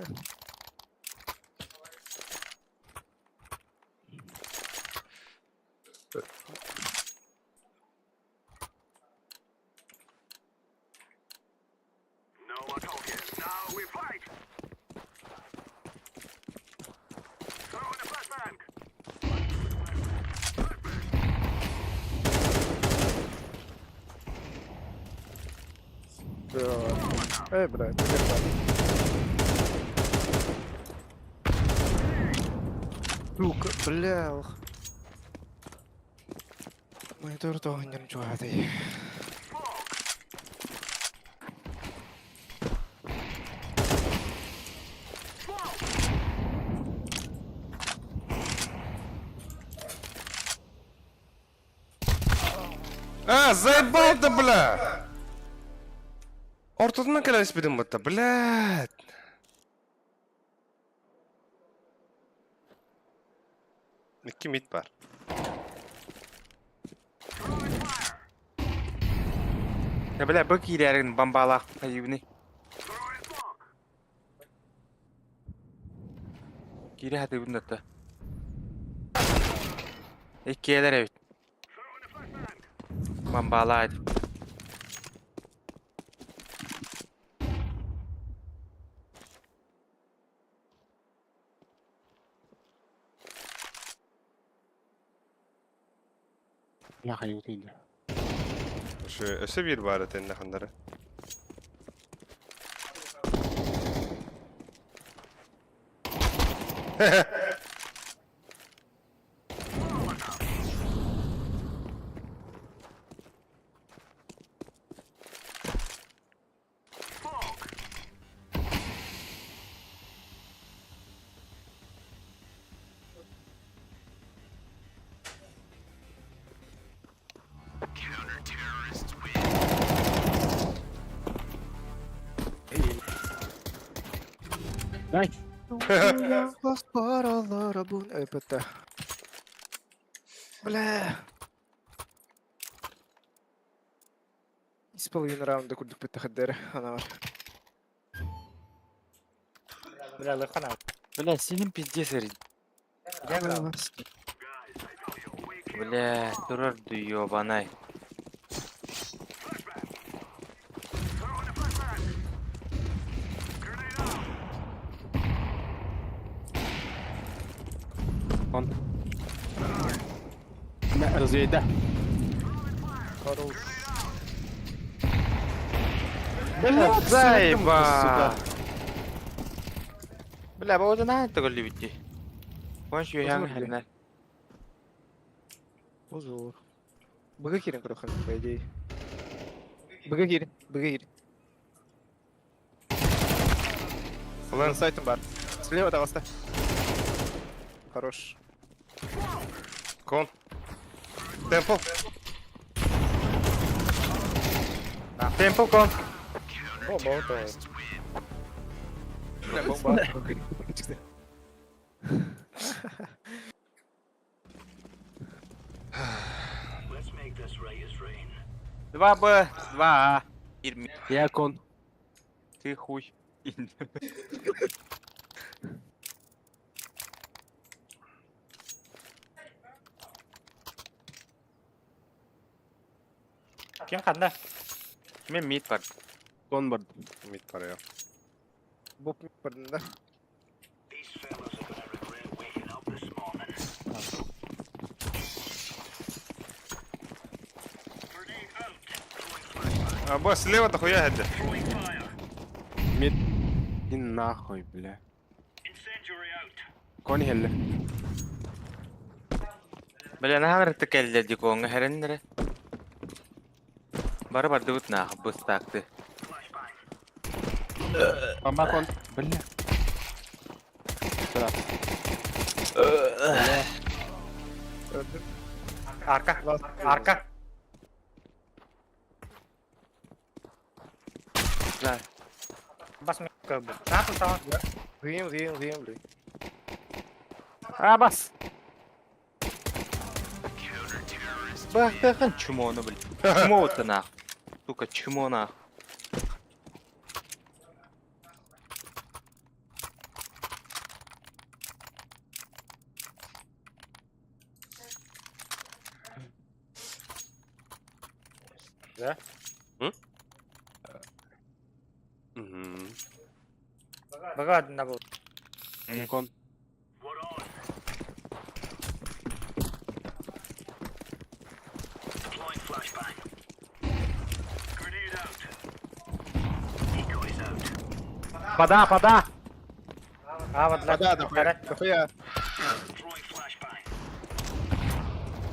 Эй, блядь, ты как Сука, бля, ох. Монитор того не чугатый. А, заебал да, бля! Ортотунан кэлэн испитим бытта, блядь. Икки мид бар. Я, бля, бу киирэрин бомбалаах хайыбыный. Киирэ хатыбын датта. Иккиэлэр эбит. Бомбалаат. Бля, хайытыйда. Өссө биир баар этэннэ ханнары. ЭПТ. Бля. Из половины раунда курдук битте хаддere ана бар. Бля, лыхана. Бля, синим пиздец эрин. Бля, турар ебанай. Он. Не, разъеда. Хорош. Бля, заеба. Бля, бу на это голливудти. Конш юхян Узор, бля. хернер. Узор. Быга кирин кырыхын, по идее. Быга кирин, быга кирин. Лэн, Сайтом бар. Слева даваста. Хорош. кон. Темпл. Темпл кон. О, молотов. Бля, бомба. Два Б, два А. Ирми. Я кон. Ты хуй. Ким ханна? Мен мид бар. Кон бар. Мид бар я. Боп бардын да. А, бо слева дохуя это. Мид. Иди нахуй, бля. Кон хелле. Бля, нахар текелле диконга хереннере. Бары бардыбыт нах быстакты. Бомба кон. Бля. Сюда. Öldüm. Арка. Last. Арка. Да. Бас көрбүт. Нахуй саҕа. Гыйым, гыйым, гыйым, блин. А, бас. Бахтахан чмо, блин. Чмо вот нах. Сука, чмо нах. Да? Мгм. Бага на был. Кон. Пода, пода. А вот Да, дохуя, дохуя.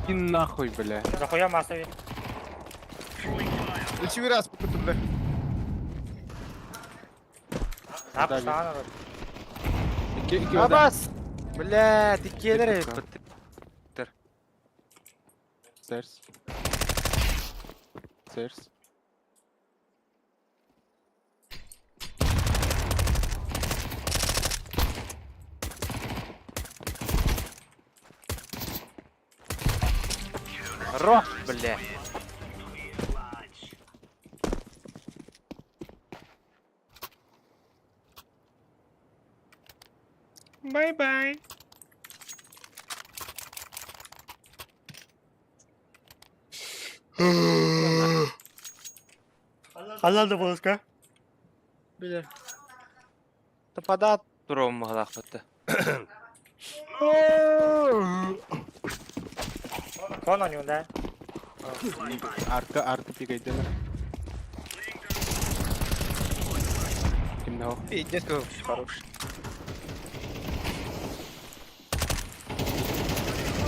Иди нахуй, бля. Захуя массовый. Лечи раз, покуту, бля. Нахуй саҕа. Икки, икки вода. Абас. Бля, ты келер. Стерс. Стерс. Рох, бля. Bye-bye. Халал да болуска. Бля. Та пода туром могла хватать. Кон они да. Арка, арка пикайдылар. Ким нахуй? Пиздец, хорош.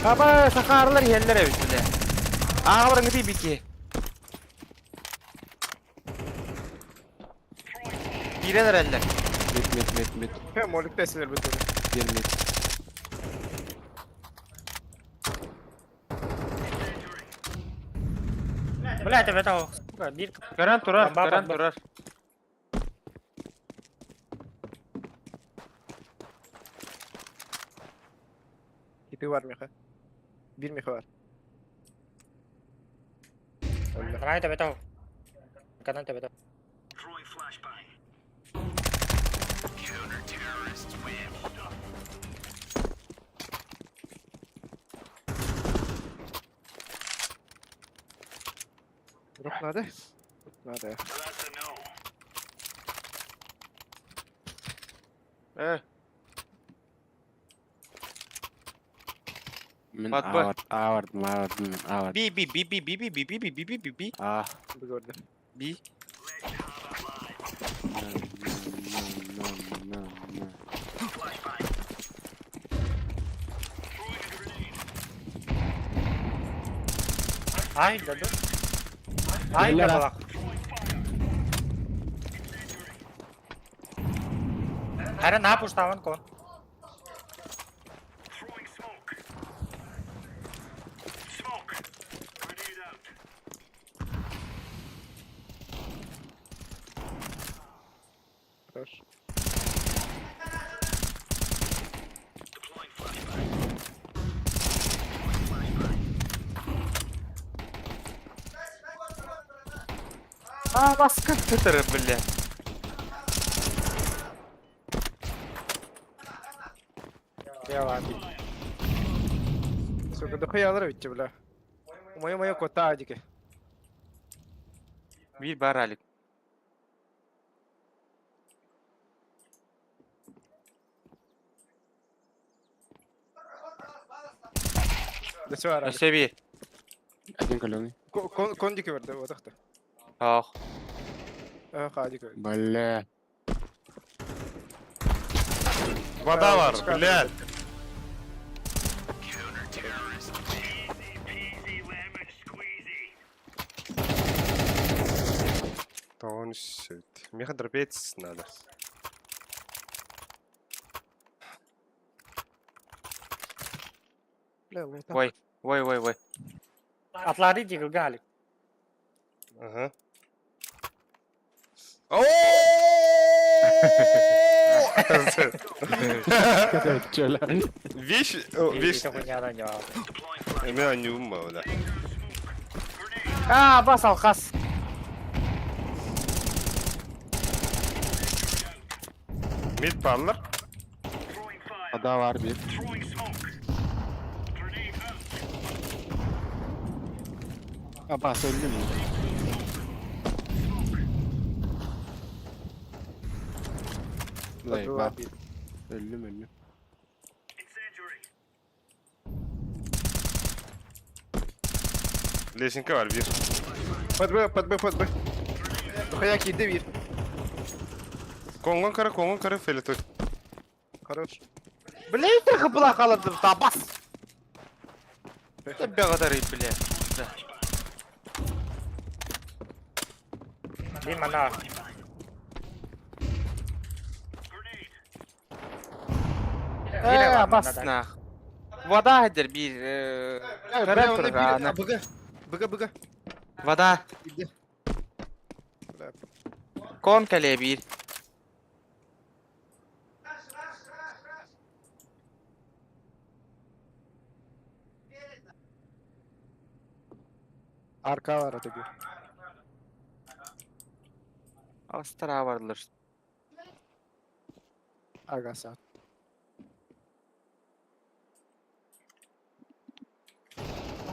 Аба, сахарлар еллер эбит, бля. Ага, барың бики. Кирелер эллер. Мид, мид, мид, мид. Хе, молик тесилер бит. Бир мид. Бля, это это. Бир. Көрөн турар, Баба, көрөн баба. турар. Типи бар меха. Бир меха бар. Давай это это. Канал это это. Дроп надо? Надо. Э, Мин Бат, бат. авард, авардым, авардым, авардым. би би би би би би би би би би би би би А. Бөгөрдө. би. На, на, на, на, на. Ай, да да. Ай, да была. Аре на пуштаван кон. Хорош. А, баска тытыры, бля. Я ладно. Сука, дохуя алар битти, бля. Мое-мое кота адики. Бир бар алик. Да все, ара. Өсө бир. Один каленый. Кон кон дики берди, вот ахта. Ох. Ха, дики. Бля. Вода бар, блядь. Тоон сүт. Меха дропец надо. Бля, лута. Ой, ой, ой, ой. Атлары дигилгали. Ага. О! Вещь, вещь. Мен анюм да. А, бас алхас. Мид паллар. Вода var bir. Abbas öldü mü? Вода Eyvah. bir. Öldüm öldüm. Лесенка var bir. Под Б, под Б, под Б. Дохуя киирдэ биир. Конгон кара, конгон кара, фелетой. Хорош. Бля, трохи була халадым, та бас. Да благодари, бля. Мин мана. Э, бас нах. Вода хедер бир. Бля, он бир. БГ. БГ, БГ. Вода. Иди. Бля. Кон кале бир. Арка var это bir. Астра бардылар. Ага, са.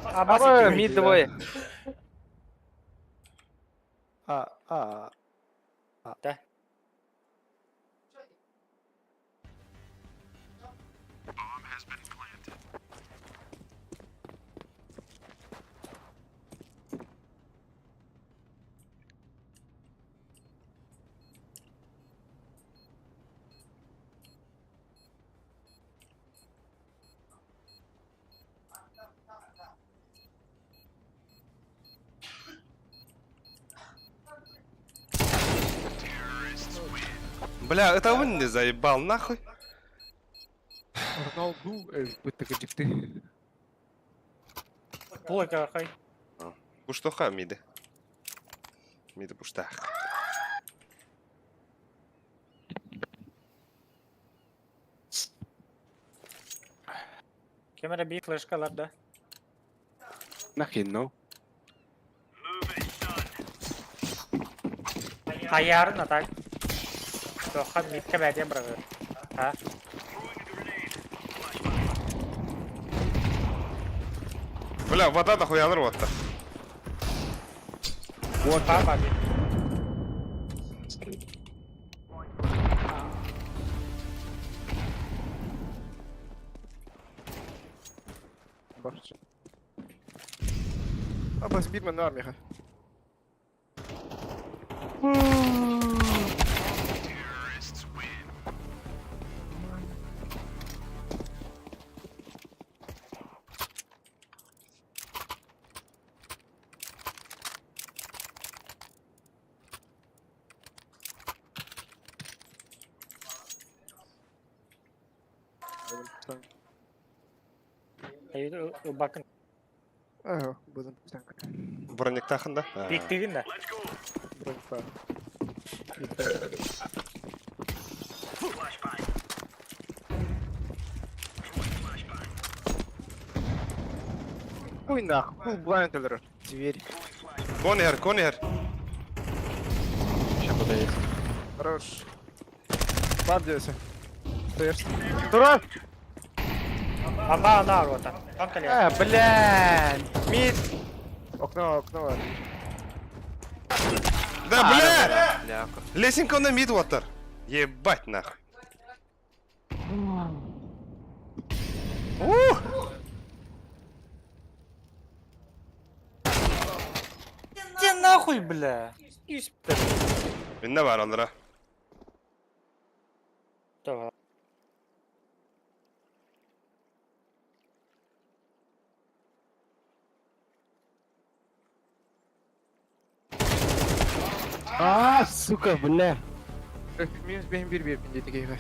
Абас Абы, икки. мид двое. А, а. Да. Бля, это он не заебал, нахуй. Роналду, быттыгы дикти. Пулай карахай. Пуштоха миди. Миди пуштах. Кемере бир флешкалар да. Нахрен, no. Хаярын атак. Тоха митке бәден бырагы. А? Бля, вода дохуялар вот. Папа бир. Бар. Абас бир мен армияға. Bakın. Ага, будем так. Брониктахын да? Биктигин да. Бронька. Хуй нахуй, хуй блайнд алыр. Дверь. Конер, конер. Сейчас куда есть. Хорош. Бар диэсэ. Стоишь. Тура! Ама ана рота. Там кале. Э, бля. Мид. Окно, окно. Да, бля! Бля. Лесенка на мид ватер. Ебать нахуй. Ух! Где нахуй, бля? Минне бар алара. Давай. А, сука, бля. Минус бэһин бир бир бин диэти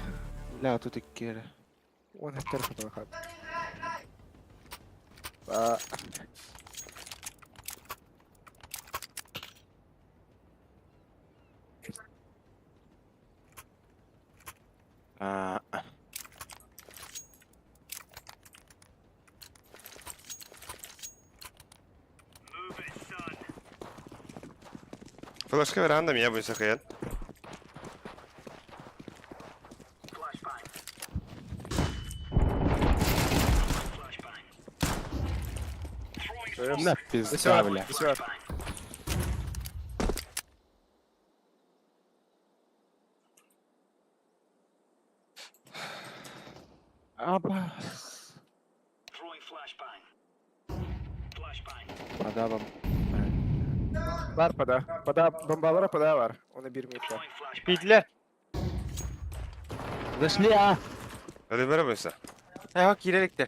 Бля, тут икки. Он хаттар хатар хат. А. Флешка веранда меня будет сахаят. На пизда, бля. Все. Аба. Вода вам. Бар пода. Пода, бомбалара пода бар. Он и бир мид бар. Бидлер. Зашли, а! Hadi beraber Э, кииреликтер.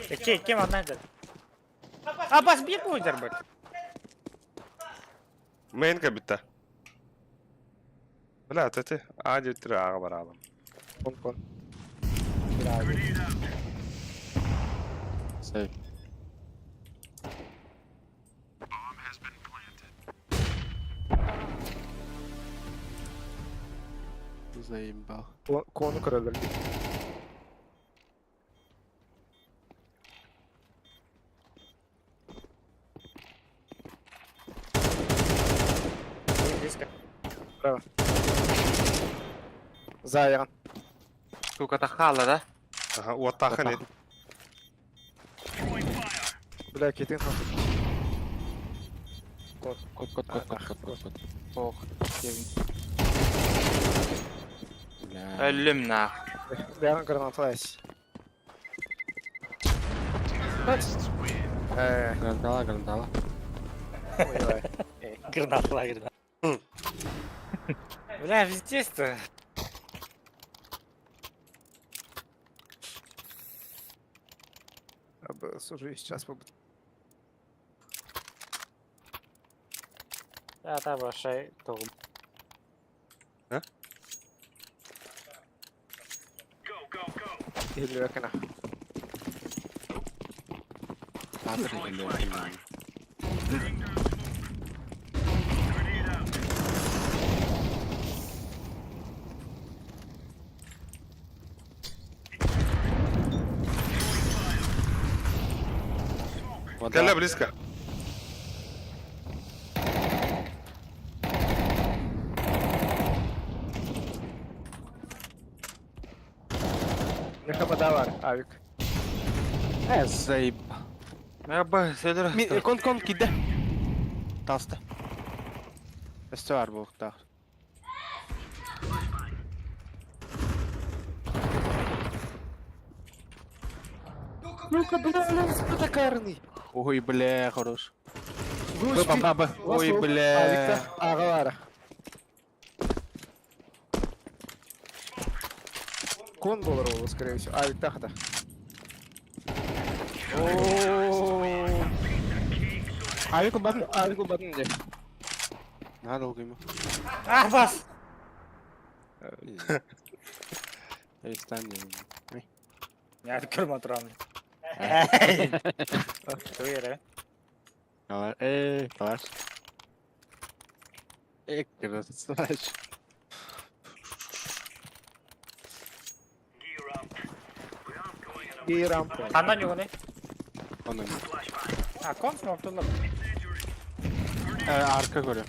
Икки, икки манна дэр. Абас биир буойдар быт. Мейнка битте. Бля, тете. А диттир ага баралым. Кон кон. Сей. Заебал. Кону көрөлөр. Близко. Браво. За яган. Сука, тахала, да? Ага, уоттахан ет. Бля, кетин хан. Кот, кот, кот, кот, кот, кот, кот. Ох, Кевин. Бля. Өллүм нах. Яган граната ась. Грантала, грантала. Ой, ой. Граната, граната. Бля, везде-то. Слушай, сейчас побуду. Да, та большая тол. А? Или векана. Кэллэ близко. Меха вода бар, авик. Э, заебал. Аба, сөдір. Кон, кон, киде. Таста. Өстө бар буохтаах. Ну-ка, бля, бля, такарный. Ой, бля, хорош. Баба, баба. Ой, бля. Авикта, агалара. Кон болар ол, скорее всего. Авик тахта. Авик батын. Авик батын де. Надо ему. А, бас! Перестань. Я көрмө турам. Туйра. Эй, калаш. Эй, красавчик. И рампа. Хандан югуны. Он он. А, кон смог тулар. Арка көрөм.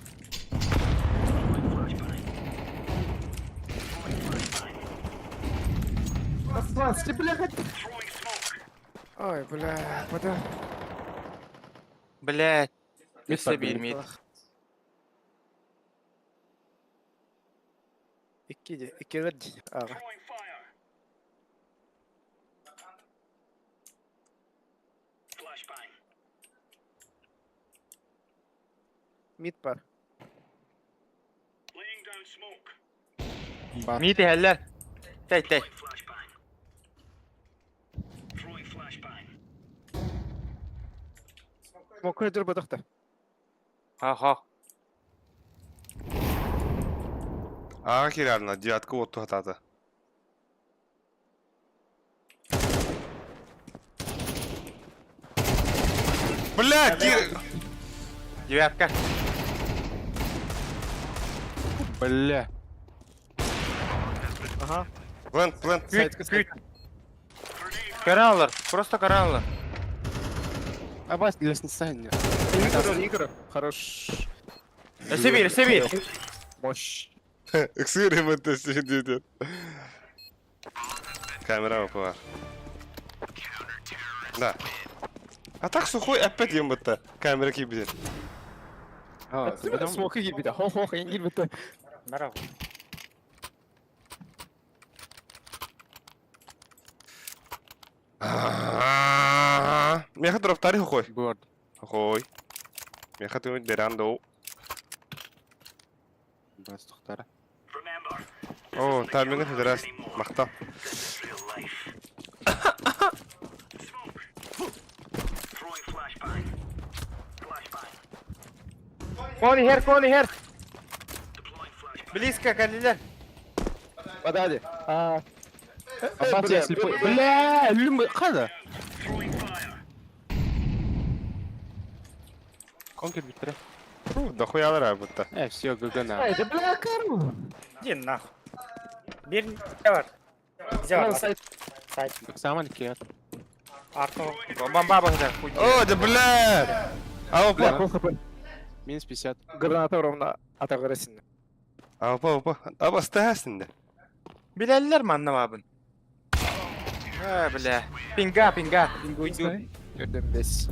Ой, бля, вода. Блядь. Өссө биир мид. Икки де, икки верди. Ага. Мид бар. Бар. Мид иһэллэр. Тэй, тэй. Мокрый дыр бадахта. Аха. Ага кирарна, девятка вот тухатата. Бля, кир... Девятка. Бля. Ага. Плент, плент. Күйт, күйт. Караллар, просто караллар. Абас, лестница. Игорь, Игорь. Хорош. Өссө биир, өссө биир. Мощь. Ыксыыр МТС диэтэ. Камера бар. Да. А так сухой опять ем будто камера кибет. А, Смоки киирбитэ. Хо-хо, хайын киирбитэ. Браво. Меха дроптари хохой. Борд. Хохой. Меха ты берандоу. Бастықтара. О, тайминг раз. Махта. Кони хер, кони хер. Близко, калилер. Подали. А. Аббат, я слепой. Бля, люм, қада? Конкер бітірі. Ну, дохуялар будто. Э, все, ГГ на. Эй, да бля, кару. Иди нахуй. Бир не бар. Где бар? Сайт. Сайт. Саман кет. Артур. Бомба бахда. О, да бля! А Бля, опа. пол хп. Минус 50. Граната ровно атагырасın. А опа, опа. Аба стасында. Билеллер манна бабын. А, бля. Пинга, пинга. Пингуйду. Gördüm 5.